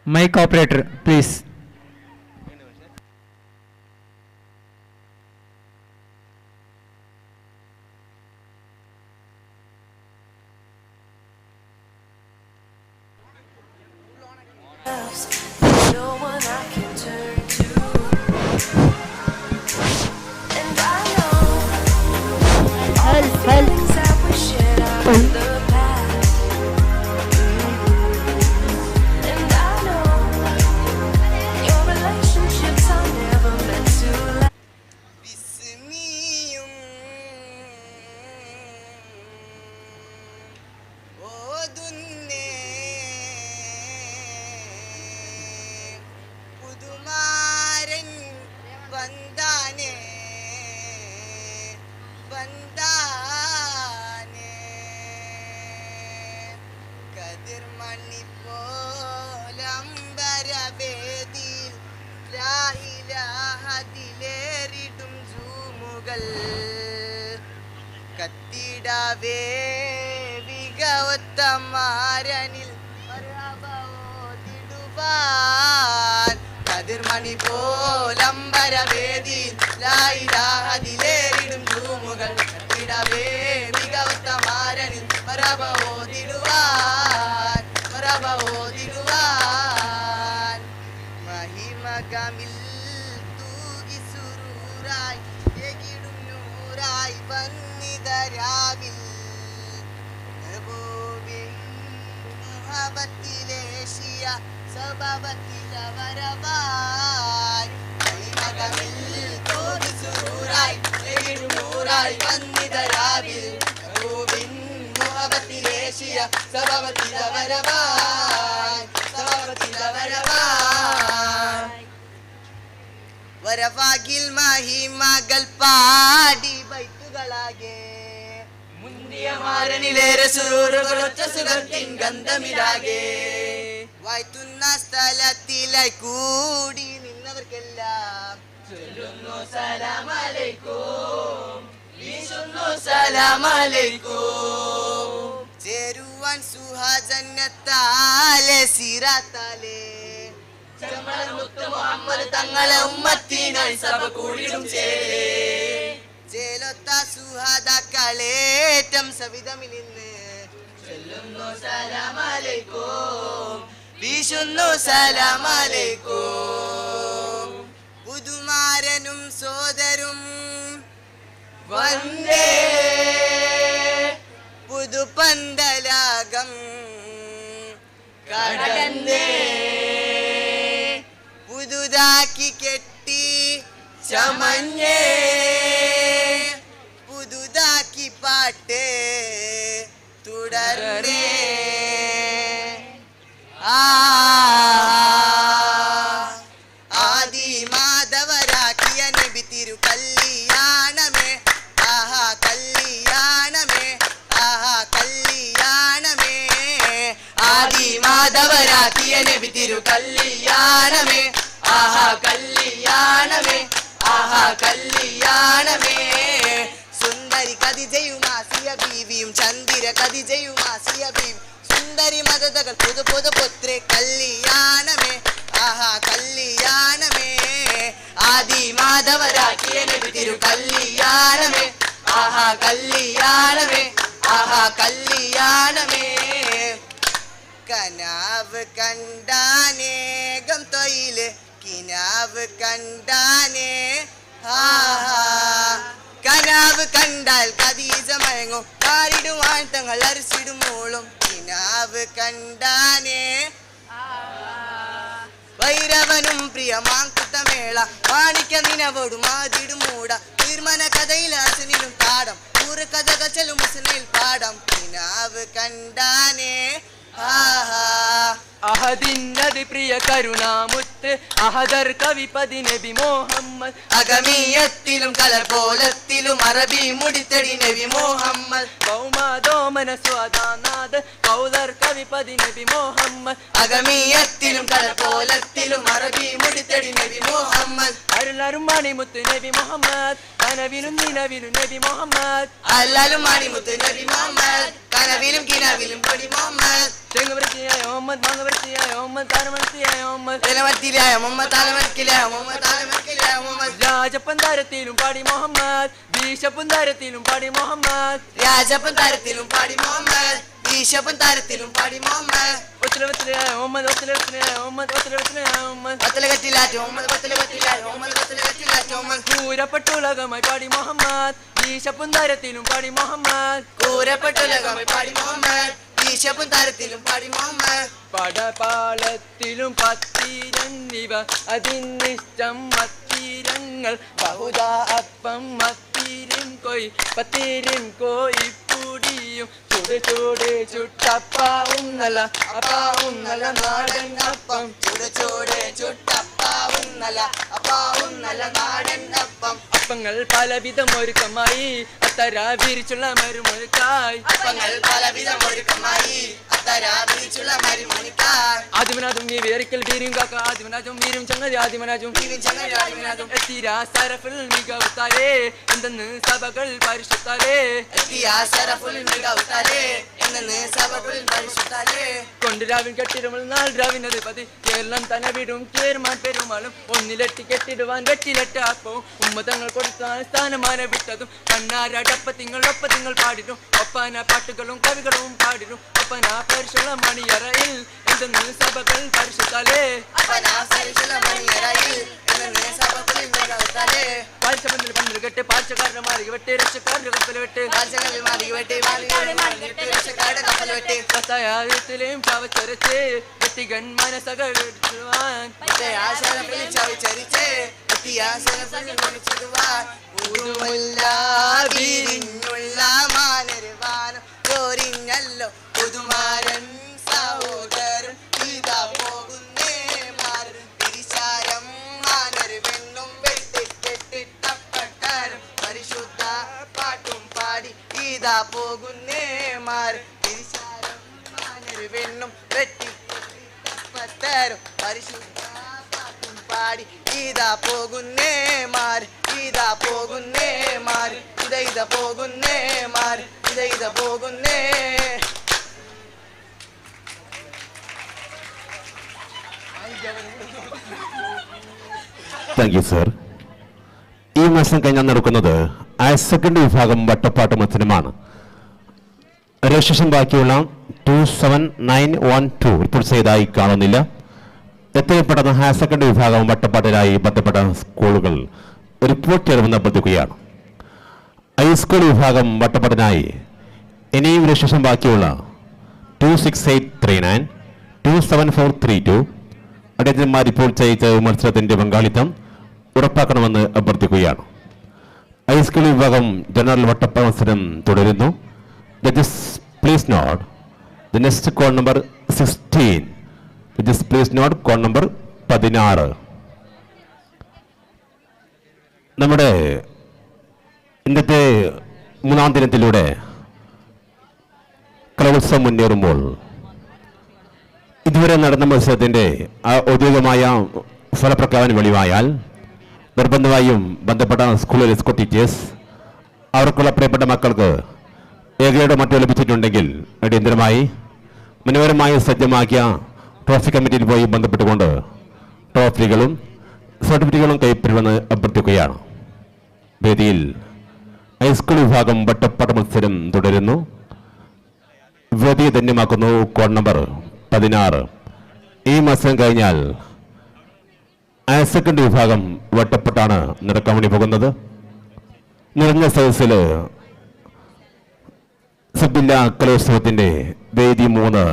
Mic operator, please. No one I can turn to. And I know all the feelings that we shared are in the past. And I know your relationships are never meant to last. ഓതുന്നേ പുതുമാരൻ വന്ദാനേ വന്ദാനേ കതിർമണി പോലംബരവേദിയിൽ ലായിലാഹതിലേറിടും ജൂമുകൾ കത്തിടവേ വികവത്തമാരനിൽ ഓതിടുവാൻ കതിർമണി പോലംബരവേദിയിൽ ലായിലാഹതിലേറിടും ജൂമുകൾ കത്തിടവേ മികവത്തമാരനിൽ മറബ ഓതിടുവാൻ മറബ ഓതിടുവാൻ മഹിമകമിൽ തൂകി സുറൂറായി എകിടും നൂറായി വന്നിതരാവിൽ സ്വഭാവത്തിലവരവായി മകമിൽ തോതിസൂറായി നൂറായി വന്നിതരാവിൽ Rubin മുഹബത്തിലേശിയ സ്വഭാവത്തിലവരവായി സ്വഭാവത്തിലവരവായി വരവാകിൽ മഹിമകൾ പാടി ബൈത്തുകളാകെ മുന്തിയ മാരനിലേറെ സുറൂറുകളൊറ്റ സുഖത്തിൻ ഗന്ധമിതാകെ വായ്ത്തുന്ന സ്ഥലത്തിലായി കൂടി നിന്നവർക്കെല്ലാം ചൊല്ലുന്നു സലാമലൈക്കും, വീശുന്നു സലാമലൈക്കും. ചേരുവാൻ സുഹാജന്നത്താലെ സിറാത്താലെ മുത്ത് മുഹമ്മദ് തങ്ങളെ ഉമ്മത്തിനായി സഭ കൂടിടും ചേലേ ചേലൊത്ത സുഹാദാക്കളേറ്റം സവിധമിലിന്ന് ചൊല്ലുന്നു സലാമലൈക്കും, വീശുന്നു സലാമലൈക്കും. പുതുമാരനും സോദരും വന്ദേ പുതുപന്തലാകം കടന്നേ പുതുതാക്കി കെട്ടി ചമഞ്ഞേ പുതുതാക്കി പാട്ട് തുടർന്നേ. ആ ആദി മാധവരാക്കിയ നബി തിരു കല്യാണമേ, ആഹാ കല്യാണമേ, ആഹാ കല്യാണമേ. ആദി മാധവരാക്കിയ നബി തിരു കല്യാണമേ, ആഹാ കല്യാണമേ, ആഹാ കല്യാണമേ. സുന്ദരി കതിജയുമാസിയ ബീവിയും ചന്ദിര കതിജയുമാസിയ ബീവി സുന്ദരി മദതകൾ പുതു പുതു പുത്രി കല്യാണമേ, ആഹാ കല്യാണമേ. ആദി മാധവരാക്കിയ നബി തിരു കല്യാണമേ, ആഹാ കല്യാണമേ, ആഹാ കല്യാണമേ. കനാവ് കണ്ടാനേകം തൊയില് കിനാവ് കണ്ടാനേ ആഹാ. കനാവ് കണ്ടാൽ കദീജ മയങ്ങും കാരിടുവാൻ തങ്ങൾ അരിച്ചിടും മോളും കിനാവ് കണ്ടാനേ. വൈരവനും പ്രിയമാങ്കുത്തമേള മാണിക്ക നിനവോടു മാതിടും മൂട തീർമന കഥയിൽ അസുനിലും പാടം കൂറ് കഥകൾ ചെല്ലും മുസ്ലിൽ പാടം കിനാവ് കണ്ടാനേ ആഹാ. അഹദിന്നത് പ്രിയ കരുണാമുത്ത് അഹദർ കവിപതി നബി മുഹമ്മദ് അഗമീയത്തിലും കലർപോലത്തിലും അറബി മുടിത്തടി നബി മുഹമ്മദ് ബൗമാദോമന സ്വാദാനാഥ് കൗദർ കവിപതി നബി മുഹമ്മദ് അഗമീയത്തിലും കലർപോലത്തിലും അറബി മുടിത്തടി നബി മുഹമ്മദ് അരുളരും മണിമുത്ത് നബി മുഹമ്മദ് കനവിലും നിലവിലും നബി മുഹമ്മദ് അല്ലാലും മണിമുത്ത് നബി മുഹമ്മദ് കനവിലും കിനവിലും പൊടി മുഹമ്മദ് തെങ്ങുവൃത്തിയായ മുഹമ്മദ് മാങ്ങവൃത്തിയായ മുഹമ്മദ് താരമണത്തിയായ മുഹമ്മദ് തലമത്തിലായ മുഹമ്മദ് താലമക്കിലായ മുഹമ്മദ് താലമക്കിലായ മുഹമ്മദ് രാജപ്പന്താരത്തിലും പാടി മുഹമ്മദ് വീശപ്പന്താരത്തിലും പാടി മുഹമ്മദ് രാജപ്പൻ താരത്തിലും പാടി മുഹമ്മദ് ഈശപ്പൻ താരത്തിലും പാടി മുഹമ്മദ് ഒത്തിലവത്തിലായ മുഹമ്മദ് ഒത്തിലവത്തിലായ മുഹമ്മദ് ഒത്തിലവത്തിലായ മുഹമ്മദ് പത്തലകറ്റിലാറ്റ് മുഹമ്മദ് പത്തലകറ്റിലായ മുഹമ്മദ് പത്തലകറ്റിലാറ്റ് മുഹമ്മദ് കൂരപ്പെട്ടുലകമായി പാടി മുഹമ്മദ് വീശപ്പന്താരത്തിലും പാടി മുഹമ്മദ് കൂരപ്പെട്ടുലകമായി പാടി മുഹമ്മദ് ഈശപ്പൻ താരത്തിലും പാടി മുഹമ്മദ് പടപാളത്തിലും പത്തിരന്നിവ അതിനിഷ്ടം മത്തിരങ്ങൾ ബഹുദാ അപ്പം മത്തിരും കൊയ് പത്തിരും കോയിപ്പുടിയും ചുട് ചൂട് ചുട്ടപ്പാവും നല്ല അപ്പാവും നല്ല നാടൻ അപ്പം ചൂട് ചൂട് ചുട്ടപ്പാവും നല്ല അപ്പാവും നല്ല നാടൻ അപ്പം അപ്പങ്ങൾ പലവിധം ഒരുക്കമായി അത്തര വിരിച്ചുള്ള മരുമൊരുക്കായി അപ്പങ്ങൾ പലവിധം ഒരുക്കമായി അത്തര വിരിച്ചുള്ള മരുമണിക്കാർ ആദിമനാഥും നീ വേറിക്കൽ വീരും കാക്ക ആദിമനാജും വീരും ചങ്ങതി ആദിമനാജും വീരും ചങ്ങതി ആദിമനാജും എത്തിരാ സരഫിൽ മികവുത്താലേ എന്തെന്ന് സഭകൾ പരിശുത്താലേ എത്തിയാ സരഫുൽ മികവുത്താലേ എന്തെന്ന് സഭകൾ പരിശുത്താലേ കൊണ്ടുരാവിൻ കെട്ടിടുമ്പോൾ നാൾ രാവിനത് പതി കേരളം തന്നെ വിടും കേറുമാൻ പെരുമാളും ഒന്നിലെട്ടി കെട്ടിടുവാൻ വെട്ടിലെട്ട അപ്പവും ഉമ്മ തങ്ങൾ കൊടുത്താൻ സ്ഥാനമാന വിട്ടതും കണ്ണാരടപ്പത്തിങ്ങൾ ഒപ്പത്തിങ്ങൾ പാടിടും ഒപ്പന പാട്ടുകളും കവികളും പാടിടും ഒപ്പന പരിശുള്ള മണിയറയിൽ എന്തെന്ന് സഭകൾ പരിശുത്താലേ ഒപ്പന പരിശുള്ള മണിയറയിൽ എന്തെന്ന് സഭകൾ മികവുത്താലേ പാൽച്ചപന്തൽ പന്തൽ കെട്ട് പാൽച്ചക്കാരുടെ മാറി വെട്ട് രക്ഷക്കാരുടെ കപ്പൽ വെട്ട് പാൽച്ചക്കാരുടെ മാറി വെട്ട് പത്തയാഴത്തിലെയും ചവച്ചരച്ച് വെട്ടികൻ മനസ്സകൾ വിരിഞ്ഞുള്ള മാനരുവാനം ചോരിഞ്ഞല്ലോ പുതുമാരൻ സഹോദരൻ ഇതാ പോകുന്നേ മാരൻ തിരിശാരം മാനര് പെണ്ണും വെട്ടി കെട്ടിട്ടപ്പക്കാരൻ പരിശുദ്ധ പാട്ടും പാടി ഇതാ പോകുന്നേ മാരൻ തിരിശാരം മാനര് പെണ്ണും വെട്ടി കെട്ടിട്ടപ്പത്തരും പരിശുദ്ധ പാട്ടും പാടി ഇതാ പോകുന്നേ മാർ ഇതാ പോകുന്നേ മാർ ഇത ഇത പോകുന്നേ മാർ ഇത ഇത പോകുന്നേ. Thank you sir. ഈ മാസം കഴിഞ്ഞാൽ നടക്കുന്നത് ഹയർ സെക്കൻഡറി വിഭാഗം വട്ടപ്പാട്ട് മത്സരമാണ്. രജിസ്ട്രേഷൻ ബാക്കിയുള്ള 27912 റിപ്പോർട്ട് ചെയ്തതായി കാണുന്നില്ല. എത്രയും പെട്ടെന്ന് ഹയർ സെക്കൻഡറി വിഭാഗം വട്ടപ്പാട്ടിനായി ബന്ധപ്പെട്ട സ്കൂളുകൾ റിപ്പോർട്ട് ചെയ്യണമെന്ന് അഭ്യർത്ഥിക്കുകയാണ്. ഹൈസ്കൂൾ വിഭാഗം വട്ടപ്പാട്ടിനായി ഇനിയും രജിസ്ട്രേഷൻ ബാക്കിയുള്ള 26839, 27432 അദ്ദേഹത്തിന്മാർ റിപ്പോർട്ട് ചെയ്ത് മത്സരത്തിന്റെ പങ്കാളിത്തം ഉറപ്പാക്കണമെന്ന് അഭ്യർത്ഥിക്കുകയാണ്. ഹൈസ്കൂൾ വിഭാഗം ജനറൽ വട്ടപ്പ മത്സരം തുടരുന്നു. Judges, please note the next code number 16. Judges, please note code number 16. നമ്മുടെ ഇന്നത്തെ മൂന്നാം ദിനത്തിലൂടെ കലോത്സവം മുന്നേറുമ്പോൾ ഇതുവരെ നടന്ന മത്സരത്തിൻ്റെ ഔദ്യോഗികമായ ഫലപ്രഖ്യാപനം വെളിവായാൽ നിർബന്ധമായും ബന്ധപ്പെട്ട സ്കൂളിലെ സ്കൂൾ ടീച്ചേഴ്സ് അവർക്കുള്ള പ്രിയപ്പെട്ട മക്കൾക്ക് എ ഗ്രേഡോ മറ്റോ ലഭിച്ചിട്ടുണ്ടെങ്കിൽ അടിയന്തരമായി മനോഹരമായി സജ്ജമാക്കിയ ട്രോഫി കമ്മിറ്റിയിൽ പോയി ബന്ധപ്പെട്ടുകൊണ്ട് ട്രോഫികളും സർട്ടിഫിക്കറ്റുകളും കൈപ്പറ്റുമെന്ന് അഭ്യർത്ഥിക്കുകയാണ്. വേദിയിൽ ഹൈസ്കൂൾ വിഭാഗം വട്ടപ്പാട്ട് മത്സരം തുടരുന്നു. വേദിയെ ധന്യമാക്കുന്നു കോഡ് നമ്പർ 16. ഈ മത്സരം കഴിഞ്ഞാൽ ഹയർ സെക്കൻഡറി വിഭാഗം വട്ടപ്പെട്ടാണ് നടക്കാൻ വേണ്ടി പോകുന്നത്. നിറഞ്ഞ സദസ്സിൽ സബ് ജില്ലാ കലോത്സവത്തിന്റെ വേദി 3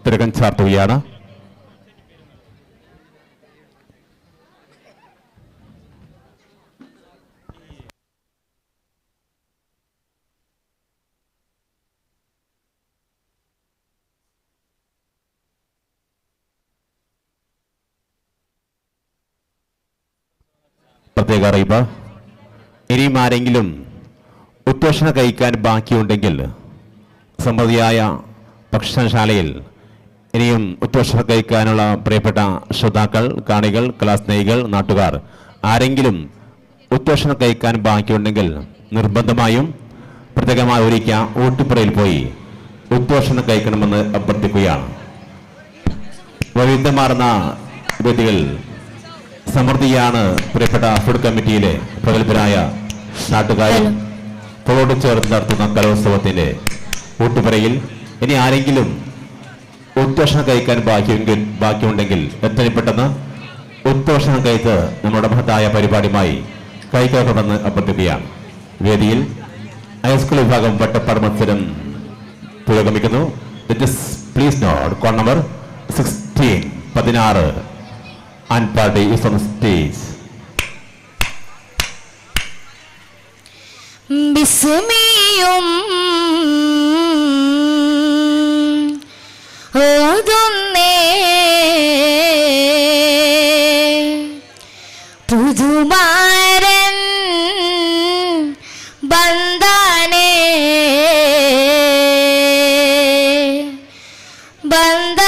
തിരകം ചാർത്തുകയാണ്. പ്രത്യേക അറിയിപ്പ്, ഇനിയും ആരെങ്കിലും ഉദ്ഘോഷണ കഴിക്കാൻ ബാക്കിയുണ്ടെങ്കിൽ സമൃദ്ധിയായ ഭക്ഷണശാലയിൽ ഇനിയും ഉച്ചഭക്ഷണം കഴിക്കാനുള്ള പ്രിയപ്പെട്ട ശ്രോതാക്കൾ, കാണികൾ, കലാസ്നേഹികൾ, നാട്ടുകാർ ആരെങ്കിലും ഉച്ചഭക്ഷണം കഴിക്കാൻ ബാക്കിയുണ്ടെങ്കിൽ നിർബന്ധമായും പ്രത്യേകമായി ഒരുക്കിയ ഊട്ടുപുരയിൽ പോയി ഉച്ചഭക്ഷണം കഴിക്കണമെന്ന് അഭ്യർത്ഥിക്കുകയാണ്. വൈവിധ്യമാർന്ന വേദികൾ സമൃദ്ധിയാണ് പ്രിയപ്പെട്ട ഫുഡ് കമ്മിറ്റിയിലെ പ്രഗത്ഭരായ നാട്ടുകാരും തോട് ചേർന്ന് നടത്തുന്ന കലോത്സവത്തിന്റെ ഊട്ടുപുരയിൽ ഇനി ആരെങ്കിലും ഉച്ചഭക്ഷണം കഴിക്കാൻ ബാക്കിയുണ്ടെങ്കിൽ എത്രയും പെട്ടെന്ന് ഉച്ചഭക്ഷണം കഴിച്ച് നമ്മുടെ മഹത്തായ പരിപാടിയുമായി കൈകോർക്കണമെന്ന് അഭ്യർത്ഥിക്കുകയാണ്. വേദിയിൽ ഹൈസ്കൂൾ വിഭാഗം വട്ടപ്പാട് മത്സരം പുരോഗമിക്കുന്നു. Please note code number 16 16 and party is on stage. ബിസ്മിയും ഓതുന്നേ പുതുമാരൻ ബന്ധാനേ ബന്ധാനേ.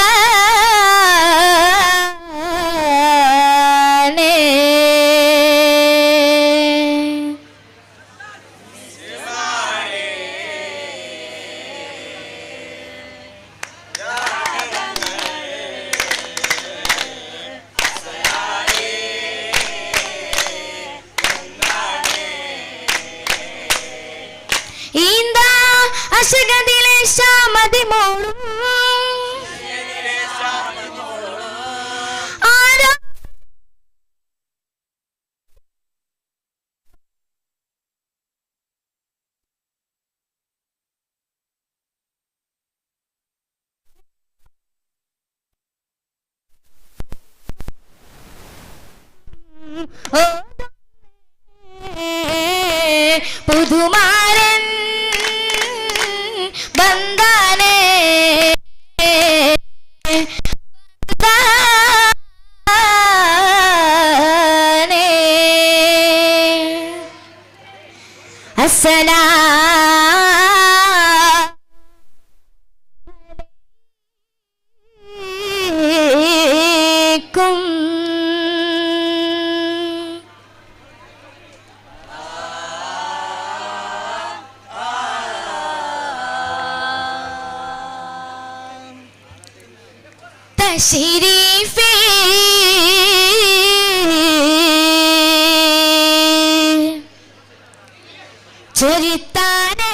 ഈന്താ അശകതിലെ ശ്യാമതി മോളും ആരോ പുതുമാരൻ ബന്ധാനേ ബന്ധാനേ. അസ്സലാം അലൈക്കും. തശ്രീഫേ ചൊരിത്താനേ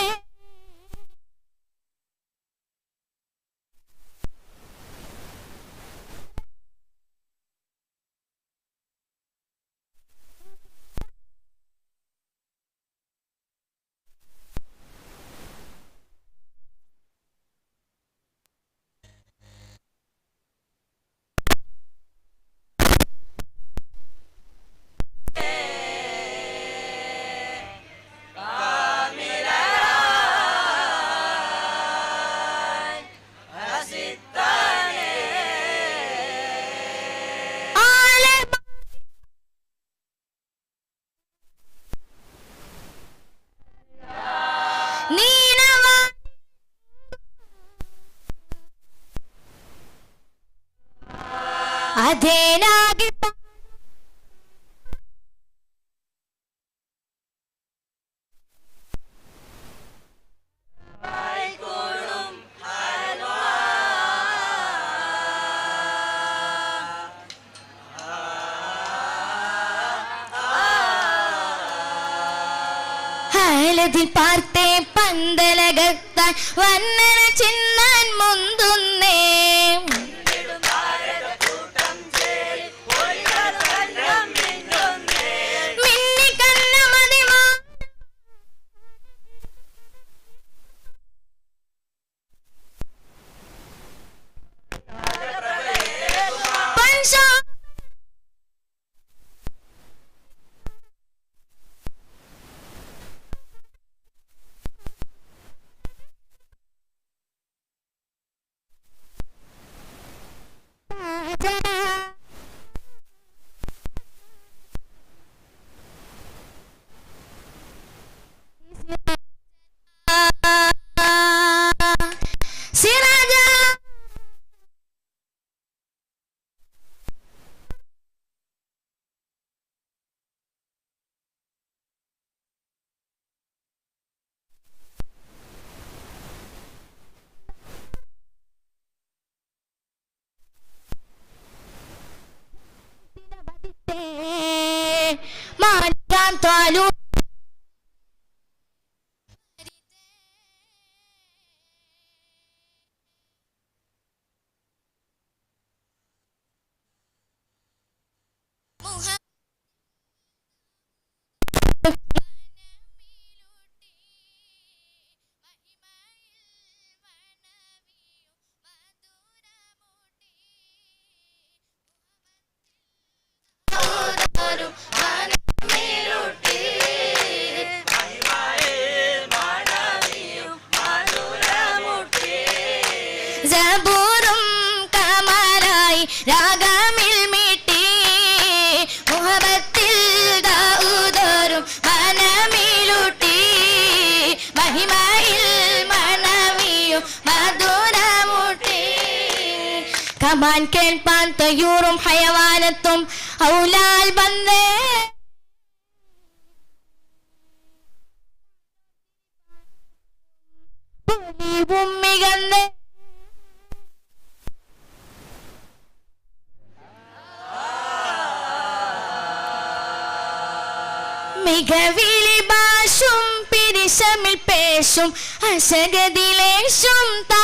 നീനവ അതേനാകെ ഹാലതിൽ പാർത്തേ പന്തലകത്താൻ വന്നന ചിന്നാൻ മുന്തുന്നേ. മിന്നിക്കണ്ണമതിമാ പഞ്ചാ സിറാജ മാറ്റാൻ താലു സബൂറും കമാലായി രാഗമിൽ മീട്ടി മുഹബത്തിൽ ദാവൂദോരും മനമിലൂട്ടി മഹിമയിൽ മണവിയും മധുരമുട്ടി കമാൻ കേൾപ്പാൻ തയ്യൂറും ഹയവാനത്തും ഔലാൽ വന്നേ പൊലിവും മികന്നേ. മികവിളി ഭാഷും പിരിശമിൽ പേശും അശഗതിലേശും താ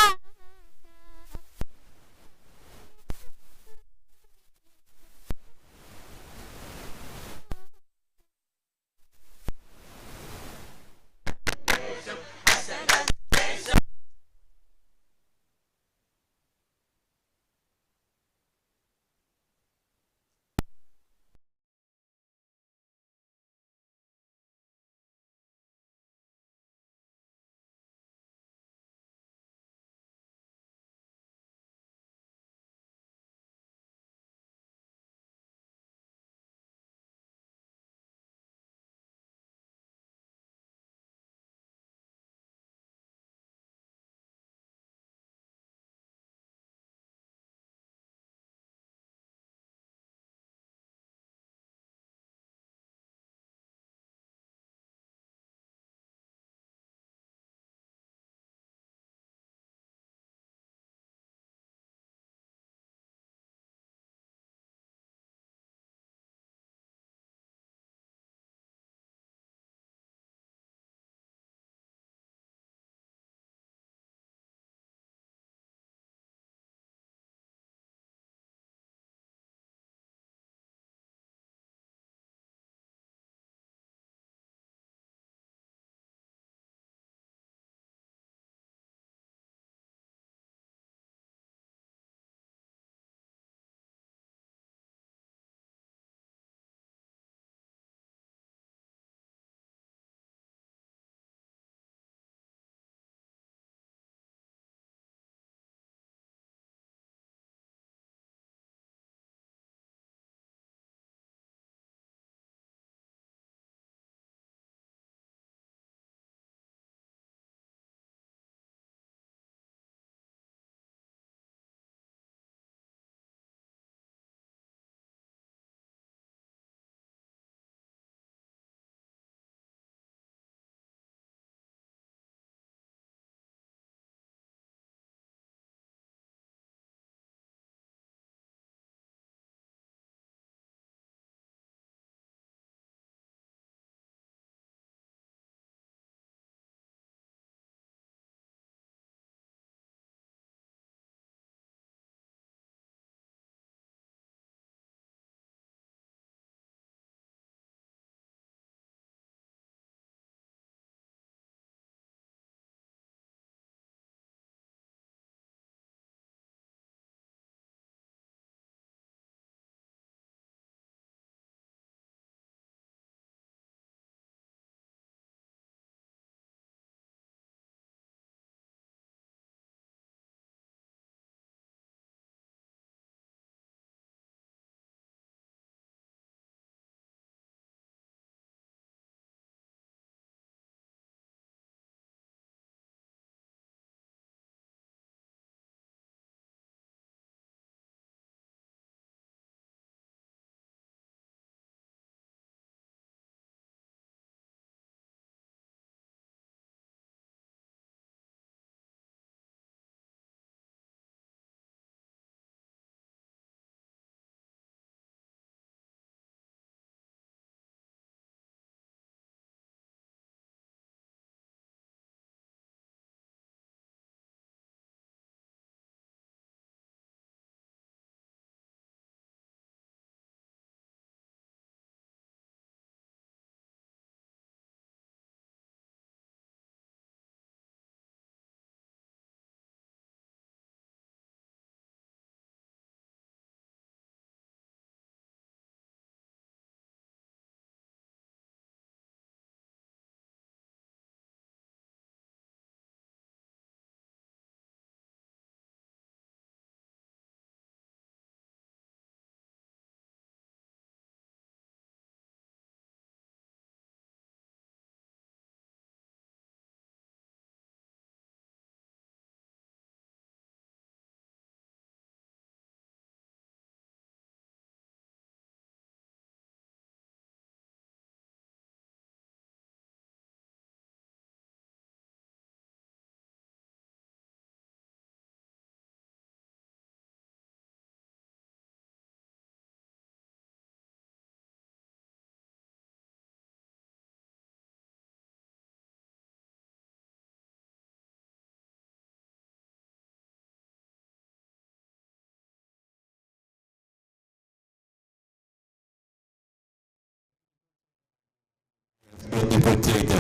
റിപ്പോർട്ട് ചെയ്ത്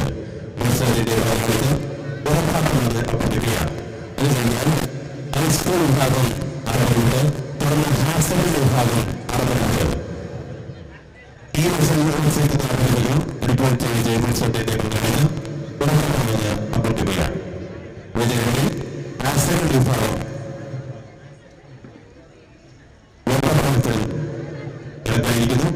മത്സരത്തിന്റെ പങ്കാളിത്തം ഉറപ്പാക്കണമെന്ന് അഭ്യർത്ഥിക്കുകയാണ്. അത് കഴിഞ്ഞാൽ ഹൈസ്കൂൾ വിഭാഗം 60 മിനിറ്റ്, തുടർന്ന് ഹയർ സെക്കൻഡറി വിഭാഗം 60 മിനിറ്റ്. ഈ മത്സരങ്ങൾ മത്സരിക്കുന്ന അഭ്യർത്ഥികളും റിപ്പോർട്ട് ചെയ്ത് മത്സരത്തിന്റെ പങ്കാളിത്തം ഉറപ്പാക്കണമെന്ന് അഭ്യർത്ഥിക്കുകയാണ്. വിജയികളിൽ ഹയർ സെക്കൻഡറി വിഭാഗം മത്സരം നടത്താനിരിക്കുന്നു.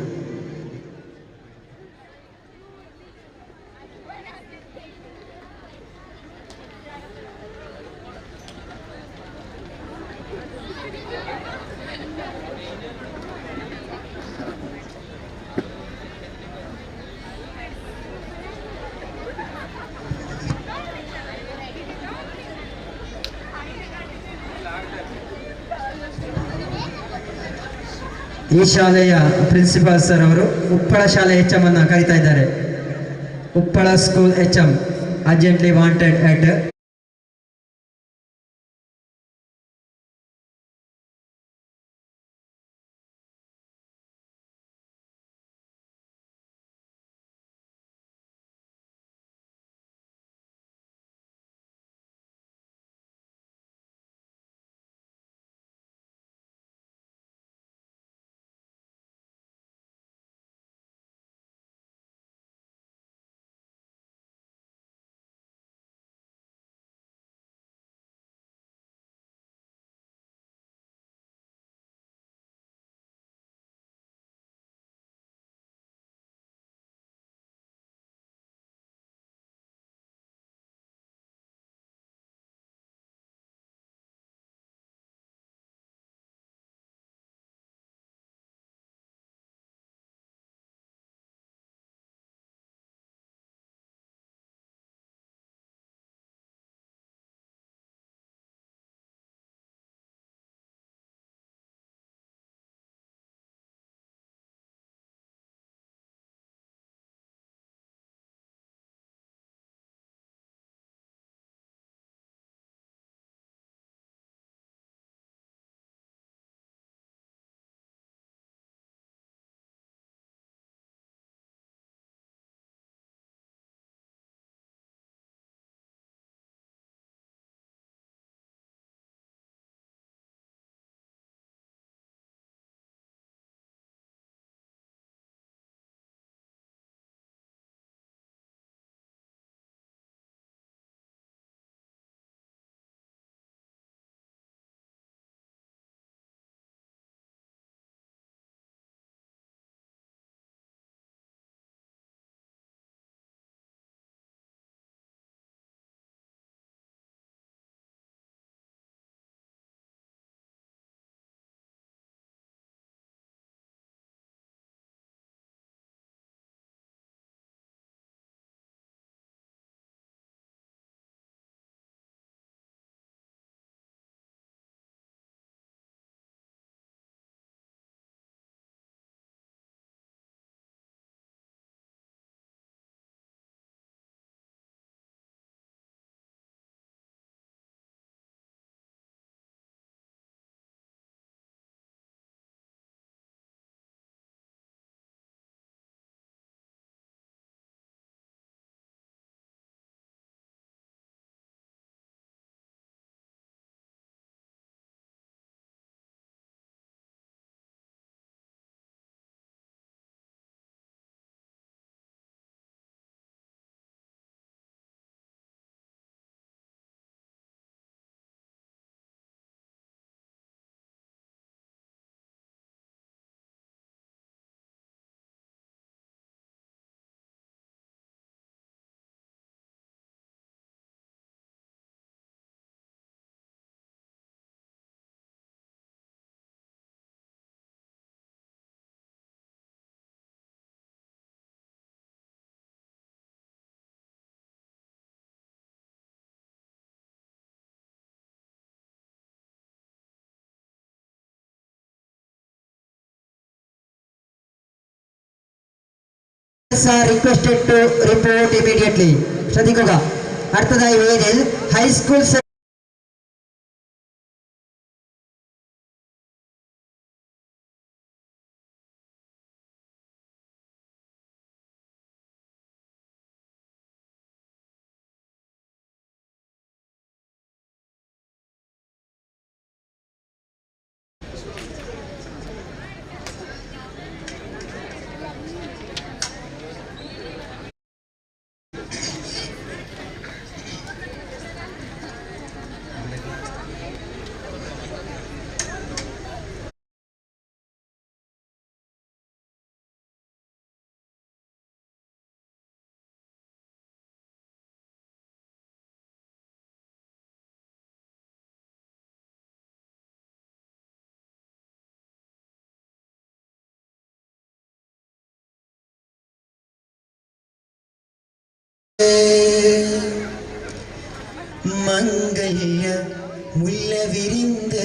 ಈ ಶಾಲೆಯ ಪ್ರಿನ್ಸಿಪಾಲ್ ಸರ್ ಅವರು ಉಪ್ಪಳ ಶಾಲೆ ಎಚ್ ಎಂ ಅನ್ನು ಕರೀತಾ ಇದ್ದಾರೆ. Uppala school HM urgently wanted at are requested to report immediately. ശ്രദ്ധിക്കുക, അടുത്തതായി വേദിയിൽ ഹൈസ്കൂൾ മംഗല്യ മുല്ല വിരിന്ത്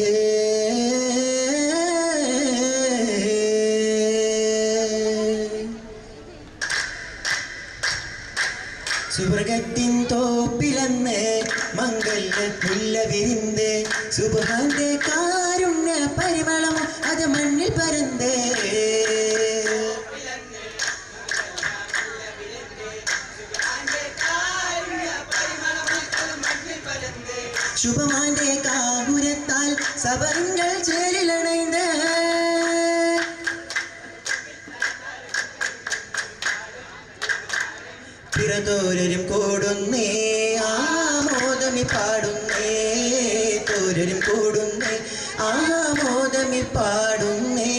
സുവർഗത്തിൻ തോപ്പിലന്ന് മംഗല്യ മുല്ല വിരിന്ത് സുബ്ഹാന്റെ കാരുണ്യ പരിമളം അത് മണ്ണിൽ പരந்து. ശുഭമാന്റെ കാപുരത്താൽ സബരങ്ങൾ ചേരിലണൈந்த പിറതോരരും കൂടുന്നേ ആമോദമി പാടുന്നേ, തോരരും കൂടുന്നേ ആമോദമി പാടുന്നേ.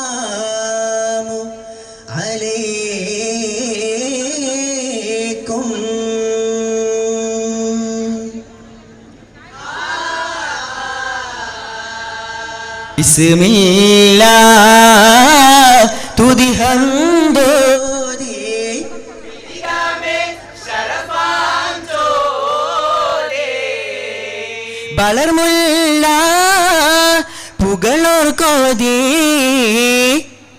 അസ്സലാമു അലൈക്കും. ബിസ്മില്ലാ തുതി ഹംദോദി വളർമുല്ല പുകളോർ കോതി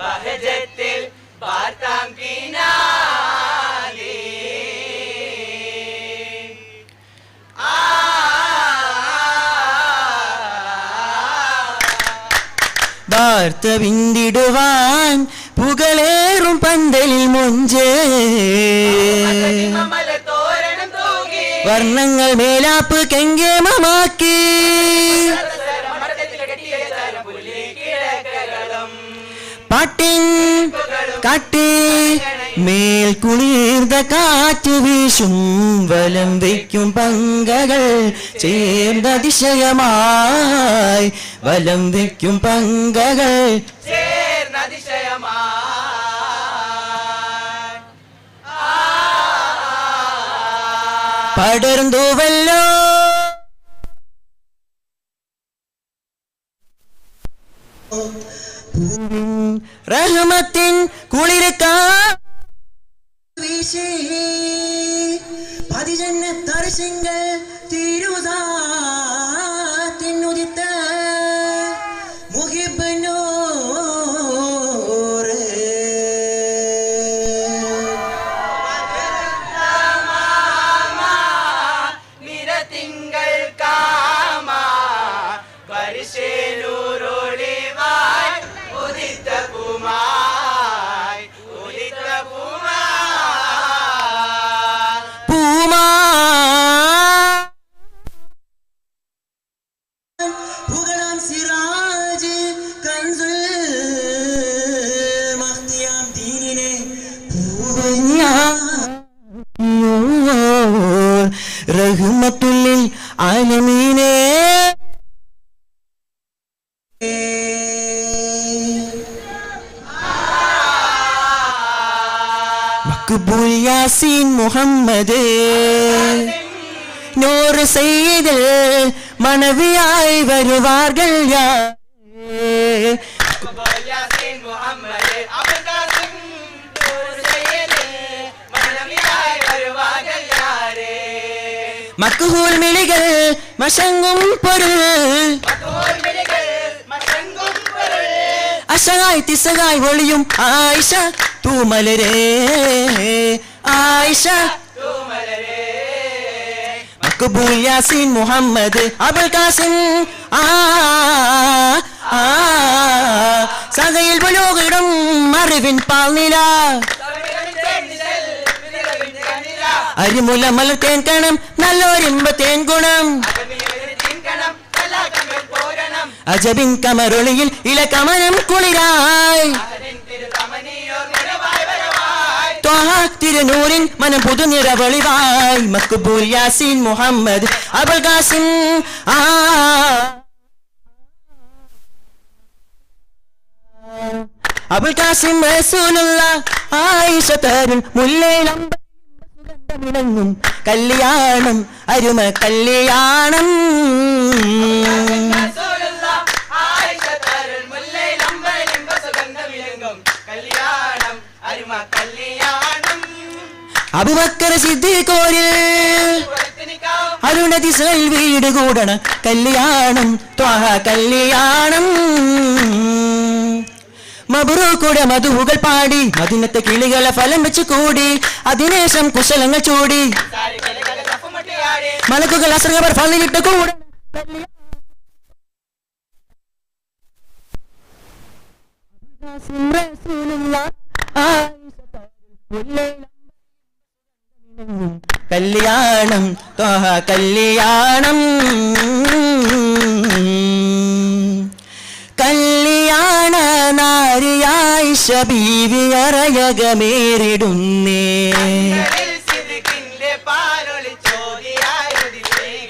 ബഹജത്തിൽ വാർത്താം കിനാലേ. വാർത്ത വിന്തിടുവാൻ പുകളേറും പന്തലിൽ മൊഞ്ചേ തോരണം തൂകി വർണ്ണങ്ങൾ മേലാപ്പ് കെങ്കേമമാക്കി പാട്ടിൻ കാട്ടി മേൽ കുളിർന്ന കാറ്റ് വീശും വലം വയ്ക്കും പങ്കകൾ ചേർന്ന അതിശയമായി, വലം വയ്ക്കും പങ്കകൾ ചേർന്ന അതിശയമായി. പടർന്നുവല്ലോ റഹ്മത്തിൻ കുളിരക്കാ വീശി പതിജന്നത്തർശിങ്കൾ തിരുതാത്തിനുദിത്ത മുഹിബ് നൂറ്. നിരതിങ്കൾ കാമ പരിശേലൂരൊളിവായ് ഉദിത്ത പൂമായ് ഉദിത്ത പൂമാ പൂമാ പുകളാം സിറാജ് കൻസുൽ മഹ്ദിയാം ദീനിനെ പൂവഞ്ഞാ റഹ്മത്തുല്ലിൽ ആലമീനേ. മക്ബൂൽ യാസീൻ മുഹമ്മദ് നൂറ് സയ്യിദിൽ മണവിയായി വരുവാர்கள் യാ യാസീൻ മുഹമ്മദ് അബുൽ ഖാസിം നൂർ സയ്യിദ് മണവിയായി വരുവാകൾ യാരേ. മക്ഹൂൽ മിഴികൾ മശങ്ങും പൊരുൾ മക്ഹൂൽ മിഴികൾ മശങ്കും പൊരുൾ അശകായ് തിസകായ് ഒളിയും ആയിഷ തൂമലരേ, ആയിഷ തൂമലരേ. മക്ബൂൽ യാസീൻ മുഹമ്മദ് അബുൽ ഖാസിം ആ ആ സകയിൽ ബുലൂഗിടും അറിവിൻ പാൽനില അരിമുല മലർത്തേൻ കണം നല്ലൊരിമ്പത്തേൻ ഗുണം അജബിൻ കമറൊളിയിൽ ഇല കമനം കുളിരായി ത്വഹ തിരുനൂറിൻ മനം പുതുനിറവളിവായി മക്ബൂൽ യാസീൻ മുഹമ്മദ് അബുൽ ഖാസിം ആ അബുൽ ഖാസിം റസൂലുള്ള ആയിഷ തരുൺ മുല്ലയിലം സുഗന്ധമിണങ്ങും കല്യാണം അരുമ കല്യാണം. റസൂലുള്ള കല്യാണം. അബുബക്കർ സിദ്ദീഖോരിൽ അരുണതിസൽ വീട് കൂടണ കല്യാണം, ത്വാഹ കല്യാണം. മബ്രൂക്കുടെ മധുഹുകൾ പാടി മദിനത്തെ കിളികളെ ഫലം വെച്ച് കൂടി, അതിനേശം കുശലങ്ങൾ ചൂടി മലക്കുകൾ അസ്രകർ ഫലിട്ട് കൂട. കല്യാണം, ത്വാഹ കല്യാണം. കല്യാണ നാരിയായിഷ ബീവി അറയകമേറിടുന്നേ. സിദ്ദിഖിന്റെ പാലൊളി ചോദിയായുതിടുന്നേ.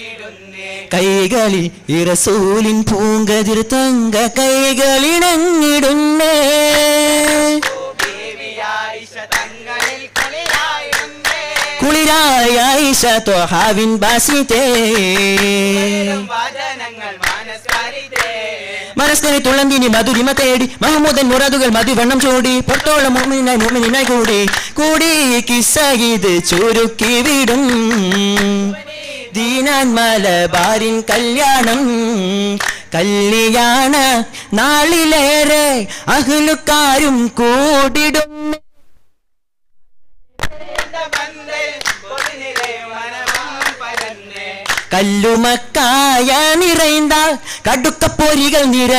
കൈകളിൽ ഇറസൂലിൻ പൂങ്കതിർ തങ്ക കൈകളിണങ്ങിടുന്നേ. ബേബിയായിഷ തങ്ങളിൽ കുളിരായിടുന്നേ. കുളിരായ ആയിഷ ത്വഹാവിൻ ബാസിതേ. വചനങ്ങൾ മനസ്കരിതേ. മനസ്കരി തുളന്തിനി മധുരിമ തേടി മഹമ്മൂദൻ മുറാദുകൾ മധുവണ്ണം ചൂടി, പുറത്തോളം മുഅ്മിനായി മുഅ്മിനായി കൂടി കൂടി കിസ്സ ഇത് ചുരുക്കി വിടും. ദീനാൻ മലബാരിൻ കല്യാണം, കല്യാണ നാളിലേറെ അഹ്ലുക്കാരും കൂടിടും. കല്ലുമക്കായ നിറൈന്താൽ കടുക്കപ്പൊരികൾ നിര.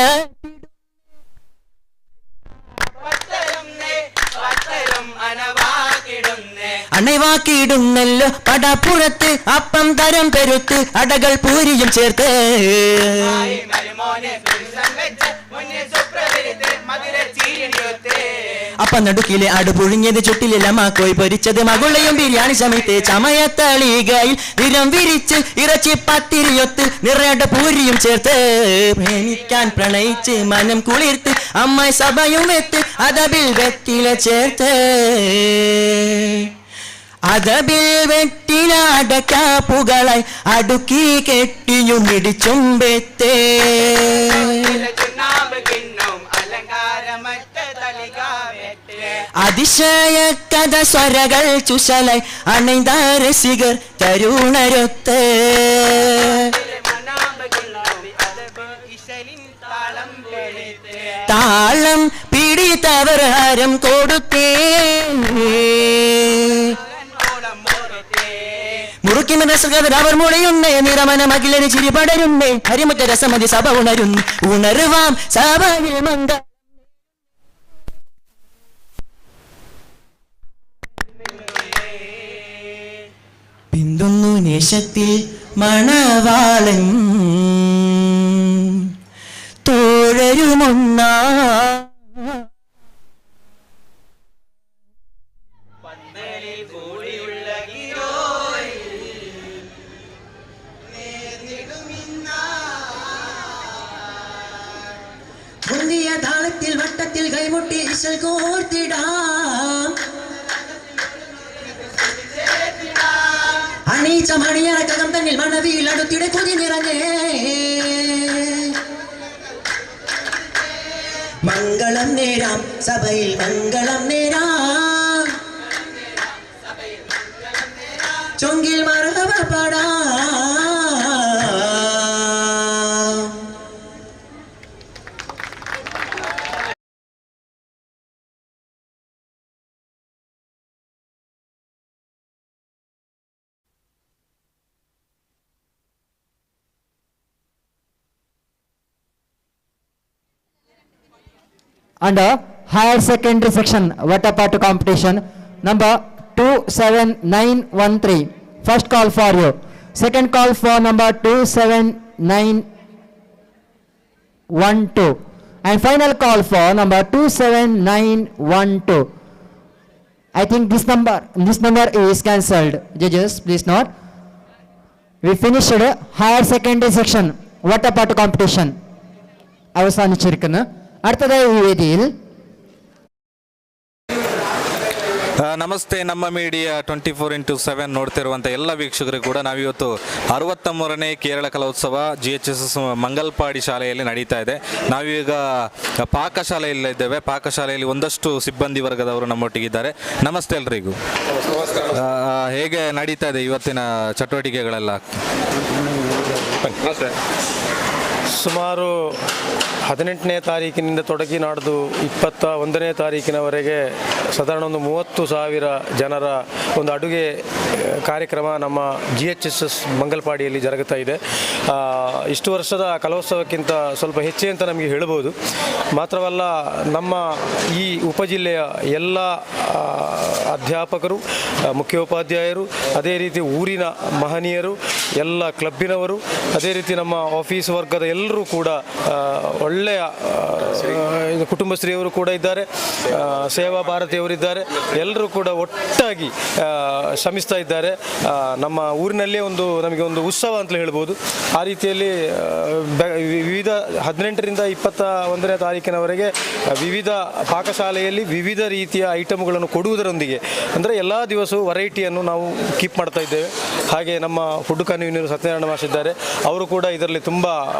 അണവാക്കിയിടുന്നല്ലോ പടപ്പുറത്ത് അപ്പം തരം പെരുത്ത് അടകൾ പൂരിയും ചേർത്ത്. അപ്പം നടുക്കിലെ അടു പുഴുങ്ങിയത് ചുട്ടിലെ ലമാക്കോയി പൊരിച്ചത് മകുളയും ബിരിയാണി സമയത്ത് ചമയത്തളികയിൽ നിരം വിരിച്ച് ഇറച്ചി പത്തിരിയൊത്ത് നിറയട പൂരിയും ചേർത്ത്. പ്രേമിക്കാൻ പ്രണയിച്ച് മനം കുളിർത്ത് അമ്മ സഭയും വെത്ത് അതബിൽ വെറ്റില ചേർത്ത്. അതബിൽ വെറ്റില അടക്കാപ്പുകളായി അടുക്കി കെട്ടിയും ഇടിച്ചും വെത്തേ. അതിശയ കഥ സ്വരകൾ ചുശലായി അണൈന്ത രസികർ തരുണരൊത്ത്. താളം പിടിത്തവർ ഹരം കൊടുത്തേ. മുറുക്കിന രസകർ അവർ മുളയുന്നേ, നിറമന മകിലന് ചിരി പടരുന്നേ, ഹരിമുറ്റ രസമതി സഭ ഉണരുന്നു, ഉണരുവാം സഭയിൽ മന്ദ. പിന്തുന്നു നേശത്തിൽ മണവാളൻ തോഴരുമൊന്നാ. മുന്തിയ താളത്തിൽ വട്ടത്തിൽ കൈമുട്ടി ഇശൽ കോർത്തിടാം. അണീച്ച മണിയറക്കകം തന്നിൽ മണവിയിൽ അടുത്തിടെ കൊതി നിറഞ്ഞേ. മംഗളം നേരാം സഭയിൽ മംഗളം നേരാം, ചൊങ്കിൽ മറവ പാടാം. Under higher secondary section Vattapattu competition number 27913. First call for you. Second call for number 27912 and final call for number 27912. I think this number is cancelled. Judges, please note. We finished higher secondary section Vattapattu competition അവസാനിച്ചിരിക്കുന്നു. അടുത്തതായി ഈ വേദിയിൽ ನಮಸ್ತೆ, ನಮ್ಮ media 24x7 ನೋಡ್ತಿರುವಂಥ ಎಲ್ಲ ವೀಕ್ಷಕರಿಗೂ ಕೂಡ ನಾವಿವತ್ತು 63ನೇ Kerala ಕಲೋತ್ಸವ GHSS Mangalpady ಶಾಲೆಯಲ್ಲಿ ನಡೀತಾ ಇದೆ. ನಾವೀಗ ಪಾಕಶಾಲೆಯಲ್ಲಿದ್ದೇವೆ. ಪಾಕಶಾಲೆಯಲ್ಲಿ ಒಂದಷ್ಟು ಸಿಬ್ಬಂದಿ ವರ್ಗದವರು ನಮ್ಮೊಟ್ಟಿಗಿದ್ದಾರೆ. ನಮಸ್ತೆ ಎಲ್ರಿಗೂ. ಹೇಗೆ ನಡೀತಾ ಇದೆ ಇವತ್ತಿನ ಚಟುವಟಿಕೆಗಳೆಲ್ಲ? ಸುಮಾರು 18ನೇ ತಾರೀಕಿನಿಂದ ತೊಡಗಿ ನಾಡ್ದು 21ನೇ ತಾರೀಕಿನವರೆಗೆ ಸಾಧಾರಣ ಒಂದು 30,000 ಜನರ ಒಂದು ಅಡುಗೆ ಕಾರ್ಯಕ್ರಮ ನಮ್ಮ GHSS ಮಂಗಲ್ಪಾಡಿಯಲ್ಲಿ ಜರುಗುತ್ತಾ ಇದೆ. ಇಷ್ಟು ವರ್ಷದ ಕಲೋತ್ಸವಕ್ಕಿಂತ ಸ್ವಲ್ಪ ಹೆಚ್ಚೇ ಅಂತ ನಮಗೆ ಹೇಳ್ಬೋದು. ಮಾತ್ರವಲ್ಲ, ನಮ್ಮ ಈ ಉಪಜಿಲ್ಲೆಯ ಎಲ್ಲ ಅಧ್ಯಾಪಕರು, ಮುಖ್ಯೋಪಾಧ್ಯಾಯರು, ಅದೇ ರೀತಿ ಊರಿನ ಮಹನೀಯರು, ಎಲ್ಲ ಕ್ಲಬ್ಬಿನವರು, ಅದೇ ರೀತಿ ನಮ್ಮ ಆಫೀಸ್ ವರ್ಗದ ಎಲ್ಲರೂ ಕೂಡ, ಒಳ್ಳೆಯ ಇದು ಕುಟುಂಬಶ್ರೀಯವರು ಕೂಡ ಇದ್ದಾರೆ, ಸೇವಾ ಭಾರತಿಯವರಿದ್ದಾರೆ, ಎಲ್ಲರೂ ಕೂಡ ಒಟ್ಟಾಗಿ ಶ್ರಮಿಸ್ತಾ ಇದ್ದಾರೆ. ನಮ್ಮ ಊರಿನಲ್ಲೇ ಒಂದು ನಮಗೆ ಒಂದು ಉತ್ಸವ ಅಂತಲೇ ಹೇಳ್ಬೋದು. ಆ ರೀತಿಯಲ್ಲಿ ವಿವಿಧ 18ರಿಂದ 21ನೇ ತಾರೀಕಿನವರೆಗೆ ವಿವಿಧ ಪಾಕಶಾಲೆಯಲ್ಲಿ ವಿವಿಧ ರೀತಿಯ ಐಟಮ್ಗಳನ್ನು ಕೊಡುವುದರೊಂದಿಗೆ, ಅಂದರೆ ಎಲ್ಲ ದಿವಸವೂ ವೆರೈಟಿಯನ್ನು ನಾವು ಕೀಪ್ ಮಾಡ್ತಾ ಇದ್ದೇವೆ. ಹಾಗೆ ನಮ್ಮ ಫುಡ್ ಕನ್ವೀನರ್ ಸತ್ಯನಾರಾಯಣ ಮಾಷ್ ಇದ್ದಾರೆ, ಅವರು ಕೂಡ ಇದರಲ್ಲಿ ತುಂಬ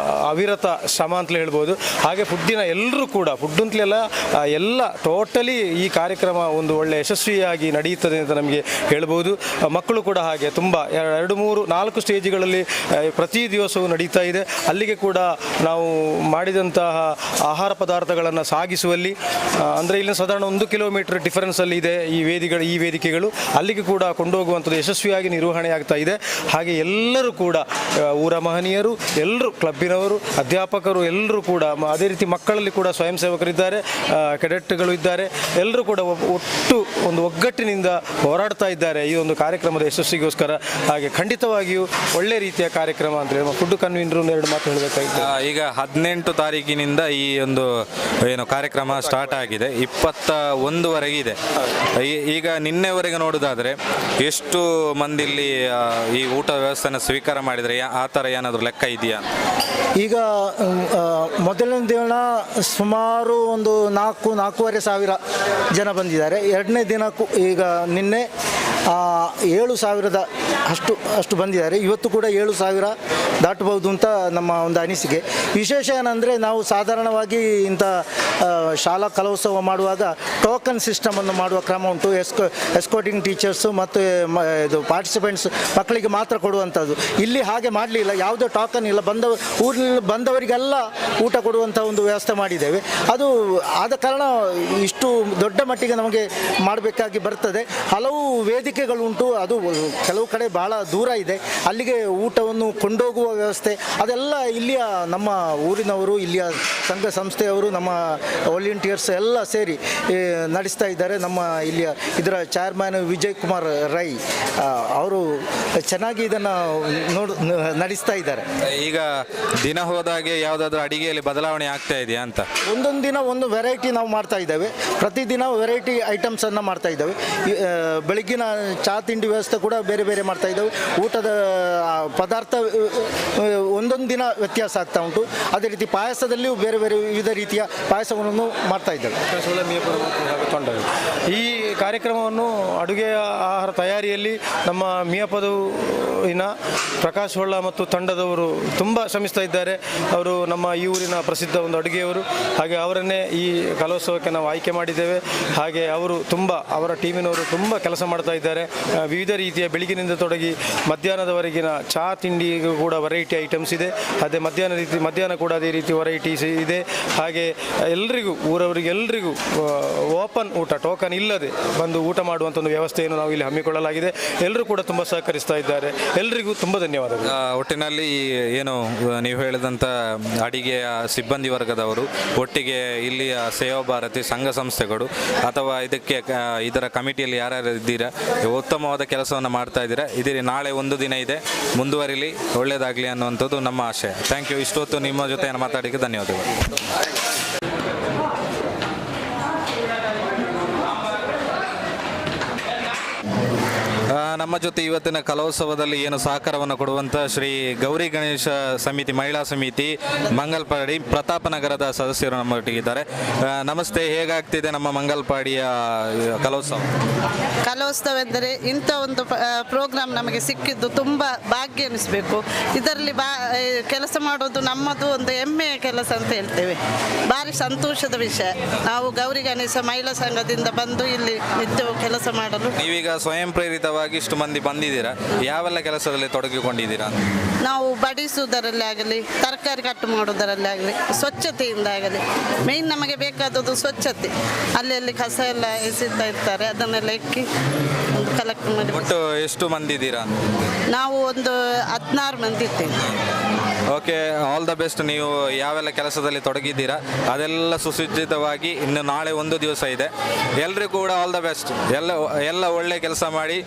ಅವಿರತ ಶ್ರಮ ಅಂತಲೇ ಹೇಳ್ಬೋದು. ಹಾಗೆ ಫುಡ್ಡಿನ ಎಲ್ಲರೂ ಕೂಡ, ಫುಡ್ ಅಂತಲೆಲ್ಲ ಎಲ್ಲ ಟೋಟಲಿ ಈ ಕಾರ್ಯಕ್ರಮ ಒಂದು ಒಳ್ಳೆಯ ಯಶಸ್ವಿಯಾಗಿ ನಡೆಯುತ್ತದೆ ಅಂತ ನಮಗೆ ಹೇಳ್ಬೋದು. ಮಕ್ಕಳು ಕೂಡ ಹಾಗೆ ತುಂಬ 2, 3, 4 ಸ್ಟೇಜ್ಗಳಲ್ಲಿ ಪ್ರತಿ ದಿವಸವೂ ನಡೀತಾ ಇದೆ. ಅಲ್ಲಿಗೆ ಕೂಡ ನಾವು ಮಾಡಿದಂತಹ ಆಹಾರ ಪದಾರ್ಥಗಳನ್ನು ಸಾಗಿಸುವಲ್ಲಿ, ಅಂದರೆ ಇಲ್ಲಿ ಸಾಧಾರಣ 1 ಕಿಲೋಮೀಟರ್ ಡಿಫರೆನ್ಸಲ್ಲಿ ಇದೆ ಈ ವೇದಿಕೆಗಳು, ಅಲ್ಲಿಗೆ ಕೂಡ ಕೊಂಡೋಗುವಂಥದ್ದು ಯಶಸ್ವಿಯಾಗಿ ನಿರ್ವಹಣೆ ಆಗ್ತಾ ಇದೆ. ಹಾಗೆ ಎಲ್ಲರೂ ಕೂಡ, ಊರ ಮಹನೀಯರು ಎಲ್ಲರೂ, ಕ್ಲಬ್ಬಿನವರು, ಅಧ್ಯಾಪಕರು ಎಲ್ಲರೂ ಕೂಡ, ಅದೇ ರೀತಿ ಮಕ್ಕಳಲ್ಲಿ ಕೂಡ ಸ್ವಯಂ ಸೇವಕರಿದ್ದಾರೆ, ಕೆಡೆಟ್ಗಳು ಇದ್ದಾರೆ, ಎಲ್ಲರೂ ಕೂಡ ಒಟ್ಟು ಒಂದು ಒಗ್ಗಟ್ಟಿನಿಂದ ಹೋರಾಡ್ತಾ ಇದ್ದಾರೆ ಈ ಒಂದು ಕಾರ್ಯಕ್ರಮದ ಯಶಸ್ಸಿಗೋಸ್ಕರ. ಹಾಗೆ ಖಂಡಿತವಾಗಿಯೂ ಒಳ್ಳೆ ರೀತಿಯ ಕಾರ್ಯಕ್ರಮ ಅಂತ ಹೇಳಿ ಫುಡ್ ಕನ್ವೀನರು 2 ಮಾತು ಹೇಳಬೇಕಾಗಿತ್ತು. ಈಗ 18 ತಾರೀಕಿನಿಂದ ಈ ಒಂದು ಏನು ಕಾರ್ಯಕ್ರಮ ಸ್ಟಾರ್ಟ್ ಆಗಿದೆ, 21ವರೆಗೆ ಇದೆ. ಈಗ ನಿನ್ನೆವರೆಗೆ ನೋಡೋದಾದರೆ ಎಷ್ಟು ಮಂದಿ ಇಲ್ಲಿ ಈ ಊಟ ವ್ಯವಸ್ಥೆನ ಸ್ವೀಕಾರ ಮಾಡಿದರೆ, ಆ ಥರ ಏನಾದರೂ ಲೆಕ್ಕ ಇದೆಯಾ? ಈಗ ಮೊದಲನೇ ದಿನ ಸುಮಾರು ಒಂದು 4, 4,500 ಜನ ಬಂದಿದ್ದಾರೆ. ಎರಡನೇ ದಿನಕ್ಕೂ ಈಗ ನಿನ್ನೆ 7,000 ಅಷ್ಟು ಬಂದಿದ್ದಾರೆ. ಇವತ್ತು ಕೂಡ 7,000 ದಾಟಬಹುದು ಅಂತ ನಮ್ಮ ಒಂದು ಅನಿಸಿಕೆ. ವಿಶೇಷ ಏನಂದರೆ, ನಾವು ಸಾಧಾರಣವಾಗಿ ಇಂಥ ಶಾಲಾ ಕಲೋತ್ಸವ ಮಾಡುವಾಗ ಟೋಕನ್ ಸಿಸ್ಟಮನ್ನು ಮಾಡುವ ಕ್ರಮ ಉಂಟು. ಎಸ್ಕೋಟಿಂಗ್ ಟೀಚರ್ಸು ಮತ್ತು ಇದು ಪಾರ್ಟಿಸಿಪೆಂಟ್ಸ್ ಮಕ್ಕಳಿಗೆ ಮಾತ್ರ ಕೊಡುವಂಥದ್ದು. ಇಲ್ಲಿ ಹಾಗೆ ಮಾಡಲಿಲ್ಲ, ಯಾವುದೇ ಟೋಕನ್ ಇಲ್ಲ. ಊರಿನಲ್ಲಿ ಬಂದವರಿಗೆಲ್ಲ ಊಟ ಕೊಡುವಂಥ ಒಂದು ವ್ಯವಸ್ಥೆ ಮಾಡಿದ್ದೇವೆ. ಅದು ಆದ ಕಾರಣ ಇಷ್ಟು ದೊಡ್ಡ ಮಟ್ಟಿಗೆ ನಮಗೆ ಮಾಡಬೇಕಾಗಿ ಬರ್ತದೆ. ಹಲವು ವೇದಿಕೆಗಳುಂಟು, ಅದು ಕೆಲವು ಕಡೆ ಭಾಳ ದೂರ ಇದೆ, ಅಲ್ಲಿಗೆ ಊಟವನ್ನು ಕೊಂಡೋಗುವ ವ್ಯವಸ್ಥೆ ಅದೆಲ್ಲ ಇಲ್ಲಿಯ ನಮ್ಮ ಊರಿನವರು, ಇಲ್ಲಿಯ ಸಂಘ ಸಂಸ್ಥೆಯವರು, ನಮ್ಮ ವಾಲಂಟಿಯರ್ಸ್ ಎಲ್ಲ ಸೇರಿ ನಡೆಸ್ತಾ ಇದ್ದಾರೆ. ನಮ್ಮ ಇಲ್ಲಿಯ ಇದರ ಚೇರ್ಮ್ಯಾನ್ ವಿಜಯ್ ಕುಮಾರ್ ರೈ ಅವರು ಚೆನ್ನಾಗಿ ಇದನ್ನು ನಡೆಸ್ತಾ ಇದ್ದಾರೆ. ಈಗ ದಿನ ಹೋದಾಗೆ ಯಾವುದಾದ್ರೂ ಅಡಿಗೆಯಲ್ಲಿ ಬದಲಾವಣೆ ಆಗ್ತಾ ಇದೆಯಾ ಅಂತ? ಒಂದೊಂದು ದಿನ ಒಂದು ವೆರೈಟಿ ನಾವು ಮಾಡ್ತಾ ಇದ್ದೇವೆ. ಪ್ರತಿದಿನ ವೆರೈಟಿ ಐಟಮ್ಸನ್ನು ಮಾಡ್ತಾ ಇದ್ದೇವೆ. ಬೆಳಗ್ಗಿನ ಚಹಾ ತಿಂಡಿ ವ್ಯವಸ್ಥೆ ಕೂಡ ಬೇರೆ ಬೇರೆ ಮಾಡ್ತಾ ಇದ್ದೇವೆ. ಊಟದ ಪದಾರ್ಥ ಒಂದೊಂದು ದಿನ ವ್ಯತ್ಯಾಸ ಆಗ್ತಾ ಉಂಟು. ಅದೇ ರೀತಿ ಪಾಯಸದಲ್ಲಿಯೂ ಬೇರೆ ಬೇರೆ ವಿವಿಧ ರೀತಿಯ ಪಾಯಸವನ್ನು ಮಾಡ್ತಾ ಇದ್ದೇವೆ. ಈ ಕಾರ್ಯಕ್ರಮವನ್ನು ಅಡುಗೆಯ ಆಹಾರ ತಯಾರಿಯಲ್ಲಿ ನಮ್ಮ ಮಿಯಪದವಿನ ಪ್ರಕಾಶ್ ಹೊಳ್ಳ ಮತ್ತು ತಂಡದವರು ತುಂಬ ಶ್ರಮಿಸ್ತಾ ಇದ್ದಾರೆ. ಅವರು ನಮ್ಮ ಈ ಊರಿನ ಪ್ರಸಿದ್ಧ ಒಂದು ಅಡುಗೆಯವರು. ಹಾಗೆ ಅವರನ್ನೇ ಈ ಕಲೋತ್ಸವಕ್ಕೆ ನಾವು ಆಯ್ಕೆ ಮಾಡಿದ್ದೇವೆ. ಹಾಗೆ ಅವರು ತುಂಬ, ಅವರ ಟೀಮಿನವರು ತುಂಬ ಕೆಲಸ ಮಾಡ್ತಾ ಇದ್ದಾರೆ. ವಿವಿಧ ರೀತಿಯ ಬೆಳಗಿನಿಂದ ತೊಡಗಿ ಮಧ್ಯಾಹ್ನದವರೆಗಿನ ಚಹಾ ತಿಂಡಿಗೂ ಕೂಡ ವೆರೈಟಿ ಐಟಮ್ಸ್ ಇದೆ. ಅದೇ ಮಧ್ಯಾಹ್ನ ಕೂಡ ಅದೇ ರೀತಿ ವೆರೈಟೀಸ್ ಇದೆ. ಹಾಗೆ ಎಲ್ರಿಗೂ, ಊರವರಿಗೆ ಎಲ್ರಿಗೂ ಓಪನ್ ಊಟ, ಟೋಕನ್ ಇಲ್ಲದೆ ಬಂದು ಊಟ ಮಾಡುವಂಥ ಒಂದು ವ್ಯವಸ್ಥೆಯನ್ನು ನಾವು ಇಲ್ಲಿ ಹಮ್ಮಿಕೊಳ್ಳಲಾಗಿದೆ. ಎಲ್ಲರೂ ಕೂಡ ತುಂಬ ಸಹಕರಿಸ್ತಾ ಇದ್ದಾರೆ. ಎಲ್ರಿಗೂ ತುಂಬ ಧನ್ಯವಾದಗಳು. ಒಟ್ಟಿನಲ್ಲಿ ಏನು ನೀವು ಹೇಳಿದಂಥ ಅಡಿಗೆಯ ಸಿಬ್ಬಂದಿ ವರ್ಗದವರು ಒಟ್ಟಿಗೆ ಇಲ್ಲಿಯ ಸೇವಾ ಭಾರತಿ ಸಂಘ ಸಂಸ್ಥೆಗಳು ಅಥವಾ ಇದಕ್ಕೆ ಇದರ ಕಮಿಟಿಯಲ್ಲಿ ಯಾರ್ಯಾರು ಇದ್ದೀರಾ, ಉತ್ತಮವಾದ ಕೆಲಸವನ್ನು ಮಾಡ್ತಾ ಇದ್ದೀರಾ. ಇದೇ ನಾಳೆ ಒಂದು ದಿನ ಇದೆ, ಮುಂದುವರಿಲಿ, ಒಳ್ಳೆಯದಾಗಲಿ ಅನ್ನುವಂಥದ್ದು ನಮ್ಮ ಆಶಯ. Thank you. ಇಷ್ಟೊತ್ತು ನಿಮ್ಮ ಜೊತೆ ಮಾತಾಡಲಿಕ್ಕೆ ಧನ್ಯವಾದಗಳು. ನಮ್ಮ ಜೊತೆ ಇವತ್ತಿನ ಕಲೋತ್ಸವದಲ್ಲಿ ಏನು ಸಹಕಾರವನ್ನು ಕೊಡುವಂಥ ಶ್ರೀ ಗೌರಿ ಗಣೇಶ ಸಮಿತಿ, ಮಹಿಳಾ ಸಮಿತಿ, ಮಂಗಲ್ಪಾಡಿ ಪ್ರತಾಪನಗರದ ಸದಸ್ಯರು ನಮ್ಮೊಟ್ಟಿಗಿದ್ದಾರೆ. ನಮಸ್ತೆ, ಹೇಗಾಗ್ತಿದೆ ನಮ್ಮ ಮಂಗಲ್ಪಾಡಿಯ ಕಲೋತ್ಸವ? ಕಲೋತ್ಸವ ಎಂದರೆ ಇಂಥ ಒಂದು ಪ್ರೋಗ್ರಾಮ್ ನಮಗೆ ಸಿಕ್ಕಿದ್ದು ತುಂಬ ಭಾಗ್ಯ ಎನಿಸಬೇಕು. ಇದರಲ್ಲಿ ಕೆಲಸ ಮಾಡೋದು ನಮ್ಮದು ಒಂದು ಹೆಮ್ಮೆಯ ಕೆಲಸ ಅಂತ ಹೇಳ್ತೇವೆ. ಭಾರಿ ಸಂತೋಷದ ವಿಷಯ. ನಾವು ಗೌರಿ ಗಣೇಶ ಮಹಿಳಾ ಸಂಘದಿಂದ ಬಂದು ಇಲ್ಲಿ ನಿತ್ಯವೂ ಕೆಲಸ ಮಾಡಲು. ನೀವೀಗ ಸ್ವಯಂ ಪ್ರೇರಿತವಾಗಿ ಇಷ್ಟು ಮಂದಿ ಬಂದಿದ್ದೀರಾ, ಯಾವೆಲ್ಲ ಕೆಲಸದಲ್ಲಿ ತೊಡಗಿಕೊಂಡಿದ್ದೀರಾ? ನಾವು ಬಡಿಸುವುದರಲ್ಲಿ ಆಗಲಿ, ತರಕಾರಿ ಕಟ್ಟು ಮಾಡುವುದರಲ್ಲಿ ಆಗಲಿ, ಸ್ವಚ್ಛತೆಯಿಂದ ಆಗಲಿ, ಮೇಯ್ನ್ ನಮಗೆ ಬೇಕಾದದ್ದು ಸ್ವಚ್ಛತೆ. ಅಲ್ಲಿ ಅಲ್ಲಿ ಕಸ ಎಲ್ಲ ಎಸೆತಾ ಇರ್ತಾರೆ, ಅದನ್ನೆಲ್ಲ ಎಕ್ಕಿ ಒಂದು ಕಲೆಕ್ಟ್ ಮಾಡಿ. ಒಟ್ಟು ಎಷ್ಟು ಮಂದಿ ಇದ್ದೀರಾ? ನಾವು ಒಂದು 16 ಮಂದಿ ಇದ್ದೇವೆ. Okay, all the best. ನೀವು ಯಾವೆಲ್ಲ ಕೆಲಸದಲ್ಲಿ ತೊಡಗಿದ್ದೀರಾ ಅದೆಲ್ಲ ಸುಸಜ್ಜಿತವಾಗಿ, ಇನ್ನು ನಾಳೆ ಒಂದು ದಿವಸ ಇದೆ, ಎಲ್ಲರಿಗೂ ಕೂಡ ಆಲ್ the best. ಎಲ್ಲ ಎಲ್ಲ ಒಳ್ಳೆ ಕೆಲಸ ಮಾಡಿ.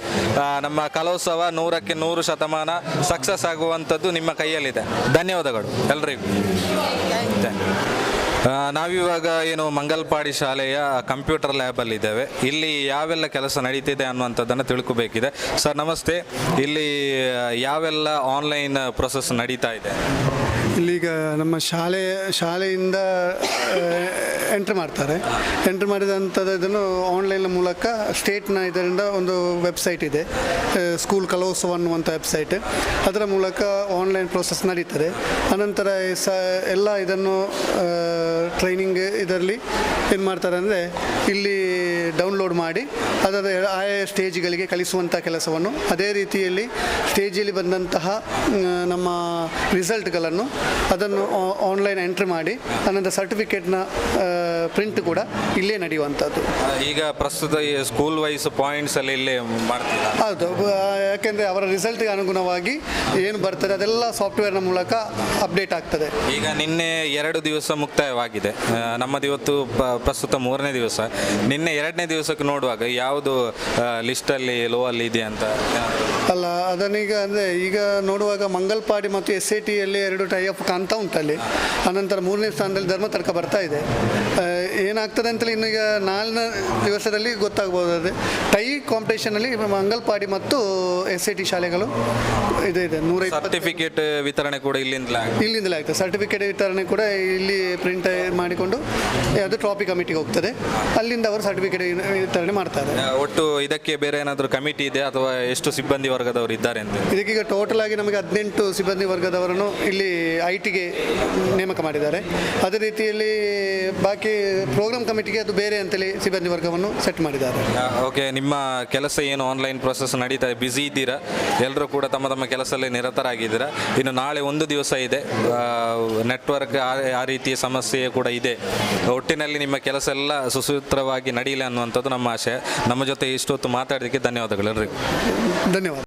ನಮ್ಮ ಕಲೋತ್ಸವ 100ಕ್ಕೆ 100 ಶತಮಾನ ಸಕ್ಸಸ್ ಆಗುವಂಥದ್ದು ನಿಮ್ಮ ಕೈಯಲ್ಲಿದೆ. ಧನ್ಯವಾದಗಳು ಎಲ್ರಿಗೂ. ನಾವಿವಾಗ ಏನು ಮಂಗಲ್ಪಾಡಿ ಶಾಲೆಯ ಕಂಪ್ಯೂಟರ್ ಲ್ಯಾಬಲ್ಲಿದ್ದೇವೆ. ಇಲ್ಲಿ ಯಾವೆಲ್ಲ ಕೆಲಸ ನಡೀತಿದೆ ಅನ್ನುವಂಥದ್ದನ್ನು ತಿಳ್ಕೋಬೇಕಿದೆ. ಸರ್ ನಮಸ್ತೆ, ಇಲ್ಲಿ ಯಾವೆಲ್ಲ ಆನ್ಲೈನ್ ಪ್ರೊಸೆಸ್ ನಡೀತಾ ಇದೆ? ಇಲ್ಲೀಗ ನಮ್ಮ ಶಾಲೆಯಿಂದ ಎಂಟ್ರಿ ಮಾಡ್ತಾರೆ. ಎಂಟ್ರಿ ಮಾಡಿದಂಥದ್ದು ಇದನ್ನು ಆನ್ಲೈನ್ ಮೂಲಕ ಸ್ಟೇಟ್ನ ಇದರಿಂದ ಒಂದು ವೆಬ್ಸೈಟ್ ಇದೆ, ಸ್ಕೂಲ್ ಕಲೋತ್ಸವ ಅನ್ನುವಂಥ ವೆಬ್ಸೈಟ್, ಅದರ ಮೂಲಕ ಆನ್ಲೈನ್ ಪ್ರೊಸೆಸ್ ನಡೀತದೆ. ಅನಂತರ ಎಲ್ಲ ಇದನ್ನು ಟ್ರೈನಿಂಗ್ ಇದರಲ್ಲಿ ಏನು ಮಾಡ್ತಾರೆ ಅಂದರೆ ಇಲ್ಲಿ ಡೌನ್ಲೋಡ್ ಮಾಡಿ ಅದರ ಆಯಾ ಸ್ಟೇಜ್ಗಳಿಗೆ ಕಳಿಸುವಂಥ ಕೆಲಸವನ್ನು, ಅದೇ ರೀತಿಯಲ್ಲಿ ಸ್ಟೇಜಲ್ಲಿ ಬಂದಂತಹ ನಮ್ಮ ರಿಸಲ್ಟ್ಗಳನ್ನು ಅದನ್ನು ಆನ್ಲೈನ್ ಎಂಟ್ರಿ ಮಾಡಿ ಅನಂತರ ಸರ್ಟಿಫಿಕೇಟ್ನ ಪ್ರಿಂಟ್ ಕೂಡ ಇಲ್ಲೇ ನಡೆಯುವಂಥದ್ದು. ಈಗ ಪ್ರಸ್ತುತ ಈ ಸ್ಕೂಲ್ ವೈಸ್ ಪಾಯಿಂಟ್ಸ್ ಅಲ್ಲಿ ಇಲ್ಲೇ ಮಾಡ್ತೀರಾ? ಹೌದು, ಯಾಕೆಂದರೆ ಅವರ ರಿಸಲ್ಟ್ಗೆ ಅನುಗುಣವಾಗಿ ಏನು ಬರ್ತದೆ ಅದೆಲ್ಲ ಸಾಫ್ಟ್ವೇರ್ನ ಮೂಲಕ ಅಪ್ಡೇಟ್ ಆಗ್ತದೆ. ಈಗ ನಿನ್ನೆ 2 ದಿವಸ ಮುಕ್ತಾಯವಾಗಿದೆ, ನಮ್ಮದು ಇವತ್ತು ಪ್ರಸ್ತುತ 3ನೇ ದಿವಸ. ನಿನ್ನೆ 2ನೇ ದಿವಸಕ್ಕೆ ನೋಡುವಾಗ ಯಾವುದು ಲಿಸ್ಟಲ್ಲಿ ಲೋ ಅಲ್ಲಿ ಇದೆ ಅಂತ? ಅಲ್ಲ, ಅದನ್ನೀಗ ಅಂದರೆ ಈಗ ನೋಡುವಾಗ ಮಂಗಲ್ಪಾಡಿ ಮತ್ತು ಎಸ್ ಎ ಟಿಯಲ್ಲಿ 2 ಟೈ ಅಪ್ ಕಾಣ್ತಾ ಉಂಟಲ್ಲಿ. ಅನಂತರ 3ನೇ ಸ್ಥಾನದಲ್ಲಿ ಧರ್ಮತರ್ಕ ಬರ್ತಾ ಇದೆ. ಏನಾಗ್ತದೆ ಅಂತೇಳಿ ಇನ್ನು ಈಗ 4ನೇ ದಿವಸದಲ್ಲಿ ಗೊತ್ತಾಗ್ಬೋದು. ಅದೇ ಟೈ ಕಾಂಪಿಟೇಷನಲ್ಲಿ ಮಂಗಲ್ಪಾಡಿ ಮತ್ತು ಎಸ್ ಎ ಟಿ ಶಾಲೆಗಳು ಇದೆ ಇದೆ. 120 ಸರ್ಟಿಫಿಕೇಟ್ ವಿತರಣೆ ಕೂಡ ಇಲ್ಲಿಂದಲೇ ಇಲ್ಲಿಂದಲೇ ಆಗ್ತದೆ. ಸರ್ಟಿಫಿಕೇಟ್ ವಿತರಣೆ ಕೂಡ ಇಲ್ಲಿ ಪ್ರಿಂಟ್ ಮಾಡಿಕೊಂಡು ಅದು ಟ್ರಾಫಿ ಕಮಿಟಿಗೆ ಹೋಗ್ತದೆ, ಅಲ್ಲಿಂದ ಅವರು ಸರ್ಟಿಫಿಕೇಟ್ ವಿತರಣೆ ಮಾಡ್ತಾರೆ. ಒಟ್ಟು ಇದಕ್ಕೆ ಬೇರೆ ಏನಾದರೂ ಕಮಿಟಿ ಇದೆ ಅಥವಾ ಎಷ್ಟು ಸಿಬ್ಬಂದಿ ವರ್ಗದವರು ಇದ್ದಾರೆ ಅಂತ? ಇದಕ್ಕೀಗ ಟೋಟಲ್ ಆಗಿ ನಮಗೆ 18 ಸಿಬ್ಬಂದಿ ವರ್ಗದವರನ್ನು ಇಲ್ಲಿ I ಟಿಗೆ ನೇಮಕ ಮಾಡಿದ್ದಾರೆ. ಅದೇ ರೀತಿಯಲ್ಲಿ ಬಾಕಿ ಪ್ರೋಗ್ರಾಮ್ ಕಮಿಟಿಗೆ ಅದು ಬೇರೆ ಅಂತೇಳಿ ಸಿಬ್ಬಂದಿ ವರ್ಗವನ್ನು ಸೆಟ್ ಮಾಡಿದ್ದಾರೆ. ಓಕೆ, ನಿಮ್ಮ ಕೆಲಸ ಏನು ಆನ್ಲೈನ್ ಪ್ರೊಸೆಸ್ ನಡೀತಾ ಇದೆ, ಬ್ಯುಸಿ ಇದ್ದೀರಾ, ಎಲ್ಲರೂ ಕೂಡ ತಮ್ಮ ತಮ್ಮ ಕೆಲಸದಲ್ಲಿ ನಿರತರಾಗಿದ್ದೀರಾ. ಇನ್ನು ನಾಳೆ ಒಂದು ದಿವಸ ಇದೆ, ನೆಟ್ವರ್ಕ್ ಆ ರೀತಿಯ ಸಮಸ್ಯೆ ಕೂಡ ಇದೆ. ಒಟ್ಟಿನಲ್ಲಿ ನಿಮ್ಮ ಕೆಲಸ ಎಲ್ಲ ಸುಸೂತ್ರವಾಗಿ ನಡೀಲಿ ಅನ್ನುವಂಥದ್ದು ನಮ್ಮ ಆಶಯ. ನಮ್ಮ ಜೊತೆ ಇಷ್ಟೊತ್ತು ಮಾತಾಡೋದಕ್ಕೆ ಧನ್ಯವಾದಗಳು ಎಲ್ರಿಗೂ. ಧನ್ಯವಾದ.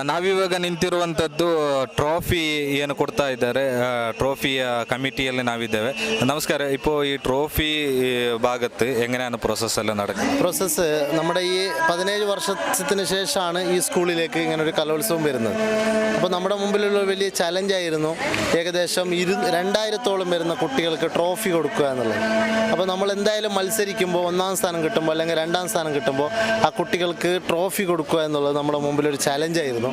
ನಾವಿವಾಗ ನಿಂತಿರುವಂಥದ್ದು ಟ್ರೋಫಿ ಏನು ಕೊಡ್ತಾ ಇದ್ದಾರೆ, ಟ್ರೋಫಿಯ ಕಮಿಟಿಯಲ್ಲಿ ನಾವಿದ್ದೇವೆ. ನಮಸ್ಕಾರ. ഇപ്പോൾ ഈ ട്രോഫി ഭാഗത്ത് എങ്ങനെയാണ് പ്രോസസ്സ് എല്ലാം നടക്കുന്നത്? പ്രോസസ്സ് നമ്മുടെ ഈ 17 വർഷത്തിന് ശേഷമാണ് ഈ സ്കൂളിലേക്ക് ഇങ്ങനെ ഒരു കലോത്സവം വരുന്നത്. അപ്പോൾ നമ്മുടെ മുമ്പിലുള്ള വലിയ ചലഞ്ചായിരുന്നു ഏകദേശം 2000-ഓളം വരുന്ന കുട്ടികൾക്ക് ട്രോഫി കൊടുക്കുക എന്നുള്ളത്. അപ്പോൾ നമ്മൾ എന്തായാലും മത്സരിക്കുമ്പോൾ 1ാം സ്ഥാനം കിട്ടുമ്പോൾ അല്ലെങ്കിൽ 2ാം സ്ഥാനം കിട്ടുമ്പോൾ ആ കുട്ടികൾക്ക് ട്രോഫി കൊടുക്കുക എന്നുള്ളത് നമ്മുടെ മുമ്പിലൊരു ചലഞ്ചായിരുന്നു.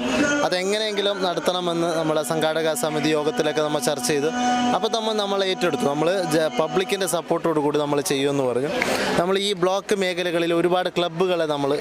അതെങ്ങനെയെങ്കിലും നടത്തണമെന്ന് നമ്മളെ സംഘാടക സമിതി യോഗത്തിലൊക്കെ നമ്മൾ ചർച്ച ചെയ്തു. അപ്പോൾ നമ്മൾ ഏറ്റെടുത്തു. നമ്മൾ പബ്ലിക്കിൻ്റെ സപ്പോർട്ടോടു കൂടി നമ്മൾ ചെയ്യുമെന്ന് പറഞ്ഞു. നമ്മൾ ഈ ബ്ലോക്ക് മേഖലകളിൽ ഒരുപാട് ക്ലബ്ബുകളെ നമ്മൾ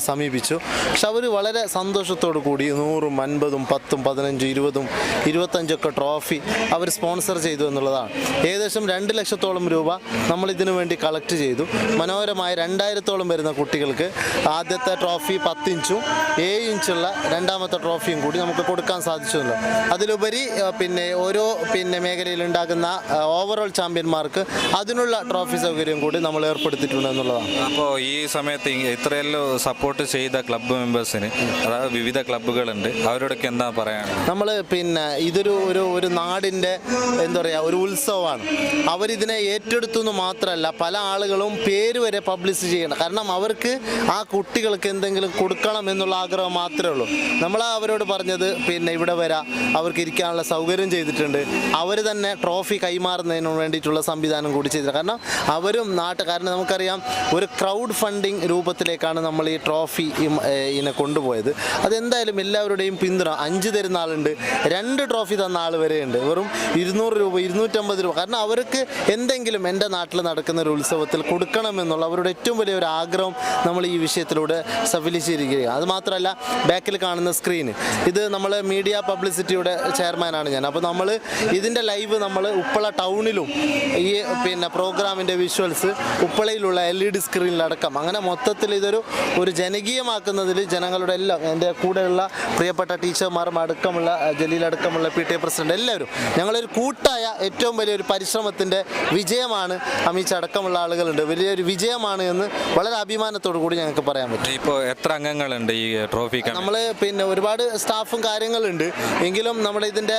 സമീപിച്ചു. പക്ഷെ അവർ വളരെ സന്തോഷത്തോടു കൂടി 100ഉം 50ഉം 10ഉം 15ഉം 20ഉം 25ഒക്കെ ട്രോഫി അവർ സ്പോൺസർ ചെയ്തു എന്നുള്ളതാണ്. ഏകദേശം 2 ലക്ഷത്തോളം രൂപ നമ്മളിതിനു വേണ്ടി കളക്ട് ചെയ്തു. മനോഹരമായ 2000-ഓളം വരുന്ന കുട്ടികൾക്ക് ആദ്യത്തെ ട്രോഫി 10 ഇഞ്ചും 7 ഇഞ്ചുള്ള രണ്ടാമത്തെ ട്രോഫിയും കൂടി നമുക്ക് കൊടുക്കാൻ സാധിച്ചല്ലോ. അതിലുപരി പിന്നെ ഓരോ പിന്നെ മേഖലയിലുണ്ടാകുന്ന ഓവറോൾ ചാമ്പ്യന്മാർക്ക് അതിനുള്ള ട്രോഫി സൗകര്യം കൂടി നമ്മൾ ഏർപ്പെടുത്തിയിട്ടുണ്ട് എന്നുള്ളതാണ്. അപ്പോൾ ഈ സമയത്ത് ഇത്രയെല്ലാം സപ്പോർട്ട് ചെയ്ത ക്ലബ്ബ് മെമ്പേഴ്സിന്, അതായത് വിവിധ ക്ലബ്ബുകളുണ്ട്, അവരോടൊക്കെ എന്താ പറയാനുള്ളത്? നമ്മൾ പിന്നെ ഇതൊരു ഒരു ഒരു നാടിൻ്റെ എന്താ പറയുക ഒരു ഉത്സവമാണ്. അവരിതിനെ ഏറ്റെടുത്തു എന്ന് മാത്രമല്ല, പല ആളുകളും പേര് വരെ പബ്ലിസിറ്റി ചെയ്യണം. കാരണം അവർക്ക് ആ കുട്ടികൾക്ക് എന്തെങ്കിലും കൊടുക്കണം എന്നുള്ള ആഗ്രഹം മാത്രമേ ഉള്ളൂ. നമ്മൾ അവരോട് പറഞ്ഞത് പിന്നെ ഇവിടെ വരാം, അവർക്ക് ഇരിക്കാനുള്ള സൗകര്യം ചെയ്തിട്ടുണ്ട്, അവർ തന്നെ ട്രോഫി കൈമാറുന്നതിന് വേണ്ടിയിട്ടുള്ള സംവിധാനം കൂടി ചെയ്തിട്ടുണ്ട്. കാരണം അവരും നാട്ടുകാരനെ നമുക്കറിയാം, ഒരു ക്രൗഡ് ഫണ്ടിങ് രൂപത്തിലേക്കാണ് നമ്മൾ ഈ ട്രോഫി ഇതിനെ കൊണ്ടുപോയത്. അതെന്തായാലും എല്ലാവരുടെയും പിന്തുണ, 5 തരുന്ന ആളുണ്ട്, 2 ട്രോഫി തന്ന ആൾ വരെയുണ്ട്, വെറും 200 രൂപ 250 രൂപ. കാരണം അവർക്ക് എന്തെങ്കിലും എൻ്റെ നാട്ടിൽ നടക്കുന്ന ഒരു ഉത്സവത്തിൽ കൊടുക്കണമെന്നുള്ള അവരുടെ ഏറ്റവും വലിയ ഒരു ആഗ്രഹം നമ്മൾ ഈ വിഷയത്തിലൂടെ സഫലീകരിക്കുകയാണ്. അതുമാത്രമല്ല, ബാക്കിൽ കാണുന്ന സ്ക്രീന്, ഇത് നമ്മൾ മീഡിയ പബ്ലിസിറ്റിയുടെ ചെയർമാനാണ് ഞാൻ. അപ്പോൾ നമ്മൾ ഇതിൻ്റെ ലൈവ് നമ്മൾ ഉപ്പള ടൗണിലും ഈ പിന്നെ പ്രോഗ്രാമിൻ്റെ വിഷ്വൽസ് ഉപ്പളയിലുള്ള LED സ്ക്രീനിലടക്കം, അങ്ങനെ മൊത്തത്തിൽ ഇതൊരു ഒരു ജനകീയമാക്കുന്നതിൽ ജനങ്ങളുടെ എല്ലാം, എൻ്റെ കൂടെയുള്ള പ്രിയപ്പെട്ട ടീച്ചർമാരും അടക്കമുള്ള ജലീലടക്കമുള്ള PTA president എല്ലാവരും ഞങ്ങളൊരു കൂട്ടായ ഏറ്റവും വലിയൊരു പരിശ്രമത്തിൻ്റെ വിജയമാണ്. അമീച്ച അടക്കമുള്ള ആളുകളുണ്ട്, വലിയൊരു വിജയമാണ് എന്ന് വളരെ അഭിമാനത്തോടു കൂടി ഞങ്ങൾക്ക് പറയാൻ പറ്റും. ഇപ്പോൾ എത്ര അംഗങ്ങളുണ്ട് ഈ ട്രോഫി? നമ്മൾ പിന്നെ ഒരുപാട് സ്റ്റാഫും കാര്യങ്ങളുണ്ട്, എങ്കിലും നമ്മുടെ ഇതിൻ്റെ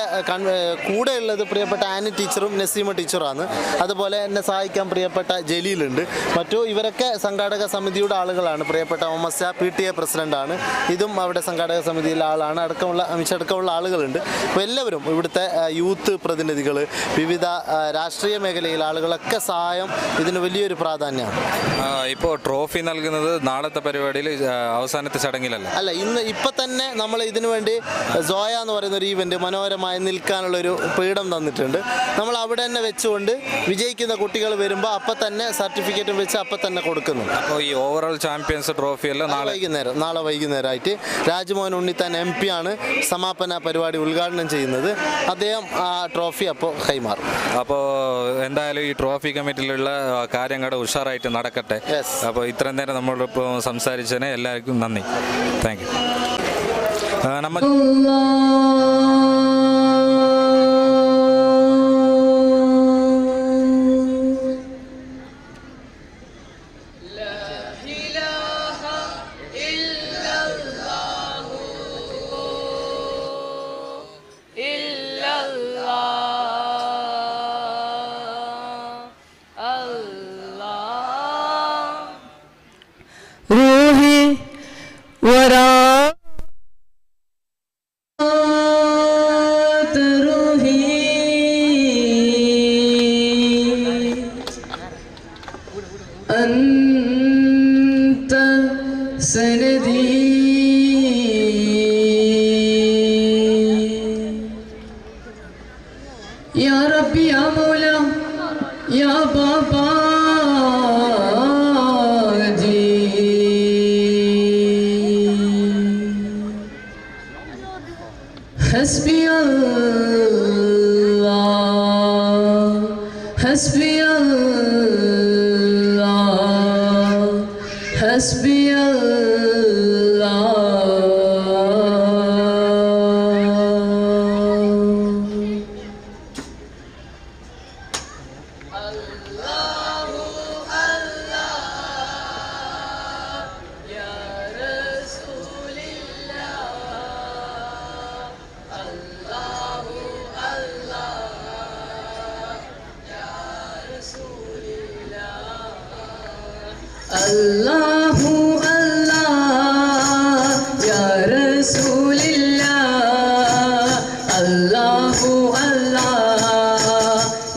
കൂടെയുള്ളത് പ്രിയപ്പെട്ട ആനി ടീച്ചറും നസീമ ടീച്ചറുമാണ്. അതുപോലെ എന്നെ സഹായിക്കാൻ പ്രിയപ്പെട്ട ജലീലുണ്ട്, മറ്റു ഇവരൊക്കെ സംഘാടക സമിതിയുടെ ആളുകളാണ്. പ്രിയപ്പെട്ട മുഹമ്മദ് ഷാ PTA പ്രസിഡൻ്റാണ്, ഇതും അവിടെ സംഘാടക സമിതിയിലെ ആളാണ്, അടക്കമുള്ള അമിത് അടക്കമുള്ള ആളുകളുണ്ട്. അപ്പോൾ എല്ലാവരും ഇവിടുത്തെ യൂത്ത് പ്രതിനിധികൾ, വിവിധ രാഷ്ട്രീയ മേഖലയിലെ ആളുകളൊക്കെ സഹായം ഇതിന് വലിയൊരു പ്രാധാന്യമാണ്. ഇപ്പോൾ ട്രോഫി നൽകുന്നത് നാളത്തെ പരിപാടിയിൽ അവസാനത്തെ ചടങ്ങിലല്ല? അല്ല, ഇന്ന് ഇപ്പം തന്നെ നമ്മൾ ഇതിനു വേണ്ടി സോയ എന്ന് പറയുന്ന ഒരു ഈവൻറ്റ് മനോഹരമായി നിൽക്കാനുള്ളൊരു പീഠം തന്നിട്ടുണ്ട്. നമ്മൾ അവിടെ തന്നെ വെച്ചുകൊണ്ട് വിജയിക്കുന്ന കുട്ടികൾ വരുമ്പോൾ അപ്പം തന്നെ സർട്ടിഫിക്കറ്റും വെച്ച് അപ്പം തന്നെ കൊടുക്കുന്നു. അപ്പോൾ ഈ ഓവറോൾ ചാമ്പ്യൻസ് ട്രോഫി എല്ലാം നാളെ വൈകുന്നേരം, നാളെ വൈകുന്നേരമായിട്ട് രാജ്മോഹൻ ഉണ്ണിത്താൻ MP ആണ് സമാപന പരിപാടി ഉദ്ഘാടനം ചെയ്യുന്നത്. അദ്ദേഹം ആ ട്രോഫി അപ്പോൾ കൈമാറും. അപ്പോൾ എന്തായാലും ഈ ട്രോഫി കമ്മിറ്റിയിലുള്ള കാര്യങ്ങളുടെ ഉഷാറായിട്ട് നടക്കട്ടെ. അപ്പോൾ ഇത്രയും നേരം നമ്മളിപ്പോൾ സംസാരിച്ചതിന് എല്ലാവർക്കും നന്ദി. Thank you. നമ്മൾ أنت سندي يا ربي يا مولا يا بابا جي حسبي الله حسبي الله حسبي الله. الله الله يا رسول الله الله الله يا رسول الله الله الله يا رسول الله الله الله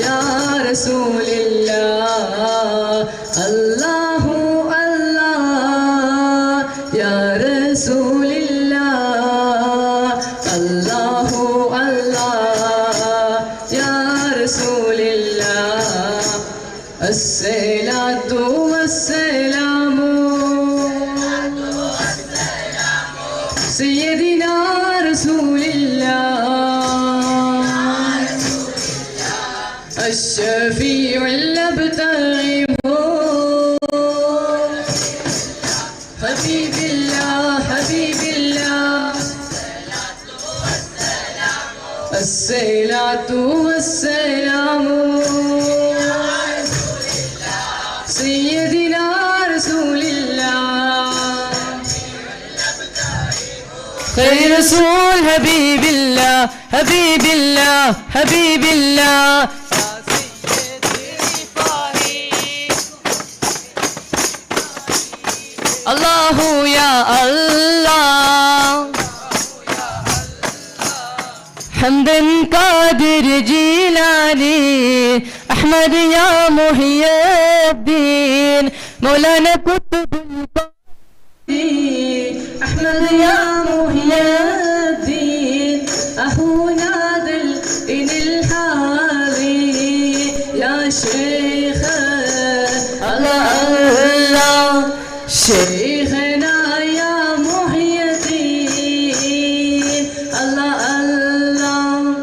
يا رسول الله الله الله يا رسول الله الله الله يا رسول الله. الصلاة والسلام سيدنا رسول الله الشفيع المبتغي حبيب الله حبيب الله. الصلاة والسلام سيدنا رسول الله خير رسول حبيب الله حبيب الله حبيب الله الله يا الله حمدا قادر جيلاني أحمد يا محي الدين مولانا كتب الدين أحمد يا محي الدين أخونا ذل إن الحالي يا شيخ الله الله شيخنا يا محي الدين الله الله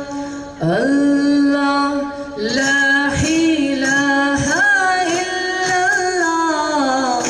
الله لا إله إلا الله.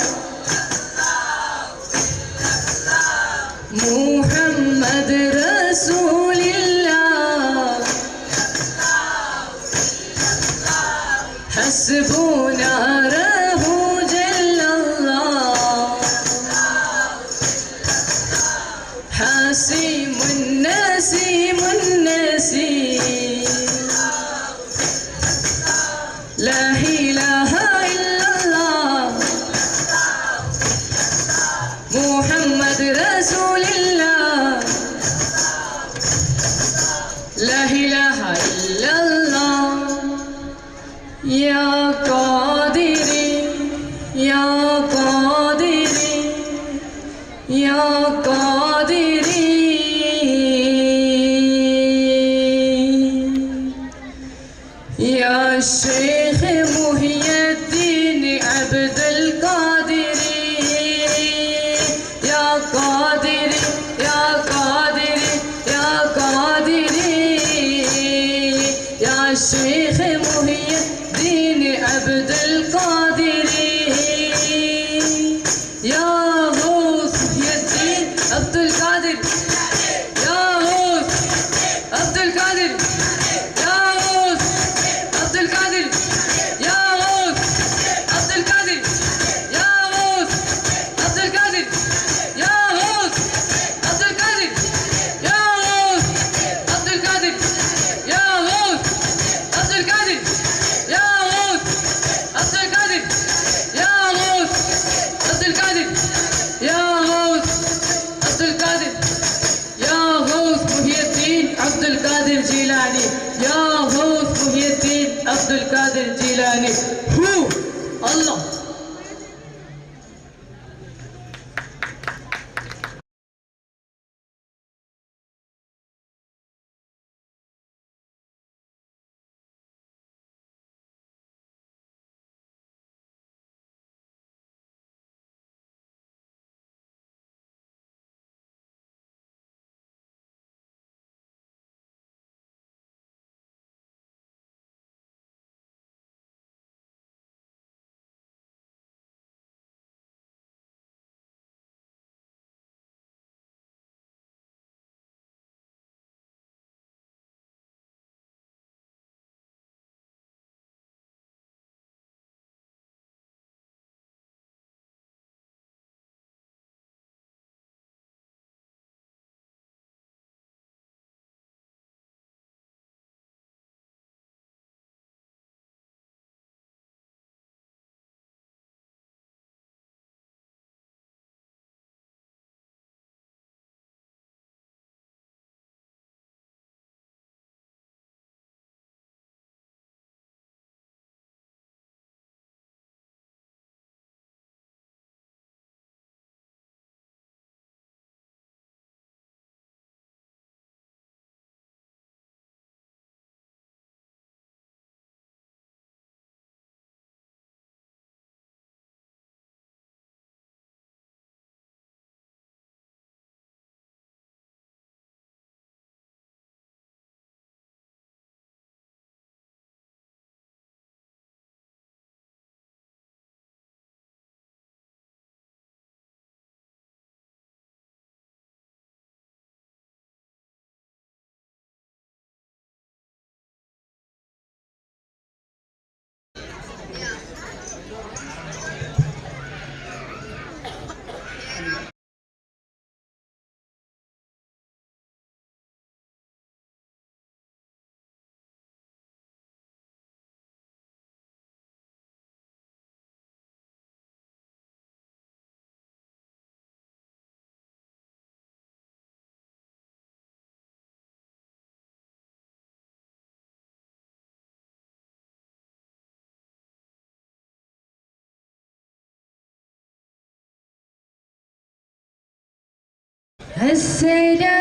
السلام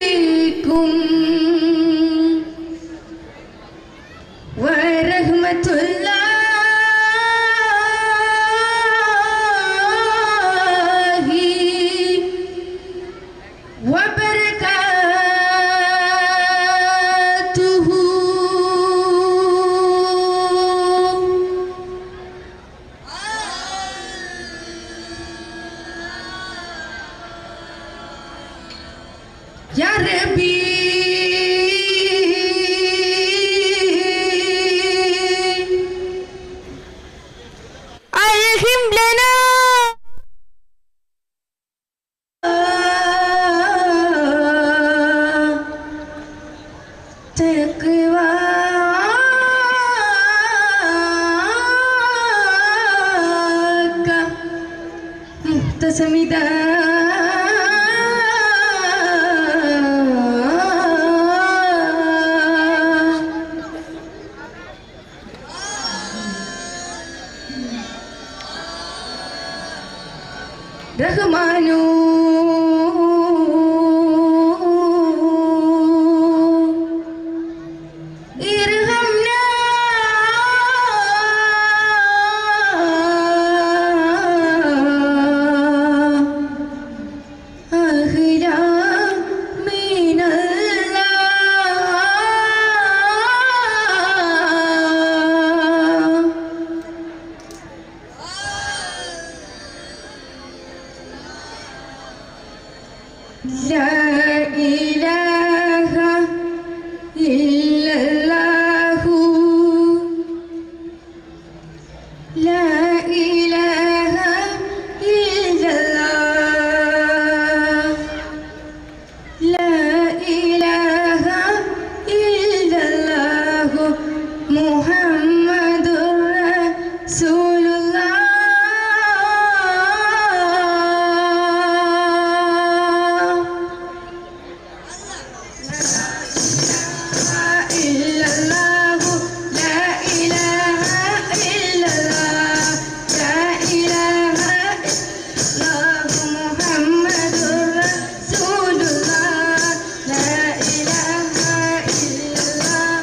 عليكم ورحمة الله وبركاته. يا ربي ألهم لنا تقواك مهتسمدا رحمن ارحمنا أهلا من الله. لا إله إلا الله، لا إله إلا الله، لا إله إلا الله، محمد رسول الله. إلا الله، لا إله إلا الله، لا إله إلا الله، محمد رسول الله، لا إله إلا الله.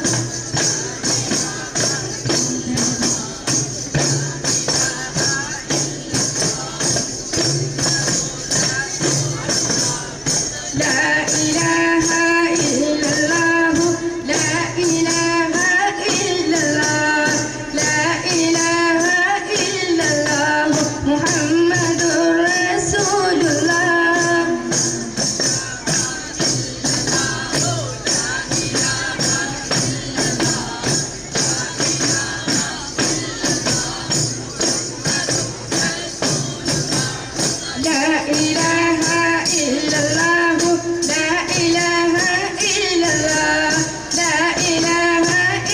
لا إله إلا الله، لا إله إلا الله، لا إله إلا الله، محمد رسول الله. لا إله إلا الله، لا إله إلا الله، لا إله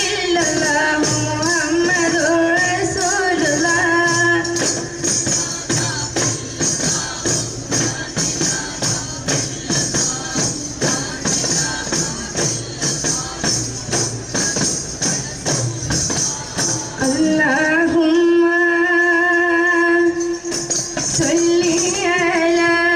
إلا الله، محمد رسول الله. اللهم صل على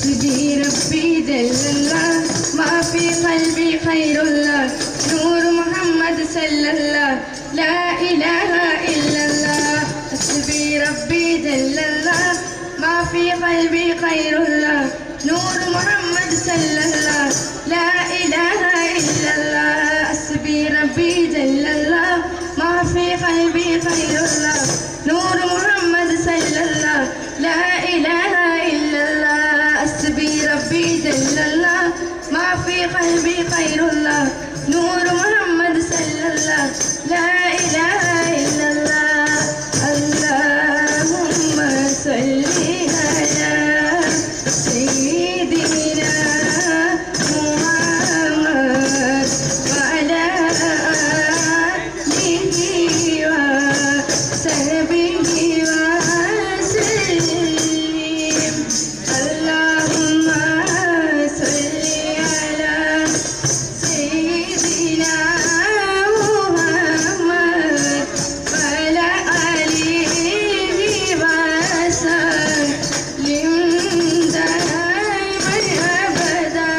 حسبي ربي جل الله ما في قلبي خير الله نور محمد صلى الله لا إله إلا الله. حسبي ربي جل الله ما في قلبي خير الله نور محمد صلى الله لا إله إلا الله. حسبي ربي جل الله ما في قلبي خير الله نور محمد صلى الله لا إله إلا الله. حسبي ربي جل الله ما في قلبي خير الله نور محمد صلى الله لا إله إلا الله. اللهم صل على سيدنا محمد وعلى آله وصحبه وسلم. اللهم صل على سيدنا محمد وعلى آله وسلم دائما أبدا.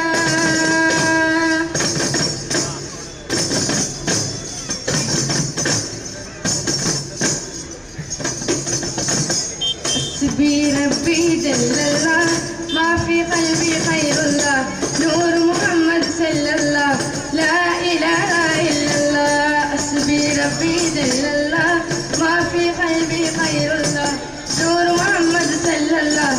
حسبي ربي جل الله ما في قلبي خير الله نور محمد صلى الله لا إله إلا الله. حسبي ربي جل الله ما في قلبي خير الله نور محمد صلى الله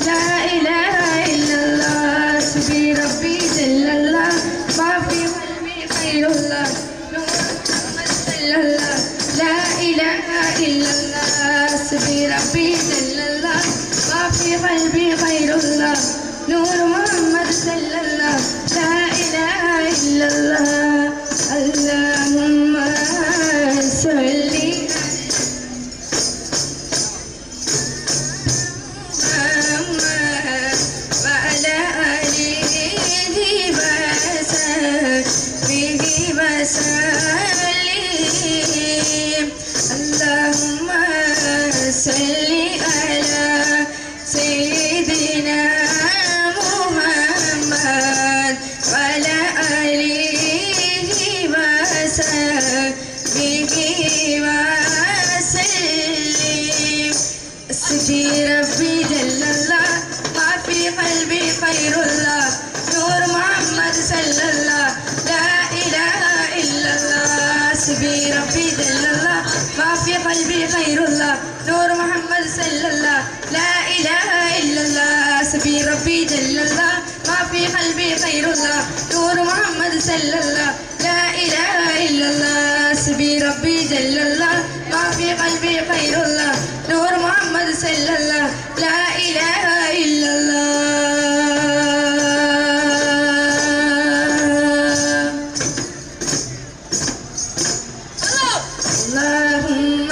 لا إله إلا الله. حسبي ربي جل الله ما في قلبي خير الله نور محمد صلى الله لا إله إلا الله. حسبي ربي جل الله ما في قلبي غير الله نور محمد صلى الله لا إله إلا الله. اللهم صل محمد وعلى آله وصحبه وسلم. اللهم صل على سيدنا محمد وعلى آله وصحبه وسلم. حسبي ربي جل الله ما في قلبي خير الله نور محمد صلى الله لا إله إلا الله. حسبي ربي جل الله ما في قلبي خير الله نور محمد صلى الله لا إله إلا الله. حسبي ربي جل الله ما في قلبي خير الله نور محمد صلى الله لا إله إلا الله. حسبي ربي جل الله ما في قلبي خير الله نور محمد صلى الله لا إله إلا الله. اللهم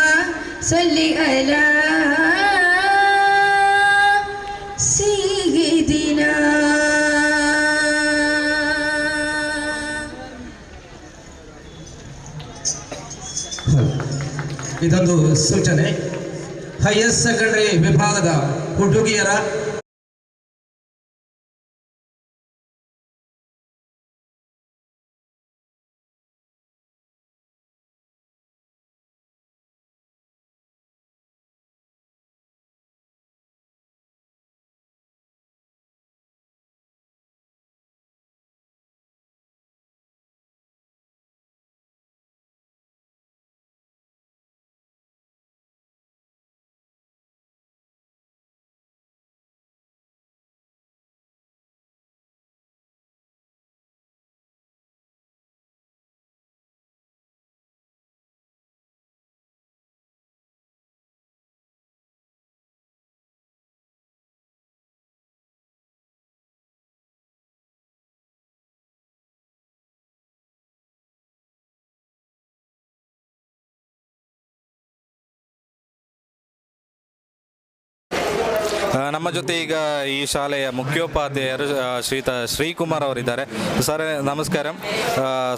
صل على سيدنا ಇದೊಂದು ಸೂಚನೆ. ಹೈಯರ್ ಸೆಕೆಂಡರಿ ವಿಭಾಗದ ಹುಡುಗಿಯರ ನಮ್ಮ ಜೊತೆ ಈಗ ಈ ಶಾಲೆಯ ಮುಖ್ಯೋಪಾಧ್ಯಾಯರು ಶ್ರೀತ ಶ್ರೀಕುಮಾರ್ ಅವರಿದ್ದಾರೆ. ಸರ್, നമസ്കാരം.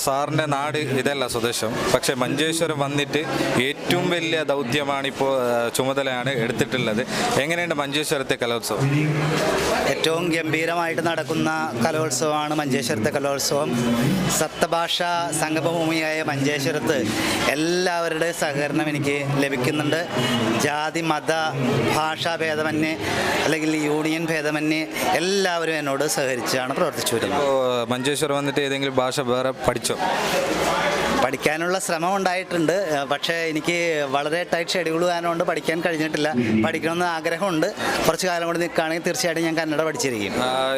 സാറിൻ്റെ നാട് ഇതല്ല സ്വദേശം, പക്ഷേ മഞ്ചേശ്വരം വന്നിട്ട് ഏറ്റവും വലിയ ദൗത്യമാണ് ഇപ്പോൾ ചുമതലയാണ് എടുത്തിട്ടുള്ളത്. എങ്ങനെയുണ്ട് മഞ്ചേശ്വരത്തെ കലോത്സവം? ഏറ്റവും ഗംഭീരമായിട്ട് നടക്കുന്ന കലോത്സവമാണ് മഞ്ചേശ്വരത്തെ കലോത്സവം. സപ്തഭാഷ സംഗമഭൂമിയായ മഞ്ചേശ്വരത്ത് എല്ലാവരുടെയും സഹകരണം എനിക്ക് ലഭിക്കുന്നുണ്ട്. ജാതി മത ഭാഷാ ഭേദമന്യേ അല്ലെങ്കിൽ യൂണിയൻ ഭേദമന്യേ എല്ലാവരും എന്നോട് സഹകരിച്ചാണ് പ്രവർത്തിച്ചു വരുന്നത്. ഇപ്പോൾ മഞ്ചേശ്വരം വന്നിട്ട് ഏതെങ്കിലും ഭാഷ വേറെ പഠിച്ചോ? പഠിക്കാനുള്ള ശ്രമം ഉണ്ടായിട്ടുണ്ട്. പക്ഷേ എനിക്ക് വളരെ ടൈറ്റ് ഷെഡ്യൂൾ ആയതുകൊണ്ട് പഠിക്കാൻ കഴിഞ്ഞിട്ടില്ല. പഠിക്കണമെന്ന് ആഗ്രഹമുണ്ട്. കുറച്ച് കാലം കൂടി നിൽക്കുകയാണെങ്കിൽ തീർച്ചയായിട്ടും ഞാൻ കന്നഡ പഠിച്ചിരിക്കും.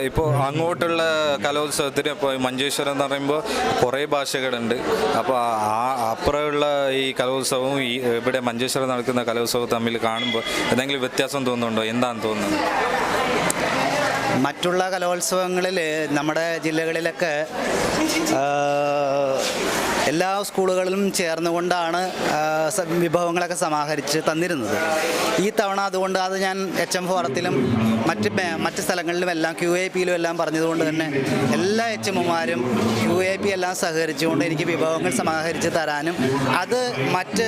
ഇപ്പോൾ അങ്ങോട്ടുള്ള കലോത്സവത്തിന് ഇപ്പോൾ മഞ്ചേശ്വരം എന്ന് പറയുമ്പോൾ കുറേ ഭാഷകളുണ്ട്. അപ്പോൾ ആ അപ്പുറമുള്ള ഈ കലോത്സവവും ഈ ഇവിടെ മഞ്ചേശ്വരം നടക്കുന്ന കലോത്സവവും തമ്മിൽ കാണുമ്പോൾ എന്തെങ്കിലും വ്യത്യാസം തോന്നുന്നുണ്ടോ? എന്താണ് തോന്നുന്നത്? മറ്റുള്ള കലോത്സവങ്ങളിൽ നമ്മുടെ ജില്ലകളിലൊക്കെ എല്ലാ സ്കൂളുകളിലും ചേർന്നുകൊണ്ടാണ് വിഭവങ്ങളൊക്കെ സമാഹരിച്ച് തന്നിരുന്നത്. ഈ തവണ അതുകൊണ്ട് അത് ഞാൻ എച്ച് എം ഫോറത്തിലും മറ്റ് മറ്റ് സ്ഥലങ്ങളിലും എല്ലാം ക്യു എ പിയിലും എല്ലാം പറഞ്ഞതുകൊണ്ട് തന്നെ എല്ലാ എച്ച് എമ്മുമാരും ക്യു എ പി എല്ലാം സഹകരിച്ചുകൊണ്ട് എനിക്ക് വിഭവങ്ങൾ സമാഹരിച്ച് തരാനും അത് മറ്റ്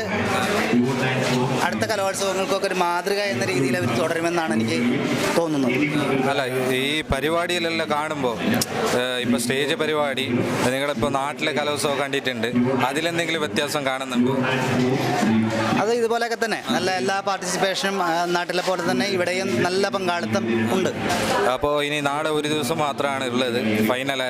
അടുത്ത കലോത്സവങ്ങൾക്കൊക്കെ ഒരു മാതൃക എന്ന രീതിയിൽ അവർ തുടരുമെന്നാണ് എനിക്ക് തോന്നുന്നത്. അല്ല, ഈ പരിപാടിയിലെല്ലാം കാണുമ്പോൾ ഇപ്പോൾ സ്റ്റേജ് പരിപാടി നിങ്ങളിപ്പോൾ നാട്ടിലെ കലോത്സവം കണ്ടിട്ടുണ്ട്, അതിലെന്തെങ്കിലും വ്യത്യാസം കാണുന്നുണ്ടോ? അത് ഇതുപോലെയൊക്കെ തന്നെ നല്ല എല്ലാ പാർട്ടിസിപ്പേഷനും നാട്ടിലെ പോലെ തന്നെ ഇവിടെയും നല്ല പങ്കാളിത്തം ഉണ്ട്. അപ്പോൾ ഇനി നാളെ ഒരു ദിവസം മാത്രമാണ് ഉള്ളത്, ഫൈനൽ,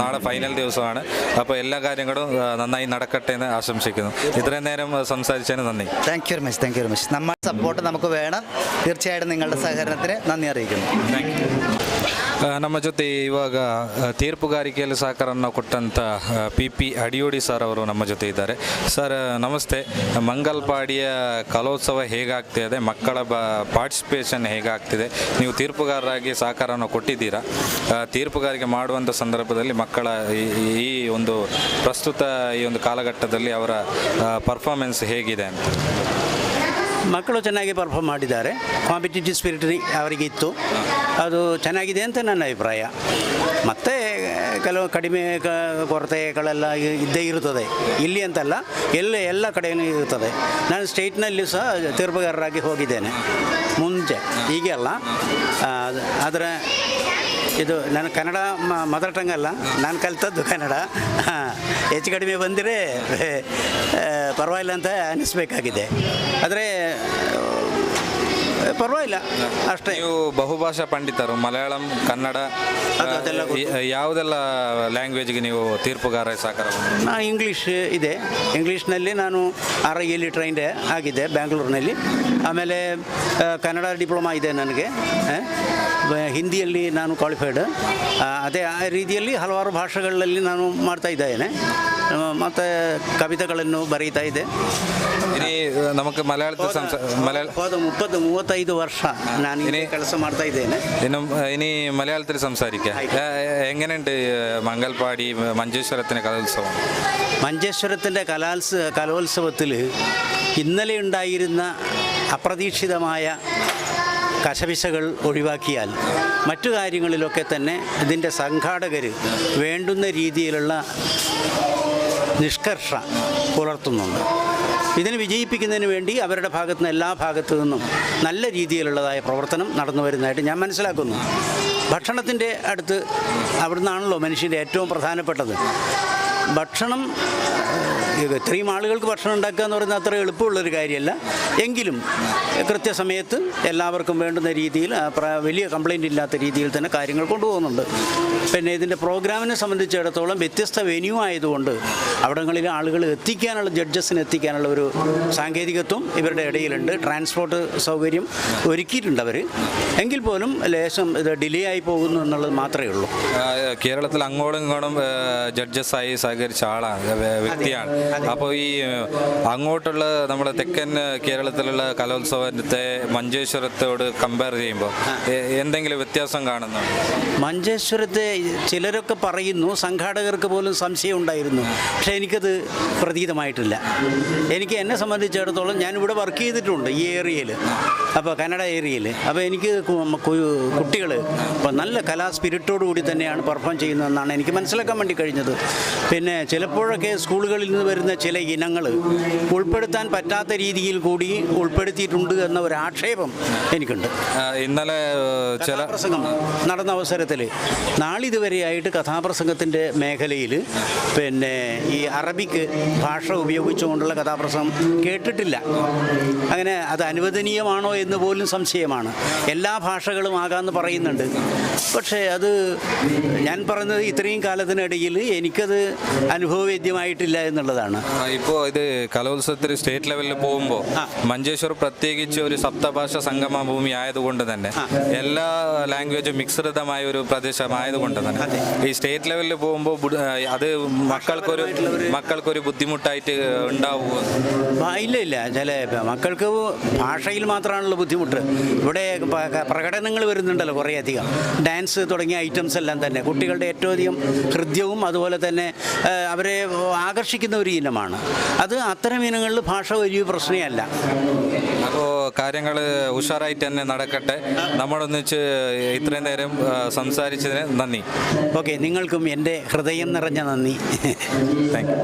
നാളെ ഫൈനൽ ദിവസമാണ്. അപ്പോൾ എല്ലാ കാര്യങ്ങളും നന്നായി നടക്കട്ടെ എന്ന് ആശംസിക്കുന്നു. ഇത്രയും നേരം സംസാരിച്ചതിന് നന്ദി. Thank you very much, thank you very much. നമ്മുടെ സപ്പോർട്ട് നമുക്ക് വേണം. തീർച്ചയായിട്ടും നിങ്ങളുടെ സഹകരണത്തിന് നന്ദി അറിയിക്കുന്നു. Thank you. ನಮ್ಮ ಜೊತೆ ಇವಾಗ ತೀರ್ಪುಗಾರಿಕೆಯಲ್ಲಿ ಸಹಕಾರವನ್ನು ಕೊಟ್ಟಂಥ ಪಿ ಪಿ ಅಡಿಯೋಡಿ ಸರ್ ಅವರು ನಮ್ಮ ಜೊತೆ ಇದ್ದಾರೆ. ಸರ್, ನಮಸ್ತೆ. ಮಂಗಲ್ಪಾಡಿಯ ಕಲೋತ್ಸವ ಹೇಗಾಗ್ತಿದೆ, ಮಕ್ಕಳ ಪಾರ್ಟಿಸಿಪೇಷನ್ ಹೇಗಾಗ್ತಿದೆ, ನೀವು ತೀರ್ಪುಗಾರರಾಗಿ ಸಹಕಾರವನ್ನು ಕೊಟ್ಟಿದ್ದೀರಾ. ತೀರ್ಪುಗಾರಿಕೆ ಮಾಡುವಂಥ ಸಂದರ್ಭದಲ್ಲಿ ಮಕ್ಕಳ ಈ ಒಂದು ಪ್ರಸ್ತುತ ಈ ಒಂದು ಕಾಲಘಟ್ಟದಲ್ಲಿ ಅವರ ಪರ್ಫಾರ್ಮೆನ್ಸ್ ಹೇಗಿದೆ ಅಂತ? ಮಕ್ಕಳು ಚೆನ್ನಾಗಿ ಪರ್ಫಾರ್ಮ್ ಮಾಡಿದ್ದಾರೆ. ಕಾಂಪಿಟೇಟಿವ್ ಸ್ಪಿರಿಟ್ ಅವರಿಗೆ ಇತ್ತು, ಅದು ಚೆನ್ನಾಗಿದೆ ಅಂತ ನನ್ನ ಅಭಿಪ್ರಾಯ. ಮತ್ತು ಕೆಲವು ಕಡಿಮೆ ಕೊರತೆಗಳೆಲ್ಲ ಇದ್ದೇ ಇರುತ್ತದೆ, ಇಲ್ಲಿ ಅಂತಲ್ಲ, ಎಲ್ಲ ಕಡೆಯೂ ಇರುತ್ತದೆ. ನಾನು ಸ್ಟೇಟ್ನಲ್ಲಿ ಸಹ ತೀರ್ಪುಗಾರರಾಗಿ ಹೋಗಿದ್ದೇನೆ ಮುಂಚೆ, ಹೀಗೆ ಅಲ್ಲ. ಆದರೆ ಇದು ನನ್ನ ಕನ್ನಡ ಮದರ್ ಟಂಗ್ ಅಲ್ಲ, ನಾನು ಕಲಿತದ್ದು ಕನ್ನಡ. ಹೆಚ್ಚು ಕಡಿಮೆ ಬಂದರೆ ಪರವಾಗಿಲ್ಲ ಅಂತ ಅನ್ನಿಸ್ಬೇಕಾಗಿದೆ, ಆದರೆ ಪರವಾಗಿಲ್ಲ ಅಷ್ಟೇ. ನೀವು ಬಹುಭಾಷಾ ಪಂಡಿತರು, ಮಲಯಾಳಂ, ಕನ್ನಡ, ಯಾವುದೆಲ್ಲ ಲ್ಯಾಂಗ್ವೇಜ್ಗೆ ನೀವು ತೀರ್ಪುಗಾರ ಸಹಕಾರ? ನಾನು ಇಂಗ್ಲೀಷ್ ಇದೆ, ಇಂಗ್ಲೀಷ್ನಲ್ಲಿ ನಾನು ಆರ್ I ಎಲ್ಲಿ ಟ್ರೈನ್ಡ್ ಆಗಿದ್ದೆ ಬ್ಯಾಂಗ್ಳೂರಿನಲ್ಲಿ. ಆಮೇಲೆ ಕನ್ನಡ ಡಿಪ್ಲೊಮಾ ಇದೆ ನನಗೆ, ಹಿಂದಿಯಲ್ಲಿ ನಾನು ಕ್ವಾಲಿಫೈಡ್. ಅದೇ ಆ ರೀತಿಯಲ್ಲಿ ಹಲವಾರು ಭಾಷೆಗಳಲ್ಲಿ ನಾನು ಮಾಡ್ತಾ ಇದ್ದೇನೆ. ಮತ್ತು ಕವಿತೆಗಳನ್ನು ಬರೀತಾ ಇದ್ದೆ. ഇനി നമുക്ക് മലയാളത്തിൽ മലയാള ಹೋದ 30-35 ವರ್ಷ ನಾನು ಇಲ್ಲಿ ಕೆಲಸ ಮಾಡ್ತಾ ಇದ್ದೇನೆ. ഇനി മലയാളത്തിൽ സംസാരിക്കാം. എങ്ങനെയുണ്ട് മംഗൽപാടി മഞ്ചേശ്വരത്തിന് കലോത്സവം? മഞ്ചേശ്വരത്തിൻ്റെ കലോത്സവത്തിൽ ഇന്നലെ ഉണ്ടായിരുന്ന അപ്രതീക്ഷിതമായ കശപിശകൾ ഒഴിവാക്കിയാൽ മറ്റു കാര്യങ്ങളിലൊക്കെ തന്നെ ഇതിൻ്റെ സംഘാടകർ വേണ്ടുന്ന രീതിയിലുള്ള നിഷ്കർഷ പുലർത്തുന്നുണ്ട്. ഇതിനെ വിജയിപ്പിക്കുന്നതിന് വേണ്ടി അവരുടെ ഭാഗത്തു നിന്ന് എല്ലാ ഭാഗത്തു നിന്നും നല്ല രീതിയിലുള്ളതായ പ്രവർത്തനം നടന്നു വരുന്നതായിട്ട് ഞാൻ മനസ്സിലാക്കുന്നു. ഭക്ഷണത്തിൻ്റെ അടുത്ത് അവിടുന്നാണല്ലോ മനുഷ്യൻ്റെ ഏറ്റവും പ്രധാനപ്പെട്ടത്. ഭക്ഷണം ഇത്രയും ആളുകൾക്ക് ഭക്ഷണം ഉണ്ടാക്കുക എന്ന് പറയുന്നത് അത്ര എളുപ്പമുള്ളൊരു കാര്യമല്ല. എങ്കിലും കൃത്യസമയത്ത് എല്ലാവർക്കും വേണ്ടുന്ന രീതിയിൽ വലിയ കംപ്ലൈൻറ്റ് ഇല്ലാത്ത രീതിയിൽ തന്നെ കാര്യങ്ങൾ കൊണ്ടുപോകുന്നുണ്ട്. പിന്നെ ഇതിൻ്റെ പ്രോഗ്രാമിനെ സംബന്ധിച്ചിടത്തോളം വ്യത്യസ്ത വെന്യൂ ആയതുകൊണ്ട് അവിടങ്ങളിൽ ആളുകൾ എത്തിക്കാനുള്ള, ജഡ്ജസിന് എത്തിക്കാനുള്ള ഒരു സാങ്കേതികത്വം ഇവരുടെ ഇടയിലുണ്ട്. ട്രാൻസ്പോർട്ട് സൗകര്യം ഒരുക്കിയിട്ടുണ്ട് അവർ. എങ്കിൽ പോലും ലേശം ഇത് ഡിലേ ആയി പോകുന്നു എന്നുള്ളത് മാത്രമേ ഉള്ളൂ. കേരളത്തിൽ അങ്ങോട്ടും ഇങ്ങോട്ടും ജഡ്ജസ്സായി സഹകരിച്ച ആളാണ്, വ്യക്തിയാണ്. അപ്പോൾ ഈ അങ്ങോട്ടുള്ള നമ്മുടെ തെക്കൻ കേരളത്തിലുള്ള കലോത്സവത്തെ മഞ്ചേശ്വരത്തോട് കമ്പയർ ചെയ്യുമ്പോൾ എന്തെങ്കിലും വ്യത്യാസം കാണുന്നുണ്ടോ? മഞ്ചേശ്വരത്തെ ചിലരൊക്കെ പറയുന്നു, സംഘാടകർക്ക് പോലും സംശയം ഉണ്ടായിരുന്നു. പക്ഷേ എനിക്കത് പ്രതീതമായിട്ടില്ല. എനിക്ക് എന്നെ സംബന്ധിച്ചിടത്തോളം ഞാനിവിടെ വർക്ക് ചെയ്തിട്ടുണ്ട് ഈ ഏരിയയിൽ, അപ്പോൾ കന്നഡ ഏരിയയിൽ. അപ്പോൾ എനിക്ക് കുട്ടികൾ അപ്പോൾ നല്ല കലാ സ്പിരിറ്റോടു കൂടി തന്നെയാണ് പെർഫോം ചെയ്യുന്നതെന്നാണ് എനിക്ക് മനസ്സിലാക്കാൻ വേണ്ടി കഴിഞ്ഞത്. പിന്നെ ചിലപ്പോഴൊക്കെ സ്കൂളുകളിൽ നിന്ന് വരുന്ന ചില ഇനങ്ങൾ ഉൾപ്പെടുത്താൻ പറ്റാത്ത രീതിയിൽ കൂടി ഉൾപ്പെടുത്തിയിട്ടുണ്ട് എന്ന ഒരു ആക്ഷേപം എനിക്കുണ്ട്. ഇന്നലെ ചില കഥാപ്രസംഗം നടന്ന അവസരത്തിൽ നാളിതുവരെയായിട്ട് കഥാപ്രസംഗത്തിൻ്റെ മേഖലയിൽ പിന്നെ ഈ അറബിക്ക് ഭാഷ ഉപയോഗിച്ചുകൊണ്ടുള്ള കഥാപ്രസംഗം കേട്ടിട്ടില്ല. അങ്ങനെ അത് അനുവദനീയമാണോ എന്ന് പോലും സംശയമാണ്. എല്ലാ ഭാഷകളും ആകാമെന്ന് പറയുന്നുണ്ട്. പക്ഷേ അത് ഞാൻ പറയുന്നത് ഇത്രയും കാലത്തിനിടയിൽ എനിക്കത് അനുഭവവേദ്യമായിട്ടില്ല എന്നുള്ളതാണ്. ഇപ്പോൾ ഇത് കലോത്സവത്തിൽ സ്റ്റേറ്റ് ലെവലിൽ പോകുമ്പോൾ മഞ്ചേശ്വർ പ്രത്യേകിച്ച് ഒരു സപ്തഭാഷ സംഗമ ഭൂമി ആയതുകൊണ്ട് തന്നെ എല്ലാ ലാംഗ്വേജും മിശ്രിതമായ ഒരു പ്രദേശമായതുകൊണ്ട് തന്നെ ഈ സ്റ്റേറ്റ് ലെവലിൽ പോകുമ്പോൾ അത് മക്കൾക്കൊരു ബുദ്ധിമുട്ടായിട്ട് ഉണ്ടാവുമോ? ഇല്ല ഇല്ല, ചില മക്കൾക്ക് ഭാഷയിൽ മാത്രമാണല്ലോ ബുദ്ധിമുട്ട്. ഇവിടെ പ്രകടനങ്ങൾ വരുന്നുണ്ടല്ലോ കുറേയധികം, ഡാൻസ് തുടങ്ങിയ ഐറ്റംസ് എല്ലാം തന്നെ കുട്ടികളുടെ ഏറ്റവും അധികം ഹൃദ്യവും അതുപോലെ തന്നെ അവരെ ആകർഷിക്കുന്ന ഒരു ഇനമാണ് അത്. അത്തരം ഇനങ്ങളിൽ ഭാഷ വലിയ പ്രശ്നമല്ല. അപ്പോൾ കാര്യങ്ങൾ ഉഷാറായിട്ട് തന്നെ നടക്കട്ടെ. നമ്മളൊന്നിച്ച് ഇത്രയും നേരം സംസാരിച്ചതിന് നന്ദി. ഓക്കെ, നിങ്ങൾക്കും എൻ്റെ ഹൃദയം നിറഞ്ഞ നന്ദി. Thank you.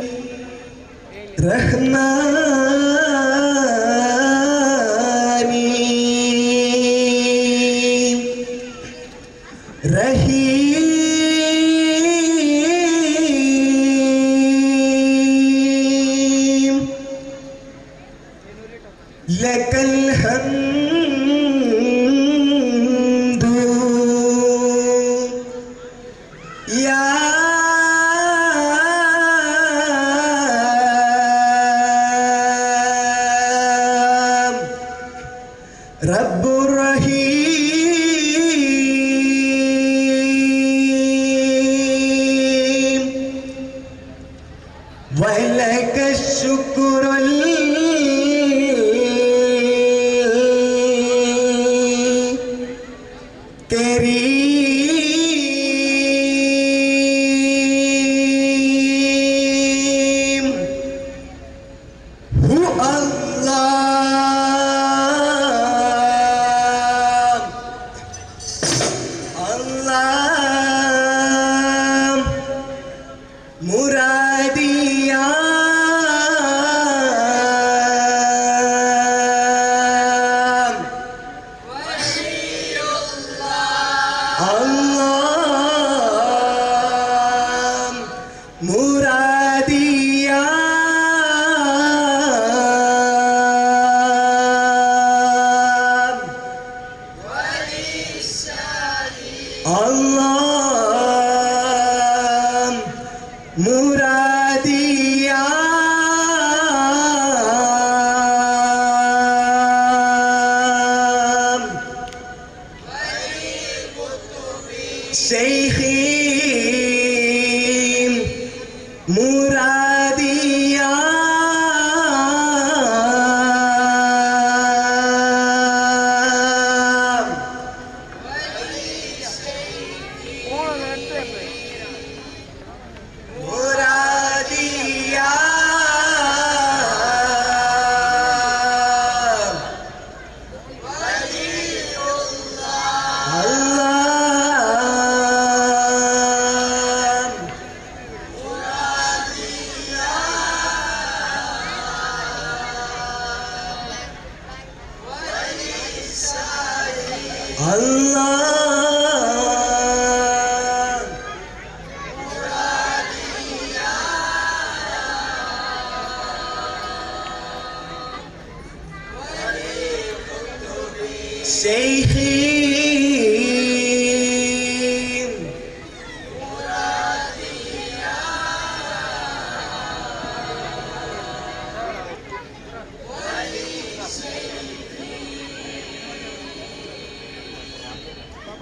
رحيم لك الحمد يا رب الرحيم ولك الشكر الكريم هو الله الله മുറാദിയാ അല്ലാഹ് മുറാദിയാ അല്ലാഹ് മുറാദിയാ ശൈഖീ മുറാദിയാ മുറാദിയാ അല്ലാഹ് അല്ലാഹ് ശൈഖീ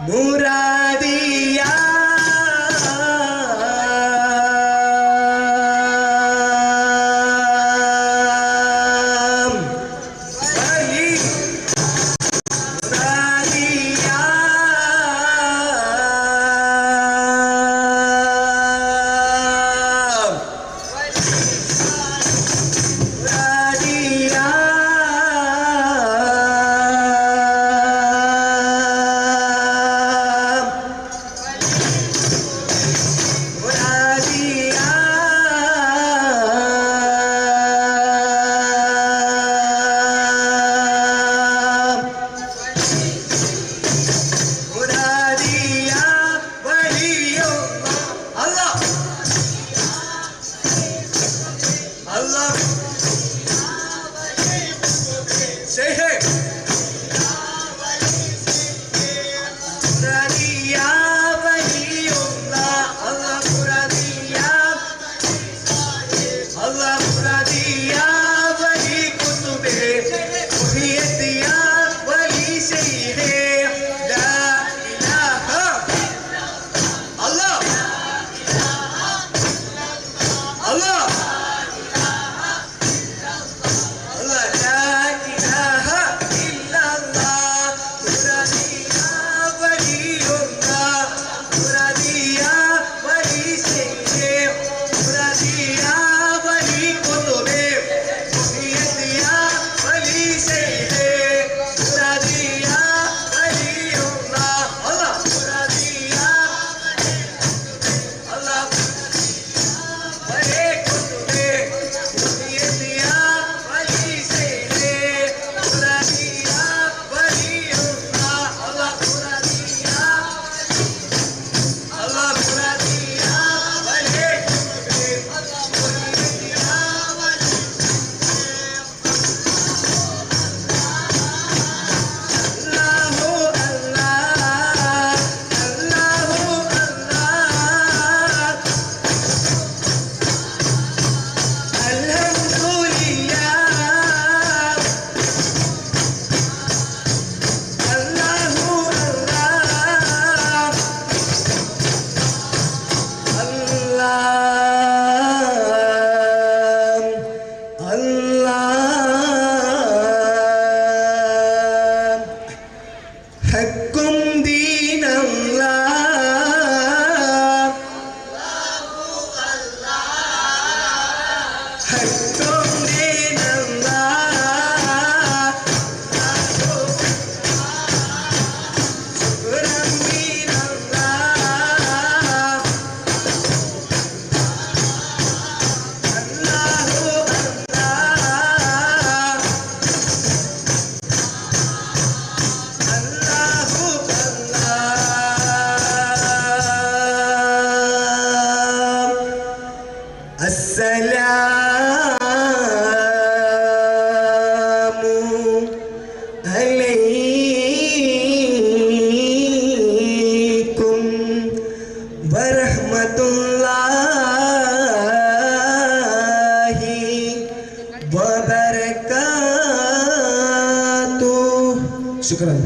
മുറാദിയാ ಶುಕ್ರನ್.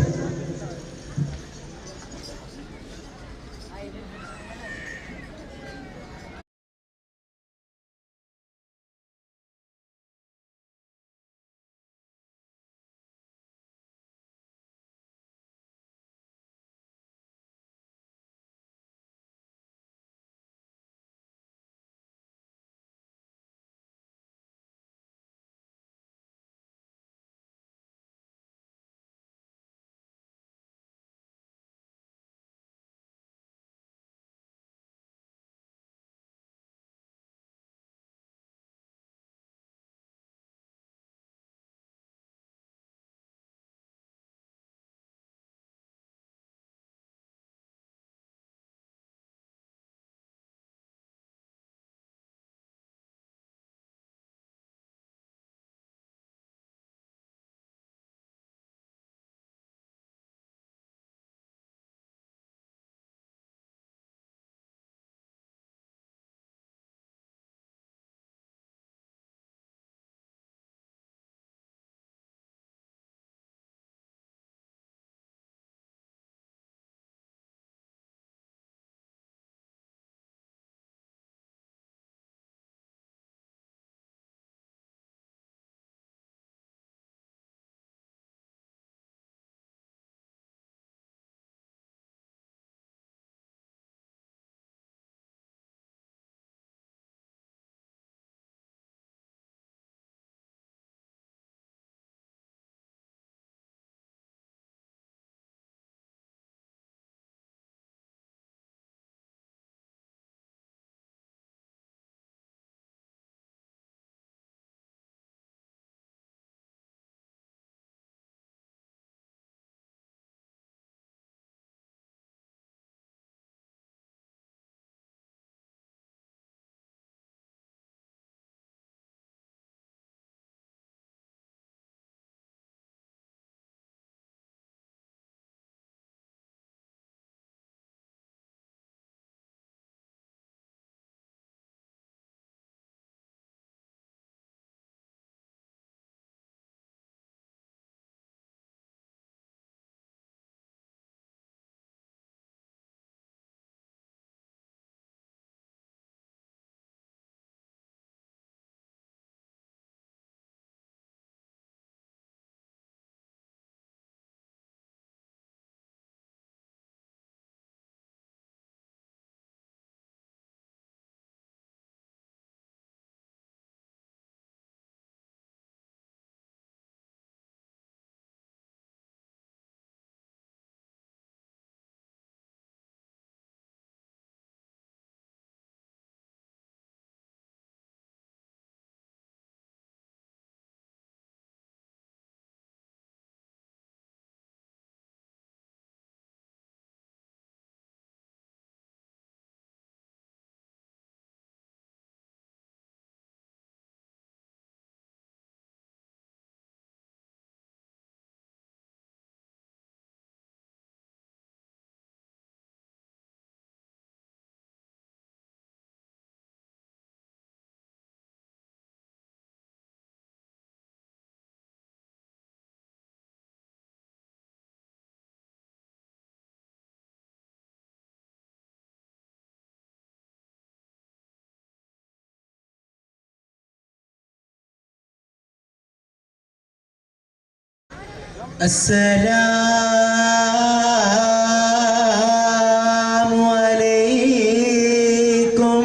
السلام عليكم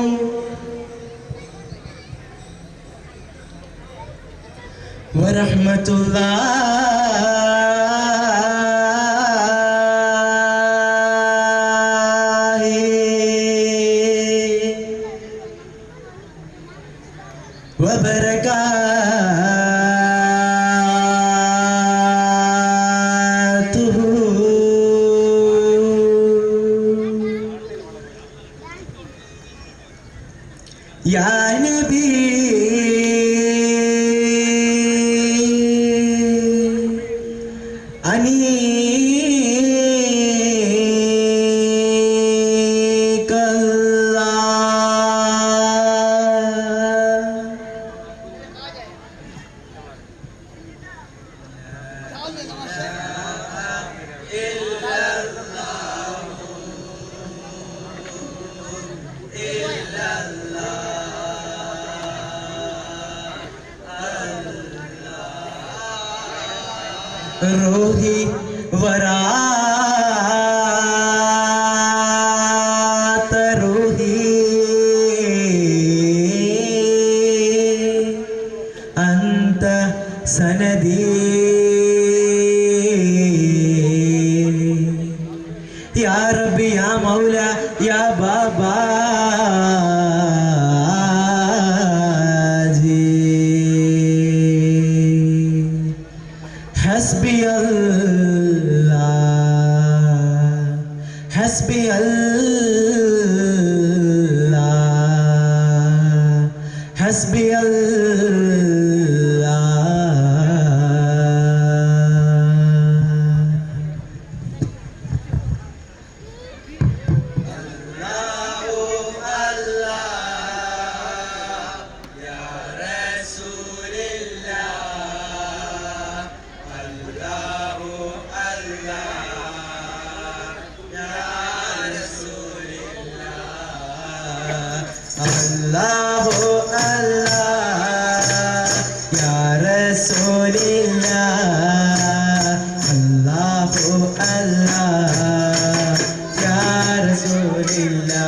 ورحمة الله وبركاته. يا نبي أنيك الله रूही वरात रूही अंत सनदी या रब्बी या मौला या बाबा जी हस्बी अल्लाह हस्बी अल्लाह हस्बी अल्लाह। अल्लाह अल्लाह या रसूलिल्लाह अल्लाह अल्लाह या रसूलिल्लाह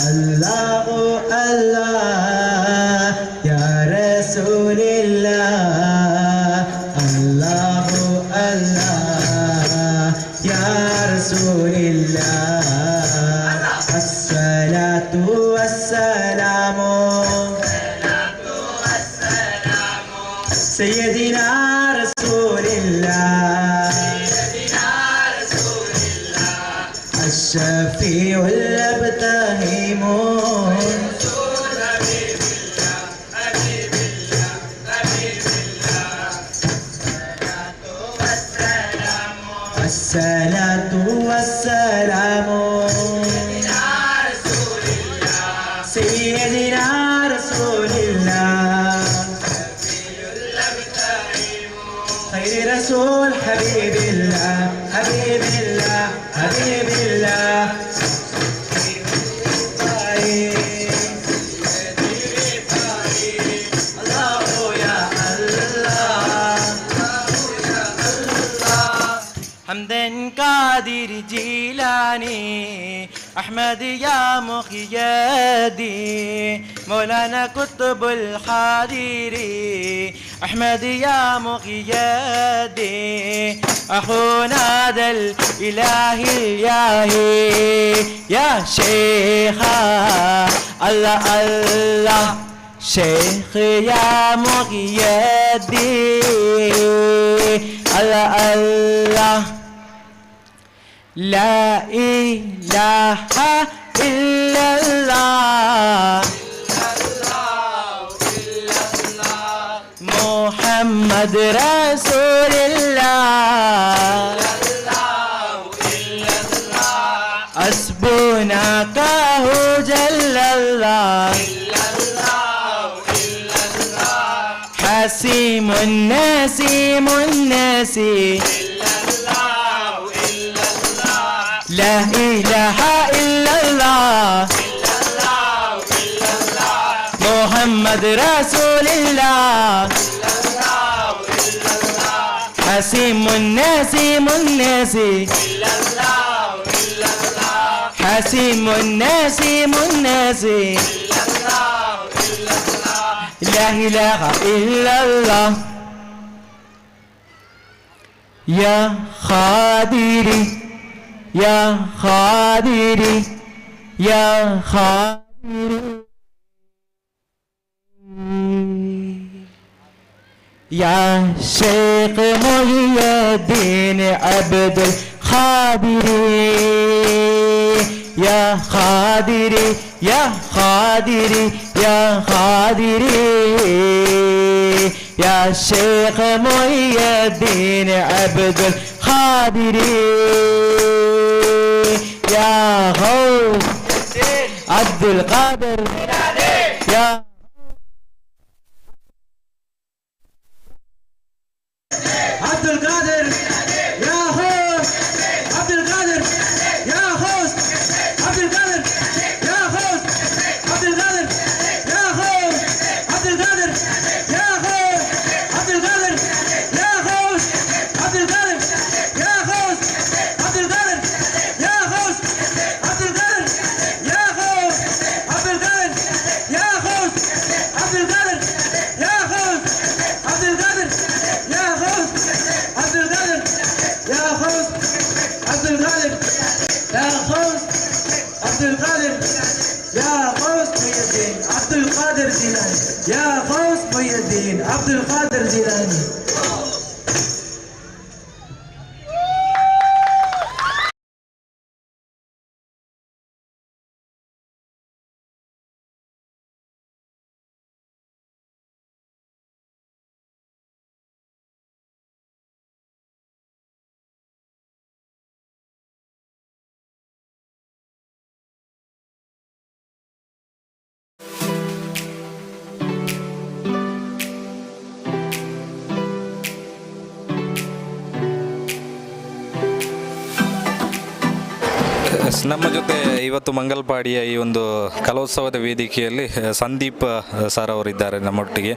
अल्लाह अल्लाह या रसूलिल्लाह अल्लाह अल्लाह या रसूलिल्लाह। अस्सलातु वस्सलामु सय्यदिना रसूलिल्लाह अश्शफीउल अब्तहीमु अस्सलातु वस्सलामु सय्यदिना रसूलिल्लाह खैर रसूल हबीबिल्लाह हबीबिल्लाह हबीबिल्लाह। हमदन कादिर जीलानी अहमद या मुखियदी मौलाना कुतुबुल हादिरी अहमद या मुखियदी अखूना दल इलाही याही या शेखा अल्लाह अल्लाह शेख या मुखियदी अल्लाह अल्लाह ला इलाहा इल्लल्लाह मोहम्मद रसूलुल्लाह हस्बुना काहु जल्लल्लाह हसीमुन नसीमुन नसी ला इलाहा इल्लल्लाह मोहम्मद रसूलुल्लाह हसीमुन नसीमुन नसी हसीमुन नसीमुन नसी ला इलाहा इल्लल्लाह। या खादिरी या खादिरी या खादिरी या शेख मुहियद्दीन अब्दुल खादिरी या खादिरी या खादिरी या खादिरी या शेख मुहियद्दीन अब्दुल खादिरी या गौस अब्दुल कादिर या अब्दुल कादिर या गौस अब्दुल कादिर या गौस अब्दुल कादिर या गौस अब्दुल कादिर या गौस अब्दुल कादिर या गौस अब्दुल कादिर या Ghaus Abdul Qadir, Ya Ghaus Muhyiddin Abdul Qadir Jilani, Ya Ghaus Muhyiddin Abdul Qadir Jilani. Yes, ನಮ್ಮ ಜೊತೆ ಇವತ್ತು ಮಂಗಲ್ಪಾಡಿಯ ಈ ಒಂದು ಕಲೋತ್ಸವದ ವೇದಿಕೆಯಲ್ಲಿ ಸಂದೀಪ್ ಸರ್ ಅವರಿದ್ದಾರೆ ನಮ್ಮೊಟ್ಟಿಗೆ.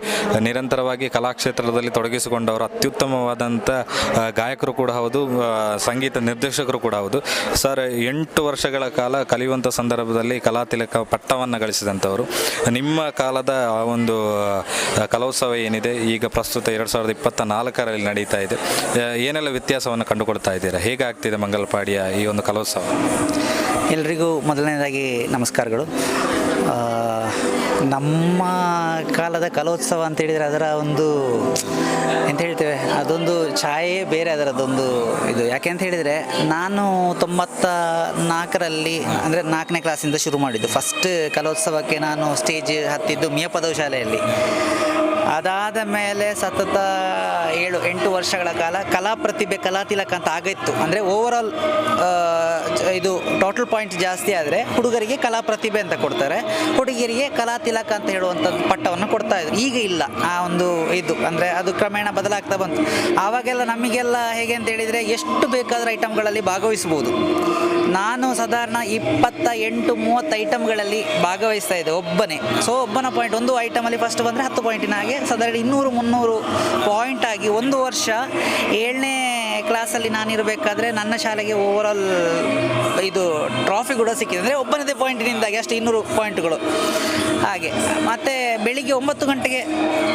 ನಿರಂತರವಾಗಿ ಕಲಾಕ್ಷೇತ್ರದಲ್ಲಿ ತೊಡಗಿಸಿಕೊಂಡವರು, ಅತ್ಯುತ್ತಮವಾದಂಥ ಗಾಯಕರು ಕೂಡ ಹೌದು, ಸಂಗೀತ ನಿರ್ದೇಶಕರು ಕೂಡ ಹೌದು. ಸರ್, 8 ವರ್ಷಗಳ ಕಾಲ ಕಲಿಯುವಂಥ ಸಂದರ್ಭದಲ್ಲಿ ಕಲಾತಿಲಕ ಪಟ್ಟವನ್ನು ಗಳಿಸಿದಂಥವರು. ನಿಮ್ಮ ಕಾಲದ ಆ ಒಂದು ಕಲೋತ್ಸವ ಏನಿದೆ ಈಗ ಪ್ರಸ್ತುತ 2024ರಲ್ಲಿ ನಡೀತಾ ಇದೆ, ಏನೆಲ್ಲ ವ್ಯತ್ಯಾಸವನ್ನು ಕಂಡುಕೊಳ್ತಾ ಇದ್ದೀರಾ, ಹೇಗಾಗ್ತಿದೆ ಮಂಗಲ್ಪಾಡಿಯ ಈ ಒಂದು ಕಲೋತ್ಸವ? ಎಲ್ರಿಗೂ ಮೊದಲನೇದಾಗಿ ನಮಸ್ಕಾರಗಳು. ನಮ್ಮ ಕಾಲದ ಕಲೋತ್ಸವ ಅಂತೇಳಿದರೆ ಅದರ ಒಂದು ಎಂತ ಹೇಳ್ತೇವೆ, ಅದೊಂದು ಛಾಯೆ ಬೇರೆ, ಅದರದ್ದೊಂದು ಇದು. ಯಾಕೆ ಅಂತ ಹೇಳಿದರೆ ನಾನು 94ರಲ್ಲಿ ಅಂದರೆ 4ನೇ ಕ್ಲಾಸಿಂದ ಶುರು ಮಾಡಿದ್ದು. ಫಸ್ಟ್ ಕಲೋತ್ಸವಕ್ಕೆ ನಾನು ಸ್ಟೇಜ್ ಹತ್ತಿದ್ದು ಮಿಯಪದವು ಶಾಲೆಯಲ್ಲಿ. ಅದಾದ ಮೇಲೆ ಸತತ 7-8 ವರ್ಷಗಳ ಕಾಲ ಕಲಾ ಪ್ರತಿಭೆ ಕಲಾತಿಲಕ ಅಂತ ಆಗಿತ್ತು. ಅಂದರೆ ಓವರಾಲ್ ಇದು ಟೋಟಲ್ ಪಾಯಿಂಟ್ ಜಾಸ್ತಿ ಆದರೆ ಹುಡುಗರಿಗೆ ಕಲಾ ಪ್ರತಿಭೆ ಅಂತ ಕೊಡ್ತಾರೆ, ಹುಡುಗಿಯರಿಗೆ ಕಲಾತಿಲಕ ಅಂತ ಹೇಳುವಂಥದ್ದು ಪಟ್ಟವನ್ನು ಕೊಡ್ತಾ ಇದ್ರು. ಈಗ ಇಲ್ಲ ಆ ಒಂದು ಇದು, ಅಂದರೆ ಅದು ಕ್ರಮೇಣ ಬದಲಾಗ್ತಾ ಬಂತು. ಆವಾಗೆಲ್ಲ ನಮಗೆಲ್ಲ ಹೇಗೆ ಅಂತ ಹೇಳಿದರೆ ಎಷ್ಟು ಬೇಕಾದರೂ ಐಟಮ್ಗಳಲ್ಲಿ ಭಾಗವಹಿಸ್ಬೋದು. ನಾನು ಸಾಧಾರಣ 28-30 ಐಟಮ್ಗಳಲ್ಲಿ ಭಾಗವಹಿಸ್ತಾ ಇದ್ದೆ ಒಬ್ಬನೇ. ಸೊ ಒಬ್ಬನ ಪಾಯಿಂಟ್ ಒಂದು ಐಟಮಲ್ಲಿ ಫಸ್ಟ್ ಬಂದರೆ 10 ಪಾಯಿಂಟಿನ ಹಾಗೆ ಸಾಧಾರಣ 200-300 ಪಾಯಿಂಟ್ ಆಗಿ ಒಂದು ವರ್ಷ 7ನೇ ಕ್ಲಾಸಲ್ಲಿ ನಾನಿರಬೇಕಾದ್ರೆ ನನ್ನ ಶಾಲೆಗೆ ಓವರಾಲ್ ಇದು ಟ್ರಾಫಿ ಕೂಡ ಸಿಕ್ಕಿದೆ. ಅಂದರೆ ಒಬ್ಬನದೇ ಪಾಯಿಂಟಿನಿಂದಾಗಿ ಅಷ್ಟು 200 ಪಾಯಿಂಟ್ಗಳು ಹಾಗೆ. ಮತ್ತು ಬೆಳಿಗ್ಗೆ 9 ಗಂಟೆಗೆ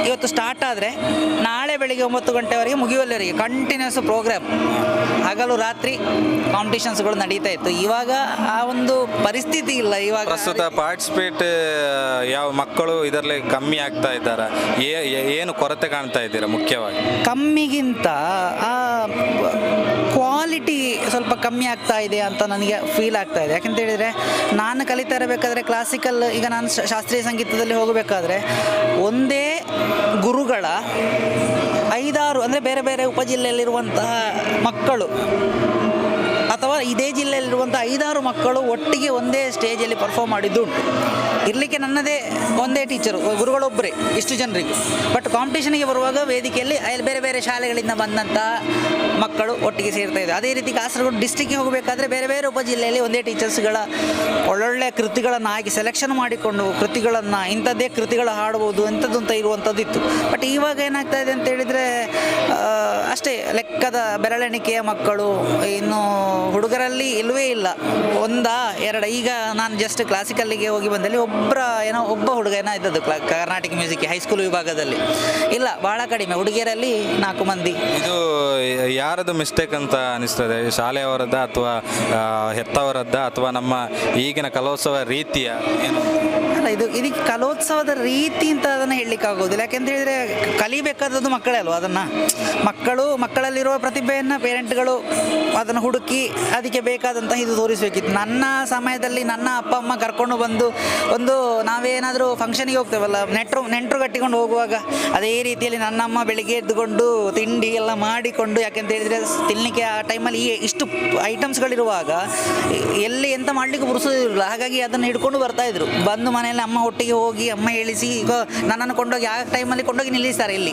ಇವತ್ತು ಸ್ಟಾರ್ಟ್ ಆದರೆ ನಾಳೆ ಬೆಳಿಗ್ಗೆ 9 ಗಂಟೆವರೆಗೆ ಮುಗಿಯುವಲ್ಲಿವರೆಗೆ ಕಂಟಿನ್ಯೂಸ್ ಪ್ರೋಗ್ರಾಮ್, ಹಗಲು ರಾತ್ರಿ ಕಾಂಪಿಟೇಷನ್ಸ್ಗಳು ನಡೀತಾ ಇತ್ತು. ಇವಾಗ ಆ ಒಂದು ಪರಿಸ್ಥಿತಿ ಇಲ್ಲ. ಇವಾಗ ಪ್ರಸ್ತುತ ಪಾರ್ಟಿಸಿಪೇಟ್ ಯಾವ ಮಕ್ಕಳು ಇದರಲ್ಲಿ ಕಮ್ಮಿ ಆಗ್ತಾ ಇದ್ದಾರೆ, ಏನು ಕೊರತೆ ಕಾಣ್ತಾ ಇದ್ದೀರಾ ಮುಖ್ಯವಾಗಿ? ಕಮ್ಮಿಗಿಂತ ಆ ಕ್ವಾಲಿಟಿ ಸ್ವಲ್ಪ ಕಮ್ಮಿ ಆಗ್ತಾ ಇದೆ ಅಂತ ನನಗೆ ಫೀಲ್ ಆಗ್ತಾ ಇದೆ. ಯಾಕಂತ ಹೇಳಿದರೆ ನಾನು ಕಲಿತಾ ಇರಬೇಕಾದ್ರೆ ಕ್ಲಾಸಿಕಲ್, ಈಗ ನಾನು ಶಾಸ್ತ್ರೀಯ ಸಂಗೀತದಲ್ಲಿ ಹೋಗಬೇಕಾದ್ರೆ ಒಂದೇ ಗುರುಗಳ 5-6 ಅಂದರೆ ಬೇರೆ ಬೇರೆ ಉಪಜಿಲ್ಲೆಯಲ್ಲಿರುವಂತಹ ಮಕ್ಕಳು ಅಥವಾ ಇದೇ ಜಿಲ್ಲೆಯಲ್ಲಿರುವಂಥ 5-6 ಮಕ್ಕಳು ಒಟ್ಟಿಗೆ ಒಂದೇ ಸ್ಟೇಜಲ್ಲಿ ಪರ್ಫಾರ್ಮ್ ಮಾಡಿದ್ದು ಉಂಟು. ಇರಲಿಕ್ಕೆ ನನ್ನದೇ ಒಂದೇ ಟೀಚರು, ಗುರುಗಳೊಬ್ಬರೇ ಇಷ್ಟು ಜನರಿಗೂ. ಬಟ್ ಕಾಂಪಿಟೇಷನ್ಗೆ ಬರುವಾಗ ವೇದಿಕೆಯಲ್ಲಿ ಅಲ್ಲಿ ಬೇರೆ ಬೇರೆ ಶಾಲೆಗಳಿಂದ ಬಂದಂಥ ಮಕ್ಕಳು ಒಟ್ಟಿಗೆ ಸೇರ್ತಾ ಇದ್ದರು. ಅದೇ ರೀತಿ ಕಾಸರಗೋಡು ಡಿಸ್ಟಿಕ್ಗೆ ಹೋಗಬೇಕಾದ್ರೆ ಬೇರೆ ಬೇರೆ ಉಪಜಿಲ್ಲೆಯಲ್ಲಿ ಒಂದೇ ಟೀಚರ್ಸ್ಗಳ ಒಳ್ಳೊಳ್ಳೆ ಕೃತಿಗಳನ್ನು ಹಾಕಿ ಸೆಲೆಕ್ಷನ್ ಮಾಡಿಕೊಂಡು ಕೃತಿಗಳನ್ನು ಇಂಥದ್ದೇ ಕೃತಿಗಳು ಹಾಡ್ಬೋದು ಇಂಥದ್ದು ಅಂತ ಇರುವಂಥದ್ದು ಇತ್ತು. ಬಟ್ ಇವಾಗ ಏನಾಗ್ತಾ ಇದೆ ಅಂತೇಳಿದರೆ ಅಷ್ಟೇ ಲೆಕ್ಕದ ಬೆರಳೆಣಿಕೆಯ ಮಕ್ಕಳು, ಇನ್ನು ಹುಡುಗರಲ್ಲಿ ಇಲ್ಲವೇ ಇಲ್ಲ, 1-2. ಈಗ ನಾನು ಜಸ್ಟ್ ಕ್ಲಾಸಿಕಲ್ಲಿಗೆ ಹೋಗಿ ಬಂದಲ್ಲಿ ಒಬ್ಬರ ಏನೋ ಒಬ್ಬ ಹುಡುಗ ಏನೋ ಇದ್ದದ್ದು ಕರ್ನಾಟಕ ಮ್ಯೂಸಿಕ್ ಹೈಸ್ಕೂಲ್ ವಿಭಾಗದಲ್ಲಿ, ಇಲ್ಲ ಭಾಳ ಕಡಿಮೆ. ಹುಡುಗಿಯರಲ್ಲಿ 4 ಮಂದಿ. ಇದು ಯಾರದು ಮಿಸ್ಟೇಕ್ ಅಂತ ಅನಿಸ್ತದೆ? ಶಾಲೆಯವರದ್ದ ಅಥವಾ ಹೆತ್ತವರದ್ದ ಅಥವಾ ನಮ್ಮ ಈಗಿನ ಕಲೋತ್ಸವ ರೀತಿಯ ಏನು? ಅಲ್ಲ, ಇದು ಇದಕ್ಕೆ ಕಲೋತ್ಸವದ ರೀತಿ ಅಂತ ಅದನ್ನು ಹೇಳಲಿಕ್ಕಾಗೋದಿಲ್ಲ. ಯಾಕೆಂತ ಹೇಳಿದರೆ ಕಲಿಬೇಕಾದದ್ದು ಮಕ್ಕಳೇ ಅಲ್ವ, ಅದನ್ನು ಮಕ್ಕಳಲ್ಲಿರುವ ಪ್ರತಿಭೆಯನ್ನು ಪೇರೆಂಟ್ಗಳು ಅದನ್ನು ಹುಡುಕಿ ಅದಕ್ಕೆ ಬೇಕಾದಂಥ ಇದು ತೋರಿಸಬೇಕಿತ್ತು. ನನ್ನ ಸಮಯದಲ್ಲಿ ನನ್ನ ಅಪ್ಪ ಅಮ್ಮ ಕರ್ಕೊಂಡು ಬಂದು ಒಂದು ನಾವೇನಾದರೂ ಫಂಕ್ಷನಿಗೆ ಹೋಗ್ತೇವಲ್ಲ, ನೆಂಟರು ಕಟ್ಟಿಕೊಂಡು ಹೋಗುವಾಗ ಅದೇ ರೀತಿಯಲ್ಲಿ ನನ್ನಮ್ಮ ಬೆಳಿಗ್ಗೆ ಎದ್ದುಕೊಂಡು ತಿಂಡಿ ಎಲ್ಲ ಮಾಡಿಕೊಂಡು, ಯಾಕೆಂತ ಹೇಳಿದರೆ ತಿನ್ನಲಿಕ್ಕೆ ಆ ಟೈಮಲ್ಲಿ ಈ ಇಷ್ಟು ಐಟಮ್ಸ್ಗಳಿರುವಾಗ ಎಲ್ಲಿ ಎಂತ ಮಾಡಲಿಕ್ಕೂ ಬುರುಸೋದಿಲ್ಲ. ಹಾಗಾಗಿ ಅದನ್ನು ಹಿಡ್ಕೊಂಡು ಬರ್ತಾಯಿದ್ರು. ಬಂದು ಮನೆಯಲ್ಲಿ ಅಮ್ಮ ಒಟ್ಟಿಗೆ ಹೋಗಿ ಅಮ್ಮ ಹೇಳಿಸಿ, ಈಗ ನನ್ನನ್ನು ಕೊಂಡೋಗಿ ಆ ಟೈಮಲ್ಲಿ ಕೊಂಡೋಗಿ ನಿಲ್ಲಿಸ್ತಾರೆ. ಇಲ್ಲಿ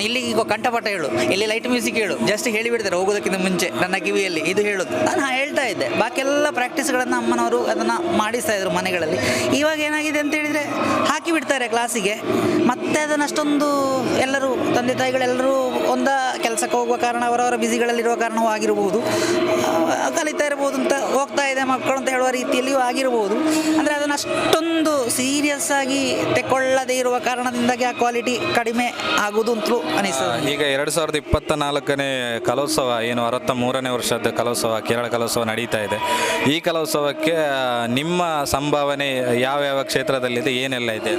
ಇಲ್ಲಿ ಈಗ ಕಂಠಪಾಠ ಹೇಳು, ಇಲ್ಲಿ ಲೈಟ್ ಮ್ಯೂಸಿಕ್ ಹೇಳು, ಜಸ್ಟ್ ಹೇಳಿಬಿಡ್ತಾರೆ ಹೋಗೋದಕ್ಕಿಂತ ಮುಂಚೆ ನನ್ನ ಕಿವಿಯಲ್ಲಿ ಇದು ಹೇಳೋದು. ನಾನು ಹೇಳ್ತಾ ಇದ್ದೆ. ಬಾಕಿಯೆಲ್ಲ ಪ್ರಾಕ್ಟೀಸ್ಗಳನ್ನು ಅಮ್ಮನವರು ಅದನ್ನು ಮಾಡಿಸ್ತಾ ಇದ್ರು ಮನೆಗಳಲ್ಲಿ. ಇವಾಗ ಏನಾಗಿದೆ ಅಂತ ಹೇಳಿದರೆ ಹಾಕಿ ಬಿಡ್ತಾರೆ ಕ್ಲಾಸಿಗೆ, ಮತ್ತೆ ಅದನ್ನು ಅಷ್ಟೊಂದು ಎಲ್ಲರೂ ತಂದೆ ತಾಯಿಗಳೆಲ್ಲರೂ ಒಂದ ಕೆಲಸಕ್ಕೆ ಹೋಗುವ ಕಾರಣ, ಅವರವರ ಬ್ಯುಸಿಗಳಲ್ಲಿರುವ ಕಾರಣವೂ ಆಗಿರಬಹುದು, ಕಲಿತಾ ಇರ್ಬೋದು ಅಂತ ಹೋಗ್ತಾ ಇದೆ ಮಕ್ಕಳು ಅಂತ ಹೇಳುವ ರೀತಿಯಲ್ಲಿಯೂ ಆಗಿರಬಹುದು. ಅಂದರೆ ಅದನ್ನು ಅಷ್ಟೊಂದು ಸೀರಿಯಸ್ ಆಗಿ ತೆಕ್ಕೊಳ್ಳದೇ ಇರುವ ಕಾರಣದಿಂದಾಗಿ ಆ ಕ್ವಾಲಿಟಿ ಕಡಿಮೆ ಆಗುವುದು ಅಂತಲೂ ಅನಿಸ್ತದೆ. ಈಗ 2024ನೇ ಕಲೋತ್ಸವ ಏನು 63ನೇ ವರ್ಷದ ಕಲೋತ್ಸವ, ಕೇರಳ ಕಲೋತ್ಸವ ನಡೀತಾ ಇದೆ. ಈ ಕಲೋತ್ಸವಕ್ಕೆ ನಿಮ್ಮ ಸಂಭಾವನೆ ಯಾವ್ಯಾವ ಕ್ಷೇತ್ರದಲ್ಲಿದೆ, ಏನೆಲ್ಲ ಇದೆ?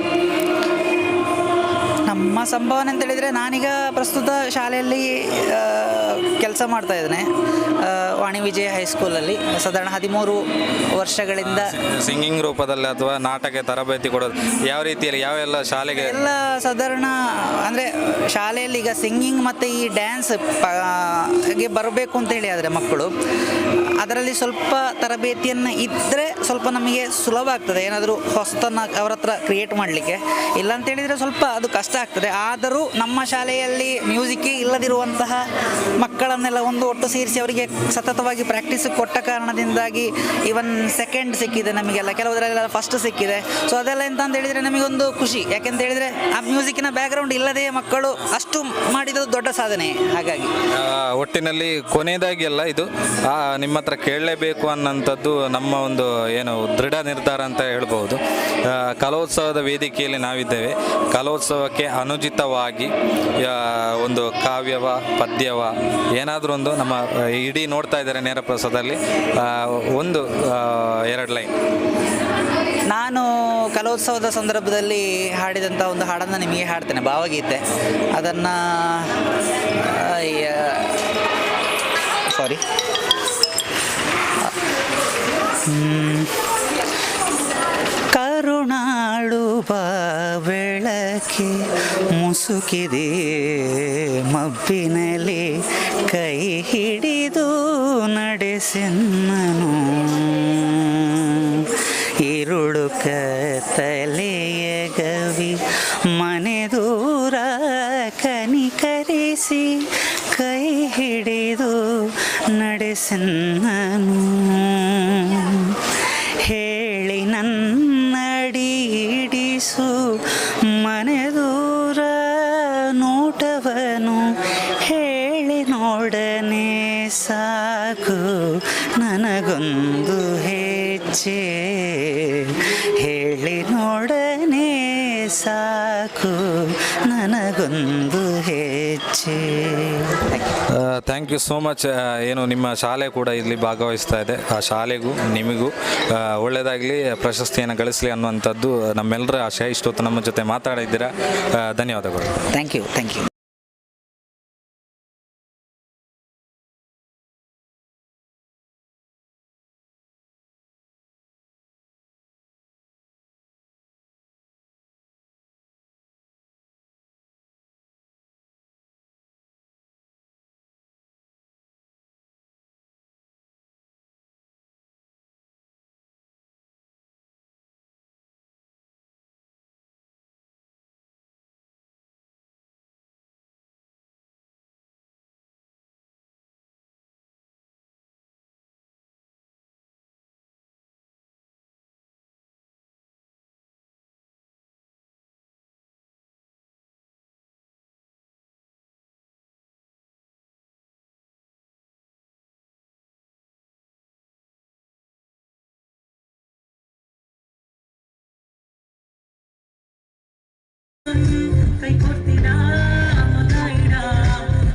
ನಮ್ಮ ಸಂಭಾವನೆ ಅಂತ ಹೇಳಿದರೆ ನಾನೀಗ ಪ್ರಸ್ತುತ ಶಾಲೆಯಲ್ಲಿ ಕೆಲಸ ಮಾಡ್ತಾ ಇದ್ದೇನೆ, ವಾಣಿ ವಿಜಯ ಹೈಸ್ಕೂಲಲ್ಲಿ ಸಾಧಾರಣ 13 ವರ್ಷಗಳಿಂದ. ಸಿಂಗಿಂಗ್ ರೂಪದಲ್ಲಿ ಅಥವಾ ನಾಟಕ ತರಬೇತಿ ಕೊಡೋದು ಯಾವ ರೀತಿಯಲ್ಲಿ, ಯಾವೆಲ್ಲ ಶಾಲೆಗೆ? ಎಲ್ಲ ಸಾಧಾರಣ ಅಂದರೆ ಶಾಲೆಯಲ್ಲಿ ಈಗ ಸಿಂಗಿಂಗ್ ಮತ್ತು ಈ ಡ್ಯಾನ್ಸ್ ಗೆ ಬರಬೇಕು ಅಂತ ಹೇಳಿ ಆದರೆ ಮಕ್ಕಳು ಅದರಲ್ಲಿ ಸ್ವಲ್ಪ ತರಬೇತಿಯನ್ನು ಇದ್ದರೆ ಸ್ವಲ್ಪ ನಮಗೆ ಸುಲಭ ಆಗ್ತದೆ, ಏನಾದರೂ ಹೊಸತನ್ನು ಅವರ ಹತ್ರ ಕ್ರಿಯೇಟ್ ಮಾಡಲಿಕ್ಕೆ. ಇಲ್ಲ ಅಂತ ಹೇಳಿದರೆ ಸ್ವಲ್ಪ ಅದು ಕಷ್ಟ ಆಗ್ತದೆ. ಆದರೂ ನಮ್ಮ ಶಾಲೆಯಲ್ಲಿ ಮ್ಯೂಸಿಕ್ಕೇ ಇಲ್ಲದಿರುವಂತಹ ಮಕ್ಕಳನ್ನೆಲ್ಲ ಒಂದು ಒಟ್ಟು ಸೇರಿಸಿ ಅವರಿಗೆ ಸತತವಾಗಿ ಪ್ರಾಕ್ಟೀಸ್ ಕೊಟ್ಟ ಕಾರಣದಿಂದಾಗಿ ಇವನ್ ಸೆಕೆಂಡ್ ಸಿಕ್ಕಿದೆ ನಮಗೆಲ್ಲ, ಕೆಲವದರಲ್ಲೆಲ್ಲ ಫಸ್ಟ್ ಸಿಕ್ಕಿದೆ. ಸೊ ಅದೆಲ್ಲ ಎಂತ ಅಂತ ಹೇಳಿದರೆ ನಮಗೊಂದು ಖುಷಿ. ಯಾಕೆಂತ ಹೇಳಿದರೆ ಆ ಮ್ಯೂಸಿಕ್ಕಿನ ಬ್ಯಾಕ್ಗ್ರೌಂಡ್ ಇಲ್ಲದೆ ಮಕ್ಕಳು ಅಷ್ಟು ಮಾಡಿದ್ದು ದೊಡ್ಡ ಸಾಧನೆ. ಹಾಗಾಗಿ ಒಟ್ಟಿನಲ್ಲಿ ಕೊನೆಯದಾಗಿ ಅಲ್ಲ ಇದು ನಿಮ್ಮ ಹತ್ರ ಕೇಳಲೇಬೇಕು ಅನ್ನೋಂಥದ್ದು ನಮ್ಮ ಒಂದು ಏನು ದೃಢ ನಿರ್ಧಾರ ಅಂತ ಹೇಳ್ಬೋದು. ಕಲೋತ್ಸವದ ವೇದಿಕೆಯಲ್ಲಿ ನಾವಿದ್ದೇವೆ. ಕಲೋತ್ಸವಕ್ಕೆ ಅನುಚಿತವಾಗಿ ಒಂದು ಕಾವ್ಯವ ಪದ್ಯವ ಏನಾದರೂ ಒಂದು ನಮ್ಮ ಇಡೀ ನೋಡ್ತಾ ಇದ್ದಾರೆ ನೇರ ಪ್ರಸಾದದಲ್ಲಿ, ಒಂದು 2 ಲೈನ್. ನಾನು ಕಲೋತ್ಸವದ ಸಂದರ್ಭದಲ್ಲಿ ಹಾಡಿದಂಥ ಒಂದು ಹಾಡನ್ನು ನಿಮಗೆ ಹಾಡ್ತೇನೆ, ಭಾವಗೀತೆ. ಅದನ್ನು ಸಾರಿ, ಕರುಣಾಳುವ ಬೆಳಕೆ ಮುಸುಕಿದೆ ಮಬ್ಬಿನಲ್ಲಿ ಕೈ ಹಿಡಿದು ನಡೆಸೆನ್ನನು, ಇರುಳು ಕತ್ತಲೆಯ ಗವಿ ಮನೆ ದೂರ ಕನಿಕರಿಸಿ ಕೈ ಹಿಡಿದು ನಡೆಸೆನ್ನನು, ಹೇಳಿ ನನ್ನಡಿಡಿಸು ಮನೆ ದೂರ ನೋಟವನು, ಹೇಳಿ ನೋಡನೆ ಸಾಕು ನನಗೊಂದು ಹೆಜ್ಜೆ, ಹೇಳಿ ನೋಡನೆ ಸಾಕು ನನಗೊಂದು ಹೆಜ್ಜೆ. Thank you so much. ಏನು ನಿಮ್ಮ ಶಾಲೆ ಕೂಡ ಇಲ್ಲಿ ಭಾಗವಹಿಸ್ತಾ ಇದೆ, ಆ ಶಾಲೆಗೂ ನಿಮಗೂ ಒಳ್ಳೆಯದಾಗಲಿ, ಪ್ರಶಸ್ತಿಯನ್ನು ಗಳಿಸಲಿ ಅನ್ನುವಂಥದ್ದು ನಮ್ಮೆಲ್ಲರ ಆಶಯ. ಇಷ್ಟೊತ್ತು ನಮ್ಮ ಜೊತೆ ಮಾತಾಡಿದ್ದೀರಾ, ಧನ್ಯವಾದಗಳು. Thank you, thank you.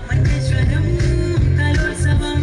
Manjeshwaram Kalolsavam.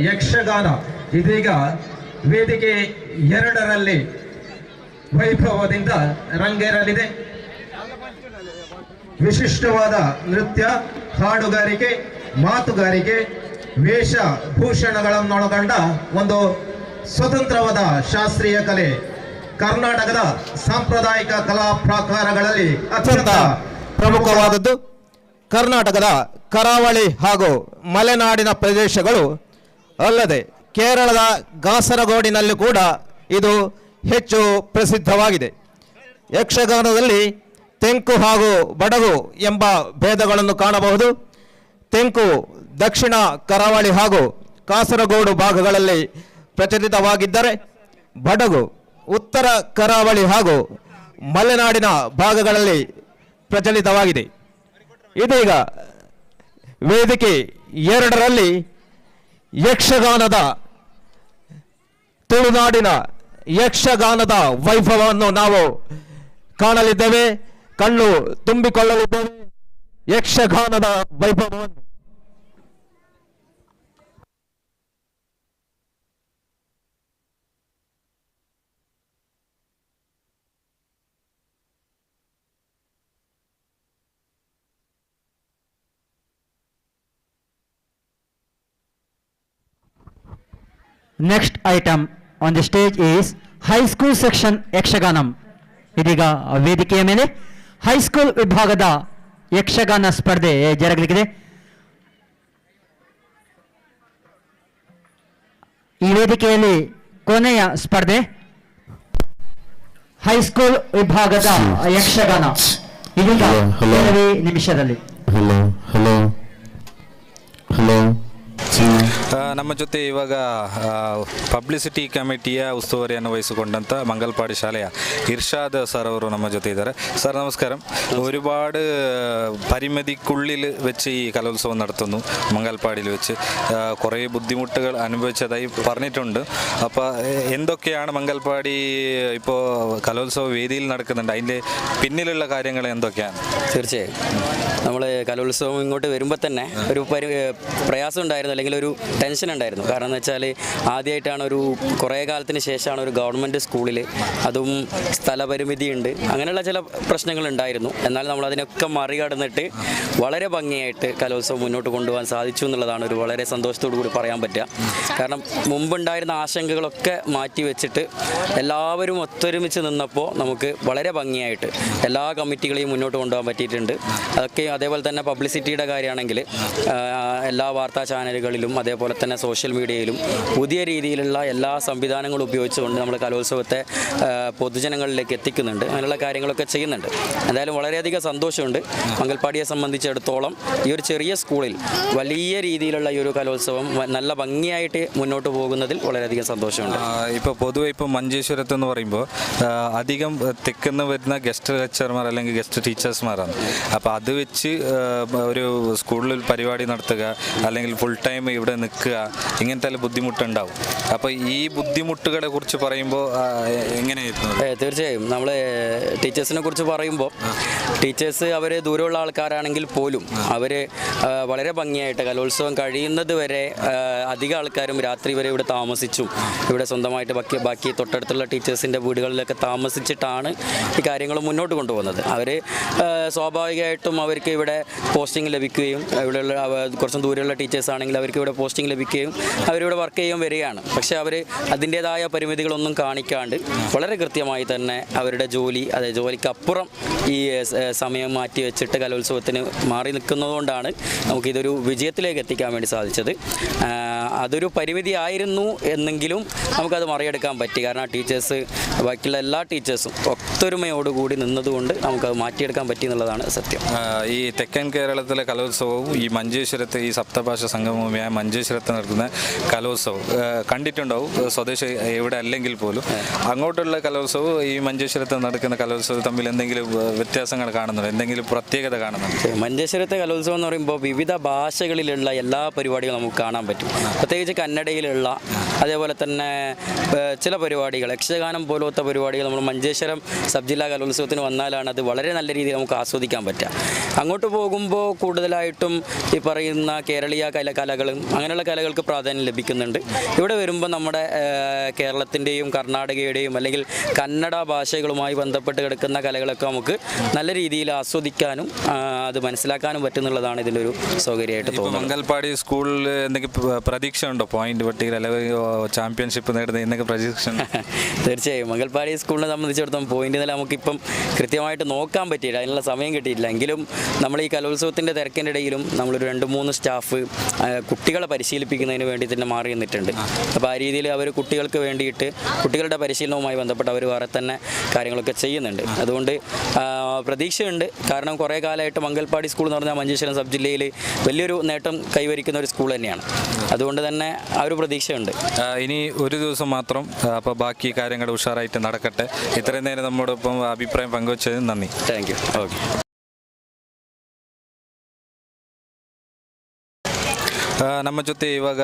Yakshagana ಇದೀಗ ವೇದಿಕೆ 2ರಲ್ಲಿ ವೈಭವದಿಂದ ರಂಗೇರಲಿದೆ. ವಿಶಿಷ್ಟವಾದ ನೃತ್ಯ, ಹಾಡುಗಾರಿಕೆ, ಮಾತುಗಾರಿಕೆ, ವೇಷಭೂಷಣಗಳನ್ನೊಳಗೊಂಡ ಒಂದು ಸ್ವತಂತ್ರವಾದ ಶಾಸ್ತ್ರೀಯ ಕಲೆ ಕರ್ನಾಟಕದ ಸಾಂಪ್ರದಾಯಿಕ ಕಲಾ ಪ್ರಾಕಾರಗಳಲ್ಲಿ ಅತ್ಯಂತ ಪ್ರಮುಖವಾದದ್ದು. ಕರ್ನಾಟಕದ ಕರಾವಳಿ ಹಾಗೂ ಮಲೆನಾಡಿನ ಪ್ರದೇಶಗಳು ಅಲ್ಲದೆ ಕೇರಳದ ಕಾಸರಗೋಡಿನಲ್ಲಿ ಕೂಡ ಇದು ಹೆಚ್ಚು ಪ್ರಸಿದ್ಧವಾಗಿದೆ. ಯಕ್ಷಗಾನದಲ್ಲಿ ತೆಂಕು ಹಾಗೂ ಬಡಗು ಎಂಬ ಭೇದಗಳನ್ನು ಕಾಣಬಹುದು. ತೆಂಕು ದಕ್ಷಿಣ ಕರಾವಳಿ ಹಾಗೂ ಕಾಸರಗೋಡು ಭಾಗಗಳಲ್ಲಿ ಪ್ರಚಲಿತವಾಗಿದ್ದರೆ, ಬಡಗು ಉತ್ತರ ಕರಾವಳಿ ಹಾಗೂ ಮಲೆನಾಡಿನ ಭಾಗಗಳಲ್ಲಿ ಪ್ರಚಲಿತವಾಗಿದೆ. ಇದೀಗ ವೇದಿಕೆ 2ರಲ್ಲಿ ಯಕ್ಷಗಾನದ ತುಳುನಾಡಿನ ಯಕ್ಷಗಾನದ ವೈಭವವನ್ನು ನಾವು ಕಾಣಲಿದ್ದೇವೆ, ಕಣ್ಣು ತುಂಬಿಕೊಳ್ಳಲಿದ್ದೇವೆ ಯಕ್ಷಗಾನದ ವೈಭವವನ್ನು. Next item on the stage is high school section Yakshaganam. ಇದೀಗ ವೇದಿಕೆಯ ಮೇಲೆ ಹೈಸ್ಕೂಲ್ ವಿಭಾಗದ ಯಕ್ಷಗಾನ ಸ್ಪರ್ಧೆ ಜರುಗಲಿದೆ. ಈ ವೇದಿಕೆಯಲ್ಲಿ ಕೊನೆಯ ಸ್ಪರ್ಧೆ ಹೈಸ್ಕೂಲ್ ವಿಭಾಗದ ಯಕ್ಷಗಾನ ಇದೀಗ ಕೆಲವೇ ನಿಮಿಷದಲ್ಲಿ. Hello hello hello. ನಮ್ಮ ಜೊತೆ ಇವಾಗ ಪಬ್ಲಿಸಿಟಿ ಕಮಿಟಿಯ ಉಸ್ತುವಾರಿಯನ್ನು ವಹಿಸಿಕೊಂಡಂಥ ಮಂಗಲ್ಪಾಡಿ ಶಾಲೆಯ ಇರ್ಷಾದ್ ಸರ್ ಅವರು ನಮ್ಮ ಜೊತೆ ಇದ್ದಾರೆ. ಸರ್ ನಮಸ್ಕಾರ. ഒരുപാട് പരിമിതിക്കുള്ളിൽ വെച്ച് ഈ കലോത്സവം നടത്തുന്നു മംഗൽപ്പാടിയിൽ വെച്ച്. കുറേ ബുദ്ധിമുട്ടുകൾ അനുഭവിച്ചതായി പറഞ്ഞിട്ടുണ്ട്. അപ്പോൾ എന്തൊക്കെയാണ് മംഗൽപ്പാടി ഇപ്പോൾ കലോത്സവ വേദിയിൽ നടക്കുന്നുണ്ട്, അതിൻ്റെ പിന്നിലുള്ള കാര്യങ്ങൾ എന്തൊക്കെയാണ്? തീർച്ചയായും നമ്മൾ കലോത്സവം ഇങ്ങോട്ട് വരുമ്പോൾ തന്നെ ഒരു പ്രയാസം ഉണ്ടായിരുന്നു, അല്ലെങ്കിൽ ഒരു ടെൻഷൻ ഉണ്ടായിരുന്നു. കാരണം എന്ന് വെച്ചാൽ ആദ്യമായിട്ടാണ് ഒരു കുറേ കാലത്തിന് ശേഷമാണ് ഒരു ഗവൺമെൻറ് സ്കൂളിൽ, അതും സ്ഥലപരിമിതിയുണ്ട്, അങ്ങനെയുള്ള ചില പ്രശ്നങ്ങളുണ്ടായിരുന്നു. എന്നാൽ നമ്മളതിനൊക്കെ മറികടന്നിട്ട് വളരെ ഭംഗിയായിട്ട് കലോത്സവം മുന്നോട്ട് കൊണ്ടുപോകാൻ സാധിച്ചു എന്നുള്ളതാണ് ഒരു വളരെ സന്തോഷത്തോടു കൂടി പറയാൻ പറ്റുക. കാരണം മുമ്പുണ്ടായിരുന്ന ആശങ്കകളൊക്കെ മാറ്റി വെച്ചിട്ട് എല്ലാവരും ഒത്തൊരുമിച്ച് നിന്നപ്പോൾ നമുക്ക് വളരെ ഭംഗിയായിട്ട് എല്ലാ കമ്മിറ്റികളെയും മുന്നോട്ട് കൊണ്ടുപോകാൻ പറ്റിയിട്ടുണ്ട്. അതൊക്കെ അതേപോലെ തന്നെ പബ്ലിസിറ്റിയുടെ കാര്യമാണെങ്കിൽ എല്ലാ വാർത്താ ചാനലുകളിലും അതേപോലെ തന്നെ സോഷ്യൽ മീഡിയയിലും പുതിയ രീതിയിലുള്ള എല്ലാ സംവിധാനങ്ങളും ഉപയോഗിച്ചുകൊണ്ട് നമ്മൾ കലോത്സവത്തെ പൊതുജനങ്ങളിലേക്ക് എത്തിക്കുന്നുണ്ട്. അങ്ങനെയുള്ള കാര്യങ്ങളൊക്കെ ചെയ്യുന്നുണ്ട്. എന്തായാലും വളരെയധികം സന്തോഷമുണ്ട്. മംഗൽപ്പാടിയെ സംബന്ധിച്ചിടത്തോളം ഈ ഒരു ചെറിയ സ്കൂളിൽ വലിയ രീതിയിലുള്ള ഈ ഒരു കലോത്സവം നല്ല ഭംഗിയായിട്ട് മുന്നോട്ട് പോകുന്നതിൽ വളരെയധികം സന്തോഷമുണ്ട്. ഇപ്പോൾ പൊതുവെ ഇപ്പോൾ മഞ്ചേശ്വരത്ത് എന്ന് പറയുമ്പോൾ അധികം തെക്കുന്ന് വരുന്ന ഗസ്റ്റ് ലെക്ചർമാർ അല്ലെങ്കിൽ ഗസ്റ്റ് ടീച്ചേഴ്സ്മാരാണ്. അപ്പോൾ അത് വെച്ച് ഒരു സ്കൂളിൽ പരിപാടി നടത്തുക അല്ലെങ്കിൽ ഫുൾ ടൈം ഇവിടെ നിൽക്കുക, ഇങ്ങനത്തെ ബുദ്ധിമുട്ടുണ്ടാവും. അപ്പോൾ ഈ ബുദ്ധിമുട്ടുകളെ കുറിച്ച് പറയുമ്പോൾ എങ്ങനെയായിരുന്നു? തീർച്ചയായും നമ്മൾ ടീച്ചേഴ്സിനെ കുറിച്ച് പറയുമ്പോൾ ടീച്ചേഴ്സ് അവർ ദൂരമുള്ള ആൾക്കാരാണെങ്കിൽ പോലും അവർ വളരെ ഭംഗിയായിട്ട് കലോത്സവം കഴിയുന്നത് വരെ അധിക ആൾക്കാരും രാത്രി വരെ ഇവിടെ താമസിച്ചും ഇവിടെ സ്വന്തമായിട്ട് ബാക്കി തൊട്ടടുത്തുള്ള ടീച്ചേഴ്സിൻ്റെ വീടുകളിലൊക്കെ താമസിച്ചിട്ടാണ് ഈ കാര്യങ്ങൾ മുന്നോട്ട് കൊണ്ടുപോകുന്നത്. അവർ സ്വാഭാവികമായിട്ടും അവർക്ക് ഇവിടെ പോസ്റ്റിംഗ് ലഭിക്കുകയും ഇവിടെയുള്ള കുറച്ചും ദൂരെയുള്ള ടീച്ചേഴ്സ് ആണെങ്കിൽ അവർക്ക് ഇവിടെ പോസ്റ്റിംഗ് ലഭിക്കുകയും അവരിവിടെ വർക്ക് ചെയ്യുകയും വരികയാണ്. പക്ഷേ അവർ അതിൻ്റേതായ പരിമിതികളൊന്നും കാണിക്കാണ്ട് വളരെ കൃത്യമായി തന്നെ അവരുടെ ജോലി, അതായത് ജോലിക്കപ്പുറം ഈ സമയം മാറ്റി വെച്ചിട്ട് കലോത്സവത്തിന് മാറി നിൽക്കുന്നതുകൊണ്ടാണ് നമുക്കിതൊരു വിജയത്തിലേക്ക് എത്തിക്കാൻ വേണ്ടി സാധിച്ചത്. അതൊരു പരിമിതി ആയിരുന്നു എന്നെങ്കിലും നമുക്കത് മറികടക്കാൻ പറ്റി. കാരണം ആ ടീച്ചേഴ്സ്, ബാക്കിയുള്ള എല്ലാ ടീച്ചേഴ്സും ഒത്തൊരുമയോടുകൂടി നിന്നതുകൊണ്ട് നമുക്കത് മാറ്റിയെടുക്കാൻ പറ്റി എന്നുള്ളതാണ് സത്യം. ഈ തെക്കൻ കേരളത്തിലെ കലോത്സവവും ഈ മഞ്ചേശ്വരത്തെ ഈ സപ്തഭാഷ സംഗമഭൂമിയായ മഞ്ചേശ്വരത്ത് നടത്തുന്ന കലോത്സവം കണ്ടിട്ടുണ്ടാവും സ്വദേശി എവിടെ അല്ലെങ്കിൽ പോലും. അങ്ങോട്ടുള്ള കലോത്സവവും ഈ മഞ്ചേശ്വരത്ത് നടക്കുന്ന കലോത്സവം തമ്മിൽ എന്തെങ്കിലും വ്യത്യാസങ്ങൾ കാണുന്നുണ്ടോ? എന്തെങ്കിലും പ്രത്യേകത കാണുന്നുണ്ടോ? മഞ്ചേശ്വരത്തെ കലോത്സവം എന്ന് പറയുമ്പോൾ വിവിധ ഭാഷകളിലുള്ള എല്ലാ പരിപാടികളും നമുക്ക് കാണാൻ പറ്റും. പ്രത്യേകിച്ച് കന്നഡയിലുള്ള അതേപോലെ തന്നെ ചില പരിപാടികൾ, യക്ഷഗാനം പോലത്തെ പരിപാടികൾ നമ്മൾ മഞ്ചേശ്വരം സബ് ജില്ലാ കലോത്സവത്തിന് വന്നാലാണ് അത് വളരെ നല്ല രീതിയിൽ നമുക്ക് ആസ്വദിക്കാൻ പറ്റുക. അങ്ങോട്ട് പോകുമ്പോൾ കൂടുതലായിട്ടും ഈ പറയുന്ന കേരളീയ കലകളും അങ്ങനെയുള്ള കലകൾക്ക് പ്രാധാന്യം ലഭിക്കുന്നുണ്ട്. ഇവിടെ വരുമ്പോൾ നമ്മുടെ കേരളത്തിൻ്റെയും കർണാടകയുടെയും അല്ലെങ്കിൽ കന്നഡ ഭാഷകളുമായി ബന്ധപ്പെട്ട് കിടക്കുന്ന കലകളൊക്കെ നമുക്ക് നല്ല രീതിയിൽ ആസ്വദിക്കാനും അത് മനസ്സിലാക്കാനും പറ്റുന്നുള്ളതാണ് ഇതിൻ്റെ ഒരു സൗകര്യമായിട്ട് തോന്നുന്നത്. മംഗൽപാടി സ്കൂളിൽ എന്തെങ്കിലും പ്രതീക്ഷ ഉണ്ടോ? പോയിന്റ് പട്ടികയിൽ അല്ലെങ്കിൽ ചാമ്പ്യൻഷിപ്പ് നേടുന്ന എന്തെങ്കിലും പ്രതീക്ഷ? തീർച്ചയായും മംഗൽപാടി സ്കൂളിനെ സംബന്ധിച്ചിടത്തോളം പോയിന്റ് നില നമുക്കിപ്പം കൃത്യമായിട്ട് നോക്കാൻ പറ്റിയില്ല, അതിനുള്ള സമയം കിട്ടിയിട്ടില്ല. എങ്കിലും നമ്മൾ ഈ കലോത്സവത്തിൻ്റെ തിരക്കിൻ്റെ ഇടയിലും നമ്മളൊരു 2-3 സ്റ്റാഫ് കുട്ടികളെ പരിശീലിപ്പിക്കുന്നതിന് വേണ്ടി തന്നെ മാറി നിന്നിട്ടുണ്ട്. അപ്പോൾ ആ രീതിയിൽ അവർ കുട്ടികൾക്ക് വേണ്ടിയിട്ട് കുട്ടികളുടെ പരിശീലനവുമായി ബന്ധപ്പെട്ട് അവർ വേറെ തന്നെ കാര്യങ്ങളൊക്കെ ചെയ്യുന്നുണ്ട്. അതുകൊണ്ട് പ്രതീക്ഷയുണ്ട്. കാരണം കുറേ കാലമായിട്ട് മംഗൽപാടി സ്കൂൾ എന്ന് പറഞ്ഞാൽ മഞ്ചേശ്വരം സബ് ജില്ലയിൽ വലിയൊരു നേട്ടം കൈവരിക്കുന്ന ഒരു സ്കൂൾ തന്നെയാണ്. അതുകൊണ്ട് തന്നെ ആ ഒരു പ്രതീക്ഷയുണ്ട്. ഇനി ഒരു ദിവസം മാത്രം, അപ്പോൾ ബാക്കി കാര്യങ്ങൾ ഉഷാറായിട്ട് നടക്കട്ടെ. ഇത്രയും നേരം നമ്മോടൊപ്പം അഭിപ്രായം പങ്കുവച്ചതിന് നന്ദി. Thank you. Okay. ನಮ್ಮ ಜೊತೆ ಇವಾಗ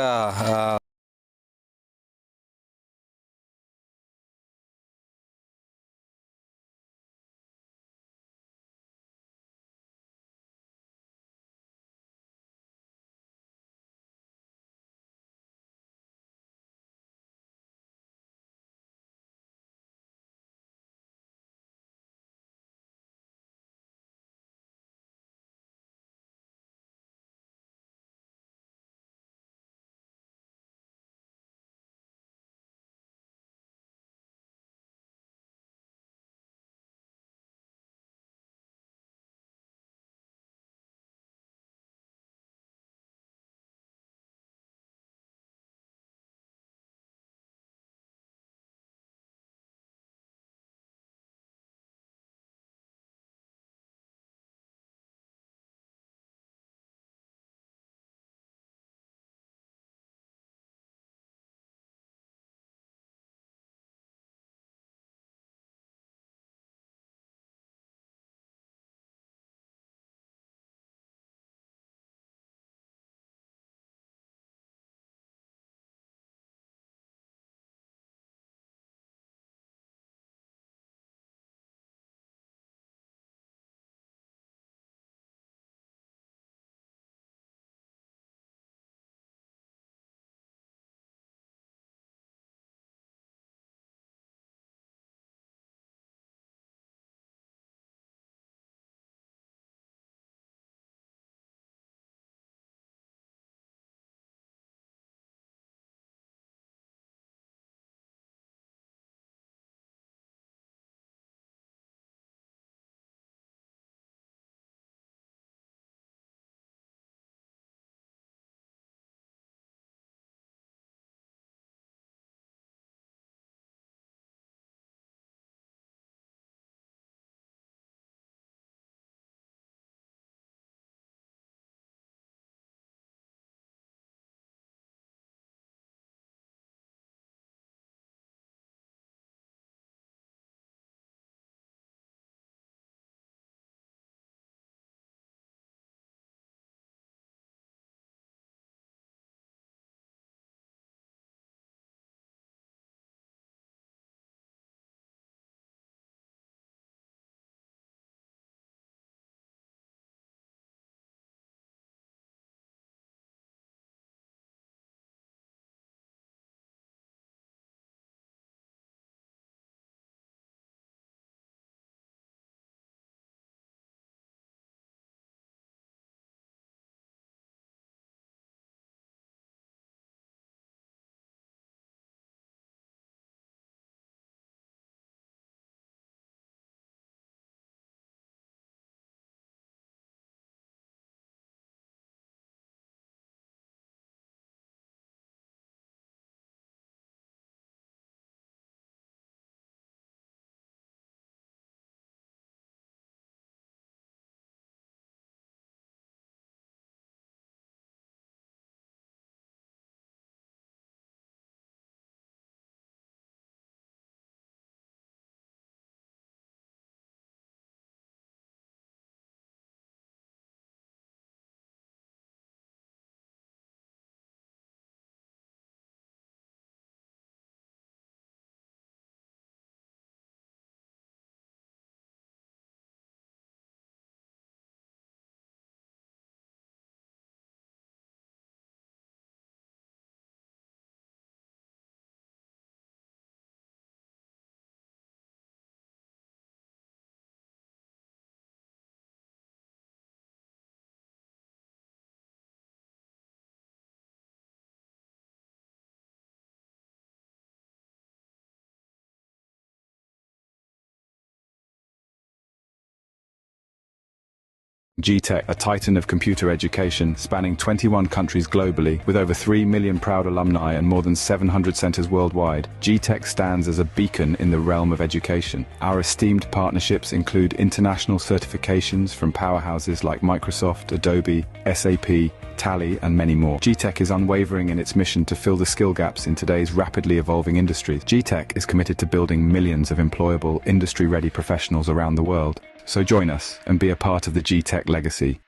GTech, a titan of computer education spanning 21 countries globally with over 3 million proud alumni and more than 700 centers worldwide, GTech stands as a beacon in the realm of education. Our esteemed partnerships include international certifications from powerhouses like Microsoft, Adobe, SAP, Tally, and many more. GTech is unwavering in its mission to fill the skill gaps in today's rapidly evolving industries. GTech is committed to building millions of employable, industry-ready professionals around the world. So join us and be a part of the GTech legacy.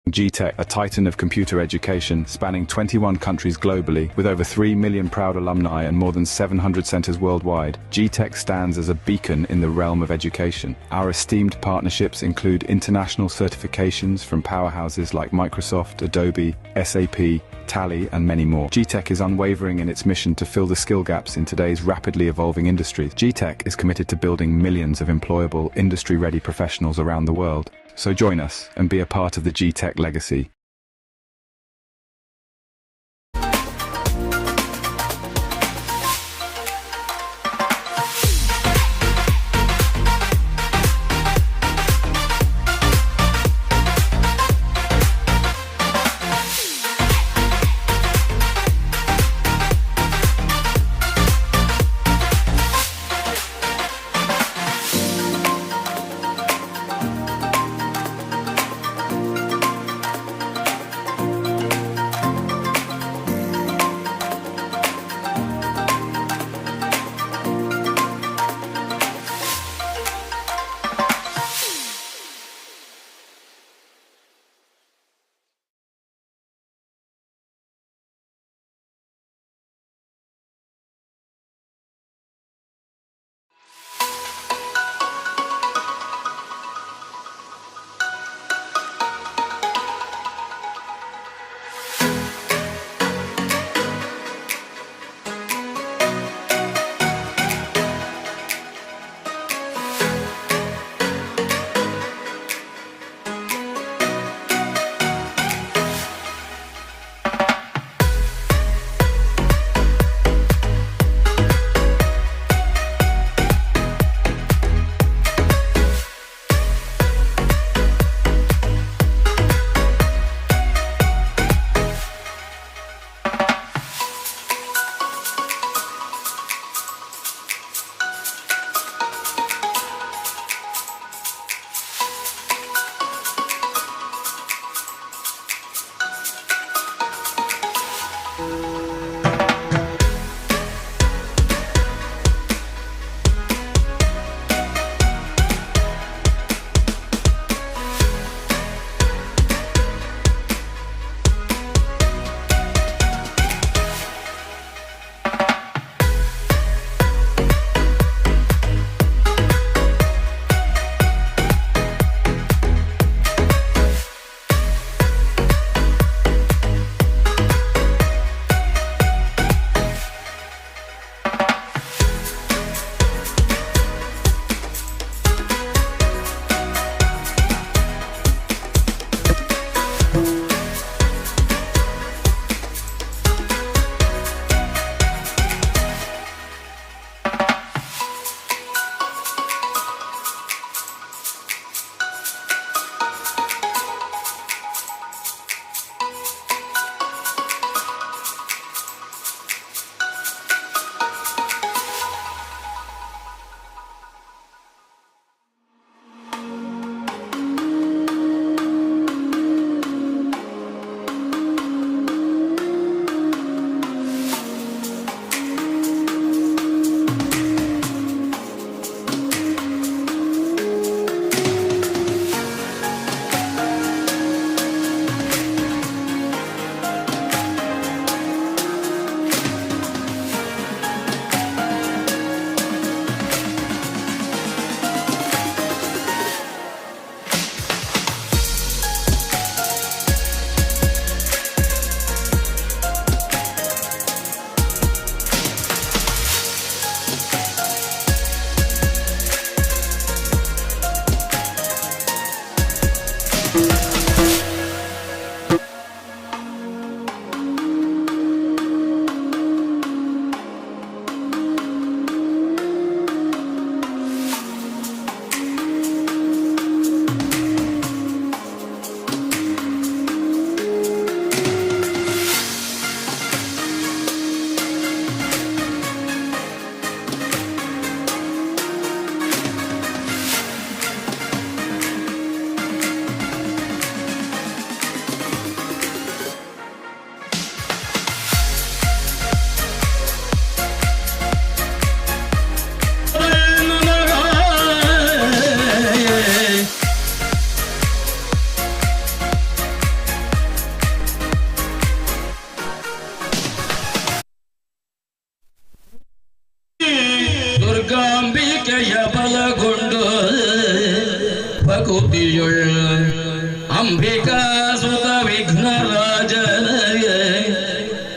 GTech, a titan of computer education spanning 21 countries globally with over 3 million proud alumni and more than 700 centers worldwide, GTech stands as a beacon in the realm of education. Our esteemed partnerships include international certifications from powerhouses like Microsoft, Adobe, SAP, Tally, and many more. GTech is unwavering in its mission to fill the skill gaps in today's rapidly evolving industries. GTech is committed to building millions of employable, industry-ready professionals around the world. So join us and be a part of the GTech legacy. ಬಲಗೊಂಡು ಭಕುತಿಯುಳ್ Ambika ಸುತ ವಿಘ್ನರಾಜನ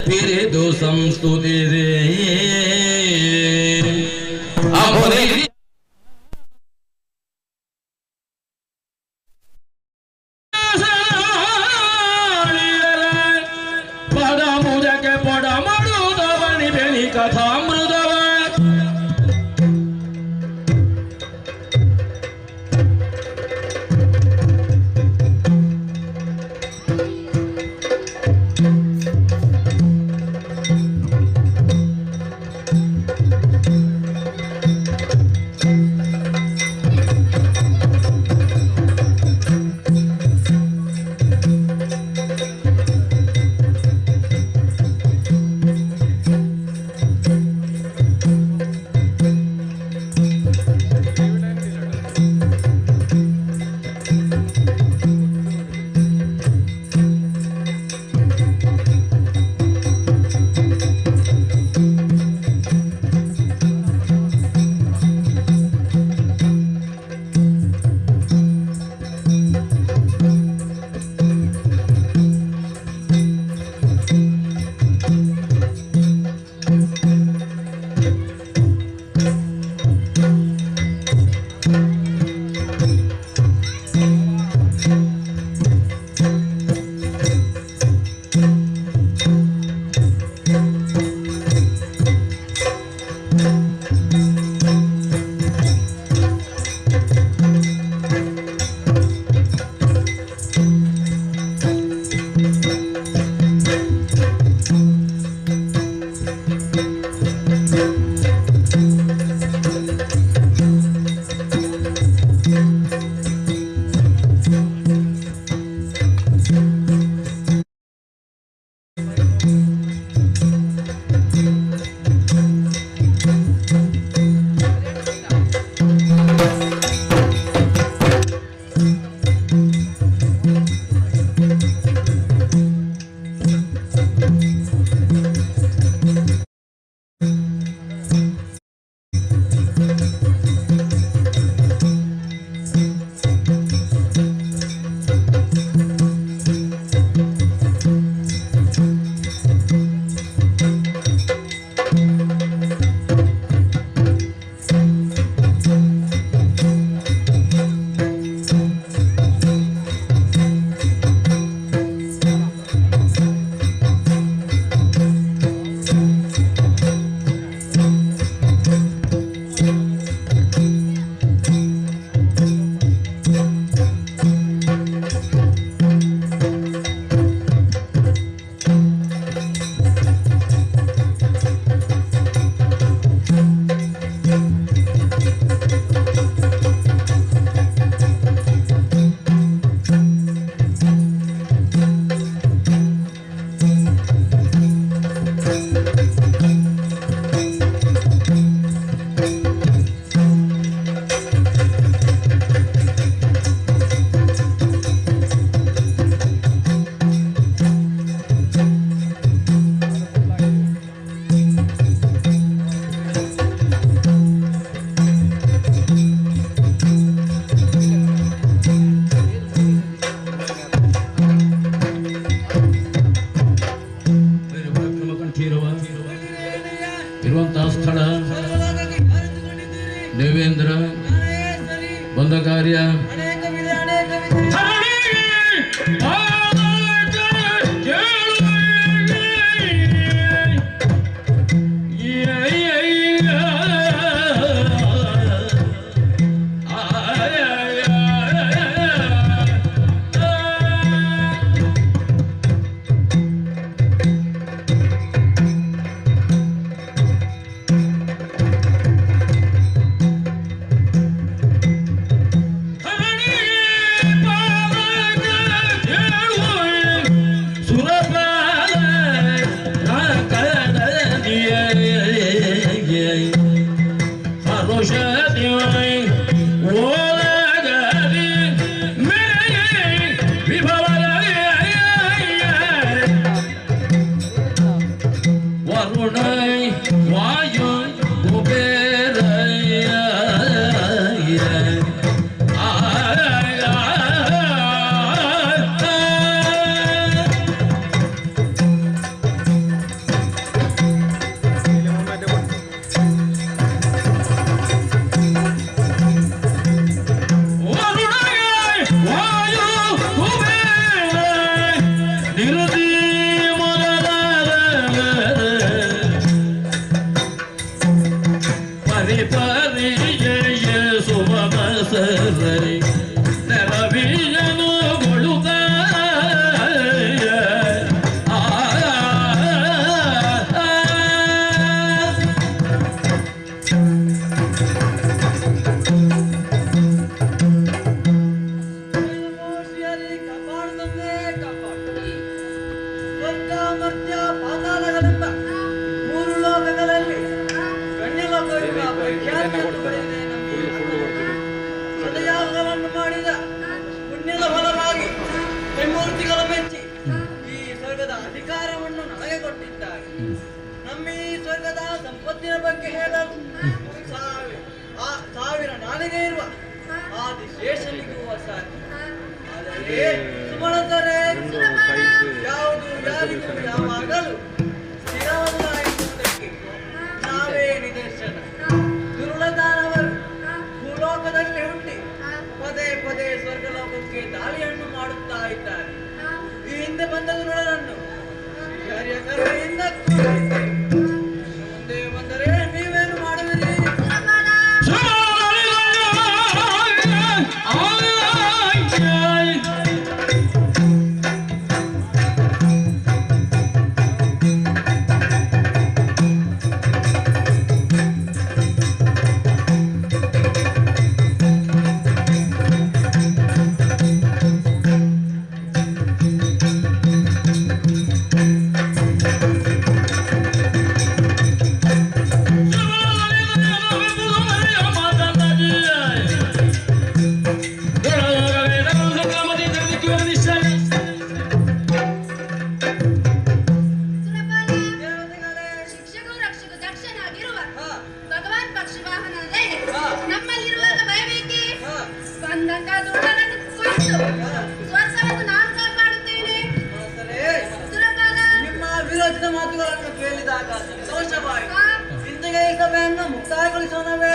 ಪಿರಿದು ಸಂಸ್ತುತಿದೆ ಅಂಬುದಿ. ಪದಮುಜಕ್ಕೆ ಪಡ ಮಾಡುದವನಿ ಬೆನಿ ಕಥಾಮೃತವ. ಇರುವಂತಹ ಸ್ಥಳ ದೇವೇಂದ್ರ ಬಂದ ಕಾರ್ಯ ಧರಣಿ ಸರಿ ನೆರವೀಯನು ಗೊಳುತ್ತ ಆ. ಸ್ವರ್ಗ ಮರ್ತ್ಯ ಪಾತಾಳಗಳೆಂಬ ಮೂರು ಲೋಕಗಳಲ್ಲಿ ಗಣ್ಯಲೋಕವೆಂಬ ಪ್ರಖ್ಯಾತಿಯನ್ನು ಪಡೆದಿದೆ ನಮ್ಮ ಈ ಸದಯಾಗಗಳನ್ನು ಮಾಡಿದ ಪುಣ್ಯದ ಫಲವಾಗಿ ತ್ರಿಮೂರ್ತಿಗಳ ಮೆಚ್ಚಿ ಈ ಸ್ವರ್ಗದ ಅಧಿಕಾರವನ್ನು ನನಗೆ ಕೊಟ್ಟಿದ್ದಾರೆ. ನಮ್ಮ ಈ ಸ್ವರ್ಗದ ಸಂಪತ್ತಿನ ಬಗ್ಗೆ ಹೇಳಲು ಸಾವಿರ ನಾಲಿಗೆ ಇರುವ ಆದಿಶೇಷನಿಗೂ ಅಸಾಧ್ಯ. ಆದರೆ ಸುಮಲತರೇ, ಯಾವುದು ಯಾರಿಗೂ ಯಾವಾಗಲೂ ಸ್ಥಿರವಲ್ಲ ಎನ್ನುವುದಕ್ಕೆ ನಾವೇ ನಿದರ್ಶನ. ದುರುಳದಾನವರು ಭೂಲೋಕದಲ್ಲಿ ಹುಟ್ಟಿ ಪದೇ ಪದೇ ಸ್ವರ್ಗಲೋಕಕ್ಕೆ ದಾಳಿಯನ್ನು ಮಾಡುತ್ತಾ ಇದ್ದಾರೆ. ಈ ಹಿಂದೆ ಬಂದ ದುರುಳರನ್ನು ಶ್ರೀಹರಿಯ ಕರುಣೆಯಿಂದ ಕೊಲ್ಲಿದ್ದೇವೆ. ಮುಂದೆ ಬಂದರೆ ನೀವೇನು ಮಾಡುವಿರಿ? ಶಿಕ್ಷಕರು ರಕ್ಷಕ ದಕ್ಷನಾಗಿರುವ ಭಗವಾನ್ ಪಕ್ಷಿವಾಹನನೇ ನಮ್ಮಲ್ಲಿರುವಾಗ ಭಯಬೇಕೆ? ಬಂದಂತ ದುರುಳನನ್ನು ಕೊಂದು ಸ್ವರ್ಗವನ್ನು ನಾನು ಕಾಪಾಡುತ್ತೇನೆ. ಸುರಪಾಲ, ನಿಮ್ಮ ವಿರೋಚಿತ ಮಾತುಗಳನ್ನು ಕೇಳಿದಾಗ ಸಂತೋಷವಾಯಿತು. ಇಂದಿಗೆ ಈ ಸಭೆಯನ್ನು ಮುಕ್ತಾಯಗೊಳಿಸೋಣವೇ?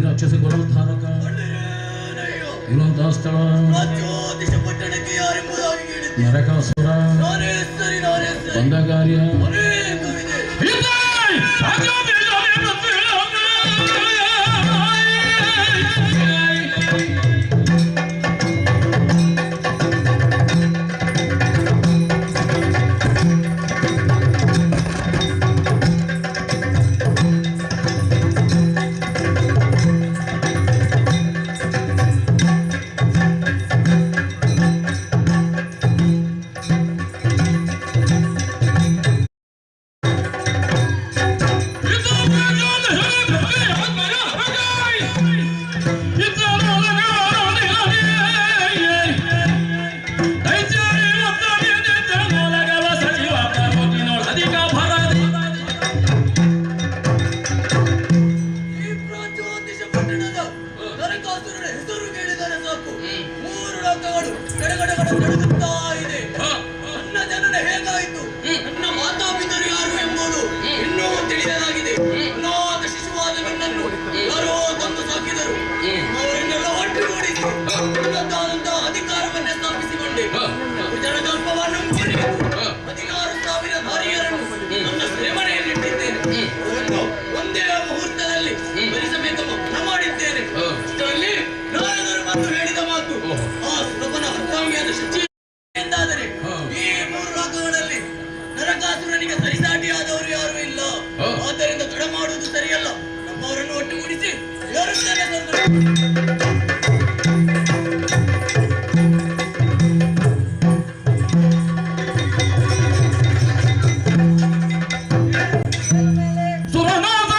ರಾಕ್ಷಸ ಗುಣೋದ್ಧಾರಕ ಇರುವಂತಹ ಸ್ಥಳ ನರಕಾಸುರ ಬಂದ ಕಾರ್ಯ. ಗಡಗಡಗಡ ನಡುಗುತ್ತಾ ಇದೆ. ನನ್ನ ಜನನ ಹೇಗಾಯಿತು, ನನ್ನ ಮಾತಾಪಿತರು ಯಾರು ಎಂಬುದು ಇನ್ನೂ ತಿಳಿಯದಾಗಿದೆ. ಅನಾಥ ಶಿಶುವಾದ ನನ್ನನ್ನು ಯಾರೋ ತಂದು ಸಾಕಿದರು. ಅವರನ್ನೆಲ್ಲ ಒಟ್ಟುಗೂಡಿಸಿ ನನ್ನದಾದಂತಹ ಅಧಿಕಾರವನ್ನೇ ಸ್ಥಾಪಿಸಿಕೊಂಡೆ. ಜನಕಲ್ಪವನ್ನು ಮುರಿದು 16,000 ಧಾರಿಯರನ್ನು ನನ್ನ ಸೆರೆಮನೆಯಲ್ಲಿಟ್ಟಿದ್ದೇನೆ. ಅವರನ್ನು ಒಂದೇ ಮುಹೂರ್ತದಲ್ಲಿ ಬರಿಸಮೇತ ಮಗ್ನ ಮಾಡಿದ್ದೇನೆ. ಅಷ್ಟರಲ್ಲಿ ನಾರದರು ಬಂದು ಹೇಳಿದ ಮಾತು, ಆ ಸುರಪನ ಅರ್ಧಾಂಗಿಯಾದ ಶಚಿ ಎಂದಾದರೆ ಈ ಮೂರು ಲೋಕಗಳಲ್ಲಿ ನರಕಾಸುರನಿಗೆ ಸರಿಸಾಟಿಯಾದವರು ಯಾರೂ ಇಲ್ಲ. ಆದ್ದರಿಂದ ತಡ ಮಾಡುವುದು ಸರಿಯಲ್ಲ. ನಮ್ಮವರನ್ನು ಒಟ್ಟುಗೂಡಿಸಿ ಏರುತ್ತೇನೆ ಸ್ವರ್ಗ. ಸುರನಾಥ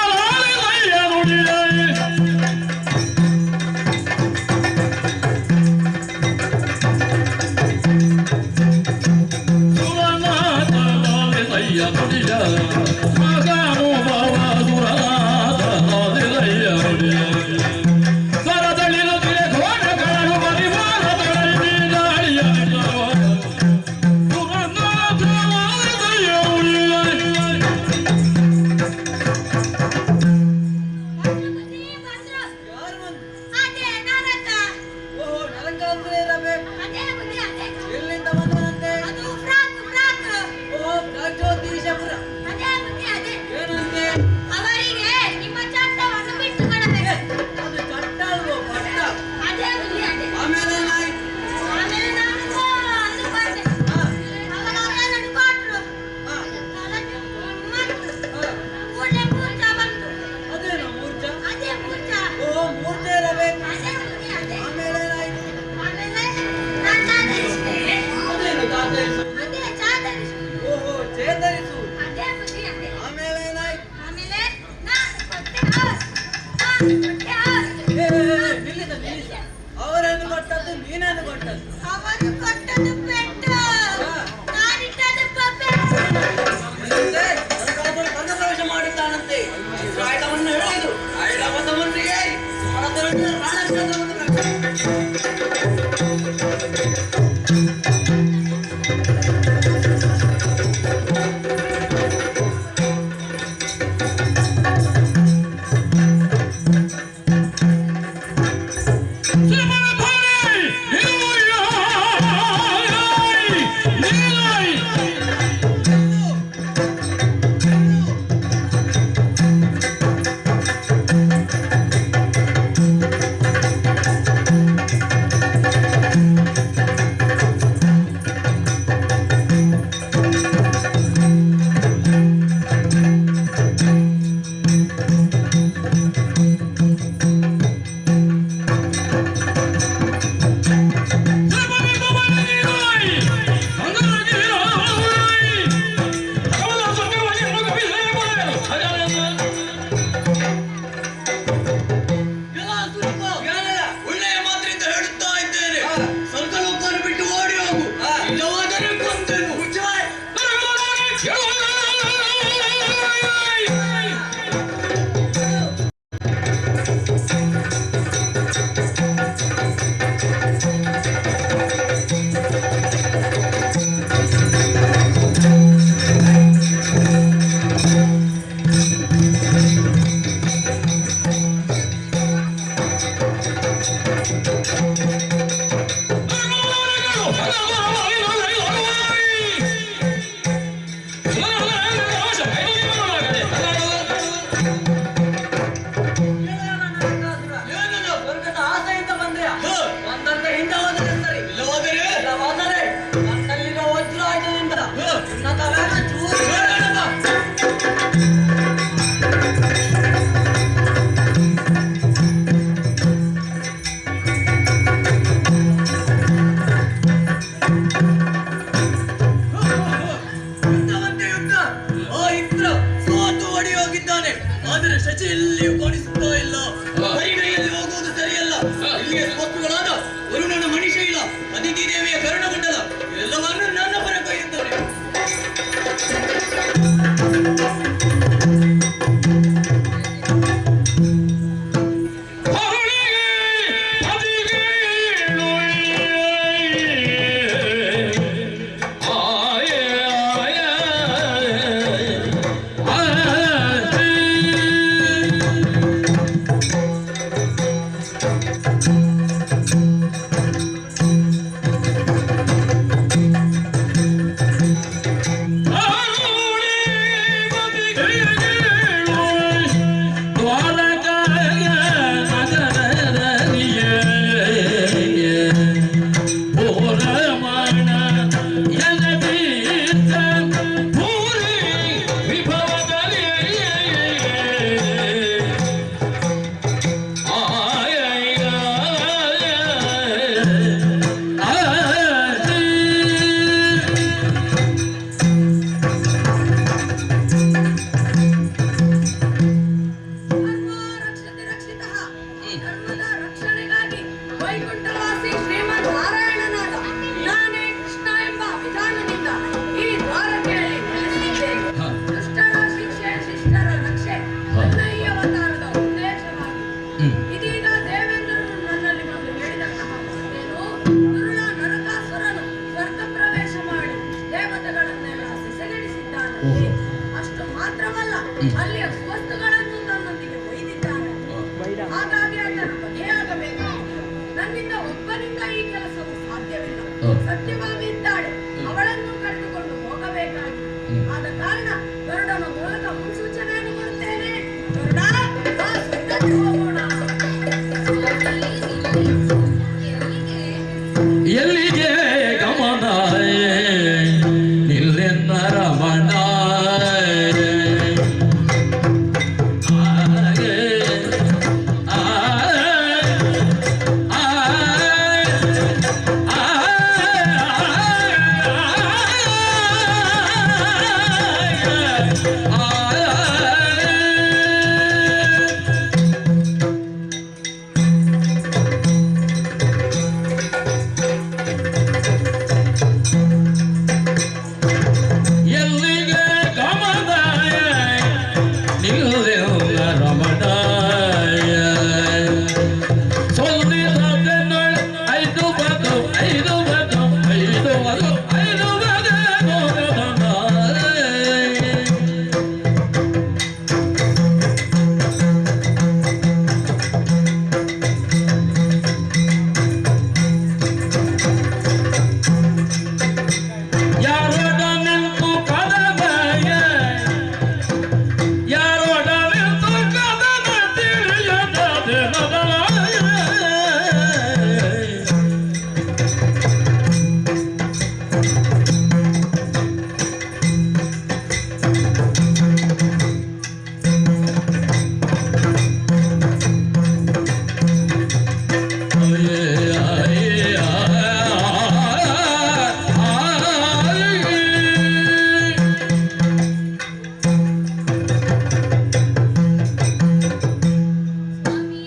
ಇದೀಗ ದೇವೇಂದ್ರನು ನನ್ನಲ್ಲಿ ಬಂದು ಹೇಳಿದಂತಹ ಮಾತೇನು, ದುರುಳ ನರಕಾಸುರನು ಸ್ವರ್ಗ ಪ್ರವೇಶ ಮಾಡಿ ದೇವತೆಗಳನ್ನೆಲ್ಲ ಸಿಸಗಿಡಿಸಿದ್ದಾನಂತೆ. ಅಷ್ಟು ಮಾತ್ರವಲ್ಲ, ಅಲ್ಲಿಯ ವಸ್ತುಗಳನ್ನು ತನ್ನೊಂದಿಗೆ ಒಯ್ದಿದ್ದಾನೆ. ಹಾಗಾಗಿ ಆತನ ಬಗೆಯಾಗಬೇಕಾಗಿದೆ. ನನ್ನಿಂದ ಒಬ್ಬನಿಂದ ಈ ಕೆಲಸವು ಸಾಧ್ಯವಿಲ್ಲ. ಸತ್ಯಭಾಮಿ ಇದ್ದಾಳೆ, ಅವಳನ್ನು ಕರೆದುಕೊಂಡು ಹೋಗಬೇಕಾಗಿದೆ. ಆದ ಕಾರಣ ಗರುಡನ ಮೂಲಕ ಮುನ್ಸೂಚನೆಯನ್ನು ಕೊಡುತ್ತೇನೆ. ಗರುಡ, ಬಾ, ಸ್ವರ್ಗಕ್ಕೆ ಹೋಗೋಣ. ಎಲ್ಲಿಗೆ ಗಮನ ನಿಲ್ಲೆನ್ನ ರಮಣ? ಎಲ್ಲಿಗೆ ಗಮನ ನಿಲ್ಲೆನ್ನ ರಮಣ? ಸೊಲ್ಲಿದೆನ್ನೊಳ್ ಐದು ಬದು ಐದು ಬದು ಐದು ಬದು ಐದು ಬಗೆ ಹೋಗದನ. ಯಾರೋಡ ನಿಂತು ಕದನಯ, ಯಾರೋಡ ನಿಂತು ಕದನ ತಿಳಿಯದ ಮೊದಲ. ಸ್ವಾಮಿ,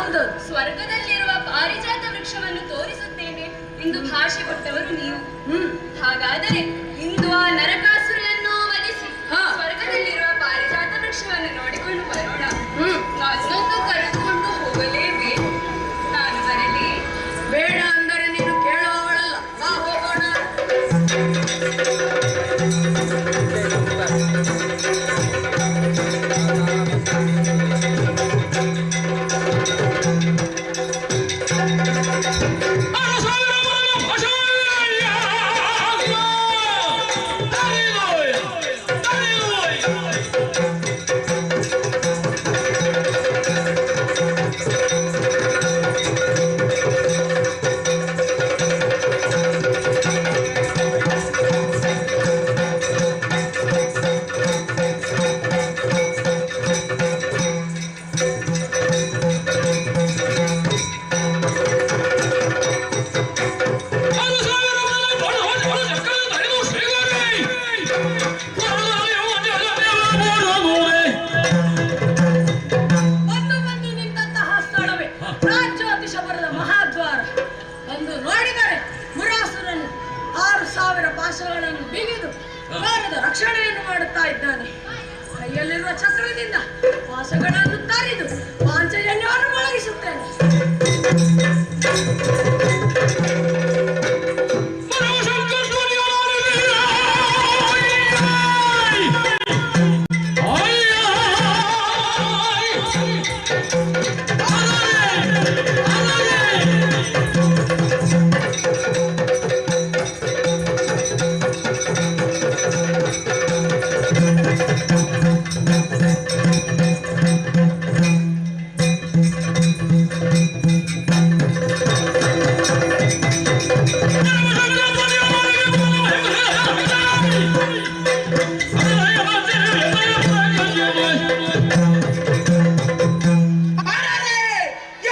ಹೌದು. ಸ್ವರ್ಗದಲ್ಲಿರುವ ಪಾರಿಜಾತ ವೃಕ್ಷವನ್ನು ತೋರಿಸುತ್ತೇನೆ ಎಂದು ಭಾಷೆ ಕೊಟ್ಟವರು ನೀವು. ಹಾಗಾದರೆ ಇಂದು ಆ ನರಕಾಸುರನನ್ನು ವಧಿಸಿ ಸ್ವರ್ಗದಲ್ಲಿರುವ ಪಾರಿಜಾತ ವೃಕ್ಷವನ್ನು ನೋಡಿಕೊಂಡು ಬರೋಣ. ನನ್ನನ್ನು ಕರೆದುಕೊಂಡು ಹೋಗಲೇಬೇಕು. ನಾನು ಬರಲಿ? ಬೇಡ ಅಂದರೆ ನೀನು ಕೇಳುವವಳಲ್ಲ. ಬಾ ಹೋಗೋಣ. ಬಂದು ಬಂದು ನಿಂತಹ ಸ್ಥಳವೇ ಪ್ರಾಜ್ಯೋತಿಷಪುರದ ಮಹಾದ್ವಾರ. ಬಂದು ನೋಡಿದರೆ ಮುರಾಸುರನು 6000 ಪಾಶಗಳನ್ನು ಬಿಗಿದು ದ್ವಾರದ ರಕ್ಷಣೆಯನ್ನು ಮಾಡುತ್ತಾ ಇದ್ದಾನೆ. ಕೈಯಲ್ಲಿರುವ ಚಕ್ರದಿಂದ ಪಾಶಗಳನ್ನು ತರಿದು ಪಾಂಚಜನ್ಯವನ್ನು ಮೊಳಗಿಸುತ್ತೇನೆ.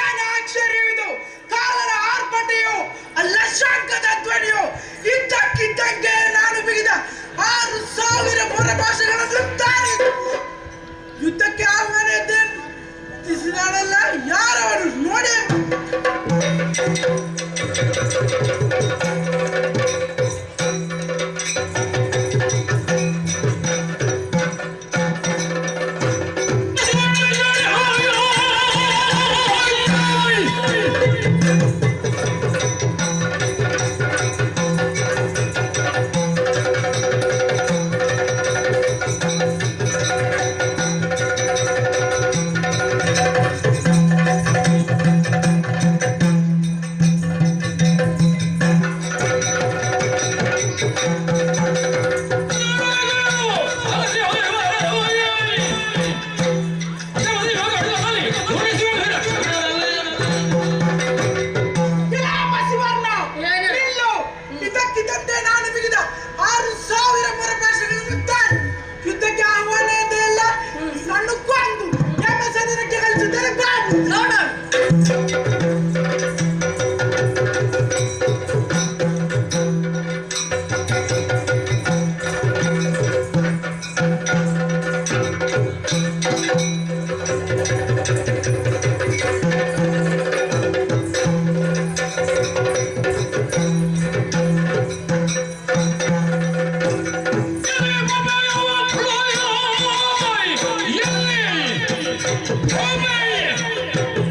ಏನು ಆಶ್ಚರ್ಯವಿದು! ಕಾಲನ ಆರ್ಭಟೆಯು, ಲಶಾಂಕದ ಧ್ವನಿಯು! ಇದ್ದಕ್ಕಿದ್ದಂಗೆ ನಾನು ಬಿಗಿದ 6000 ಪರಭಾಷೆಗಳನ್ನು ತಾನೆ ಯುದ್ಧಕ್ಕೆ ಆಹ್ವಾನ ಇದ್ದಾನಲ್ಲ, ಯಾರವನು ನೋಡಿ. ಇದಕ್ಕಿದ್ದಂತೆ ನಾನು ಬಿಗಿದ 6000 ಪರಭಾಷೆಗಳನ್ನು ತಾನೆ ಯುದ್ಧಕ್ಕೆ ಆಹ್ವಾನ ಇದೆಯಲ್ಲ, ನನ್ನ ಕೊಂದು ನಮ್ಮ ಸದನಕ್ಕೆ ಕಳಿಸುತ್ತಾರೆ. ಬಾಬು ನೋಡೋಣ. Oh,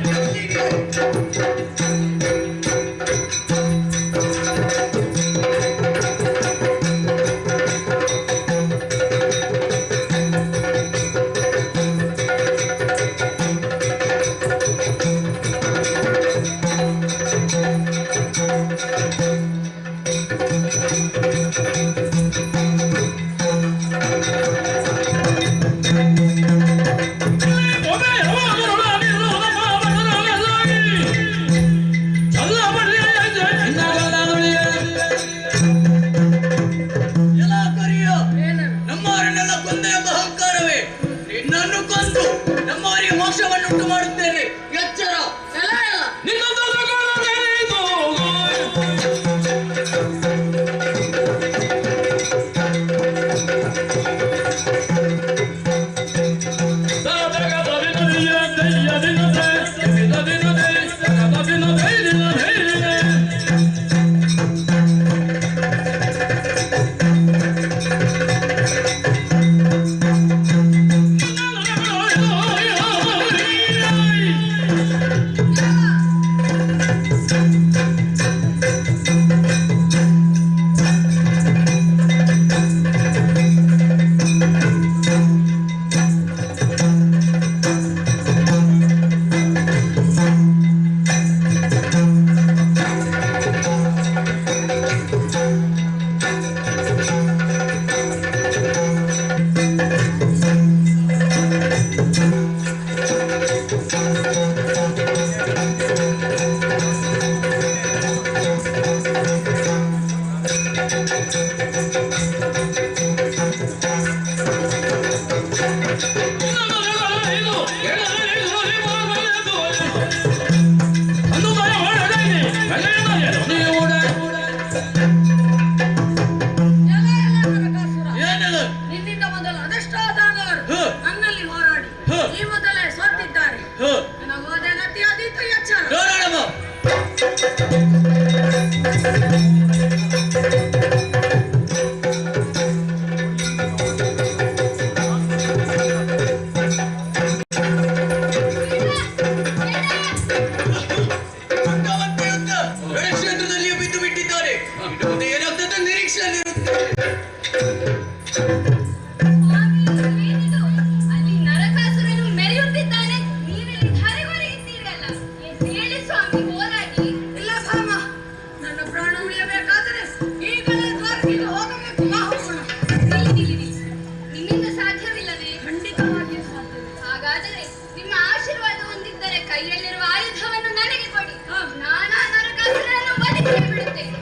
ಕೈಯಲ್ಲಿರುವ ಆಯುಧವನ್ನು ನನಗೆ ಕೊಡಿ. ನಾನಾ ನರಕಾಸುರನನ್ನು ವಧಿಸಿ ಬಿಡುತ್ತೇನೆ.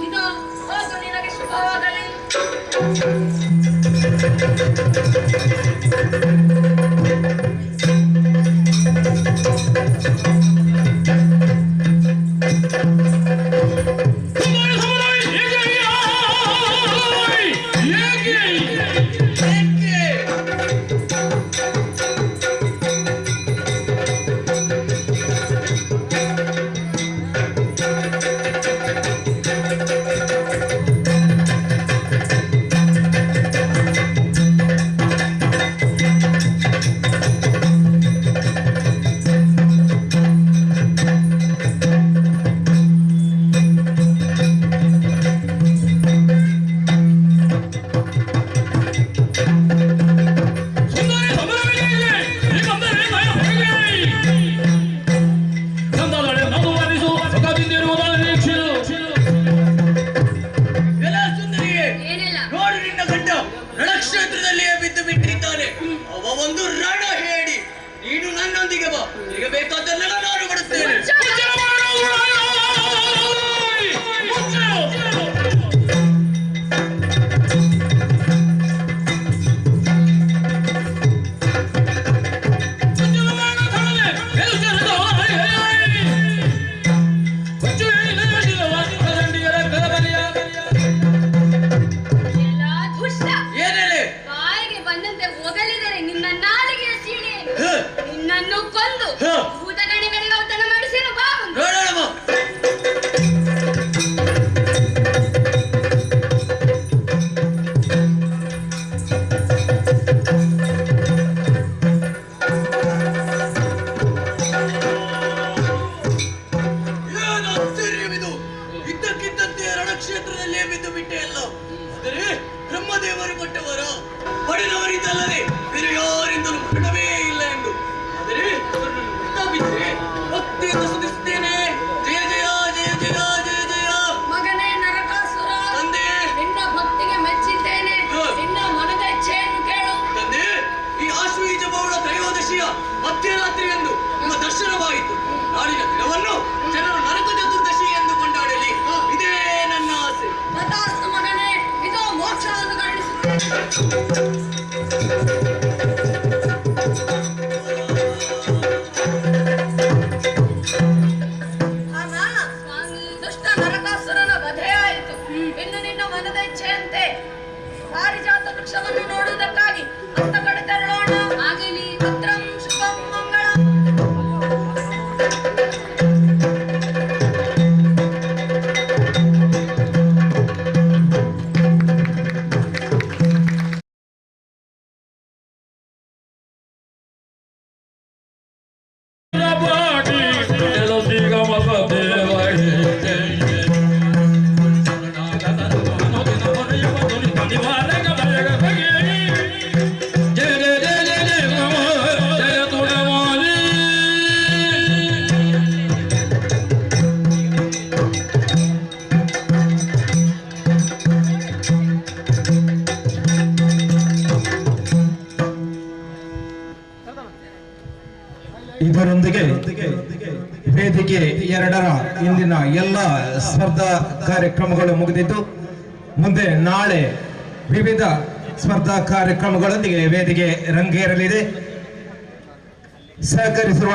ಇದು ಹೋಗು, ನಿನಗೆ ಶುಭವಾಗಲಿ. ಎಲ್ಲ ಸುಂದರಿಯೇ, ನೋಡು, ನಿನ್ನ ಗಂಡ ರಣಕ್ಷೇತ್ರದಲ್ಲಿಯೇ ಬಿದ್ದು ಬಿಟ್ಟಿದ್ದಾನೆ. ಅವ ಒಂದು ರಣ ಹೇಳಿ. ನೀನು ನನ್ನೊಂದಿಗೆ ಬಾ, ನಿನಗೆ ಬೇಕಾದ್ದನ್ನೆಲ್ಲ ನಾನು ಕೊಡುತ್ತೇನೆ. ಎಲ್ಲ ದುಷ್ಟ. ಏನೇಳೆ? ಬಾಯಿಗೆ ಬಂದಂತೆ ಹೊಗಳಿದರೆ ನಿನ್ನ ನಾಲಿಗೆಯ ಸೀಳೆ. ನಿನ್ನನ್ನು ಕೊಂದು ಭೂತಗಣಗಳಿಗೆ ಔತಣ ಮಾಡಿಸೇನು, ಬಾ ಮುಂದೆ. ನೋಡೋಣ ಬಾ. ಏನು ಆಶ್ಚರ್ಯವಿದು! ಇದ್ದಕ್ಕಿದ್ದಂತೆ ರಣಕ್ಷೇತ್ರದಲ್ಲೇ ಬಿದ್ದು ಬಿಟ್ಟೆ ಅಲ್ಲ. ಆದರೆ ಬ್ರಹ್ಮದೇವರು ಕೊಟ್ಟವರ ಪಡೆದವರಿಂದಲ್ಲದೆ ಬೇರೆ ಯಾರಿಂದಲೂ ಮರಣವೇ ಇಲ್ಲ ಎಂದು. ಆದರೆ ನನ್ನನ್ನು ಪ್ರತಾಪಿಸಿದೆ, ಭಕ್ತಿಯಿಂದ ಸುಧಿಸುತ್ತೇನೆ. ಜಯ ಜಯ ಜಯ ಜಯ ಜಯ ಜಯ. ಮಗನೇ ನರಕಾಸುರ, ತಂದೆ. ನಿನ್ನ ಭಕ್ತಿಗೆ ಮೆಚ್ಚಿದ್ದೇನೆ. ನಿನ್ನ ಮನದ ಇಚ್ಛೆಯನ್ನು ಕೇಳು. ತಂದೆ, ಈ ಆಶ್ವೀಜ ಬಹುಳ ತ್ರಯೋದಶಿಯ ಮಧ್ಯರಾತ್ರಿಯಂದು ನಿಮ್ಮ ದರ್ಶನವಾಯಿತು. ನಾಡಿನ ದಿನವನ್ನು ಜನರು ನರಕ ಚತುರ್ದಶಿ ಎಂದು ಕೊಂಡಾಡಲಿ. ಇದೇ ನನ್ನ ಆಸೆ. ತಥಾಸ್ತು ಮಗನೇ, ಇದು ಮೋಕ್ಷವನ್ನು ಕರುಣಿಸುತ್ತೇನೆ. ಅಮ್ಮ, ದುಷ್ಟ ನರಕಾಸುರನ ವಧೆಯಾಯಿತು. ಇನ್ನು ನಿನ್ನ ಮನದ ಇಚ್ಛೆಯಂತೆ ಪಾರಿಜಾತ ವೃಕ್ಷವನ್ನು ನೋಡುವುದಕ್ಕಾಗಿ ಅತ್ತ ಕಡೆ ತೆರಳೋಣ. ಆಗಲಿ. ಭದ್ರಂ ಶುಭಂ ಮಂಗಳ. ಇದರೊಂದಿಗೆ ವೇದಿಕೆ ಎರಡರ ಇಂದಿನ ಎಲ್ಲ ಸ್ಪರ್ಧಾ ಕಾರ್ಯಕ್ರಮಗಳು ಮುಗಿದಿದ್ದು, ಮುಂದೆ ನಾಳೆ ವಿವಿಧ ಸ್ಪರ್ಧಾ ಕಾರ್ಯಕ್ರಮಗಳೊಂದಿಗೆ ವೇದಿಕೆ ರಂಗೇರಲಿದೆ. ಸಹಕರಿಸಿರುವ